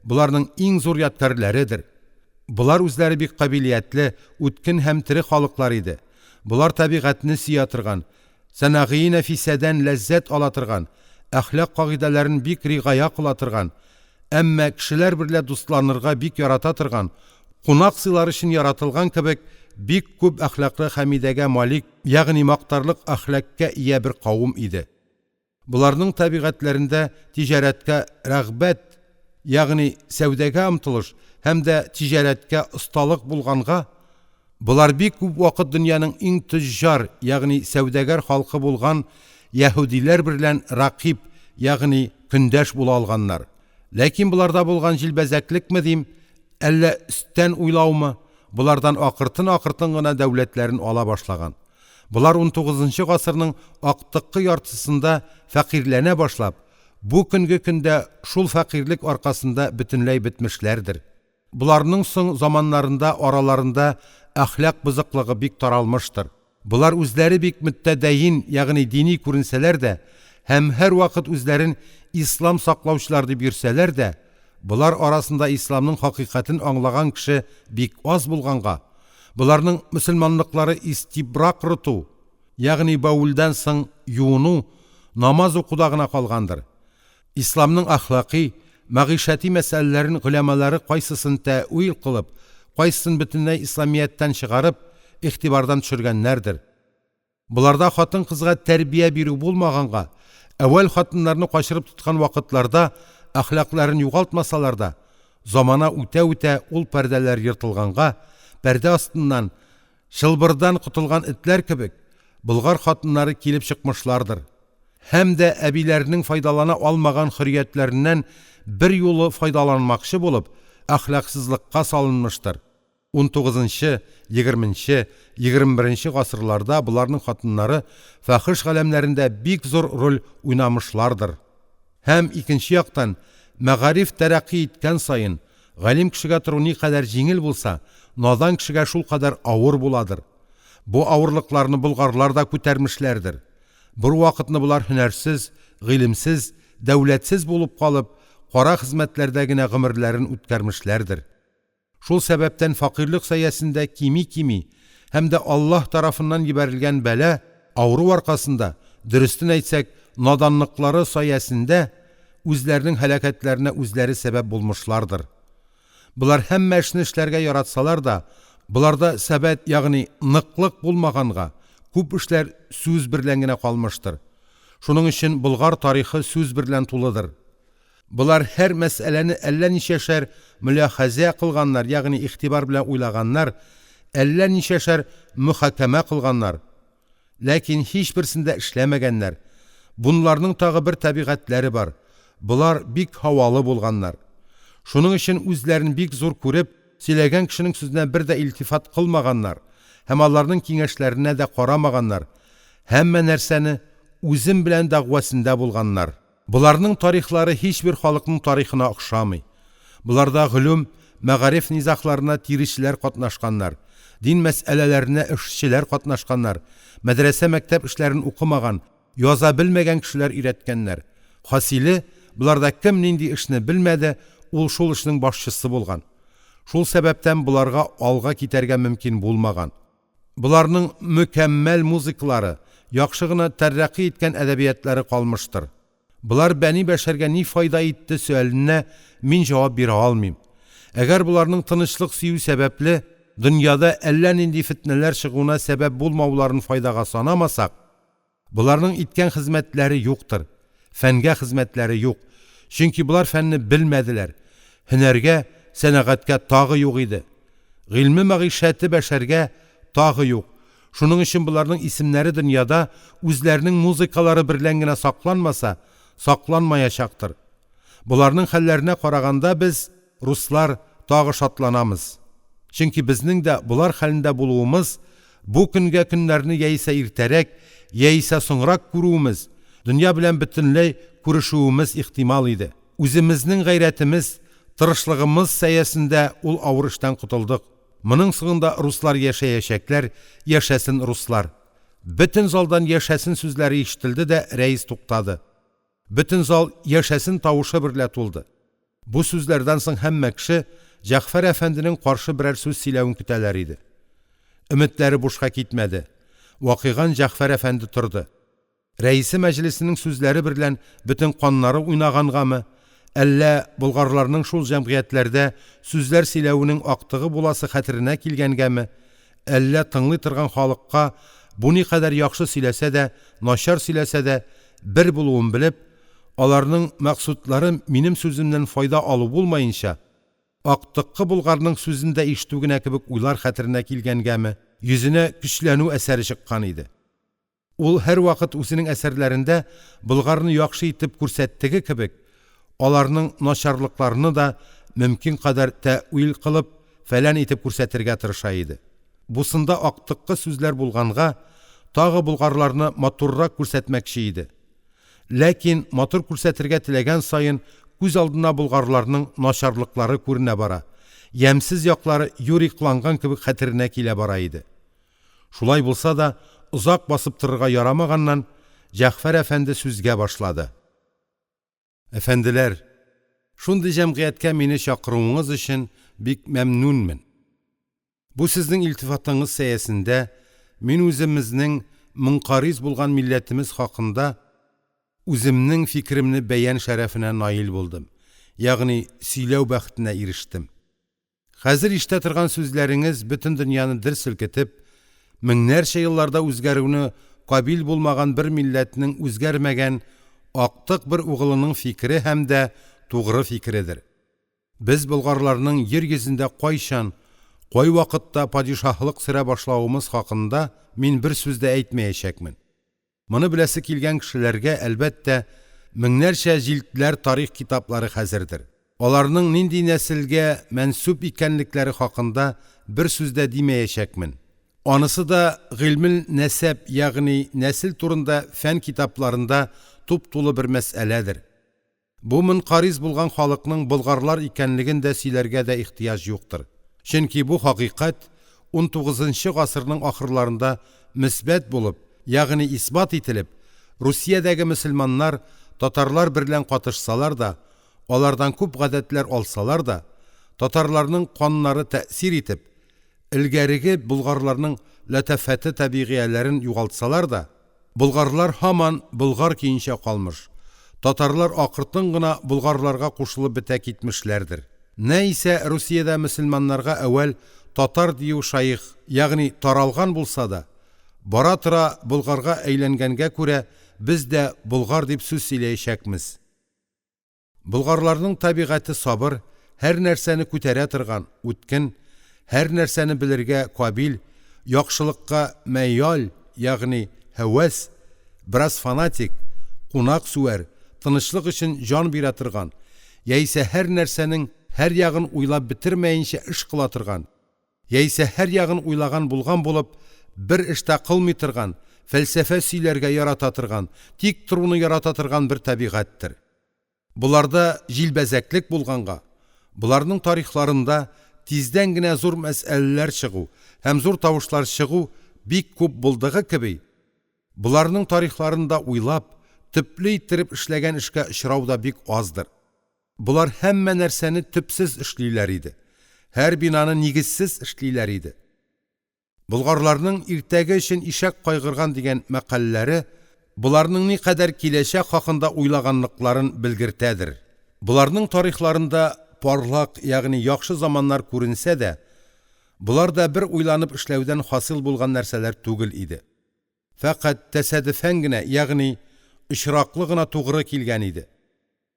боларның иң зур ядкярләредер. Болар үзләре бик кабилиятле, үткен һәм тере халыклар иде. Болар табигатьне сөя торган, сәнәгыи нәфисәдән ләззәт ала торган, әхлак кагыйдәләрен бик ригая кыла торган, әмма кешеләр берлә дустланырга бик ярата торган, кунак сыйлар өчен яратылган кебек бик күп әхлаклы хәмидәгә малик, ягъни мактарлык әхлакка ия бер кавым иде. Боларның табигатьләрендә тиҗарәткә рәгъбәт, ягъни сәүдәгә омтылыш һәм дә тиҗарәткә осталык булганга, болар бик күп вакыт дөньяның иң төҗҗар, ягъни сәүдәгәр халкы булган яһүдиләр берлән рәкыйб, ягъни көндәш була алганнар. Ләкин боларда булган җилбәзәклекме дим, әллә өсттән уйлаумы, болардан акыртын-акыртын гына дәүләтләрен ала башлаган. Болар унтугызынчы гасырның актыккы яртысында фәкыйрьләнә башлап, бу көнге көндә шул фәкыйрьлек аркасында бөтенләй бетмешләрдер. Боларның соң заманнарында араларында әхлак бозыклыгы бик таралмыштыр. Болар үзләре бик мөтәдәйин, ягъни дини күренсәләр дә һәм һәрвакыт үзләрен ислам саклаучылар дип йөрсәләр дә, болар арасында исламның хакыйкатен аңлаган кеше бик аз булганга, Боларның мөселманлыклары истибра корыту, ягъни бәүелдән соң юыну, намаз укуда гына калгандыр. Исламның әхлакый, мәгыйшәти мәсьәләләрен голямалары кайсысын тәэвил кылып, кайсысын бөтенләй исламияттән чыгарып, игътибардан төшергәннәрдер. Боларда хатын-кызга тәрбия бирү булмаганга, әүвәл хатыннарны качырып тоткан вакытларда әхлакларын югалтмасалар да, замана үтә-үтә ул пәрдәләр ертылганга, пәрдә астыннан, чылбырдан котылган этләр кебек, болгар хатыннары килеп чыкмышлардыр. Һәм дә әбиләренең файдалана алмаган хөрриятләреннән берьюлы файдаланмакчы булып, әхлаксызлыкка салынмыштыр. Унтугызынчы, егерменче, егерме беренче гасырларда боларның хатыннары фахеш галәмнәрендә бик зур роль уйнамышлардыр. Һәм, икенче яктан, мәгариф тәрәкъкый иткән саен, галим кешегә тору никадәр җиңел булса, надан кешегә шулкадәр авыр буладыр. Бу авырлыкларны болгарлар да күтәрмешләрдер. Бервакытны болар һөнәрсез, гыйлемсез, дәүләтсез булып калып, кара хезмәтләрдә генә гомерләрен үткәрмешләрдер. Шул сәбәптән фәкыйрьлек сәясендә кими-кими һәм дә Аллаһ тарафыннан җибәрелгән бәла, авыру аркасында, дөрестен әйтсәк, наданлыклары саясендә үзләренең һәлакәтләренә үзләре сәбәп булмышлардыр. Болар һәммә эшне эшләргә яратсалар да, боларда сәбәт, ягъни ныклык булмаганга, күп эшләр сүз берлән генә калмыштыр. Шуның өчен болгар тарихы сүз берлән тулыдыр. Болар һәр мәсьәләне әллә ничәшәр мөляхәзә кылганнар, ягъни игътибар белән уйлаганнар, әллә ничәшәр мөхакәмә кылганнар. Ләкин һичберсен дә эшләмәгәннәр. Бунларның тагы бер табигатьләре бар. Болар бик һавалы булганнар. Шуның өчен үзләрен бик зур күреп, сөйләгән кешенең сүзенә бер дә илтифат кылмаганнар һәм аларның киңәшләренә дә карамаганнар. Һәммә нәрсәне үзем белән дәгъвасында булганнар. Боларның тарихлары һичбер халыкның тарихына охшамый. Боларда гөлүм, мәгариф низагларына тиречеләр катнашканнар, дин мәсьәләләренә эшчеләр катнашканнар, мәдрәсә-мәктәп эшләрен укымаган, яза белмәгән кешеләр өйрәткәннәр. Хасиле, боларда кем нинди эшне белмәде, ул шул эшнең башчысы булган. Шул сәбәптән боларга алга китәргә мөмкин булмаган. Боларның мөкәммәл музыкалары, яхшы гына тәрәкъкый иткән әдәбиятлары калмыштыр. Болар бәни бәшәргә ни файда итте сөаленә мин җавап бирә алмыйм. Әгәр боларның тынычлык сөю сәбәпле дөньяда әллә нинди фетнәләр чыгуына сәбәп булмауларын файдага санамасак, Боларның иткән хезмәтләре юктыр. Фәнгә хезмәтләре юк. Чөнки болар фәнне белмәделәр. Һөнәргә, сәнәгатькә тагы юк иде. Гыйльме мәгыйшәте бәшәргә тагы юк. Шуның өчен боларның исемнәре дөньяда үзләренең музыкалары берлән генә сакланмаса, сакланмаячактыр. Боларның хәлләренә караганда без, руслар, тагы шатланамыз. Чөнки безнең дә болар хәлендә булуымыз бу көнгә көннәрне яисә иртәрәк, яисә соңрак күрүемез, дөнья белән бөтенләй күрешүемез ихтимал иде. Үземезнең гайрәтемез, тырышлыгымыз сәясендә ул авыр эштән котылдык. Моның соңында руслар яшәячәкләр, яшәсен руслар! Бөтен залдан яшәсен сүзләре ишетелде дә, рәис туктады. Бөтен зал яшәсен тавышы берлә тулды. Бу сүзләрдән соң һәммә кеше Җәгъфәр әфәнденең каршы берәр сүз сөйләвен көтәләр иде. Өметләре бушка китмәде. Вакыйган Җәгъфәр әфәнде торды. Рәисе мәҗлесенең сүзләре берлән бөтен каннары уйнагангамы, әллә болгарларның шул җәмгыятьләрдә сүзләр сөйләвенең актыгы буласы хәтеренә килгәнгәме, әллә тыңлый торган халыкка бу никадәр яхшы сөйләсә дә, начар сөйләсә дә, бер булуын белеп, аларның максатлары минем сүземнән файда алу булмаенча, актыккы болгарның сүзен дә ишетү генә кебек уйлар хәтеренә килгәнгәме, йөзенә көчләнү әсәре чыккан иде. Ул һәрвакыт үзенең әсәрләрендә болгарны яхшы итеп күрсәттеге кебек, аларның начарлыкларыны да мөмкин кадәр тәэвил кылып, фәлән итеп күрсәтергә тырыша иде. Бусында актыккы сүзләр булганга, тагы болгарларны матуррак күрсәтмәкче иде. Ләкин матур күрсәтергә теләгән саен күз алдына болгарларның начарлыклары күренә бара, ямьсез яклары юри кыланган кебек хәтеренә килә бара иде. Шулай булса да, озак басып торырга ярамаганнан, Җәгъфәр әфәнде сүзгә башлады. Әфәнделәр, шундый җәмгыятькә мине чакыруыңыз өчен бик мәмнүнмен. Бу сезнең илтифатыңыз сәясендә мин үземезнең мөнкариз булган милләтемез хакында үземнең фикеремне бәян шәрәфенә наил булдым, ягъни сөйләү бәхетенә ирештем. Хәзер ишетә торган сүзләреңез бөтен дөньяны дер селкетеп, меңнәрчә елларда үзгәрүне кабил булмаган бер милләтнең үзгәрмәгән актык бер угылының фикере һәм дә тугры фикередер. Без болгарларның йир йөзендә кайчан, кай вакытта падишаһлык сөрә башлавымыз хакында мин бер сүз дә әйтмәячәкмен. Моны беләсе килгән кешеләргә, әлбәттә, меңнәрчә җилдтләр тарих китаплары хәзердер. Аларның нинди нәселгә мәнсүб икәнлекләре хакында бер сүз дә димәячәкмен. Анысы да гыйльменнәсәп, ягъни нәсел турында фән китапларында туп-тулы бер мәсьәләдер. Бу юкка чыккан халыкның болгарлар икәнлеген дә сөйләргә дә ихтыяҗ юктыр. Чөнки бу хакыйкать унтугызынчы гасырның ахырларында исбат булып, исбат ителеп, Русиядәге мөселманнар татарлар берлән катышсалар да, алардан күп гадәтләр алсалар да, татарларның каннары тәэсир итеп, элгәреге болгарларның табигыйләрен югалтсалар да, болгарлар һаман болгар көенчә калмыш, татарлар акыртын гына болгарларга кушылып бетә китмешләрдер. Нә исә Русиядә мөселманнарга әүвәл татар дию шаигъ, таралган булса да, бара-тора болгарга әйләнгәнгә күрә, без дә болгар дип сүз сөйләячәкмез. Болгарларның табигате сабыр, һәрнәрсәне күтәрә торган, үткен, һәрнәрсәне белергә кабил, яхшылыкка һәвәс, бераз фанатик, кунаксөяр, тынычлык өчен җан бирә торган яисә һәрнәрсәнең һәр ягын уйлап бетермәенчә эш кыла торган, яисә һәр ягын уйлаган булган булып, бер эш тә кылмый торган, фәлсәфә сөйләргә ярата торган, тик торуны ярата торган бер табигатьтер. Боларда җилбәзәклек булганга, боларның тарихларында тиздән генә зур мәсьәләләр чыгу һәм зур тавышлар чыгу бик күп булдыгы кеби, боларның тарихларында уйлап, төпле иттереп эшләгән эшкә очрау да бик аздыр. Болар һәммә нәрсәне төпсез эшлиләр иде. Һәр бинаны нигезсез эшлиләр иде. Болгарларның иртәге өчен ишәк кайгырган дигән мәкальләре боларның никадәр киләчәк хакында уйлаганлыкларын белгертәдер. Боларның тарихларында парлак, ягъни яхшы заманнар күренсә дә, болар да бер уйланып эшләүдән хасил булган нәрсәләр түгел иде. Фәкать тәсадефән генә, ягъни очраклы гына тугры килгән иде.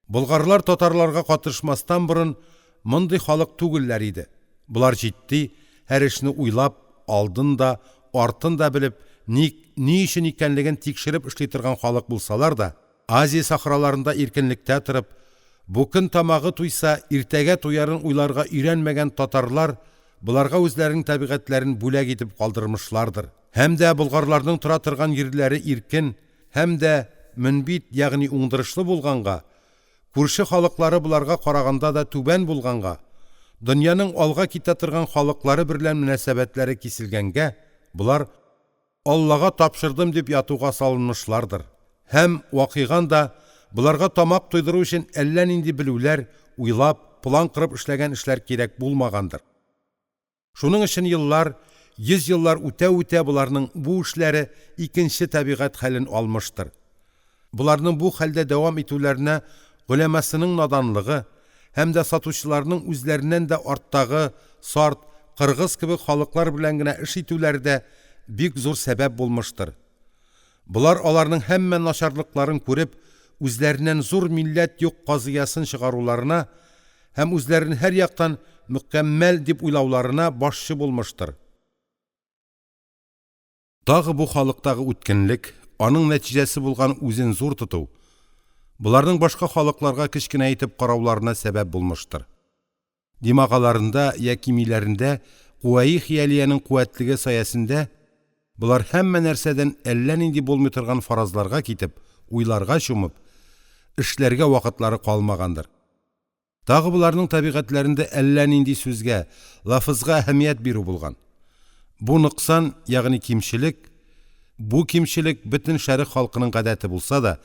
Болгарлар татарларга катышмастан борын мондый халык түгелләр иде. Болар җитди, һәр эшне уйлап, алдын да, артын да белеп, ник, ни өчен икәнлеген тикшереп эшли торган халык булсалар да, Азия сахраларында иркенлектә торып, бу көн тамагы туйса, иртәгә туярын уйларга өйрәнмәгән татарлар боларга үзләренең табигатьләрен бүләк итеп калдырмышлардыр. Һәм дә болгарларның тора торган йирләре иркен, һәм дә мөнбит, ягъни уңдырышлы булганга, күрше халыклары боларга караганда да түбән булганга, дөньяның алга китә торган халыклары берлән мөнәсәбәтләре киселгәнгә, болар Аллага тапшырдым дип ятуга салынмышлардыр. Һәм вакыйган да боларга тамак туйдыру өчен әллә нинди белүләр, уйлап, план корып эшләгән эшләр кирәк булмагандыр. Шуның өчен еллар, йөз еллар үтә-үтә боларның бу эшләре икенче табигать хәлен алмыштыр. Боларның бу хәлдә дәвам итүләренә голямасының наданлыгы һәм дә сатучыларның үзләреннән дә арттагы сарт, кыргыз кебек халыклар белән генә эш итүләре дә бик зур сәбәп булмыштыр. Болар аларның һәммә начарлыкларын күреп, үзләреннән зур милләт юк казыясын чыгаруларына һәм үзләрен һәр яктан мөкәммәл дип уйлауларына башчы булмыштыр. Тагы бу халыктагы үткенлек, аның нәтиҗәсе булган үзен зур тоту, боларның башка халыкларга кечкенә итеп карауларына сәбәп булмыштыр. Димагаларында яки миләрендә куәи хыялиянең куәтлеге саясендә болар һәммә нәрсәдән әллә нинди булмый торган фаразларга китеп, уйларга чумып, эшләргә вакытлары калмагандыр. Тагы боларның табигатьләрендә әллә нинди сүзгә, лафызга әһәмият бирү булган. Бу ноксан, ягъни кимчелек, бу кимчелек бөтен шәрык халкының гадәте булса да,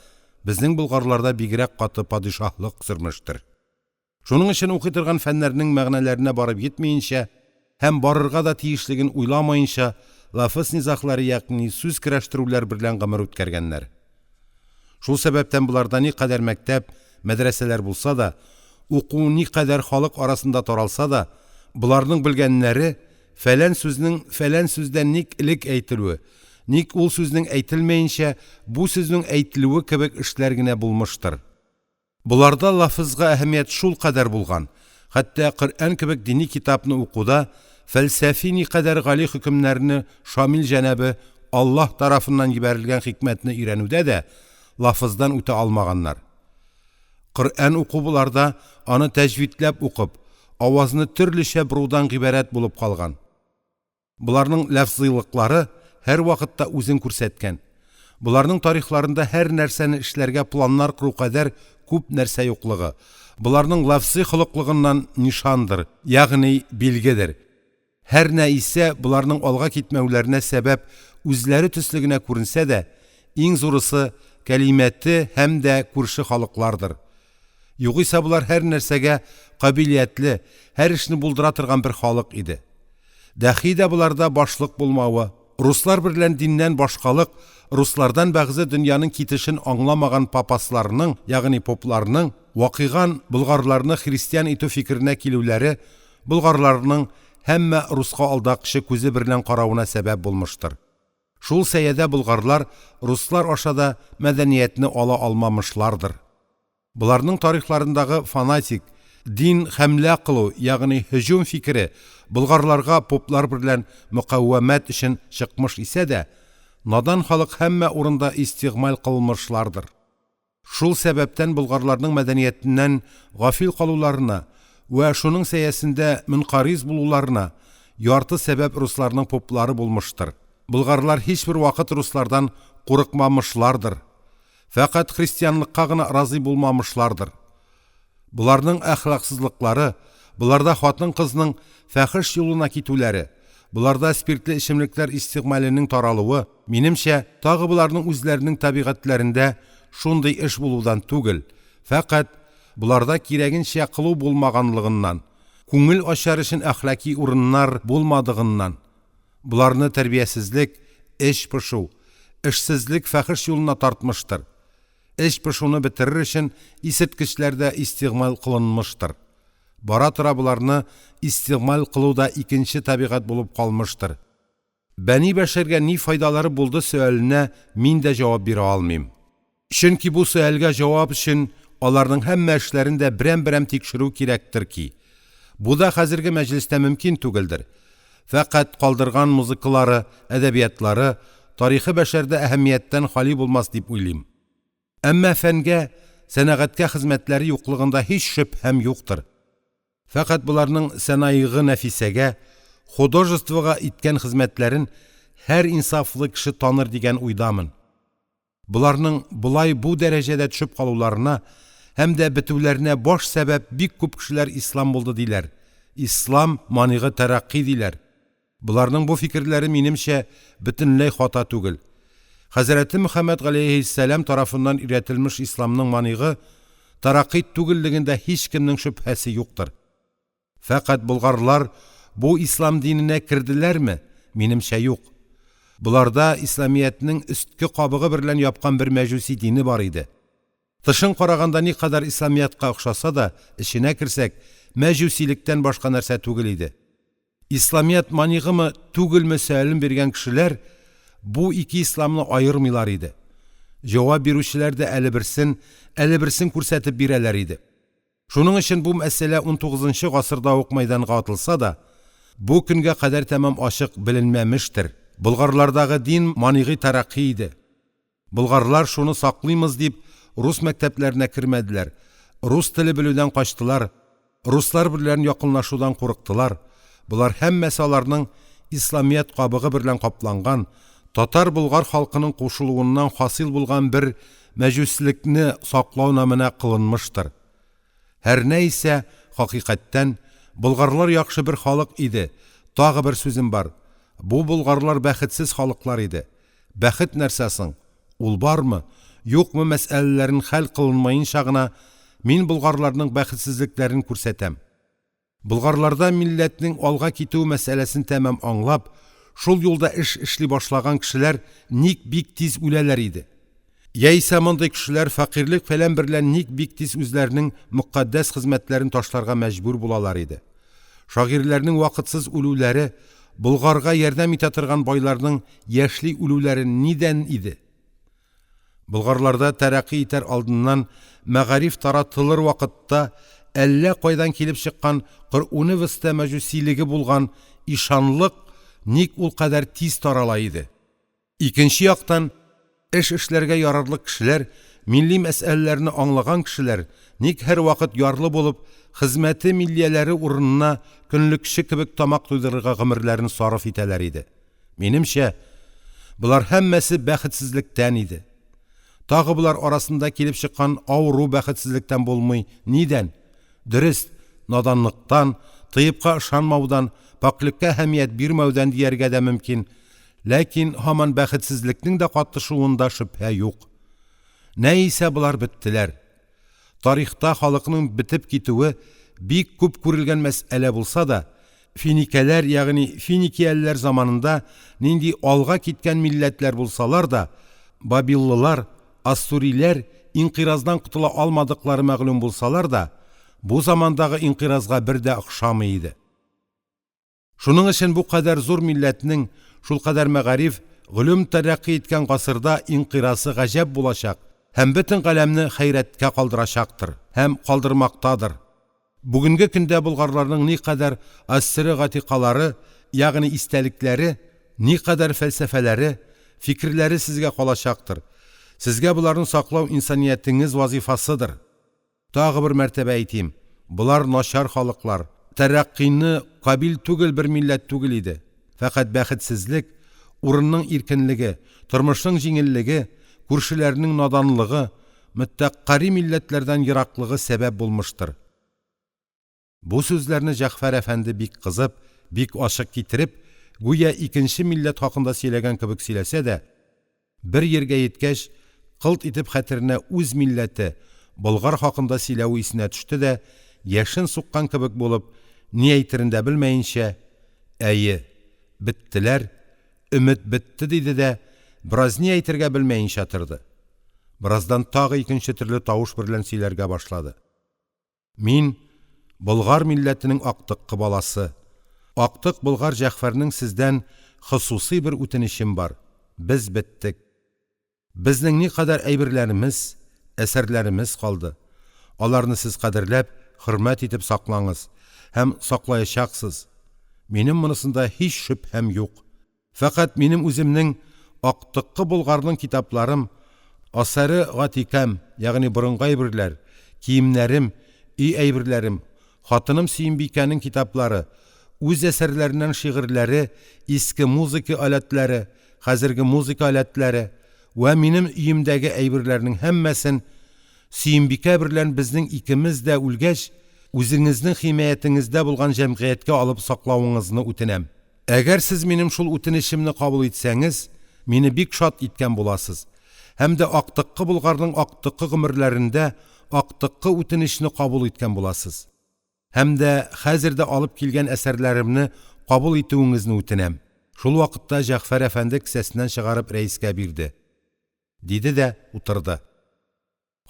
безнең болгарларда бигрәк каты падишаһлык сөрмештер. Шуның өчен укый торган фәннәрнең мәгънәләренә барып йитмиенчә һәм барырга да тиешлеген уйламаенча, лафыз низаглары, ягъни сүз көрәштерүләр берлән гомер үткәргәннәр. Шул сәбәптән боларда никадәр мәктәп, мәдрәсәләр булса да, уку никадәр халык арасында таралса да, боларның белгәннәре фәлән сүзнең фәлән сүздән ник элек әйтелүе, ник ул сүзнең әйтелмәенчә бу сүзнең әйтелүе кебек эшләр генә булмыштыр. Боларда лафызга әһәмият шулкадәр булган, хәтта Коръән кебек дини китапны укуда фәлсәфи никадәр гали хөкемнәрне шамил җәнабе Аллаһ тарафыннан йибәрелгән хикмәтне өйрәнүдә дә лафыздан үтә алмаганнар. Коръән уку боларда аны тәҗвидләп укып, авазны төрлечә борудан гыйбарәт булып калган. Боларның ләфзыйлыклары һәрвакытта үзен күрсәткән. Боларның тарихларында һәр нәрсәне эшләргә планнар кору кадәр күп нәрсә юклыгы, боларның ләфзый холыклыгыннан нишандыр, ягъни билгедер. Һәр нә исә боларның алга китмәүләренә сәбәп үзләре төсле генә күренсә дә, иң зурысы кәлимәте һәм дә күрше халыклардыр. Югыйсә болар һәр нәрсәгә кабилиятле, һәр эшне булдыра торган бер халык иде. Дәхи дә боларда башлык булмавы, руслар берлән диннән башкалык, руслардан бәгъзе дөньяның китешен аңламаган папасларның, ягъни попларның, вакыйган болгарларны христиан итү фикеренә килүләре болгарларның һәммә руска алдакчы күзе берлән каравына сәбәп булмыштыр. Шул сәядә болгарлар руслар аша да мәдәниятне ала алмамышлардыр. Боларның тарихларындагы фанатик, дин хәмлә кылу, ягъни һөҗүм фикере болгарларга поплар берлән мөкавәмәт өчен чыкмыш исә дә, надан халык һәммә урында истигъмаль кылынмышлардыр. Шул сәбәптән болгарларның мәдәниятеннән гафил калуларына вә шуның сәясендә мөнкариз булуларына ярты сәбәп русларның поплары булмыштыр. Болгарлар һичбер вакыт руслардан курыкмамышлардыр. Фәкать христианлыкка гына разый булмамышлардыр. Боларның әхлаксызлыклары, боларда хатын-кызның фахеш юлына китүләре, боларда спиртле эчемлекләр истигъмаленең таралуы, минемчә, тагы боларның үзләренең табигатьләрендә шундый эш булудан түгел, фәкать боларда кирәгенчә кылу булмаганлыгыннан, күңел ачар өчен әхлаки урыннар булмадыгыннан, боларны тәрбиясезлек, эч пошу, эшсезлек фахеш юлына тартмыштыр. Эч пошуны бетерер өчен исерткечләр дә истигъмаль кылынмыштыр. Бара-тора боларны истигъмаль кылу да икенче табигать булып калмыштыр. Бәни бәшәргә ни файдалары булды сөаленә мин дә җавап бирә алмыйм. Чөнки бу сөальгә җавап өчен аларның һәммә эшләрен дә берәм-берәм тикшерү кирәктер ки, бу да хәзерге мәҗлестә мөмкин түгелдер. Фәкать калдырган музыкалары, әдәбиятлары тарихы бәшәрдә әһәмияттән хали булмас дип уйлыйм. Әмма фәнгә, сәнәгатькә хезмәтләре юклыгында һич шөбһәм юктыр. Фәкать боларның сәнаигы нәфисәгә, художествога иткән хезмәтләрен һәр инсафлы кеше таныр дигән уйдамын. Боларның болай бу дәрәҗәдә төшеп калуларына һәм дә бетүләренә баш сәбәп бик күп кешеләр ислам булды диләр. Ислам манигы тәрәкъкый диләр. Боларның бу фикерләре, минемчә, бөтенләй хата түгел. Хәзрәте Мөхәммәд галәйһиссәлам тарафыннан өйрәтелмеш исламның манигы тәрәкъкый түгеллегендә һичкемнең шөбһәсе юктыр. Фәкать болгарлар бу ислам диненә керделәрме? Минемчә, юк. Боларда исламиятнең өстке кабыгы берлән япкан бер мәҗүси дине бар иде. Тышын караганда никадәр исламиятка охшаса да, эченә керсәк, мәҗүсилектән башка нәрсә түгел иде. Исламият манигымы, түгелме сөален биргән кешеләр бу ике исламны аермыйлар иде. Җавап бирүчеләр дә әле берсен, әле берсен күрсәтеп бирәләр иде. Шуның өчен бу мәсьәлә унтугызынчы гасырда ук мәйданга атылса да, бу көнгә кадәр тәмам ачык беленмәмештер. Болгарлардагы дин манигый тәрәкъкый иде. Болгарлар шуны саклыймыз дип, рус мәктәпләренә кермәделәр, рус теле белүдән качтылар, руслар берлән якынлашудан курыктылар. Болар һәммәсе аларның исламият кабыгы берлән капланган, татар-болгар халкының кушылуыннан хасил булган бер мәҗүслекне саклау намына кылынмыштыр. Һәр нә исә, хакыйкатьтән, болгарлар яхшы бер халык иде, тагы бер сүзем бар, бу болгарлар бәхетсез халыклар иде. Бәхет нәрсә соң? Ул бармы, юкмы мәсьәләләрен хәл кылынмаенча гына мин болгарларның бәхетсезлекләрен күрсәтәм. Болгарларда милләтнең алга китүе мәсьәләсен тәмам аңлап, шул юлда эш эшли башлаган кешеләр ник бик тиз үләләр иде? Яисә мондый кешеләр фәкыйрьлек-фәлән берлән ник бик тиз үзләренең мөкатдәс хезмәтләрен ташларга мәҗбүр булалар иде? Шагыйрьләрнең вакытсыз үлүләре, Болгарга ярдәм итә торган байларның яшьли үлүләре нидән иде? Болгарларда тәрәкъкый итәр алдыннан мәгариф таратылыр вакытта әллә кайдан килеп чыккан Коръүневестә мәҗүсилеге булган ишанлык ник ул кадәр тиз тарала иде? Икенче яктан, эш эшләргә ярарлык кешеләр, милли мәсьәләләрне аңлаган кешеләр ник һәрвакыт ярлы булып, хезмәте миллияләре урынына көнлекче кебек тамак туйдырырга гомерләрен сарыф итәләр иде. Минемчә, болар һәммәсе бәхетсезлектән иде. Тагы болар арасында килеп чыккан авыру бәхетсезлектән булмый, нидән? Дөрест, наданлыктан, тыебка ышанмаудан, пакьлеккә әһәмият бирмәүдән дияргә дә мөмкин, ләкин һаман бәхетсезлекнең дә катышуында шөбһә юк. Нә исә болар беттеләр. Тарихта халыкның бетеп китүе бик күп күрелгән мәсьәлә булса да, финикәләр, ягъни финикиялеләр заманында нинди алга киткән милләтләр булсалар да, бабиллылар, ассуриләр инкыйраздан котыла алмадыклары мәгълүм булсалар да, бу замандагы инкыйразга бер дә охшамый иде. Шуның өчен бу кадәр зур милләтнең шулкадәр мәгариф, гыйлем тәрәкъкый иткән гасырда инкыйрасы гаҗәп булачак һәм бөтен галәмне хәйрәткә калдырачактыр һәм калдырмактадыр. Бүгенге көндә болгарларның никадәр ассыры гатикалары, ягъни истәлекләре, никадәр фәлсәфәләре, фикерләре сезгә калачактыр. Сезгә боларны саклау инсаниятеңез вазифасыдыр. Тагы бер мәртәбә әйтим, болар начар халыклар, тәрәкъкыйны кабил түгел бер милләт түгел иде. Фәкать бәхетсезлек, урынның иркенлеге, тормышның җиңеллеге, күршеләренең наданлыгы, мөтәкарри милләтләрдән ераклыгы сәбәп булмыштыр. Бу сүзләрне Җәгъфәр әфәнде бик кызып, бик ачык китереп, гүя икенче милләт хакында сөйләгән кебек сөйләсә дә, бер йиргә йиткәч, кылт итеп хәтеренә үз милләте, болгар хакында сөйләве исенә төште дә, яшен суккан кебек булып, ни әйтерен дә белмәенчә: «Әйе, беттеләр, өмет бетте», – диде дә, бераз ни әйтергә белмәенчә торды. Бераздан тагы икенче төрле тавыш берлән сөйләргә башлады. Мин болгар милләтенең актыккы баласы. Актык болгар Җәгъфәрнең сездән хосусый бер үтенечем бар. Без беттек. Безнең никадәр әйберләремез, әсәрләремез калды. Аларны сез кадерләп, хөрмәт итеп саклаңыз һәм саклаячаксыз. Минем монысында һич шөбһәм юк. Фәкать минем үземнең актыккы болгарның китапларым, асары гатикам, ягъни борынгы әйберләр, киемнәрем, өй әйберләрем, хатыным Сөембикәнең китаплары, үз әсәрләреннән шигырьләре, иске музыка аләтләре, хәзерге музыка аләтләре вә минем өемдәге әйберләрнең һәммәсен Сөембикә берлән безнең икемез дә үлгәч, үзеңезнең химаятеңездә булган җәмгыятькә алып саклавыңызны үтенәм. Әгәр сез минем шул үтенечемне кабул итсәңез, мине бик шат иткән буласыз һәм дә актыккы болгарның актыккы гомерләрендә актыккы үтенечне кабул иткән буласыз. Һәм дә хәзер дә алып килгән әсәрләремне кабул итүеңезне үтенәм. Шул вакытта Җәгъфәр әфәнде кесәсеннән чыгарып рәискә бирде. Диде дә утырды.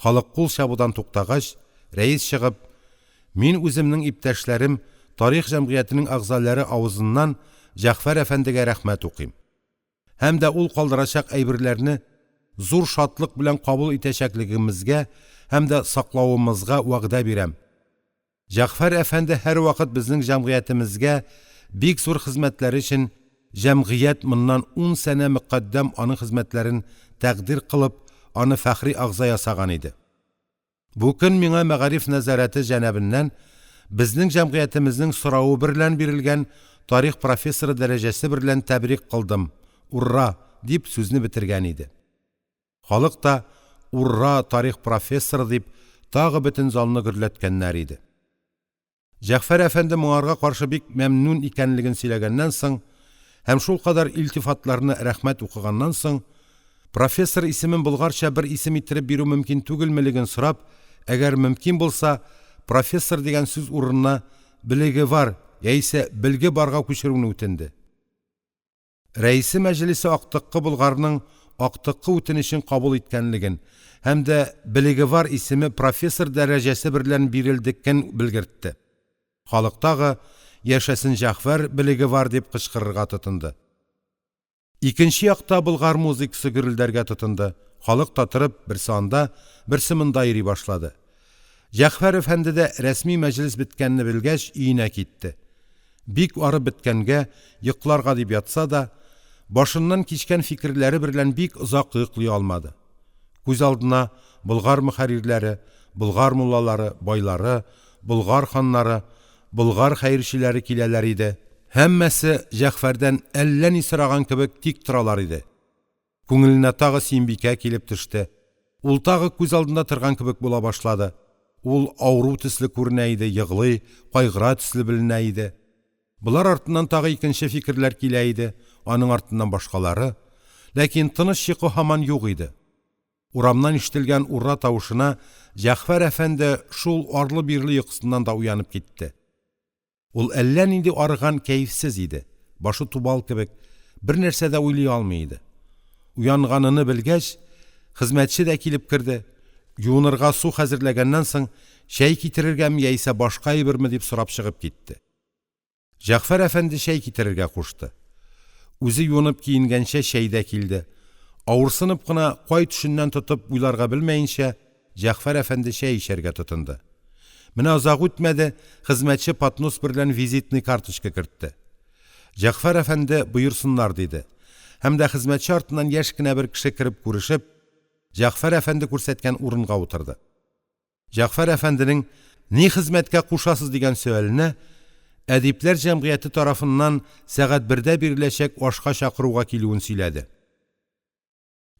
Халык кул чабудан туктагач, рәис чыгып: "Мин үземнең иптәшләрем, тарих җәмгыятенең әгъзалары авызыннан Җәгъфәр әфәндегә рәхмәт укыйм. Һәм дә ул калдырачак әйберләрне зур шатлык белән кабул итәчәклегемезгә һәм дә саклавымызга вәгъдә бирәм. Җәгъфәр әфәнде һәрвакыт безнең җәмгыятемезгә бик зур хезмәтләре өчен җәмгыять моннан ун сәнә мөкаддәм аның хезмәтләрен тәкъдир кылып, аны фәхри әгъза ясаган иде. Бу көн миңа мәгариф нәзарәте җәнабыннан безнең җәмгыятемезнең соравы берлән бирелгән тарих профессоры дәрәҗәсе берлән тәбрик кылдым, урра! – дип сүзне бетергән иде. Халык та «Урра, тарих профессоры!» дип, тагы бөтен залны гөрләткәннәр иде. Җәгъфәр әфәнде моңарга каршы бик мәмнүн икәнлеген сөйләгәннән соң һәм шулкадәр илтифатларны рәхмәт укыганнан соң, профессор исемен болгарча бер исем иттереп бирү мөмкин түгелмелеген сорап, әгәр мөмкин булса, профессор дигән сүз урынына белеге бар яисә белге барга күчерүне үтенде. Рәисе мәҗлесе актыккы болгарның актыккы үтенечен кабул иткәнлеген һәм дә Белегевар исеме профессор дәрәҗәсе берлән бирелдекен белгертте. Халык тагы «Яшәсен Җәгъфәр Белегевар!» дип кычкырырга тотынды. Икенче якта болгар музыкасы гөрелдәргә тотынды. Халык та торып, берсе анда, берсе монда йөри башлады. Җәгъфәр әфәнде дә рәсми мәҗлес беткәнне белгәч, өенә китте. Бик арып беткәнгә, йокларга дип ятса да, Башыннан кичкән фикерләре берлән бик озак йоклый алмады. Күз алдына болгар мөхәррирләре, болгар муллалары, байлары, болгар ханнары, болгар хәерчеләре киләләр иде. Һәммәсе Җәгъфәрдән әллә ни сораган кебек тик торалар иде. Күңеленә тагы Сөембикә килеп төште. Ул тагы күз алдында торган кебек була башлады. Ул авыру төсле күренә иде, еглый, кайгыра төсле беленә иде. Болар артыннан тагы икенче фикерләр килә иде, аның артыннан башкалары. Ләкин тыныч йокы һаман юк иде. Урамнан ишетелгән ура тавышына Җәгъфәр әфәнде шул арлы-бирле йокысыннан да уянып китте. Ул әллә нинди арыган, кәефсез иде. Башы тубал кебек, бернәрсә дә уйлый алмый иде. Уянганыны белгәч, хезмәтче дә килеп керде. Юынырга су хәзерләгәннән соң, чәй китерергәме яисә башка әйберме дип сорап чыгып китте. Җәгъфәр әфәнде чәй китерергә кушты. Үзе юынып киенгәнчә чәй дә килде. Авырсынып кына, кай төшеннән тотып уйларга белмәенчә, Җәгъфәр әфәнде чәй эчәргә тотынды. Менә озак үтмәде, хезмәтче поднос берлән визитный карточка кертте. Җәгъфәр әфәнде боерсыннар диде. Һәм дә хезмәтче артыннан яшь кенә бер кеше кереп күрешеп, Җәгъфәр әфәнде күрсәткән урынга утырды. Җәгъфәр әфәнденең «Ни хезмәткә кушасыз?» дигән сөаленә әдипләр җәмгыяте тарафыннан сәгать бердә биреләчәк ашка чакыруга килүен сөйләде.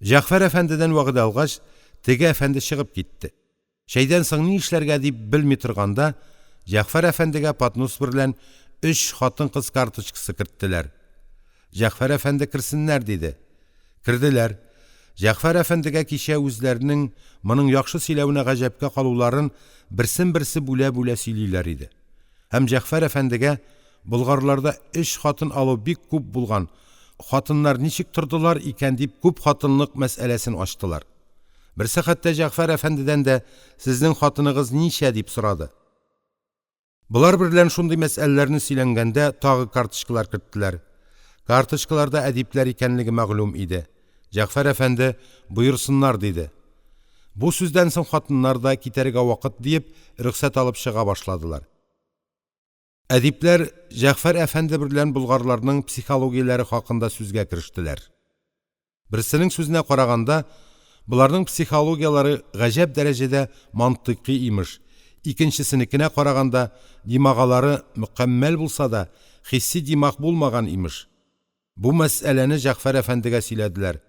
Җәгъфәр әфәндедән вәгъдә алгач, теге әфәнде чыгып китте. Чәйдән соң ни эшләргә дип белми торганда, Җәгъфәр әфәндегә поднос берлән өч хатын-кыз карточкасы керттеләр. Җәгъфәр әфәнде керсеннәр диде. Керделәр. Җәгъфәр әфәндегә кичә үзләренең моның яхшы сөйләвенә гаҗәпкә калуларын берсен берсе бүлә-бүлә сөйлиләр иде. Һәм Җәгъфәр әфәндегә болгарларда өч хатын алу бик күп булган, хатыннар ничек тордылар икән дип күп хатынлык мәсьәләсен ачтылар. Берсе хәтта Җәгъфәр әфәндедән дә сезнең хатыныгыз ничә дип сорады. Болар берлән шундый мәсьәләләрне сөйләнгәндә тагы карточкалар керттеләр. Карточкаларда әдипләр икәнлеге мәгълүм иде. Җәгъфәр әфәнде, боерсыннар, диде. Бу сүздән соң хатыннар да китәргә вакыт диеп, рөхсәт алып чыга башладылар. Әдипләр Җәгъфәр әфәнде берлән болгарларның психологияләре хакында сүзгә керештеләр. Берсенең сүзенә караганда, боларның психологияләре гаҗәп дәрәҗәдә мантыйкый, имеш, икенчесенекенә караганда, димагалары мөкәммәл булса да, хисси димаг булмаган, имеш. Бу мәсьәләне Җәгъфәр әфәндегә сөйләделәр.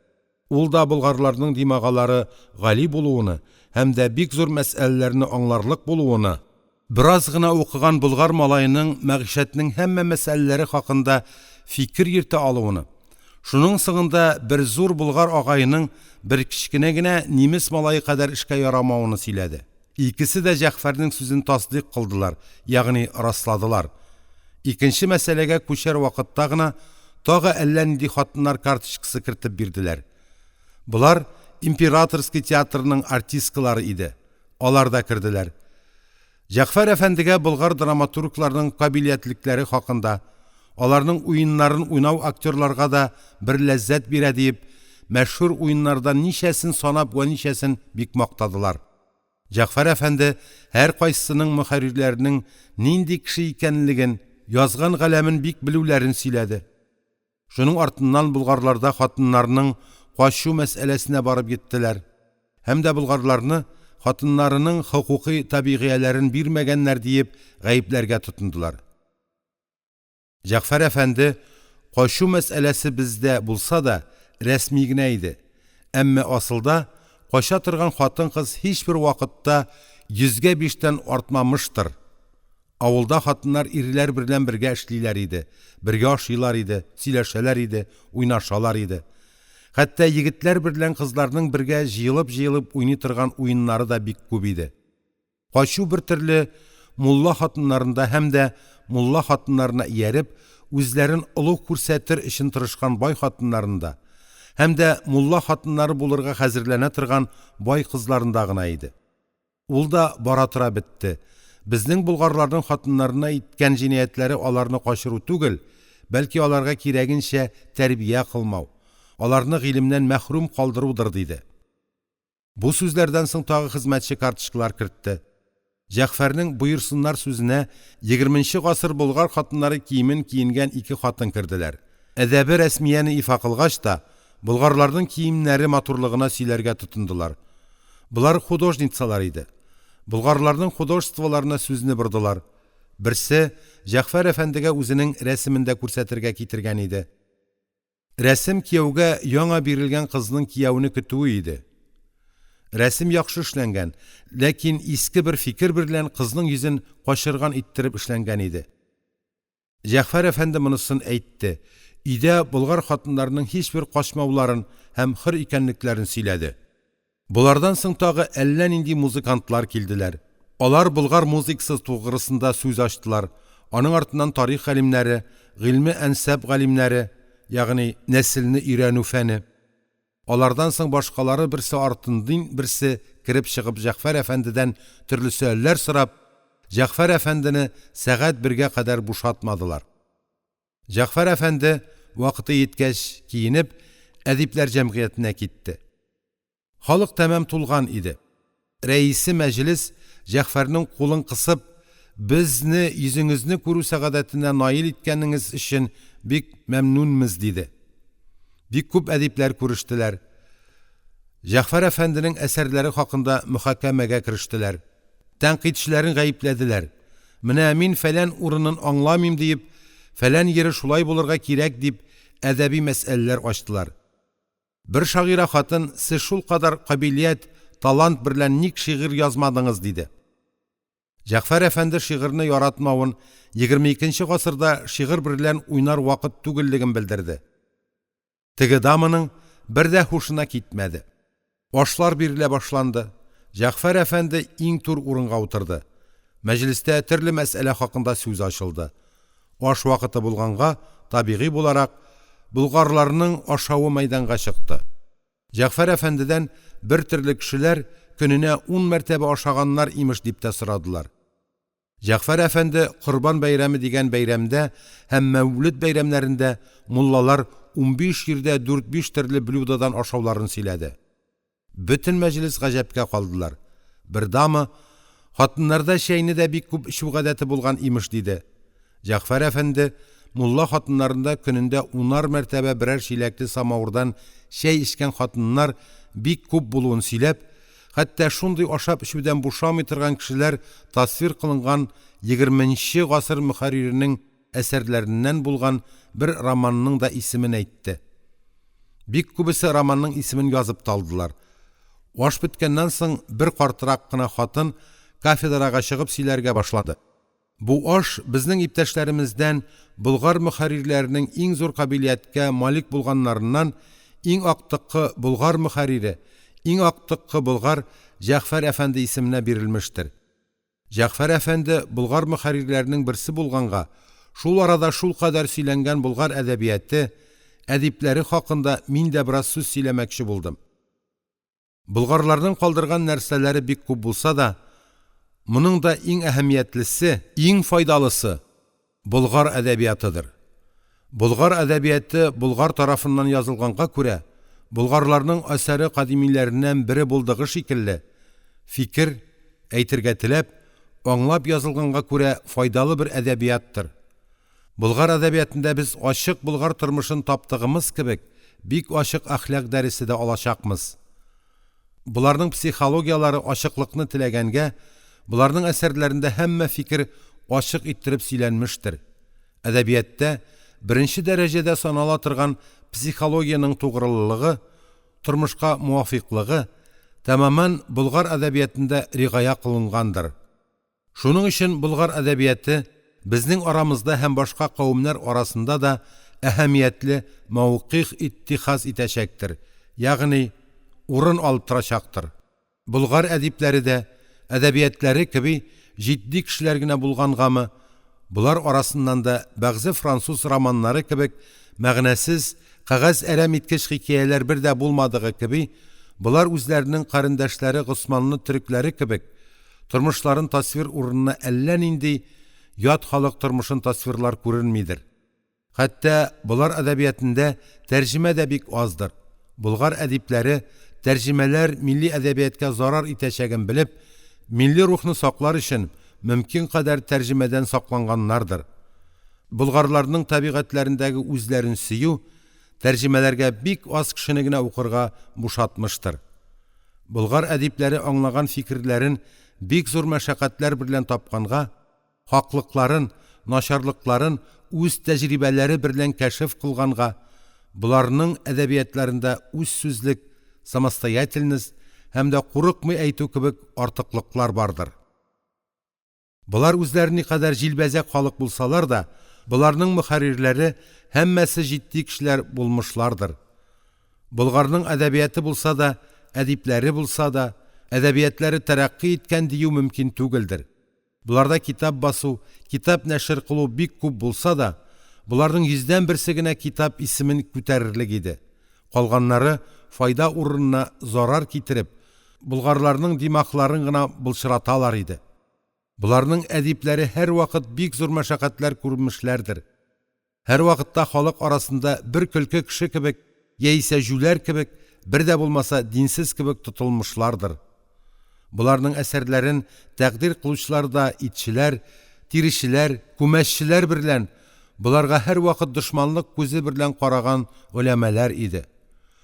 Ул да болгарларның димагалары гали булуыны һәм дә бик зур мәсьәләләрне аңларлык булуыны, Бераз гына укыган болгар малаеның мәгыйшәтнең һәммә мәсьәләләре хакында фикер йөртә алуыны, шуның соңында бер зур болгар агаеның бер кечкенә генә нимес малае кадәр эшкә ярамавыны сөйләде. Икесе дә Җәгъфәрнең сүзен тасдыйк кылдылар, ягъни расладылар. Икенче мәсьәләгә күчәр вакытта гына тагы әллә нинди хатыннар карточкасы кертеп бирделәр. Болар императорский театрның артисткалары иде. Алар да керделәр. Җәгъфәр әфәндегә болгар драматургларының кабилиятлекләре хакында, аларның уеннарын уйнау актерларга да бер ләззәт бирә диеп, мәшһүр уеннардан ничәсен санап вә ничәсен бик мактадылар. Җәгъфәр әфәнде һәркайсысының мөхәррирләренең нинди кеше икәнлеген, язган галәмен бик белүләрен сөйләде. Шуның артыннан болгарларда хатыннарның качу мәсьәләсенә барып йиттеләр. Һәм дә болгарларны хатыннарының хокукый табигыяләрен бирмәгәннәр диеп гаепләргә тотындылар. Җәгъфәр әфәнде, качу мәсьәләсе бездә булса да, рәсми генә иде. Әмма асылда кача торган хатын-кыз һичбер вакытта йөзгә биштән артмамыштыр. Авылда хатыннар ирләр берлән бергә эшлиләр иде, бергә ашыйлар иде, сөйләшәләр иде, уйнашалар иде. Хәтта егетләр берлән кызларның бергә җыелып-җыелып уйный торган уеннары да бик күп иде. Качу бер төрле мулла хатыннарында һәм дә мулла хатыннарына ияреп, үзләрен олуг күрсәтер өчен тырышкан бай хатыннарында һәм дә мулла хатыннары булырга хәзерләнә торган бай кызларында гына иде. Ул да бара-тора бетте. Безнең болгарларның хатыннарына иткән җинаятьләре аларны качыру түгел, бәлки аларга кирәгенчә тәрбия кылмау, аларны гыйлемнән мәхрүм калдырудыр, диде. Бу сүзләрдән соң тагы хезмәтче карточкалар кертте. Җәгъфәрнең боерсыннар сүзенә егерменче гасыр болгар хатыннары киемен киенгән ике хатын керделәр. Әдәбе рәсмияне ифа кылгач та, болгарларның киемнәре матурлыгына сөйләргә тотындылар. Болар художницалар иде. Болгарларның художестволарына сүзне бордылар. Берсе Җәгъфәр әфәндегә үзенең рәсемен дә күрсәтергә китергән иде. Рәсем кияүгә яңа бирелгән кызның кияүне көтүе иде. Рәсем яхшы эшләнгән, ләкин иске бер фикер берлән кызның йөзен качырган иттереп эшләнгән иде. Җәгъфәр әфәнде монысын әйтте, өйдә болгар хатыннарының һичбер качмауларын һәм хөр икәнлекләрен сөйләде. Болардан соң тагы әллә нинди музыкантлар килделәр. Алар болгар музыкасы тугрысында сүз ачтылар. Аның артыннан тарих галимнәре, гыйльме әнсаб галимнәре, ягъни нәселне өйрәнү фәне. Алардан соң башкалары берсе артындин берсе кереп чыгып Җәгъфәр әфәндедән төрле сөальләр сорап, Җәгъфәр әфәндене сәгать бергә кадәр бушатмадылар. Җәгъфәр әфәнде, вакыты йиткәч, киенеп, әдипләр җәмгыятенә китте. Халык тәмам тулган иде. Рәисе мәҗлес Җәгъфәрнең кулын кысып, безне йөзеңезне күрү сәгадәтенә наил иткәнеңез өчен бик мәмнүнмез, диде. Бик күп әдипләр күрештеләр. Җәгъфәр әфәнденең әсәрләре хакында мөхакәмәгә керештеләр. Тәнкыйтьчеләрен гаепләделәр. Менә мин фәлән урынын аңламыйм диеп, фәлән йире шулай булырга кирәк дип, әдәби мәсьәләләр ачтылар. Бер шагыйрә хатын, сез шулкадәр кабилият, талант берлән ник шигырь язмадыңыз, диде. Җәгъфәр әфәнде шигырьне яратмавын, 22 нче гасырда шигырь берлән уйнар вакыт түгеллеген белдерде. Теге даманың бер дә һушына китмәде. Ашлар бирелә башланды. Җәгъфәр әфәнде иң түр урынга утырды. Мәҗлестә төрле мәсьәлә хакында сүз ачылды. Аш вакыты булганга, табигый буларак, болгарларның ашавы мәйданга чыкты. Җәгъфәр әфәндедән бер төрле кешеләр көненә ун мәртәбә ашаганнар, имеш, дип тә сорадылар. Җәгъфәр әфәнде Корбан бәйрәме дигән бәйрәмдә һәм Мәүлед бәйрәмнәрендә муллалар 15 йирдә дүрт-биш төрле блюдодан ашауларын сөйләде. Бөтен мәҗлес гаҗәпкә калдылар. Бер дама, хатыннарда чәйне дә бик күп эчү гадәте булган, имеш, диде. Җәгъфәр әфәнде мулла хатыннарында көнендә унар мәртәбә берәр чиләкле самавырдан чәй эчкән хатыннар бик күп булуын сөйләп, Хәтта шундый ашап-эчүдән бушамый торган кешеләр тасвир кылынган егерменче гасыр мөхәрриренең әсәрләреннән булган бер романның да исемен әйтте. Бик күбесе романның исемен язып та алдылар. Аш беткәннән соң бер картрак кына хатын кафедрага чыгып сөйләргә башлады. Бу аш безнең иптәшләремездән болгар мөхәррирләренең иң зур кабилияткә малик булганнарыннан иң актыккы болгар мөхәррире, иң актыккы болгар Җәгъфәр әфәнде исеменә бирелмештер. Җәгъфәр әфәнде болгар мөхәррирләренең берсе булганга, шул арада шулкадәр сөйләнгән болгар әдәбияте, әдипләре хакында мин дә бераз сүз сөйләмәкче булдым. Болгарларның калдырган нәрсәләре бик күп булса да, моның да иң әһәмиятлесе, иң файдалысы болгар әдәбиятыдыр. Болгар әдәбияты болгар тарафыннан язылганга күрә, болгарларның әсәре кадимиләреннән бере булдыгы шикелле, фикер әйтергә теләп, аңлап язылганга күрә файдалы бер әдәбияттыр. Болгар әдәбиятында без ачык болгар тормышын таптыгымыз кебек, бик ачык әхлак дәресе дә алачакмыз. Боларның психологияләре ачыклыкны теләгәнгә, боларның әсәрләрендә һәммә фикер ачык иттереп сөйләнмештер. Әдәбиятта беренче дәрәҗәдә санала торган психологиянең тугрылыгы, тормышка муафикълыгы тәмамән болгар әдәбиятында ригая кылынгандыр. Шуның өчен болгар әдәбияты безнең арамызда һәм башка кавемнәр арасында да әһәмиятле мәүкыйг иттихаз итәчәктер, ягъни урын алып торачактыр. Болгар әдипләре дә, әдәбиятләре кеби җитди кешеләр генә булгангамы, болар арасыннан да бәгъзе француз романнары кебек мәгънәсез, кәгазь әрәм иткеч хикәяләр бер дә булмадыгы кеби, болар үзләренең карендәшләре госманлы төрекләре кебек, тормышларын тасвир урынына әллә нинди ят халык тормышын тасвирлар күренмидер. Хәтта болар әдәбиятында тәрҗемә дә бик аздыр. Болгар әдипләре тәрҗемәләр милли әдәбиятка зарар итәчәген белеп, милли рухны саклар өчен мөмкин кадәр тәрҗемәдән сакланганнардыр. Болгарларның табигатьләрендәге үзләрен сөю тәрҗемәләргә бик аз кешене генә укырга бушатмыштыр. Болгар әдипләре аңлаган фикерләрен бик зур мәшәкатьләр берлән тапканга, хаклыкларын, начарлыкларын үз тәҗрибәләре берлән кәшеф кылганга, боларның әдәбиятларында үзсүзлек, самостоятельность һәм дә курыкмый әйтү кебек артыклыклар бардыр. Болар үзләре никадәр җилбәзәк халык булсалар да, боларның мөхәррирләре һәммәсе җитди кешеләр булмышлардыр. Болгарның әдәбияты булса да, әдипләре булса да, әдәбиятлары тәрәкъкый иткән дию мөмкин түгелдер. Боларда китап басу, китап нәшер кылу бик күп булса да, боларның йөздән берсе генә китап исемен күтәрерлек иде. Калганнары файда урынына зарар китереп, болгарларның димагларын гына былчыраталар иде. Боларның әдипләре һәрвакыт бик зур мәшәкатьләр күрмешләрдер. Һәрвакытта халык арасында бер көлке кеше кебек яисә җүләр кебек, бер дә булмаса динсез кебек тотылмышлардыр. Боларның әсәрләрен тәкъдир кылучылар да итчеләр, тиречеләр, күмәччеләр берлән, боларга һәрвакыт дошманлык күзе берлән караган голямалар иде.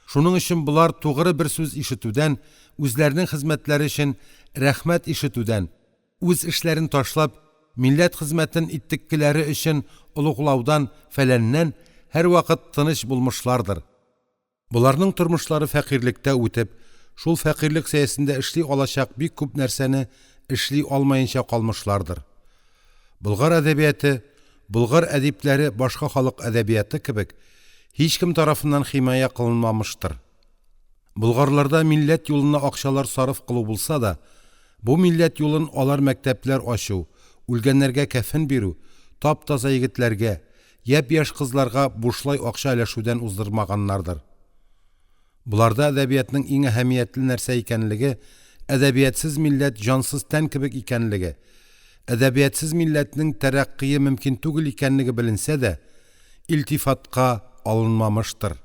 Шуның өчен болар тугры бер сүз ишетүдән, үзләренең хезмәтләре өчен рәхмәт ишетүдән, үз эшләрен ташлап, милләт хезмәтен иттеккеләре өчен олуглаудан, фәләннән һәрвакыт тыныч булмышлардыр. Боларның тормышлары фәкыйрьлектә үтеп, шул фәкыйрьлек сәясендә эшли алачак бик күп нәрсәне эшли алмаенча калмышлардыр. Болгар әдәбияты, болгар әдипләре башка халык әдәбияты кебек һичкем тарафыннан химая кылынмамыштыр. Болгарларда милләт юлына акчалар сарыф кылу булса да, бу милләт юлын алар мәктәпләр ачу, үлгәннәргә кәфен бирү, тап-таза егетләргә, япь-яшь кызларга бушлай акча өләшүдән уздырмаганнардыр. Боларда әдәбиятның иң әһәмиятле нәрсә икәнлеге, әдәбиятсыз милләт җансыз тән кебек икәнлеге, әдәбиятсыз милләтнең тәрәкъкые мөмкин түгел икәнлеге беленсә дә, илтифатка алынмамыштыр.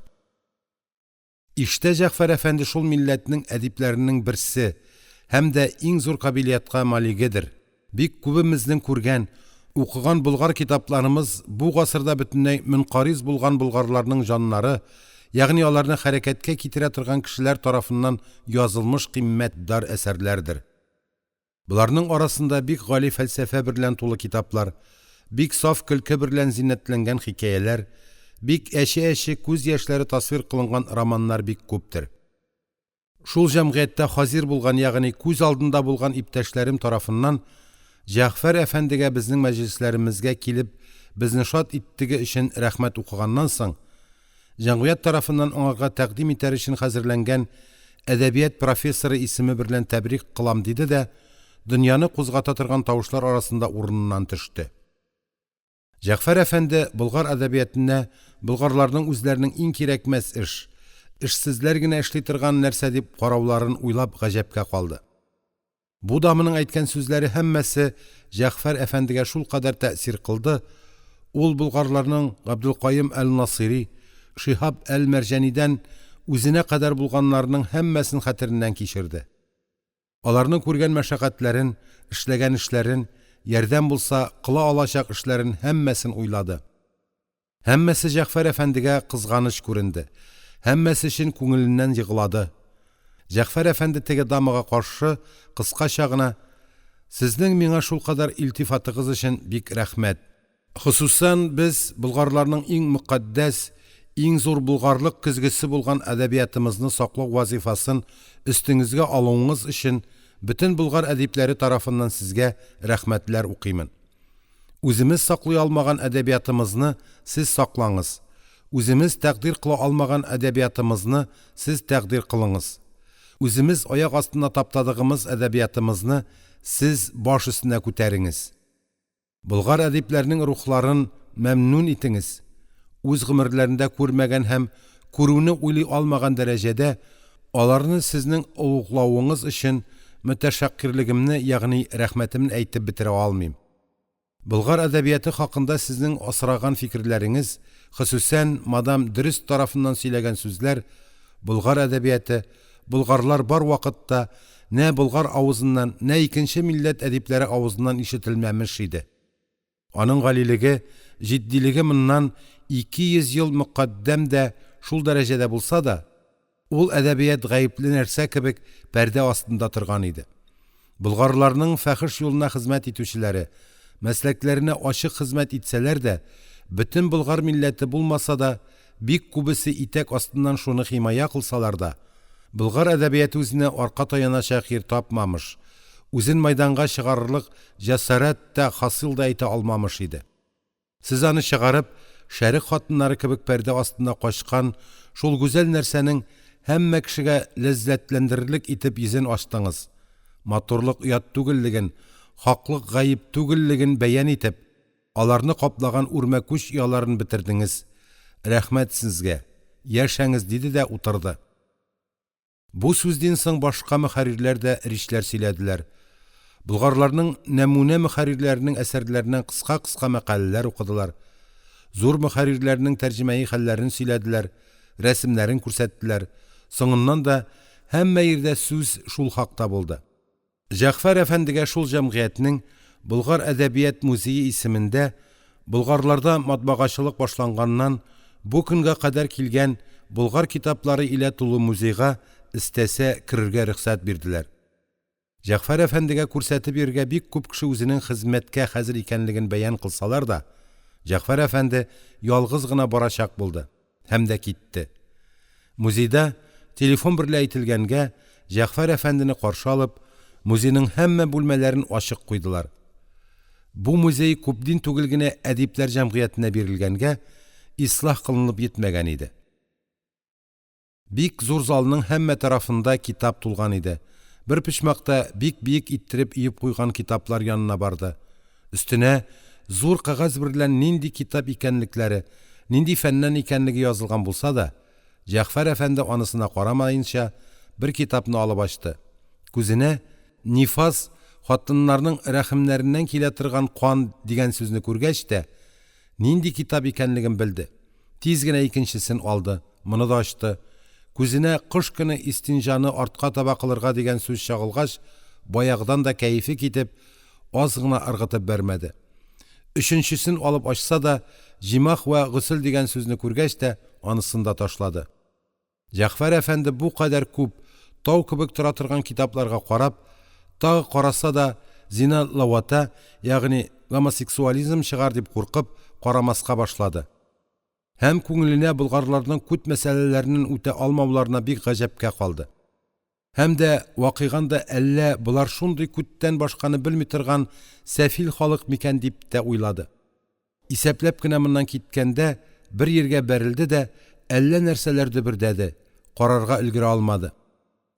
Иштә Җәгъфәр әфәнде шул милләтнең әдипләренең берсе һәм дә иң зур кабилиятка малигедер. Бик күбемезнең күргән, укыган болгар китапларымыз бу гасырда бөтенләй мөнкариз булган болгарларның җаннары, ягъни аларны хәрәкәткә китерә торган кешеләр тарафыннан язылмыш кыйммәтдар әсәрләрдер. Боларның арасында бик гали фәлсәфә берлән тулы китаплар, бик саф көлке берлән зиннәтләнгән хикәяләр, бик әче-әче күз яшьләре тасвир кылынган романнар бик күптер. Шул җәмгыятьтә хазир булган, ягъни күз алдында булган иптәшләрем тарафыннан Җәгъфәр әфәндегә безнең мәҗлесләремезгә килеп безне шат иттеге өчен рәхмәт укыганнан соң, җәмгыять тарафыннан аңарга тәкъдим итәр өчен хәзерләнгән әдәбият профессоры исеме берлән тәбрик кылам диде дә, дөньяны кузгата торган тавышлар арасында урыныннан төште. Җәгъфәр әфәнде болгар әдәбиятына болгарларның үзләренең иң кирәкмәс эш, эшсезләр генә эшли торган нәрсә дип карауларын уйлап гаҗәпкә калды. Бу дамының әйткән сүзләре һәммәсе Җәгъфәр әфәндегә шулкадәр тәэсир кылды, ул болгарларның Габделкаюм әл-Насыйри, Шиһаб әл-Мәрҗанидән үзенә кадәр булганнарының һәммәсен хәтереннән кичерде. Аларның күргән мәшәкатьләрен, эшләгән эшләрен, ярдәм булса, кыла алачак эшләрен һәммәсен уйлады. Һәммәсе Җәгъфәр әфәндегә кызганыч күренде. Һәммәсе өчен күңеленнән еглады. Җәгъфәр әфәнде теге дамага каршы кыскача гына: "Сезнең миңа шулкадәр илтифатыгыз өчен бик рәхмәт. Хосусан без болгарларның иң мөкатдәс, иң зур болгарлык көзгесе булган әдәбиятымызны саклау вазифасын өстеңезгә алуыңыз өчен бөтен болгар әдипләре тарафыннан сезгә рәхмәтләр укыймын. Үземез саклый алмаган әдәбиятымызны сез саклаңыз, үземез тәкъдир кыла алмаган әдәбиятымызны сез тәкъдир кылыңыз. Үземез аяк астына таптадыгымыз әдәбиятымызны сез баш өстенә күтәреңез. Болгар әдипләренең рухларын мәмнүн итеңез. Үз гомерләрендә күрмәгән һәм күрүне уйлый алмаган дәрәҗәдә аларны сезнең олуглавыңыз өчен мөтәшәккирлегемне, ягъни рәхмәтемне әйтеп бетерә алмыйм. Болгар әдәбияты хакында сезнең асраган фикерләреңез, хосусән мадам Дөрест тарафыннан сөйләгән сүзләр болгар әдәбияты, болгарлар бар вакытта нә болгар авызыннан, нә икенче милләт әдипләре авызыннан ишетелмәмеш иде. Аның галилеге, җитдилеге моннан 200 ел мөкатдәм дә шул дәрәҗәдә булса да, ул әдәбият гаепле нәрсә кебек пәрдә астында торган иде. Болгарларның фахеш юлына хезмәт итүчеләре, мәсләкләренә ачык хезмәт итсәләр дә, бөтен болгар милләте булмаса да, бик күбесе итәк астыннан шуны химая кылсалар да, болгар әдәбияты үзенә арка таяначак йир тапмамыш, үзен мәйданга чыгарырлык җәсарәт тә хасил дә итә алмамыш иде. Сез аны чыгарып, шәрекъ хатыннары кебек пәрдә астына качкан шул гүзәл нәрсәнең һәммә кешегә ләззәтләндерерлек итеп йөзен ачтыңыз, матурлык оят түгеллеген, хаклык гаеп түгеллеген бәян итеп, аларны каплаган үрмәкүч ояларын бетердеңез, рәхмәт сезгә, яшәңез, диде дә утырды. Бу сүздин соң башка мөхәррирләр дә речьләр сөйләделәр. Болгарларның нәмүнә мөхәррирләренең әсәрләреннән кыска-кыска мәкаләләр укыдылар. Зур мөхәррирләрнең тәрҗемәи хәлләрен сөйләделәр, рәсемнәрен күрсәттеләр. Соңыннан да һәммә йирдә сүз шул хакта булды. Җәгъфәр әфәндегә шул җәмгыятьнең Болгар әдәбият музее исемендә болгарларда матбагачылык башланганнан бу көнгә кадәр килгән болгар китаплары илә тулы музейга, эстәсә, керергә рөхсәт бирделәр. Җәгъфәр әфәндегә күрсәтеп йөрергә бик күп кеше үзенең хезмәткә хәзер икәнлеген бәян кылсалар да, Җәгъфәр әфәнде ялгыз гына барачак булды. Һәм дә китте. Музейда телефон берлә әйтелгәнгә, Җәгъфәр әфәндене каршы алып, музейның һәммә бүлмәләрен ачык куйдылар. Бу музей күпдин түгел генә әдипләр җәмгыятенә бирелгәнгә, ислах кылынып йитмәгән иде. Бик зур залның һәммә тарафында китап тулган иде. Бер почмакта бик биек иттереп өеп куйган китаплар янына барды. Өстенә зур кәгазь берлән нинди китап икәнлекләре, нинди фәннән икәнлеге язылган булса да, Җәгъфәр әфәнде анысына карамаенча, бер китапны алып ачты. Күзенә нифас, хатыннарның рәхемнәреннән килә торган кан дигән сүзне күргәч тә, нинди китап икәнлеген белде. Тиз генә икенчесен алды, моны да ачты. Күзенә кыш көне истинҗаны артка таба кылырга дигән сүз чагылгач, баягыдан да кәефе китеп, аз гына ыргытып бәрмәде. Өченчесен алып ачса да, җимах вә госел дигән сүзне күргәч тә, анысын да ташлады. Җәгъфәр әфәнде бу кадәр күп, тау кебек тора торган китапларга карап, тагы караса да, зина лавата, ягъни гомосексуализм чыгар дип куркып, карамаска башлады. Һәм күңеленә болгарларның күт мәсьәләләреннән үтә алмауларына бик гаҗәпкә калды. Һәм дә вакыйган да әллә болар шундый күттән башканы белми торган сәфил халык микән дип тә уйлады. Исәпләп кенә моннан киткәндә, бер йиргә бәрелде дә, әллә нәрсәләр дөбердәде, карарга өлгерә алмады.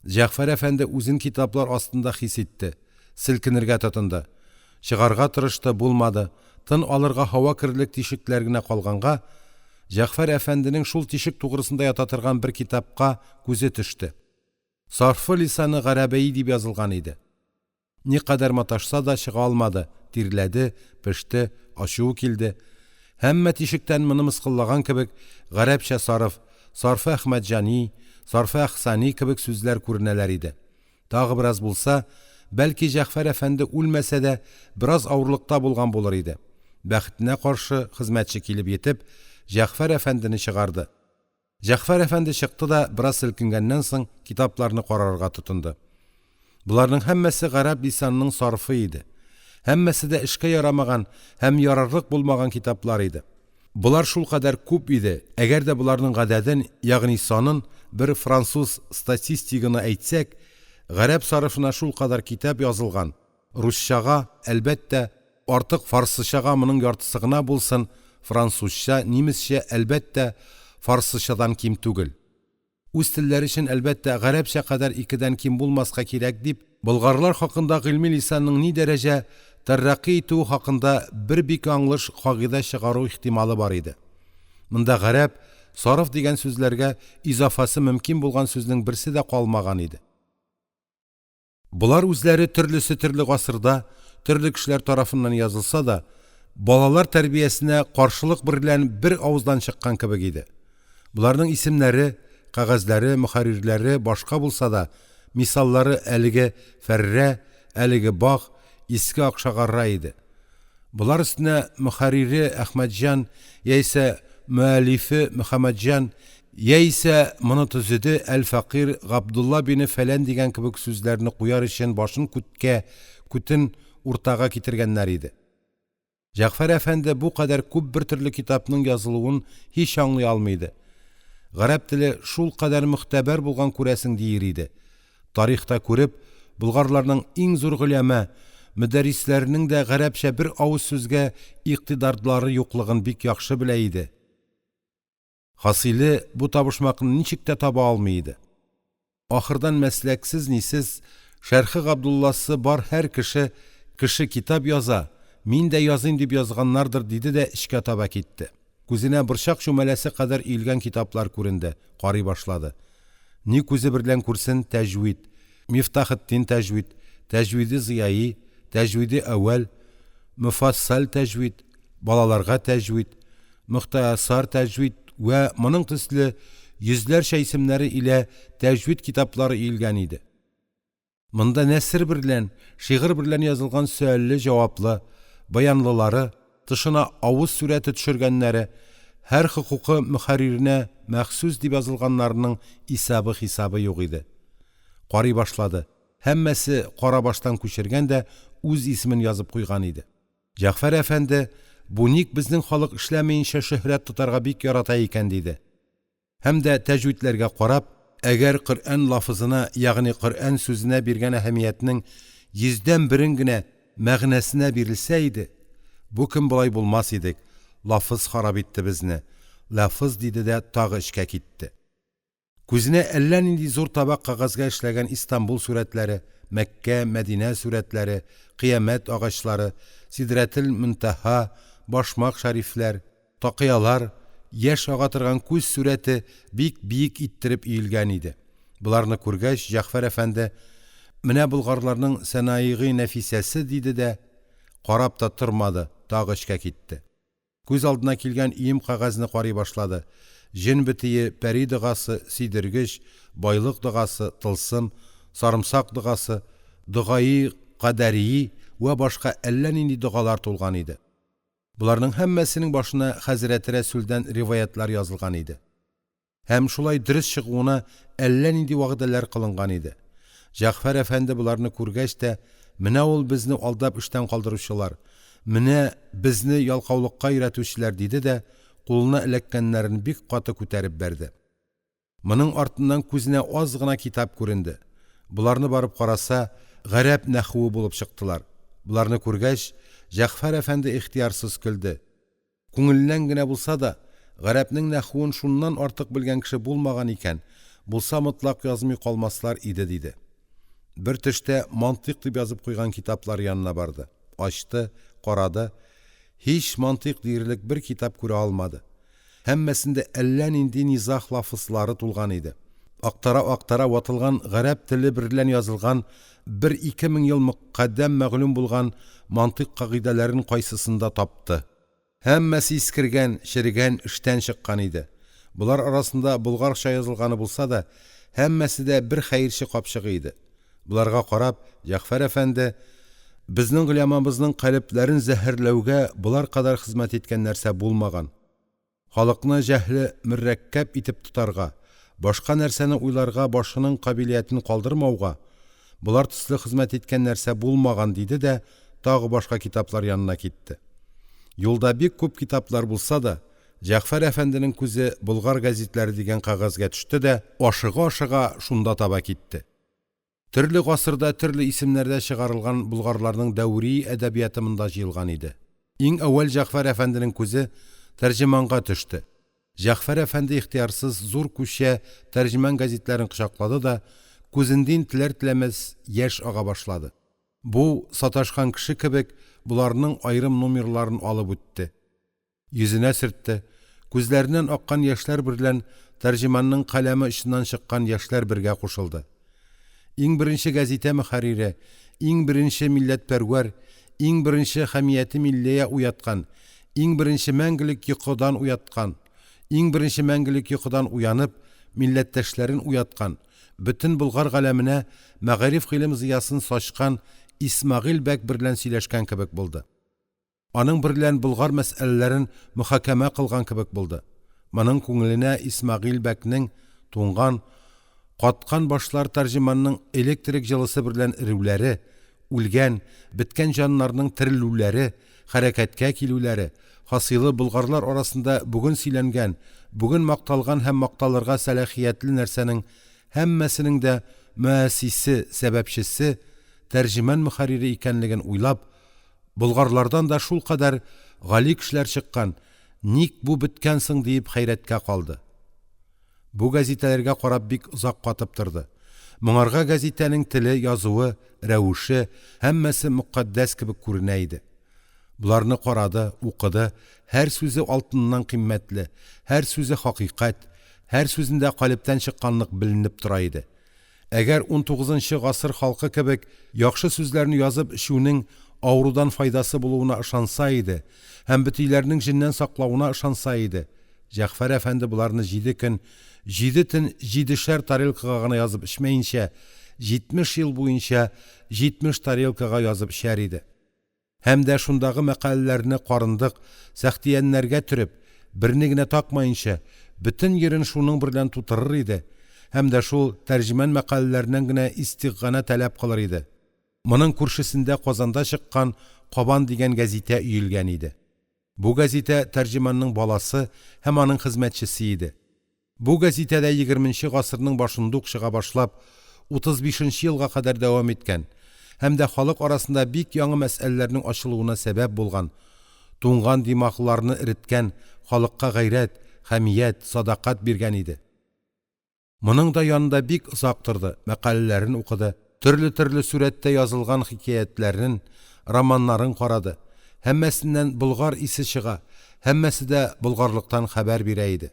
Җәгъфәр әфәнде үзен китаплар астында хис итте, селкенергә тотынды. Чыгарга тырышты, булмады, тын алырга һава керерлек тишекләр генә калганга, Җәгъфәр әфәнденең шул тишек тугрысында ята торган бер китапка күзе төште. Сарфы лисаны гарәбәи дип язылган иде. Никадәр маташса да чыга алмады, тирләде, пеште, ачуы килде. Һәммә тишектән моны мыскыллаган кебек, гарәпчә сарыф, Сарфы Әхмәтҗани, Сарфы Әхсани кебек сүзләр күренәләр иде. Тагы бераз булса, бәлки Җәгъфәр әфәнде үлмәсә дә, бераз авырлыкта булган булыр иде. Бәхетенә каршы, хезмәтче килеп йитеп, Җәгъфәр әфәндене чыгарды. Җәгъфәр әфәнде чыкты да, бераз селкенгәннән соң, китапларны карарга тотынды. Боларның һәммәсе гарәп лисанының сарфы иде. Һәммәсе дә эшкә ярамаган һәм ярарлык булмаган китаплар иде. Болар шулкадәр күп иде, әгәр дә боларның гадәден, ягъни санын бер француз статистигына әйтсәк, гарәп сарыфына шулкадәр китап язылган, русчага, әлбәттә, Артык фарсычага моның яртысы гына булсын, французча, нимесчә, әлбәттә, фарсычадан ким түгел. Үз телләре өчен, әлбәттә, гарәпчә кадәр икедән ким булмаска кирәк дип, болгарлар хакында гыйльми лисанның ни дәрәҗә тәррәкый итүе хакында бер бик аңлыш кагыйдә чыгару ихтималы бар иде. Монда гарәп, сарыф дигән сүзләргә изафасы мөмкин булган сүзнең берсе дә калмаган иде. Болар үзләре төрлесе төрле гасырда, төрле кешеләр тарафыннан язылса да, балалар тәрбиясенә каршылык берлән бер авыздан чыккан кебек иде. Боларның исемнәре, кәгазьләре, мөхәррирләре башка булса да, мисаллары әлеге Фәррә, әлеге Баг, Иске Акшагарра иде. Болар өстенә мөхәррире Әхмәтҗан яисә мөәллифе Мөхәммәтҗан яисә моны төзеде әл-фәкыйрь Габдулла бине фәлән дигән кебек сүзләрне куяр өчен башын күткә, күтен уртага китергәннәр иде. Җәгъфәр әфәнде бу кадәр күп бертөрле китапның язылуын һич аңлый алмый иде. Гарәп теле шулкадәр могтәбәр булган күрәсең диер иде. Тарихта күреп, болгарларның иң зур голяма, мөдәррисләренең дә гарәпчә бер авыз сүзгә икътидарлары юклыгын бик яхшы белә иде. Хасыйле, бу табышмакны ничек тә таба алмый иде. Ахырдан мәсләксез-нисез, Шәрхе Габдулласы бар һәр кеше, кеше китап яза, мин дә языйм дип язганнардыр, диде дә эчкә таба китте. Күзенә борчак чүмәләсе кадәр өелгән китаплар күренде, карый башлады. Ни күзе берлән күрсен, тәҗвид, Мифтахетдин тәҗвид, тәҗвиде Зыяи, тәҗвиде әүвәл, мөфассал тәҗвид, балаларга тәҗвид, мөхтәсар тәҗвид вә моның төсле йөзләрчә исемнәре илә тәҗвид китаплары өелгән иде. Монда нәсер берлән, шигырь берлән язылган сөальле-җаваплы, баянлылары, тышына авыз сурәте төшергәннәре, һәр хокукы мөхәрриренә махсус дип язылганнарының исәбе-хисабы юк иде. Карый башлады, һәммәсе кара баштан күчергән дә үз исемен язып куйган иде. Җәгъфәр әфәнде, бу ник безнең халык эшләмәенчә шөһрәт тотарга бик ярата икән, диде. Һәм дә тәҗвидләргә карап, әгәр Коръән лафызына, ягъни Коръән сүзенә биргән әһәмиятнең йөздән берен генә мәгънәсенә бирелсә иде, бу көн болай булмас идек, лафыз харап итте безне, ләфыз диде дә тагы эчкә китте. Күзенә әллә нинди зур табак кәгазьгә эшләгән Истанбул сурәтләре, Мәккә, Мәдинә сурәтләре, кыямәт агачлары, Сидрәтел Мөнтәһа, башмак шәрифләр, Такыялар, яшь ага торган күз сурәте бик биек иттереп өелгән иде. Боларны күргәч, Җәгъфәр әфәнде: «Менә болгарларның сәнаигый нәфисәсе», – диде дә, карап та тормады, тагы эчкә китте. Күз алдына килгән өем кәгазьне карый башлады. Җен бетие, пәри догасы, сөйдергеч, байлык догасы, тылсым, сарымсак догасы, догаи кадәрии вә башка әллә нинди догалар тулган иде. Боларның һәммәсенең башына хәзрәте Рәсүлдән риваятьләр язылган иде. Һәм шулай дөрес чыгуына әллә нинди вәгъдәләр кылынган иде. Җәгъфәр әфәнде боларны күргәч тә, менә ул безне алдап эштән калдыручылар, менә безне ялкаулыкка өйрәтүчеләр диде дә, кулына эләккәннәрен бик каты күтәреп бәрде. Моның артыннан күзенә аз гына китап күренде. Боларны барып караса, гарәп нәхүе булып чыктылар. Боларны күргәч, Җәгъфәр әфәнде ихтыярсыз көлде. Күңеленнән генә булса да, гарәпнең нәхүен шуннан артык белгән кеше булмаган икән, булса мотлак язмый калмаслар иде, диде. Бер төштә мантыйк дип язып куйган китаплар янына барды. Ачты, карады. Һич мантыйк диярлек бер китап күрә алмады. Һәммәсендә әллә нинди низаг лафызлары тулган иде. Актара-актара ватылган гарәп теле берлән язылган бер-ике мең ел мөкаддәм мәгълүм булган мантыйк кагыйдәләрен кайсысында тапты. Һәммәсе искергән, черегән, эштән чыккан иде. Болар арасында болгарча язылганы булса да, һәммәсе дә бер хәерче капчыгы иде. Боларга карап, Җәгъфәр әфәнде, Безнең голямабызның калебләрен зәһәрләүгә болар кадәр хезмәт иткән нәрсә булмаган. Халыкны җәһле мөррәккәб итеп тотарга, башка нәрсәне уйларга башының кабилиятен калдырмауга болар төсле хезмәт иткән нәрсә булмаган, диде дә тагы башка китаплар янына китте. Юлда бик күп китаплар булса да, Җәгъфәр әфәнденең күзе Болгар гәзитләре дигән кәгазьгә төште дә, ашыга-ашыга шунда таба китте. Төрле гасырда төрле исемнәрдә чыгарылган болгарларның дәүри әдәбияты монда җыелган иде. Иң әүвәл Җәгъфәр әфәнденең күзе «Тәрҗеман»га төште. Җәгъфәр әфәнде ихтыярсыз зур күчә «Тәрҗеман» гәзитләрен кочаклады да, күзендин теләр-теләмәс яшь ага башлады. Бу, саташкан кеше кебек, боларның аерым номерларын алып үтте. Йөзенә сөртте, күзләреннән аккан яшьләр берлән «Тәрҗеман»ның каләме очыннан чыккан яшьләр бергә кушылды. Иң беренче гәзитә мөхәррире, иң беренче милләтпәрвәр, иң беренче хәмияте миллия уяткан, иң беренче мәңгелек йокыдан уяткан, иң беренче мәңгелек йокыдан уянып, милләттәшләрен уяткан, бөтен болгар галәменә мәгариф гыйлем зыясын сачкан Исмәгыйль бәк берлән сөйләшкән кебек булды. Аның берлән болгар мәсьәләләрен мөхакәмә кылган кебек булды. Моның күңеленә Исмәгыйль бәкнең туңган, каткан башлар «Тәрҗеман»ның электрик җылысы берлән эрүләре, үлгән, беткән җаннарның терелүләре, хәрәкәткә килүләре, хасыйле болгарлар арасында бүген сөйләнгән, бүген макталган һәм макталырга сәлахиятле нәрсәнең һәммәсенең дә мөәссисе –сәбәпчесе «Тәрҗеман» мөхәррире икәнлеген уйлап, болгарлардан да шулкадәр гали кешеләр чыккан, ник бу беткән соң диеп хәйрәткә калды. Бу гәзитәләргә карап бик озак катып торды. Моңарга гәзитәнең теле, язуы, рәвеше – һәммәсе мөкатдәс кебек күренә иде. Боларны карады, укыды, һәр сүзе алтыннан кыйммәтле, һәр сүзе хакыйкать, һәр сүзендә калебтән чыкканлык беленеп тора иде. Әгәр унтугызынчы гасыр халкы кебек яхшы сүзләрне язып эчүнең авырудан файдасы булуына ышанса иде һәм бөтиләрнең җеннән саклавына ышанса иде, Җәгъфәр әфәнде боларны җиде көн, җиде төн җидешәр тарелкага гына язып эчмәенчә, 70 ел буенча 70 тарелкага язып эчәр иде. Һәм дә шундагы мәкаләләрне карындык, сәхтияннәргә төреп, берне генә такмаенча, бөтен йирен шуның берлән тутырыр иде һәм дә шул «Тәрҗеман» мәкаләләреннән генә истигъна таләп кылыр иде. Моның күршесендә Казанда чыккан «Кабан» дигән гәзитә өелгән иде. Бу гәзитә «Тәрҗеман»ның баласы һәм аның хезмәтчесе иде. Бу гәзитә дә егерменче гасырның башында ук чыга башлап, 35 нче елга кадәр дәвам иткән һәм дә халык арасында бик яңа мәсьәләләрнең ачылуына сәбәп булган, туңган димагларны эреткән, халыкка гайрәт, хәмият, сәдакать биргән иде. Моның да янында бик озак торды, мәкаләләрен укыды, төрле-төрле сурәттә язылган хикәятләрен, романнарын карады. Һәммәсеннән болгар исе чыга, һәммәсе дә болгарлыктан хәбәр бирә иде.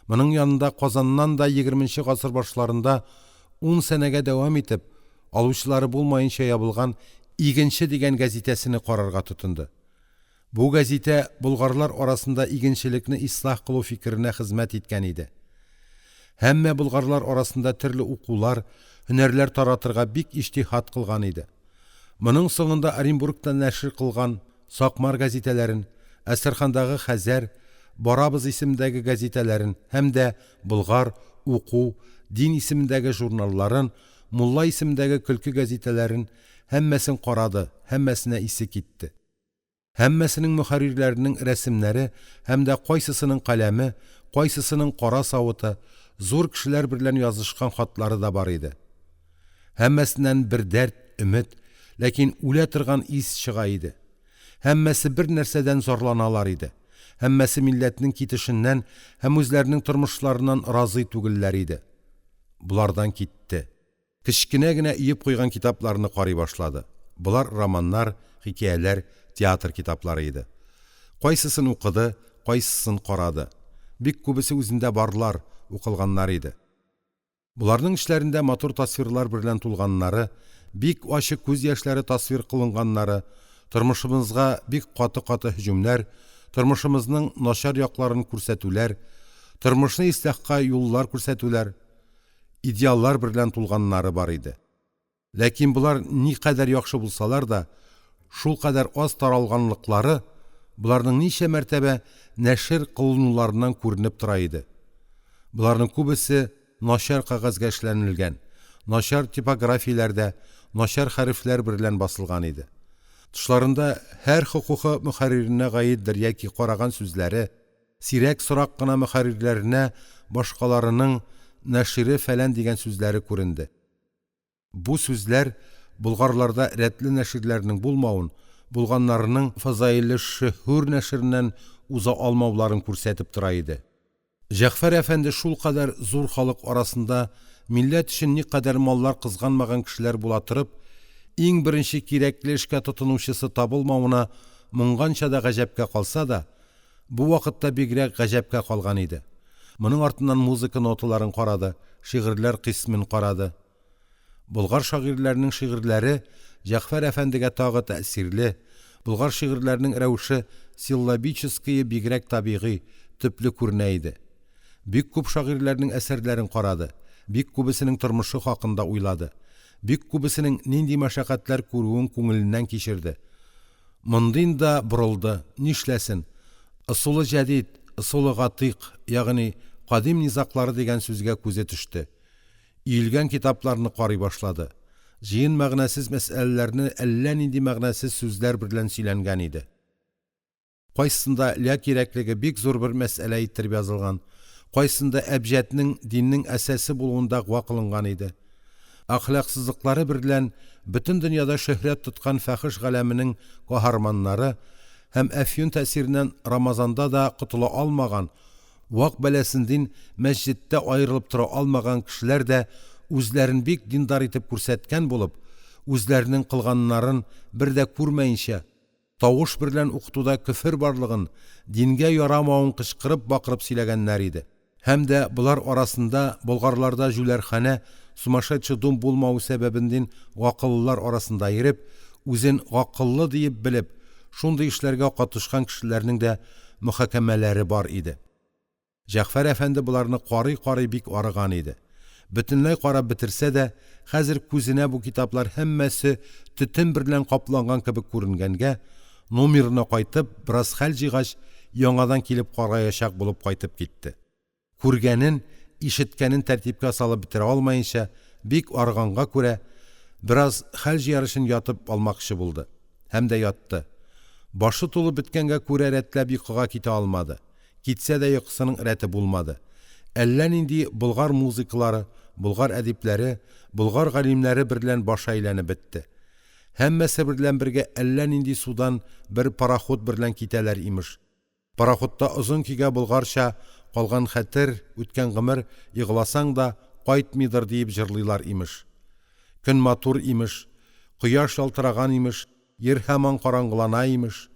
Моның янында Казаннан да егерменче гасыр башларында ун сәнәгә дәвам итеп, алучылары булмаенча ябылган Игенче дигән гәзитәсене карарга тотынды. Бу гәзитә болгарлар арасында игенчелекне ислах кылу фикеренә хезмәт иткән иде. Һәммә болгарлар арасында төрле укулар, һөнәрләр таратырга бик иҗтиһад кылган иде. Моның соңында Оренбургта нәшер кылган Сакмар гәзитәләрен, Әстерхандагы Хәзәр, Барабыз исемендәге гәзитәләрен һәм дә Болгар, Уку, Дин исемендәге журналларын, Мулла исемендәге көлке гәзитәләрен һәммәсен карады, һәммәсенә исе китте. Һәммәсенең мөхәррирләренең рәсемнәре һәм дә кайсысының каләме, кайсысының кара савыты, зур кешеләр берлән язышкан хатлары да бар иде. Һәммәсеннән бер дәрт, өмет, ләкин үлә торган ис чыга иде. Һәммәсе бер нәрсәдән зарланалар иде. Һәммәсе милләтнең китешеннән һәм үзләренең тормышларыннан разый түгелләр иде. Болардан китте. Кечкенә генә өеп куйган китапларны карый башлады. Болар романнар, хикәяләр, театр китаплары иде. Кайсысын укыды, кайсысын карады. Бик күбесе үзендә барлар, укылганнар иде. Боларның эчләрендә матур тасвирлар берлән тулганнары, бик ачы күз яшьләре тасвир кылынганнары, тормышымызга бик каты-каты һөҗүмнәр, тормышымызның начар якларын күрсәтүләр, тормышны ислахка юллар күрсәтүләр, идеаллар берлән тулганнары бар иде. Ләкин болар никадәр яхшы булсалар да, шулкадәр аз таралганлыклары боларның ничә мәртәбә нәшер кылынуларыннан күренеп тора иде. Боларның күбесе начар кәгазьгә эшләнелгән, начар типографияләрдә, начар хәрефләр берлән басылган иде. Тышларында һәр хокукы мөхәрриренә гаиддер яки караган сүзләре, сирәк-сорак кына мөхәррирләренә башкаларының нәшире фәлән дигән сүзләре күренде. Бу сүзләр болгарларда рәтле нәширләрнең булмавын, булганнарының Фазаилеш-шөһүр нәшереннән уза алмауларын күрсәтеп тора иде. Җәгъфәр әфәнде шулкадәр зур халык арасында милләт өчен никадәр маллар кызганмаган кешеләр була торып, иң беренче кирәкле эшкә тотынучысы табылмавына моңганча да гаҗәпкә калса да, бу вакытта бигрәк гаҗәпкә калган иде. Моның артыннан музыка ноталарын карады, шигырьләр кыйсмен карады. Болгар шагыйрьләренең шигырьләре Җәгъфәр әфәндегә тагы тәэсирле, болгар шигырьләренең рәвеше силлабические бигрәк табигый, төпле күренә иде. Бик күп шагыйрьләрнең әсәрләрен карады, бик күбесенең тормышы хакында уйлады, бик күбесенең нинди мәшәкатьләр күрүен күңеленнән кичерде. Мондин да борылды, нишләсен, ысуле җәдит, ысуле гатыйк, ягъни кадим низаглары дигән сүзгә күзе төште. Өелгән китапларны карый башлады. Җыен мәгънәсез мәсьәләләрне әллә нинди мәгънәсез сүзләр берлән сөйләнгән иде. Кайсысында «ля» кирәклеге бик зур бер мәсьәлә иттереп язылган, кайсында әбҗәднең диннең нигезе булуын дәгъва кылынган иде. Әхлаксызлыклары берлән бөтен дөньяда шөһрәт тоткан фахеш галәменең каһарманнары һәм әфьюн тәэсиреннән рамазанда да котыла алмаган, вак бәласендин мәсҗедтә аерылып тора алмаган кешеләр дә үзләрен бик диндар итеп күрсәткән булып, үзләренең кылганнарын бер дә күрмәенчә, тавыш берлән укытуда көфер барлыгын, дингә ярамавын кычкырып-бакырып сөйләгәннәр иде. Һәм дә болар арасында болгарларда җүләрханә, сумасшедший дом булмавы сәбәбендин гакыллылар арасында йөреп, үзен гакыллы диеп белеп, шундый эшләргә катышкан кешеләрнең дә мөхакәмәләре бар иде. Җәгъфәр әфәнде боларны карый-карый бик арыган иде. Бөтенләй карап бетерсә дә, хәзер күзенә бу китаплар һәммәсе төтен берлән капланган кебек күренгәнгә, номерына кайтып, бераз хәл җыйгач, яңадан килеп караячак булып кайтып китте. Күргәнен, ишеткәнен тәртипкә салып бетерә алмаенча, бик арыганга күрә, бераз хәл җыяр өчен ятып алмакчы булды. Һәм дә ятты. Башы тулып беткәнгә күрә рәтләп йокыга китә алмады. Китсә дә йокысының рәте булмады. Әллә нинди болгар музыкалары, болгар әдипләре, болгар галимнәре берлән башы әйләнеп бетте. Һәммәсе берлән бергә әллә нинди судан бер парахут берлән китәләр, имеш. Парахутта озын көйгә болгарча «Калган хәтер, үткән гомер, егласаң да, кайтмыйдыр» диеп җырлыйлар, имеш. Көн матур, имеш. Кояш ялтыраган, имеш. Йир һаман караңгылана, имеш.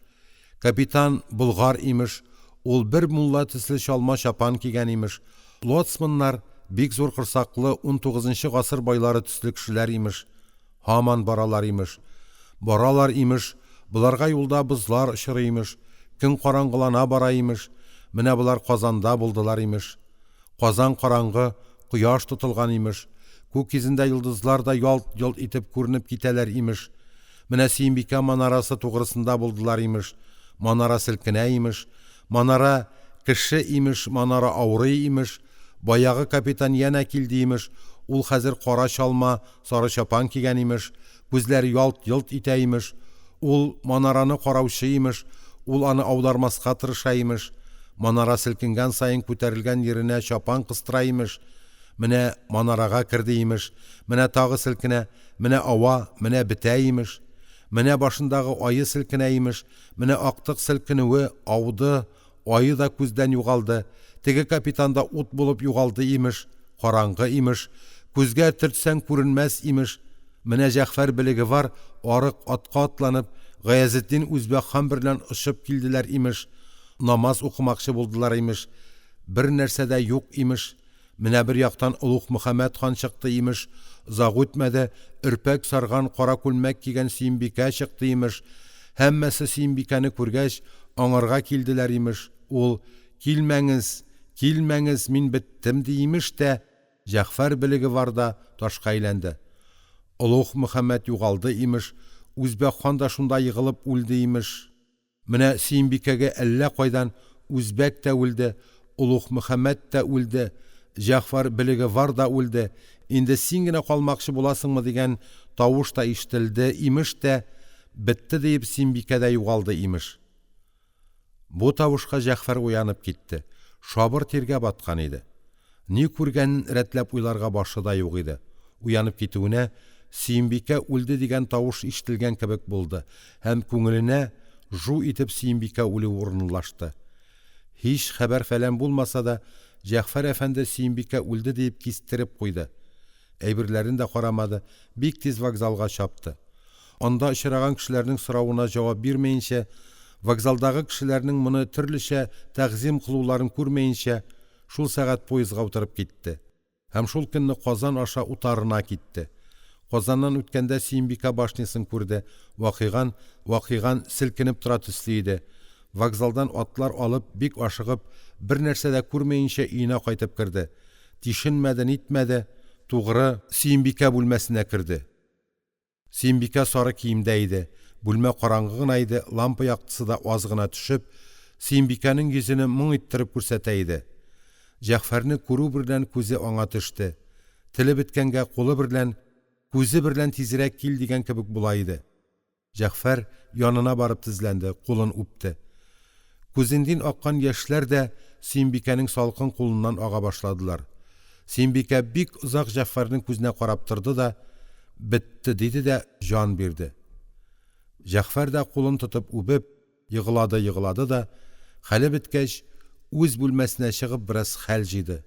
Капитан болгар, имеш, ул бер мулла төсле чалма-чапан кигән, имеш, лоцманнар бик зур корсаклы унтугызынчы гасыр байлары төсле кешеләр, имеш, һаман баралар, имеш. Баралар, имеш, боларга юлда бозлар очрый, имеш, көн караңгылана бара, имеш, менә болар Казанда булдылар, имеш. Казан караңгы, кояш тотылган, имеш, күк йөзендә йолдызлар да ялт-йолт итеп күренеп китәләр, имеш. Менә Сөембикә манарасы тугрысында булдылар, имеш, манара селкенә, имеш, манара кеше, имеш, манара авырый, имеш, баягы капитан янә килде, имеш, ул хәзер кара чалма, сары чапан кигән, имеш, күзләре ялт-йолт итә, имеш, ул манараны караучы, имеш, ул аны аудармаска тырыша, имеш, манара селкенгән саен күтәрелгән йиренә чапан кыстыра, имеш, менә манарага керде, имеш, менә тагы селкенә, менә ава, менә бетә, имеш, менә башындагы ае селкенә, имеш, менә актык селкенүе, ауды, ае да күздән югалды, теге капитан да ут булып югалды, имеш, караңгы, имеш, күзгә төртсәң күренмәс, имеш, менә Җәгъфәр белеге бар, арык атка атланып, Гаязетдин Үзбәк хан берлән очып килделәр, имеш, намаз укымакчы булдылар, имеш, бернәрсә дә юк, имеш, менә бер яктан Олуг Мөхәммәд хан чыкты, имеш, озак үтмәде, өрпәк сарган кара күлмәк кигән Сөембикә чыкты, имеш, һәммәсе Сөембикәне күргәч, аңарга килделәр, имеш, ул: «Килмәңез, килмәңез, мин беттем», – ди, имеш тә, Җәгъфәр белеге бар да ташка әйләнде. Олуг Мөхәммәд югалды, имеш, Үзбәк хан да шунда егылып үлде, имеш. Менә Сөембикәгә әллә кайдан Үзбәк тә үлде, Олуг Мөхәммәд тә үлде, Җәгъфәр белеге-вар да үлде, инде син генә калмакчы буласыңмы дигән тавыш та ишетелде, имеш тә, бетте диеп Сөембикә дә югалды, имеш. Бу тавышка Җәгъфәр уянып китте. Шабыр тиргә баткан иде. Ни күргәнен рәтләп уйларга башы да юк иде. Уянып китүенә Сөембикә үлде дигән тавыш ишетелгән кебек булды һәм күңеленә жу итеп Сөембикә үлүе урынлашты. Һич хәбәр-фәлән булмаса да, Җәгъфәр әфәнде Сөембикә үлде диеп кистереп куйды. Әйберләрен дә карамады, бик тиз вокзалга чапты. Анда очраган кешеләрнең соравына җавап бирмәенчә, вокзалдагы кешеләрнең моны төрлечә тәгъзыйм кылуларын күрмәенчә, шул сәгать поездга утырып китте. Һәм шул көнне Казан аша утарына китте. Казаннан үткәндә Сөембикә башнясын күрде, вакыйган, вакыйган селкенеп тора төсле иде. Вокзалдан атлар алып, бик ашыгып, бернәрсә дә күрмәенчә өенә кайтып керде. Тишенмәде-нитмәде, тугры Сөембикә бүлмәсенә керде. Сөембикә сары киемдә иде. Бүлмә караңгы гына иде, лампа яктысы да аз гына төшеп, Сөембикәнең йөзене моң иттереп күрсәтә иде. Җәгъфәрне күрү берлән күзе аңа төште. Теле беткәнгә кулы берлән, күзе берлән тизрәк кил дигән кебек була иде. Җәгъфәр янына барып тезләнде, кулын үпте. Күзендин аккан яшьләр дә Сөембикәнең салкын кулыннан ага башладылар. Сөембикә бик озак Җәгъфәрнең күзенә карап торды да, «Бетте!» диде дә җан бирде. Җәгъфәр дә кулын тотып үбеп, Еглады-еглады да, хәле беткәч, үз бүлмәсенә чыгып бераз хәл җыйды.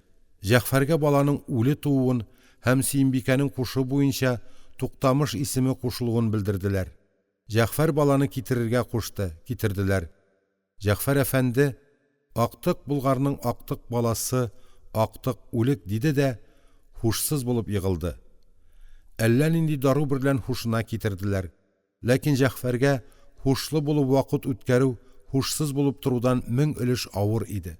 Җәгъфәргә баланың үле тууын һәм Сөембикәнең кушуы буенча Туктамыш исеме кушылуын белдерделәр. Җәгъфәр баланы китерергә кушты, китерделәр. Җәгъфәр әфәнде: «Актык болгарның актык баласы, актык үлек», – диде дә һушсыз булып егылды. Әллә нинди дару берлән һушына китерделәр. Ләкин Җәгъфәргә һушлы булып вакыт үткәрү һушсыз булып торудан 1000 өлеш авыр иде.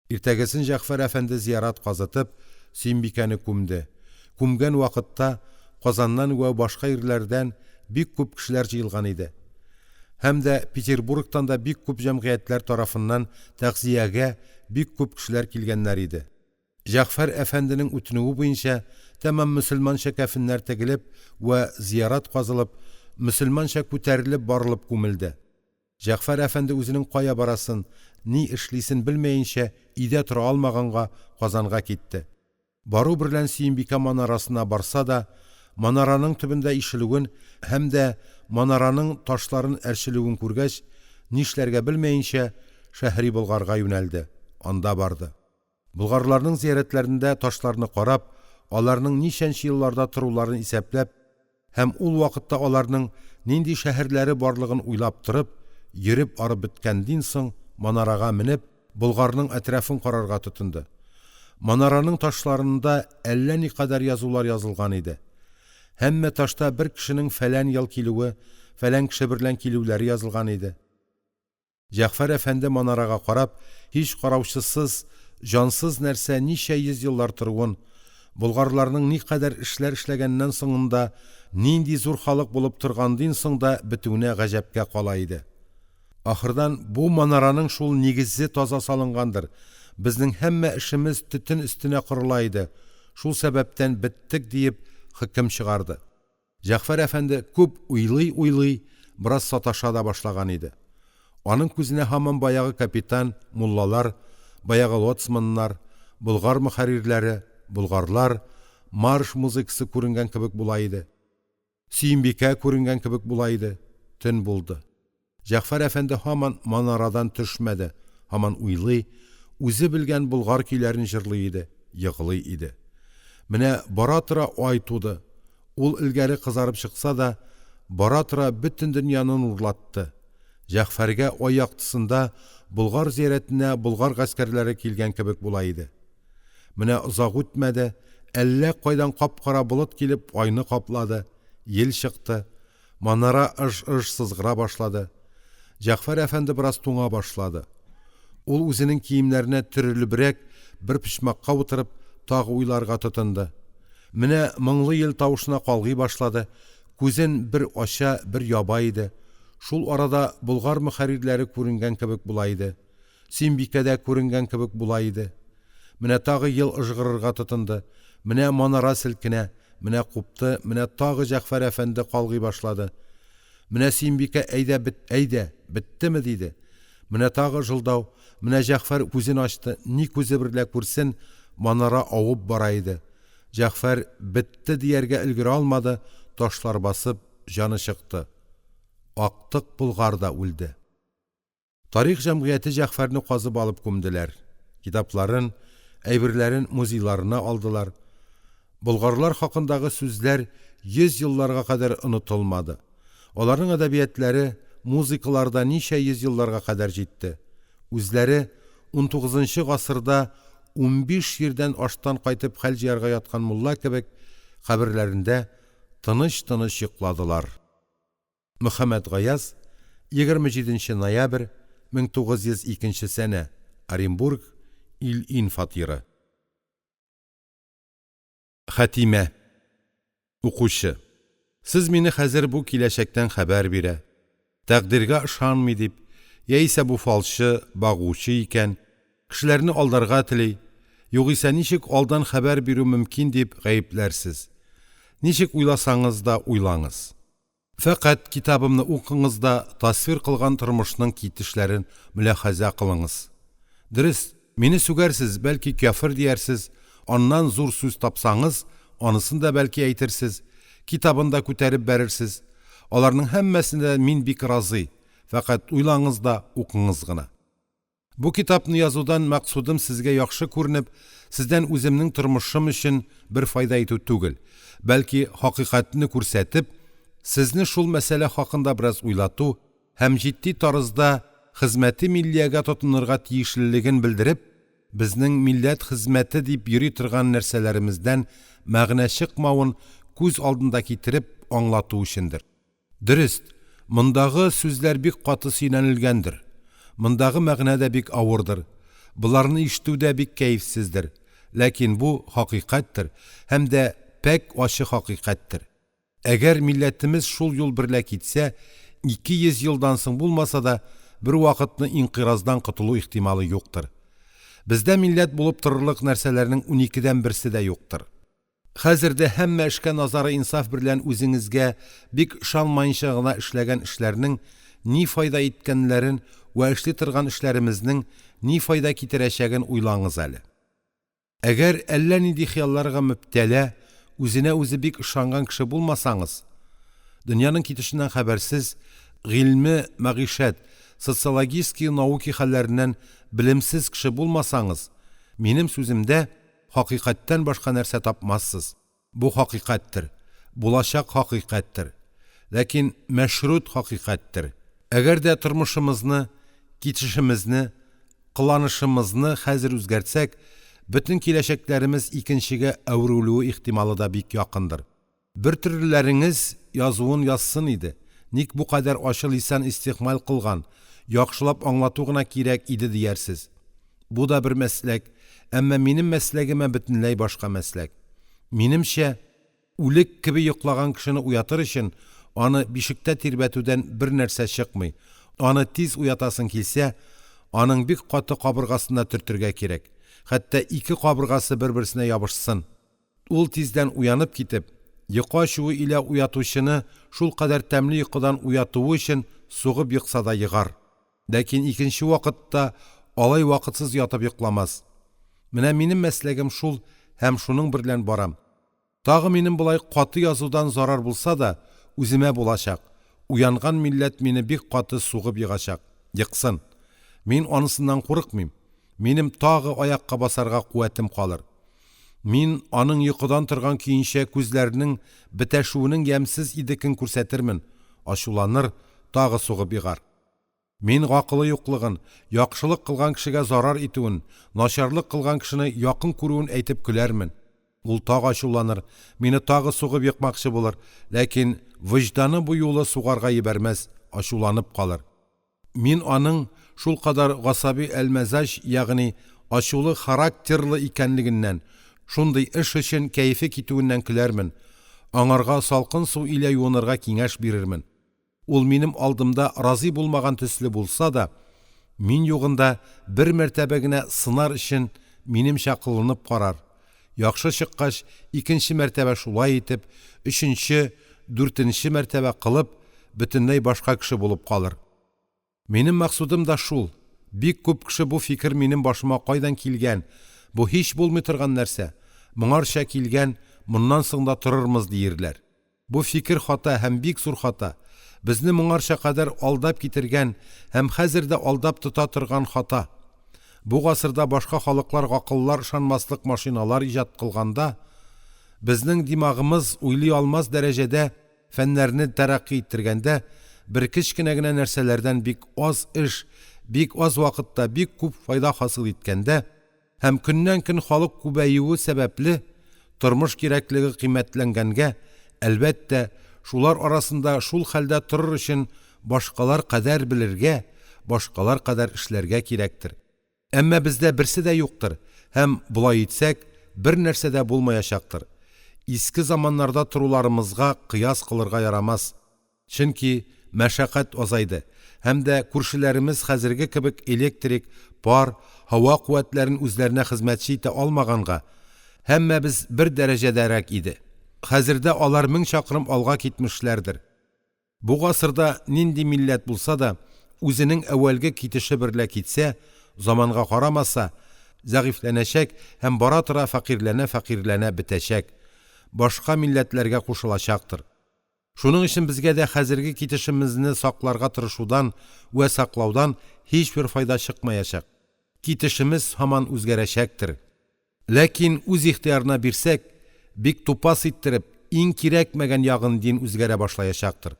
Иртәгесен Җәгъфәр әфәнде зиярат казытып, Сөембикәне күмде. Күмгән вакытта Казаннан вә башка йирләрдән бик күп кешеләр җыелган иде. Һәм дә Петербургтан да бик күп җәмгыятьләр тарафыннан тәгъзиягә бик күп кешеләр килгәннәр иде. Җәгъфәр әфәнденең үтенүе буенча, тәмам мөселманча кәфеннәр тегелеп вә зиярат казылып, мөселманча күтәрелеп барылып күмелде. Җәгъфәр әфәнде үзенең кая барасын, ни эшлисен белмәенчә, өйдә тора алмаганга, Казанга китте. Бару берлән Сөембикә манарасына барса да, манараның төбендә ишелүен һәм дә манараның ташларын әрчелүен күргәч, нишләргә белмәенчә, Шәһри Болгарга юнәлде, анда барды. Болгарларның зияратларында ташларны карап, аларның ничәнче елларда торуларын исәпләп һәм ул вакытта аларның нинди шәһәрләре барлыгын уйлап торып, йөреп арып беткәндин соң, манарага менеп, Болгарның әтрафын карарга тотынды. Манараның ташларында әллә никадәр язулар язылган иде. Һәммә ташта бер кешенең фәлән ел килүе, фәлән кеше берлән килүләре язылган иде. Җәгъфәр әфәнде манарага карап, һич караучысыз, җансыз нәрсә ничә йөз еллар торуын, болгарларның никадәр эшләр эшләгәннән соңында нинди зур халык булып торгандин соң да бетүенә гаҗәпкә кала иде. Ахырдан бу манараның шул нигезе таза салынгандыр, безнең һәммә эшемез төтен өстенә корыла иде, шул сәбәптән беттек диеп хөкем чыгарды. Җәгъфәр әфәнде күп уйлый-уйлый бераз саташа да башлаган иде. Аның күзенә һаман баягы капитан, муллалар, баягы лоцманнар, болгар мөхәррирләре, болгарлар, марш музыкасы күренгән кебек була иде. Сөембикә күренгән кебек була иде. Төн булды. Җәгъфәр әфәнде һаман манарадан төшмәде, һаман уйлый, үзе белгән болгар көйләрен җырлый иде, егълый иде. Менә бара-тора ай туды. Ул элгәре кызарып чыкса да, бара-тора бөтен дөньяны нурлатты. Җәгъфәргә ай яктысында Болгар зиярәтенә болгар гаскәрләре килгән кебек була иде. Менә озак үтмәде, әллә кайдан кап-кара болыт килеп айны каплады, ел чыкты. Манара ыж-ыж сызгыра башлады. Җәгъфәр әфәнде бераз туңа башлады. Ул үзенең киемнәренә төрелебрәк бер почмакка утырып, тагы уйларга тотынды. Менә моңлы ел тавышына калгый башлады, күзен бер ача, бер яба иде. Шул арада болгар мөхәррирләре күренгән кебек була иде. Сөембикә дә күренгән кебек була иде. Менә тагы ел ыжгырырга тотынды. Менә манара селкенә, менә купты, менә тагы Җәгъфәр әфәнде калгый башлады. Менә Сөембикә әйдә бет, әйдә, беттеме диде. Менә тагы ыжылдау, менә Җәгъфәр күзен ачты, ни күзе берлә күрсен, манара авып бара иде. Җәгъфәр бетте дияргә өлгерә алмады, ташлар басып, җаны чыкты. Актык болгар да үлде. Тарих җәмгыяте Җәгъфәрне казып алып күмделәр. Китапларын, әйберләрен музейларына алдылар. Болгарлар хакындагы сүзләр йөз елларга кадәр онытылмады. Аларның әдәбиятлары, музыкалары да ничә йөз елларга кадәр җитте. Үзләре унтугызынчы гасырда 15 йирдән аштан кайтып хәл җыярга яткан мулла кебек каберләрендә тыныч-тыныч йокладылар. Мөхәммәтгаяз, 27 нче ноябрь, 1902 нче сәнә, Оренбург, Ил-ин фатиры. Хәтимә. Укучы. Сез мине хәзер бу киләчәктән хәбәр бирә, тәкъдиргә ышанмый дип, яисә бу фалчы, багучы икән, кешеләрне алдарга тели, югыйсә ничек алдан хәбәр бирү мөмкин дип гаепләрсез. Ничек уйласаңыз да уйлаңыз. Фәкать китабымны укыңыз да тасвир кылган тормышның китешләрен мөляхәзә кылыңыз. Дөрест, мине сүгәрсез, бәлки, кяфер диярсез, аннан зур сүз тапсаңыз, анысын да, бәлки, әйтерсез, китабын да күтәреп бәрерсез. Аларның һәммәсенә дә мин бик разый, фәкать уйлаңыз да укыңыз гына. Бу китапны язудан максатым сезгә яхшы күренеп, сездән үземнең тормышым өчен бер файда итү түгел, бәлки хакыйкатьне күрсәтеп, сезне шул мәсьәлә хакында бераз уйлату һәм җитди тарызда хезмәте миллиягә тотынырга тиешлелеген белдереп, безнең милләт хезмәте дип йөри торган нәрсәләремездән мәгънә чыкмавын күз алдында китереп аңлату өчендер. Дөрест, мондагы сүзләр бик каты сөйләнелгәндер. Мондагы мәгънә дә бик авырдыр. Боларны ишетү дә бик кәефсездер. Ләкин бу – хакыйкатьтер һәм дә пәкь ачы хакыйкатьтер. Әгәр милләтемез шул юл берлә китсә, 200 елдан соң булмаса да, бервакытны инкыйраздан котылу ихтималы юктыр. Бездә милләт булып торырлык нәрсәләрнең уникедән берсе дә юктыр. Хәзер дә һәммә эшкә назары инсаф берлән үзеңезгә бик ышанмаенча гына эшләгән эшләрнең ни файда иткәннәрен вә эшли торган эшләремезнең ни файда китерәчәген уйлаңыз әле. Әгәр әллә нинди хыялларга мөбтәла, үзенә үзе бик ышанган кеше булмасаңыз, дөньяның китешеннән хәбәрсез, гыйльме мәгыйшәт, социологические науки хәлләреннән белемсез кеше булмасаңыз, минем сүземдә Хакыйкатьтән башка нәрсә тапмассыз. Бу хакыйкатьтер. Булачак хакыйкатьтер. Ләкин мәшрут хакыйкатьтер. Әгәр дә тормышымызны, китешемезне, кыланышымызны хәзер үзгәртсәк, бөтен киләчәкләремез икенчегә әверелүе ихтималы да бик якындыр. Бертөрлеләреңез язуын язсын иде, ник бу кадәр ачы лисан истигъмаль кылган, яхшылап аңлату гына кирәк иде диярсез. Бу да бер мәсләк, әмма минем мәсләгемә бөтенләй башка мәсләк. Минемчә, үлек кеби йоклаган кешене уятыр өчен аны бишектә тирбәтүдән бернәрсә чыкмый, аны тиз уятасың килсә, аның бик каты кабыргасына төртергә кирәк, хәтта ике кабыргасы бер-берсенә ябышсын. Ул тиздән уянып китеп, йокы ачуы илә уятучыны шулкадәр тәмле йокыдан уятуы өчен сугып екса да егар. Ләкин икенче вакытта алай вакытсыз ятып йокламас. Менә минем мәсләгем шул һәм шуның берлән барам. Тагы минем болай каты язудан зарар булса да, үземә булачак. Уянган милләт мине бик каты сугып егачак. Ексын. Мин анысыннан курыкмыйм. Минем тагы аякка басарга куәтем калыр. Мин аның йокыдан торган көенчә күзләренең бетәшүенең ямьсез идекен күрсәтермен, ачуланыр, тагы сугып егар. Мин гакылы юклыгын, яхшылык кылган кешегә зарар итүен, начарлык кылган кешене якын күрүен әйтеп көләрмен. Ул тагы ачуланыр, мине тагы сугып екмакчы булыр, ләкин вөҗданы бу юлы сугарга йибәрмәс, ачуланып калыр. Мин аның шулкадәр гасаби әл-мәзаҗ, ягъни ачулы характерлы икәнлегеннән, шундый эш өчен кәефе китүеннән көләрмен, аңарга салкын су илә юынырга киңәш бирермен. Ул минем алдымда разый булмаган төсле булса да, мин югында бер мәртәбә генә сынар өчен минемчә кылынып карар. Яхшы чыккач, икенче мәртәбә шулай итеп, өченче, дүртенче мәртәбә кылып, бөтенләй башка кеше булып калыр. Минем максатым да шул. Бик күп кеше бу фикер минем башыма кайдан килгән, бу һич булмый торган нәрсә, моңарча килгән, моннан соң да торырмыз диерләр. Бу фикер хата һәм бик зур хата. Безне моңарча кадәр алдап китергән һәм хәзер дә алдап тота торган хата. Бу гасырда башка халыклар гакыллар ышанмаслык машиналар иҗат кылганда, безнең димагымыз уйлый алмас дәрәҗәдә фәннәрне тәрәкъкый иттергәндә, бер кечкенә генә нәрсәләрдән бик аз эш, бик аз вакытта бик күп файда хасил иткәндә һәм көннән-көн халык күбәюе сәбәпле, тормыш кирәклеге кыйммәтләнгәнгә, әлбәттә, шулар арасында шул хәлдә торыр өчен башкалар кадәр белергә, башкалар кадәр эшләргә кирәктер. Әмма бездә берсе дә юктыр һәм, болай итсәк, бернәрсә дә булмаячактыр. Иске заманнарда торуларымызга кыяс кылырга ярамас, чөнки мәшәкать азайды һәм дә күршеләремез хәзерге кебек электрик, пар, һава куәтләрен үзләренә хезмәтче итә алмаганга, һәммәмез бер дәрәҗәдәрәк иде. Хәзердә алар 1000 чакрым алга китмешләрдер. Бу гасырда нинди милләт булса да, үзенең әүвәлге китеше берлә китсә, заманга карамаса, зәгыйфьләнәчәк һәм бара-тора фәкыйрьләнә-фәкыйрьләнә бетәчәк, башка милләтләргә кушылачактыр. Шуның өчен безгә дә хәзерге китешемезне сакларга тырышудан вә саклаудан һичбер файда чыкмаячак. Китешемез һаман үзгәрәчәктер. Ләкин үз ихтыярына бирсәк, бик тупас иттереп, иң кирәкмәгән ягын дин үзгәрә башлаячактыр.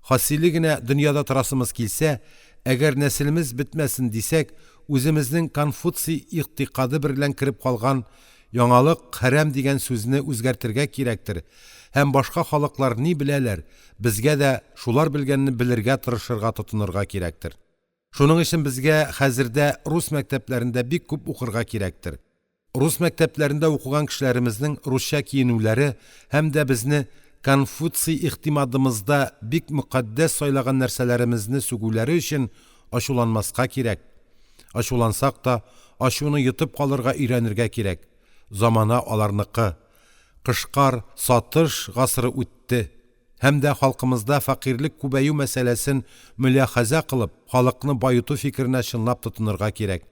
Хасиле генә дөньяда торасымыз килсә, әгәр нәселемез бетмәсен дисәк, үземезнең Конфуций игътикады берлән кереп калган яңалык хәрам дигән сүзне үзгәртергә кирәктер һәм башка халыклар ни беләләр, безгә дә шулар белгәнне белергә тырышырга тотынырга кирәктер. Шуның өчен безгә хәзердә рус мәктәпләрендә бик күп укырга кирәктер. Рус мәктәпләрендә укыган кешеләремезнең русча киенүләре һәм дә безне Конфуций игътимадымызда бик мөкатдәс сайлаган нәрсәләремезне сүгүләре өчен ачуланмаска кирәк. Ачулансак та, ачуны йотып калырга өйрәнергә кирәк. Замана аларныкы. Кышкар, сатыш гасыры үтте. Һәм дә халкымызда фәкыйрьлек күбәю мәсьәләсен мөляхәзә кылып, халыкны баету фикеренә чынлап тотынырга кирәк.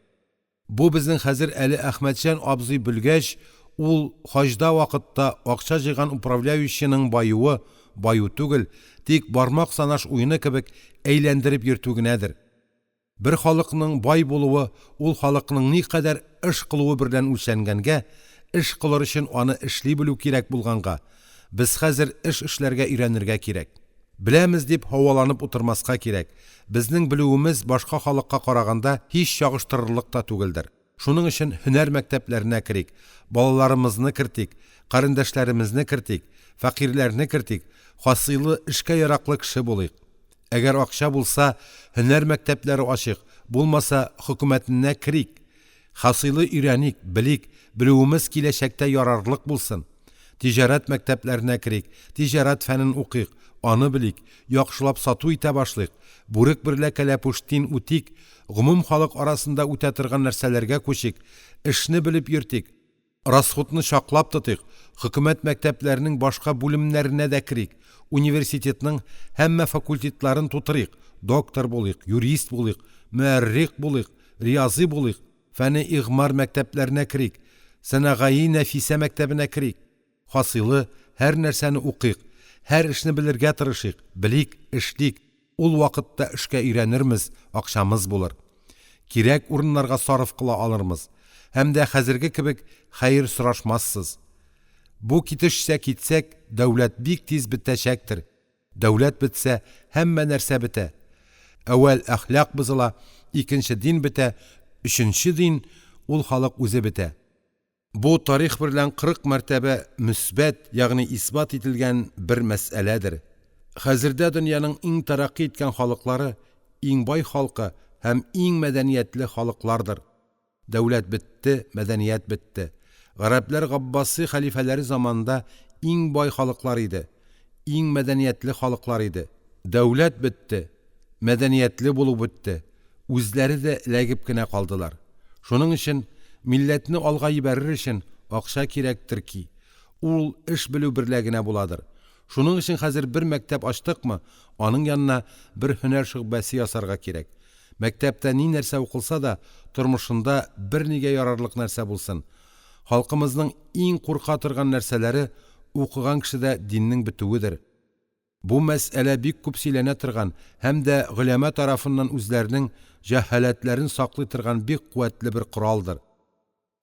Бу безнең хәзер әле Әхмәтҗан абзый бөлгәч, ул хаҗда вакытта акча җыйган управляющийның баюы баю түгел, тик бармак санаш уены кебек әйләндереп йөртү генәдер. Бер халыкның бай булуы ул халыкның никадәр эш кылуы берлән үлчәнгәнгә, эш кылыр өчен аны эшли белү кирәк булганга, без хәзер эш эшләргә өйрәнергә кирәк. Беләмез дип һаваланып утырмаска кирәк, безнең белүемез башка халыкка караганда һич чагыштырырлык та түгелдер. Шуның өчен һөнәр мәктәпләренә керик, балаларымызны кертик, карендәшләремезне кертик, фәкыйрьләрне кертик, хасыйлы эшкә яраклы кеше булыйк. Әгәр акча булса, һөнәр мәктәпләре ачыйк, булмаса, хөкүмәтенә керик. Хасыйлы өйрәник, белик, белүемез киләчәктә ярарлык булсын. Тиҗарәт мәктәпләренә керик, тиҗарәт фәнен укыйк, аны белик, яхшылап сату итә башлыйк, бүрек берлә кәләпүштин үтик, гомум халык арасында үтә торган нәрсәләргә күчик, эшне белеп йөртик, расхутны чаклап тотыйк, хөкүмәт мәктәпләренең башка бүлемнәренә дә керик, университетның һәммә факультетларын тутырыйк, доктор булыйк, юрист булыйк, мөәррих булыйк, риязый булыйк, Фәне игъмар мәктәпләренә керик, сәнәгаи нәфисә мәктәбенә керик. Хасыйлы һәр нәрсәне укыйк, һәр эшне белергә тырышыйк, белик, эшлик, ул вакытта эшкә өйрәнермез, акчамыз булыр. Кирәк урыннарга сарыф кыла алырмыз һәм дә хәзерге кебек хәер сорашмассыз. Бу китешчә китсәк, дәүләт бик тиз бетәчәктер. Дәүләт бетсә, һәммә нәрсә бетә. Әүвәл әхлак бозыла, икенче дин бетә, өченче дин, ул халык үзе бетә. Бу тарих берлән 40 мәртәбә мөсбәт, ягъни исбат ителгән бер мәсьәләдер. Хәзердә дөньяның иң тәрәкъкый иткән халыклары, иң бай халкы һәм иң мәдәниятле халыклардыр. Дәүләт бетте, мәдәният бетте. Гарәпләр Габбаси хәлифәләре заманында иң бай халыклар иде, иң мәдәниятле халыклар иде. Дәүләт бетте, мәдәниятле булу бетте, үзләре дә эләгеп кенә калдылар. Шуның өчен милләтне алга йибәрер өчен акча кирәктер ки, ул эш белү берлә генә буладыр. Шуның өчен хәзер бер мәктәп ачтыкмы, аның янына бер һөнәр шөгъбәсе ясарга кирәк. Мәктәптә ни нәрсә укылса да, тормышында бернигә ярарлык нәрсә булсын. Халкымызның иң курка торган нәрсәләре укыган кешедә диннең бетүедер. Бу мәсьәлә бик күп сөйләнә торган һәм дә голәмә тарафыннан үзләренең җәһаләтләрен саклый торган бик куәтле бер коралдыр.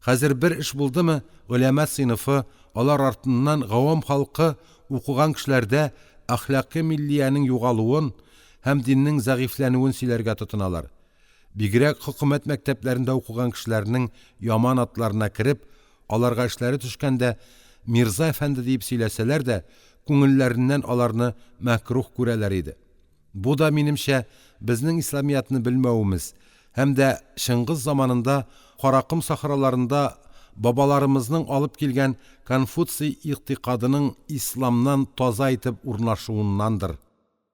Хәзер бер эш булдымы, голәмә сыйныфы, алар артыннан гавам халкы укыган кешеләрдә әхлакый миллиянең югалуын һәм диннең зәгыйфьләнүен сөйләргә тотыналар. Бигрәк хөкүмәт мәктәпләрендә укыган кешеләрнең яман атларына кереп, аларга эшләре төшкәндә мирза әфәнде диеп сөйләсәләр дә, күңелләреннән аларны мәкруһ күрәләр иде. Бу да, минемчә, безнең исламиятне белмәвемез һәм дә Чыңгыз заманында Караком сахраларында Бабаларымызның алып килгән Конфуций игътикадының исламнан таза итеп урнашуыннандыр.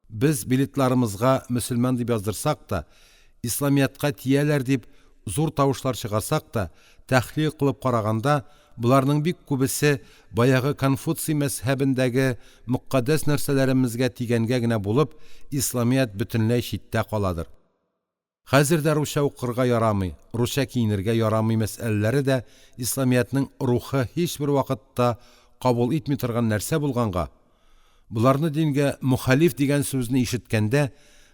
Без билетларымызга мөселман дип яздырсак та, исламиятка тияләр дип зур тавышлар чыгарсак та, тәхлил кылып караганда, боларның бик күбесе баягы Конфуций мәзһәбендәге мөкатдәс нәрсәләремезгә тигәнгә генә булып, исламият бөтенләй читтә каладыр. Хәзер дә русча укырга ярамый, русча киенергә ярамый мәсьәләләре дә исламиятның рухы һичбер вакытта кабул итми торган нәрсә булганга, боларны дингә мөхалиф дигән сүзне ишеткәндә,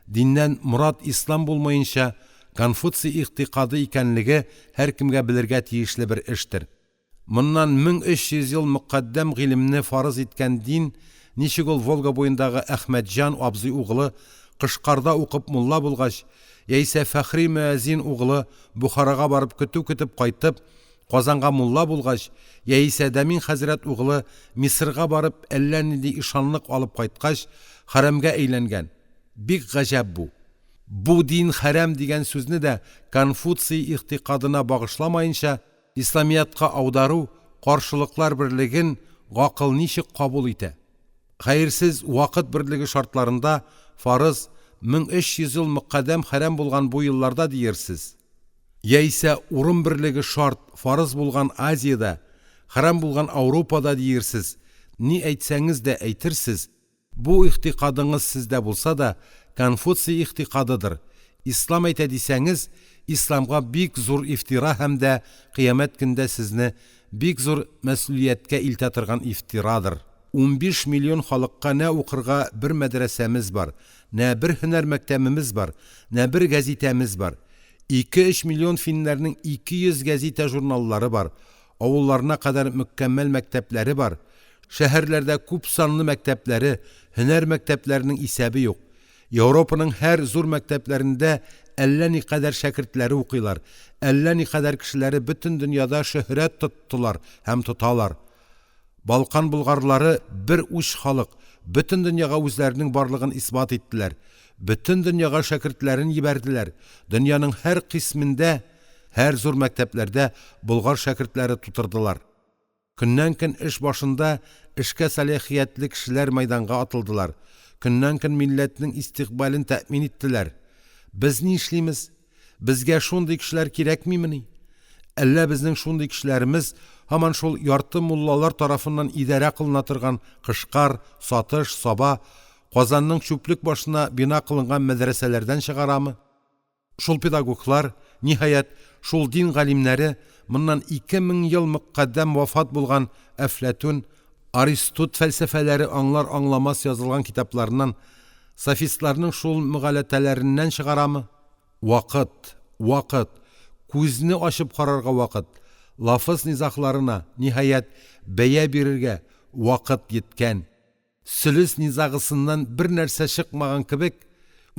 диннән морад ислам булмаенча, Конфуций игътикады икәнлеге һәркемгә белергә тиешле бер эштер. Моннан 1300 ел мөкаддәм гыйлемне фарыз иткән дин ничек ул Волга буендагы Әхмәтҗан абзый угылы Кышкарда укып мулла булгач, яисә Фәхри мөәззин угылы Бохарага барып көтү көтеп кайтып, Казанга мулла булгач, яисә Дәмин хәзрәт угылы Мисырга барып әллә нинди ишанлык алып кайткач, хәрәмгә әйләнгән. Бик гаҗәп бу. Бу дин хәрәм дигән сүзне дә Конфуций игътикадына багышламаенча, Исламиятка аудару, каршылыклар берлеген гакыл ничек кабул итә? Хәерсез вакыт берлеге шартларында фарыз 1300 ел мөкаддәм хәрам булган бу елларда диерсез. Яисә урын берлеге шарт, фарыз булган Азиядә, хәрам булган Аурупада диерсез. Ни әйтсәңез дә әйтерсез, Бу игътикадыңыз сездә булса да, Конфуций игътикадыдыр, ислам әйтә дисәңез, исламга бик зур ифтира һәм дә кыямәт көндә сезне бик зур мәсьүлияткә илтә торган ифтирадыр. 15 миллион халыкка нә укырга бер мәдрәсәмез бар, нә бер һөнәр мәктәбемез бар, нә бер гәзитәмез бар. 2-3 миллион финнәрнең 200 гәзитә-журналлары бар, авылларына кадәр мөкәммәл мәктәпләре бар, Шәһәрләрдә күп санлы мәктәпләре, һөнәр мәктәпләренең исәбе юк. Европаның һәр зур мәктәпләрендә әллә никадәр шәкертләре укыйлар, әллә никадәр кешеләре бөтен дөньяда шөһрәт тоттылар һәм тоталар. Балкан болгарлары бер уч халык, бөтен дөньяга үзләренең барлыгын исбат иттеләр, бөтен дөньяга шәкертләрен йибәрделәр, дөньяның һәр кыйсмендә, һәр зур мәктәпләрдә болгар шәкертләре тутырдылар. Көннән-көн эш башында эшкә сәлахиятле кешеләр мәйданга атылдылар, көннән-көн милләтнең истикъбален тәэмин иттеләр. Без ни эшлимез? Безгә шундый кешеләр кирәкмимени? Әллә безнең шундый кешеләремез һаман шул ярты муллалар тарафыннан идарә кылына торган Кышкар, Сатыш, Саба, Казанның чүплек башына бина кылынган мәдрәсәләрдән чыгарамы? Шул педагоглар, ниһаять, шул дин галимнәре моннан 2000 ел мөкаддәм вафат булган Әфләтүн, Аристот фәлсәфәләре аңлар-аңламас язылган китапларыннан, софистларның шул мөгаләтәләреннән чыгарамы? Вакыт, вакыт, күзне ачып карарга вакыт, лафыз низагларына, ниһаять, бәя бирергә вакыт йиткән. Сөлес низагысыннан бернәрсә чыкмаган кебек,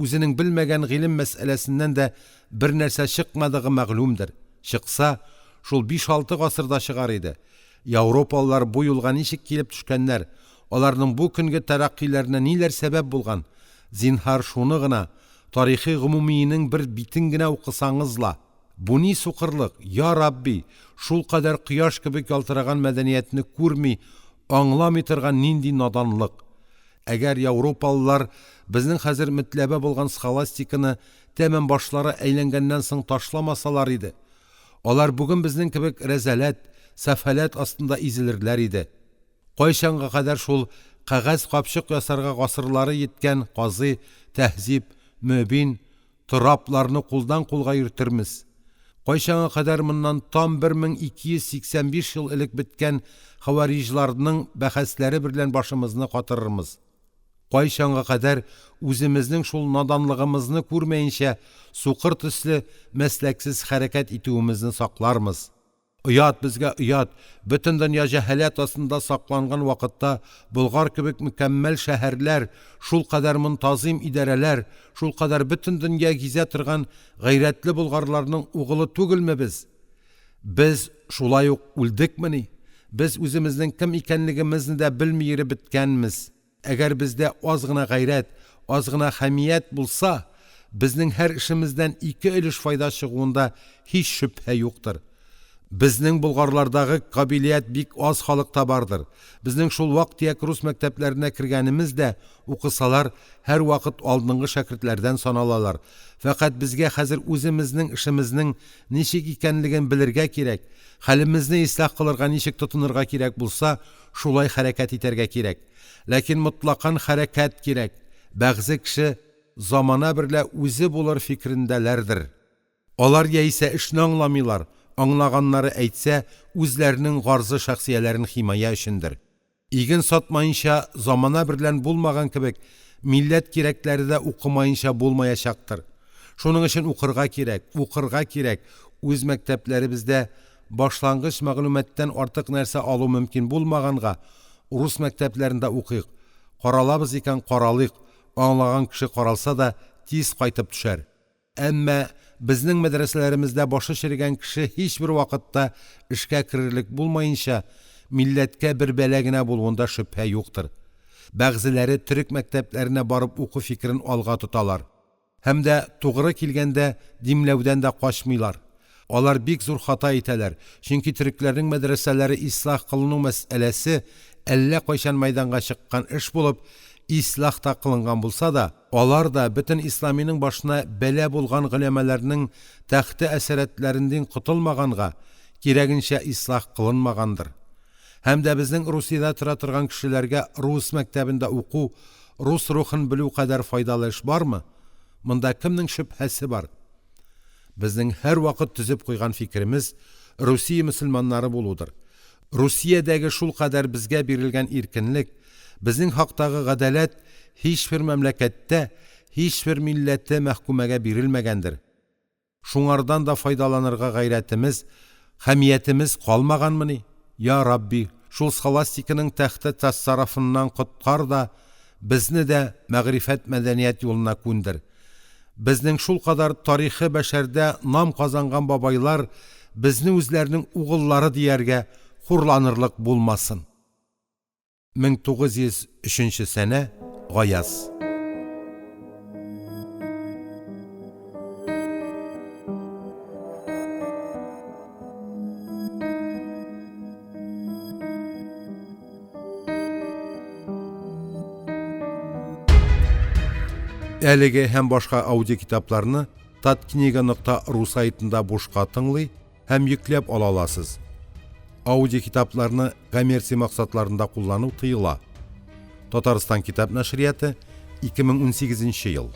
үзенең белмәгән гыйлем мәсьәләсеннән дә бернәрсә чыкмадыгы мәгълүмдер. Чыкса, шул биш-алты гасырда чыгар иде. Яуропалылар бу юлга ничек килеп төшкәннәр, аларның бу көнге тәрәкъкыйләренә ниләр сәбәп булган, зинһар, шуны гына, тарихи гомумиенең бер битен генә укысаңыз ла! Бу ни сукырлык, йа Рабби, шулкадәр кояш кебек ялтыраган мәдәниятне күрми, аңламый торган нинди наданлык! Әгәр яуропалылар безнең хәзер мөтләбә булган схоластиканы тәмам башлары әйләнгәннән соң ташламасалар иде, алар бүген безнең кебек рәзаләт, сәфаләт астында изелерләр иде. Кайчанга кадәр шул кәгазь капчык ясарга гасырлары йиткән Казый, Тәһзиб, Мөбин, Торапларны кулдан-кулга йөртермез. Кайчанга кадәр моннан там 1285 ел элек беткән хавариҗларның бәхәсләре берлән башымызны катырырмыз? Кайчанга кадәр үземезнең шул наданлыгымызны күрмәенчә, сукыр төсле мәсләксез хәрәкәт итүемезне саклармыз? Оят безгә, оят! Бөтен дөнья җәһаләт астында сакланган вакытта Болгар кебек мөкәммәл шәһәрләр, шулкадәр монтазыйм идарәләр, шулкадәр бөтен дөнья гизә торган гайрәтле болгарларның угылы түгелме без? Без шулай ук үлдекмени? Без үземезнең кем икәнлегемезне дә белми йөреп беткәнмез. Әгәр бездә аз гына гайрәт, аз гына хәмият булса, безнең һәр эшемездән ике өлеш файда чыгуында һич шөбһә юктыр. Безнең болгарлардагы кабилият бик аз халыкта бардыр. Безнең шул вак-төяк рус мәктәпләренә кергәнемез дә, укысалар, һәрвакыт алдынгы шәкертләрдән саналалар, фәкать безгә хәзер үземезнең эшемезнең ничек икәнлеген белергә кирәк, хәлемезне ислях кылырга ничек тотынырга кирәк булса, шулай хәрәкәт итәргә кирәк. Ләкин һичшиксез хәрәкәт кирәк. Кайбер кеше замана берлә үзе булыр фикерендәләрдер. Алар яисә эшне аңламыйлар, аңлаганнары әйтсә, үзләренең гарзы шәхсияләрен химая өчендер. Иген сатмаенча замана берлән булмаган кебек, милләт кирәкләре дә укымаенча булмаячактыр. Шуның өчен укырга кирәк, укырга кирәк, үз мәктәпләремездә башлангыч мәгълүматтан артык нәрсә алу мөмкин булмаганга, рус мәктәпләрендә укыйк, каралабыз икән – каралыйк, аңлаган кеше каралса да, тиз кайтып төшәр. Әмма безнең мәдрәсәләремездә башы черегән кеше һичбер вакытта эшкә керерлек булмаенча, милләткә бер бәла генә булуында шөбһә юктыр. Кайсылары төрек мәктәпләренә барып уку фикерен алга тоталар һәм дә, тугры килгәндә, димләүдән дә качмыйлар. Алар бик зур хата итәләр, чөнки төрекләрнең мәдрәсәләре ислях кылыну мәсьәләсе әллә кайчан мәйданга чыккан эш булып, ислях та кылынган булса да, алар да бөтен исламиның башына бәла булган голямаларның тәхте әсарәтләрендин котылмаганга, кирәгенчә ислях кылынмагандыр. Һәм дә безнең Русиядә тора торган кешеләргә рус мәктәбендә уку, рус рухын белү кадәр файдалы эш бармы? Монда кемнең шөбһәсе бар? Безнең һәрвакыт төзеп куйган фикеремез Русия мөселманнары булудыр. Русиядәге шулкадәр безгә бирелгән иркенлек, безнең хактагы гадаләт һичбер мәмләкәттә, һичбер милләте мәхкүмәгә бирелмәгәндер. Шуңардан да файдаланырга гайрәтемез, хәмиятемез калмаганмыни? Йа Рабби, шул схоластиканың тәхте тәсарруфыннан коткар да, безне дә мәгърифәт мәдәният юлына күндер. Безнең шулкадәр тарихы бәшәрдә нам казанган бабайлар безне үзләренең угыллары дияргә хурланырлык булмасын. 1903 сәнә Гаяз. Әлеге һәм башка аудиокитапларны tatkniga.ru сайтында бушка тыңлый һәм йөкләп ала аласыз. Аудиокитапларны коммерция максатларында куллану тыела. Татарстан китап нәшрияты 2018 ел.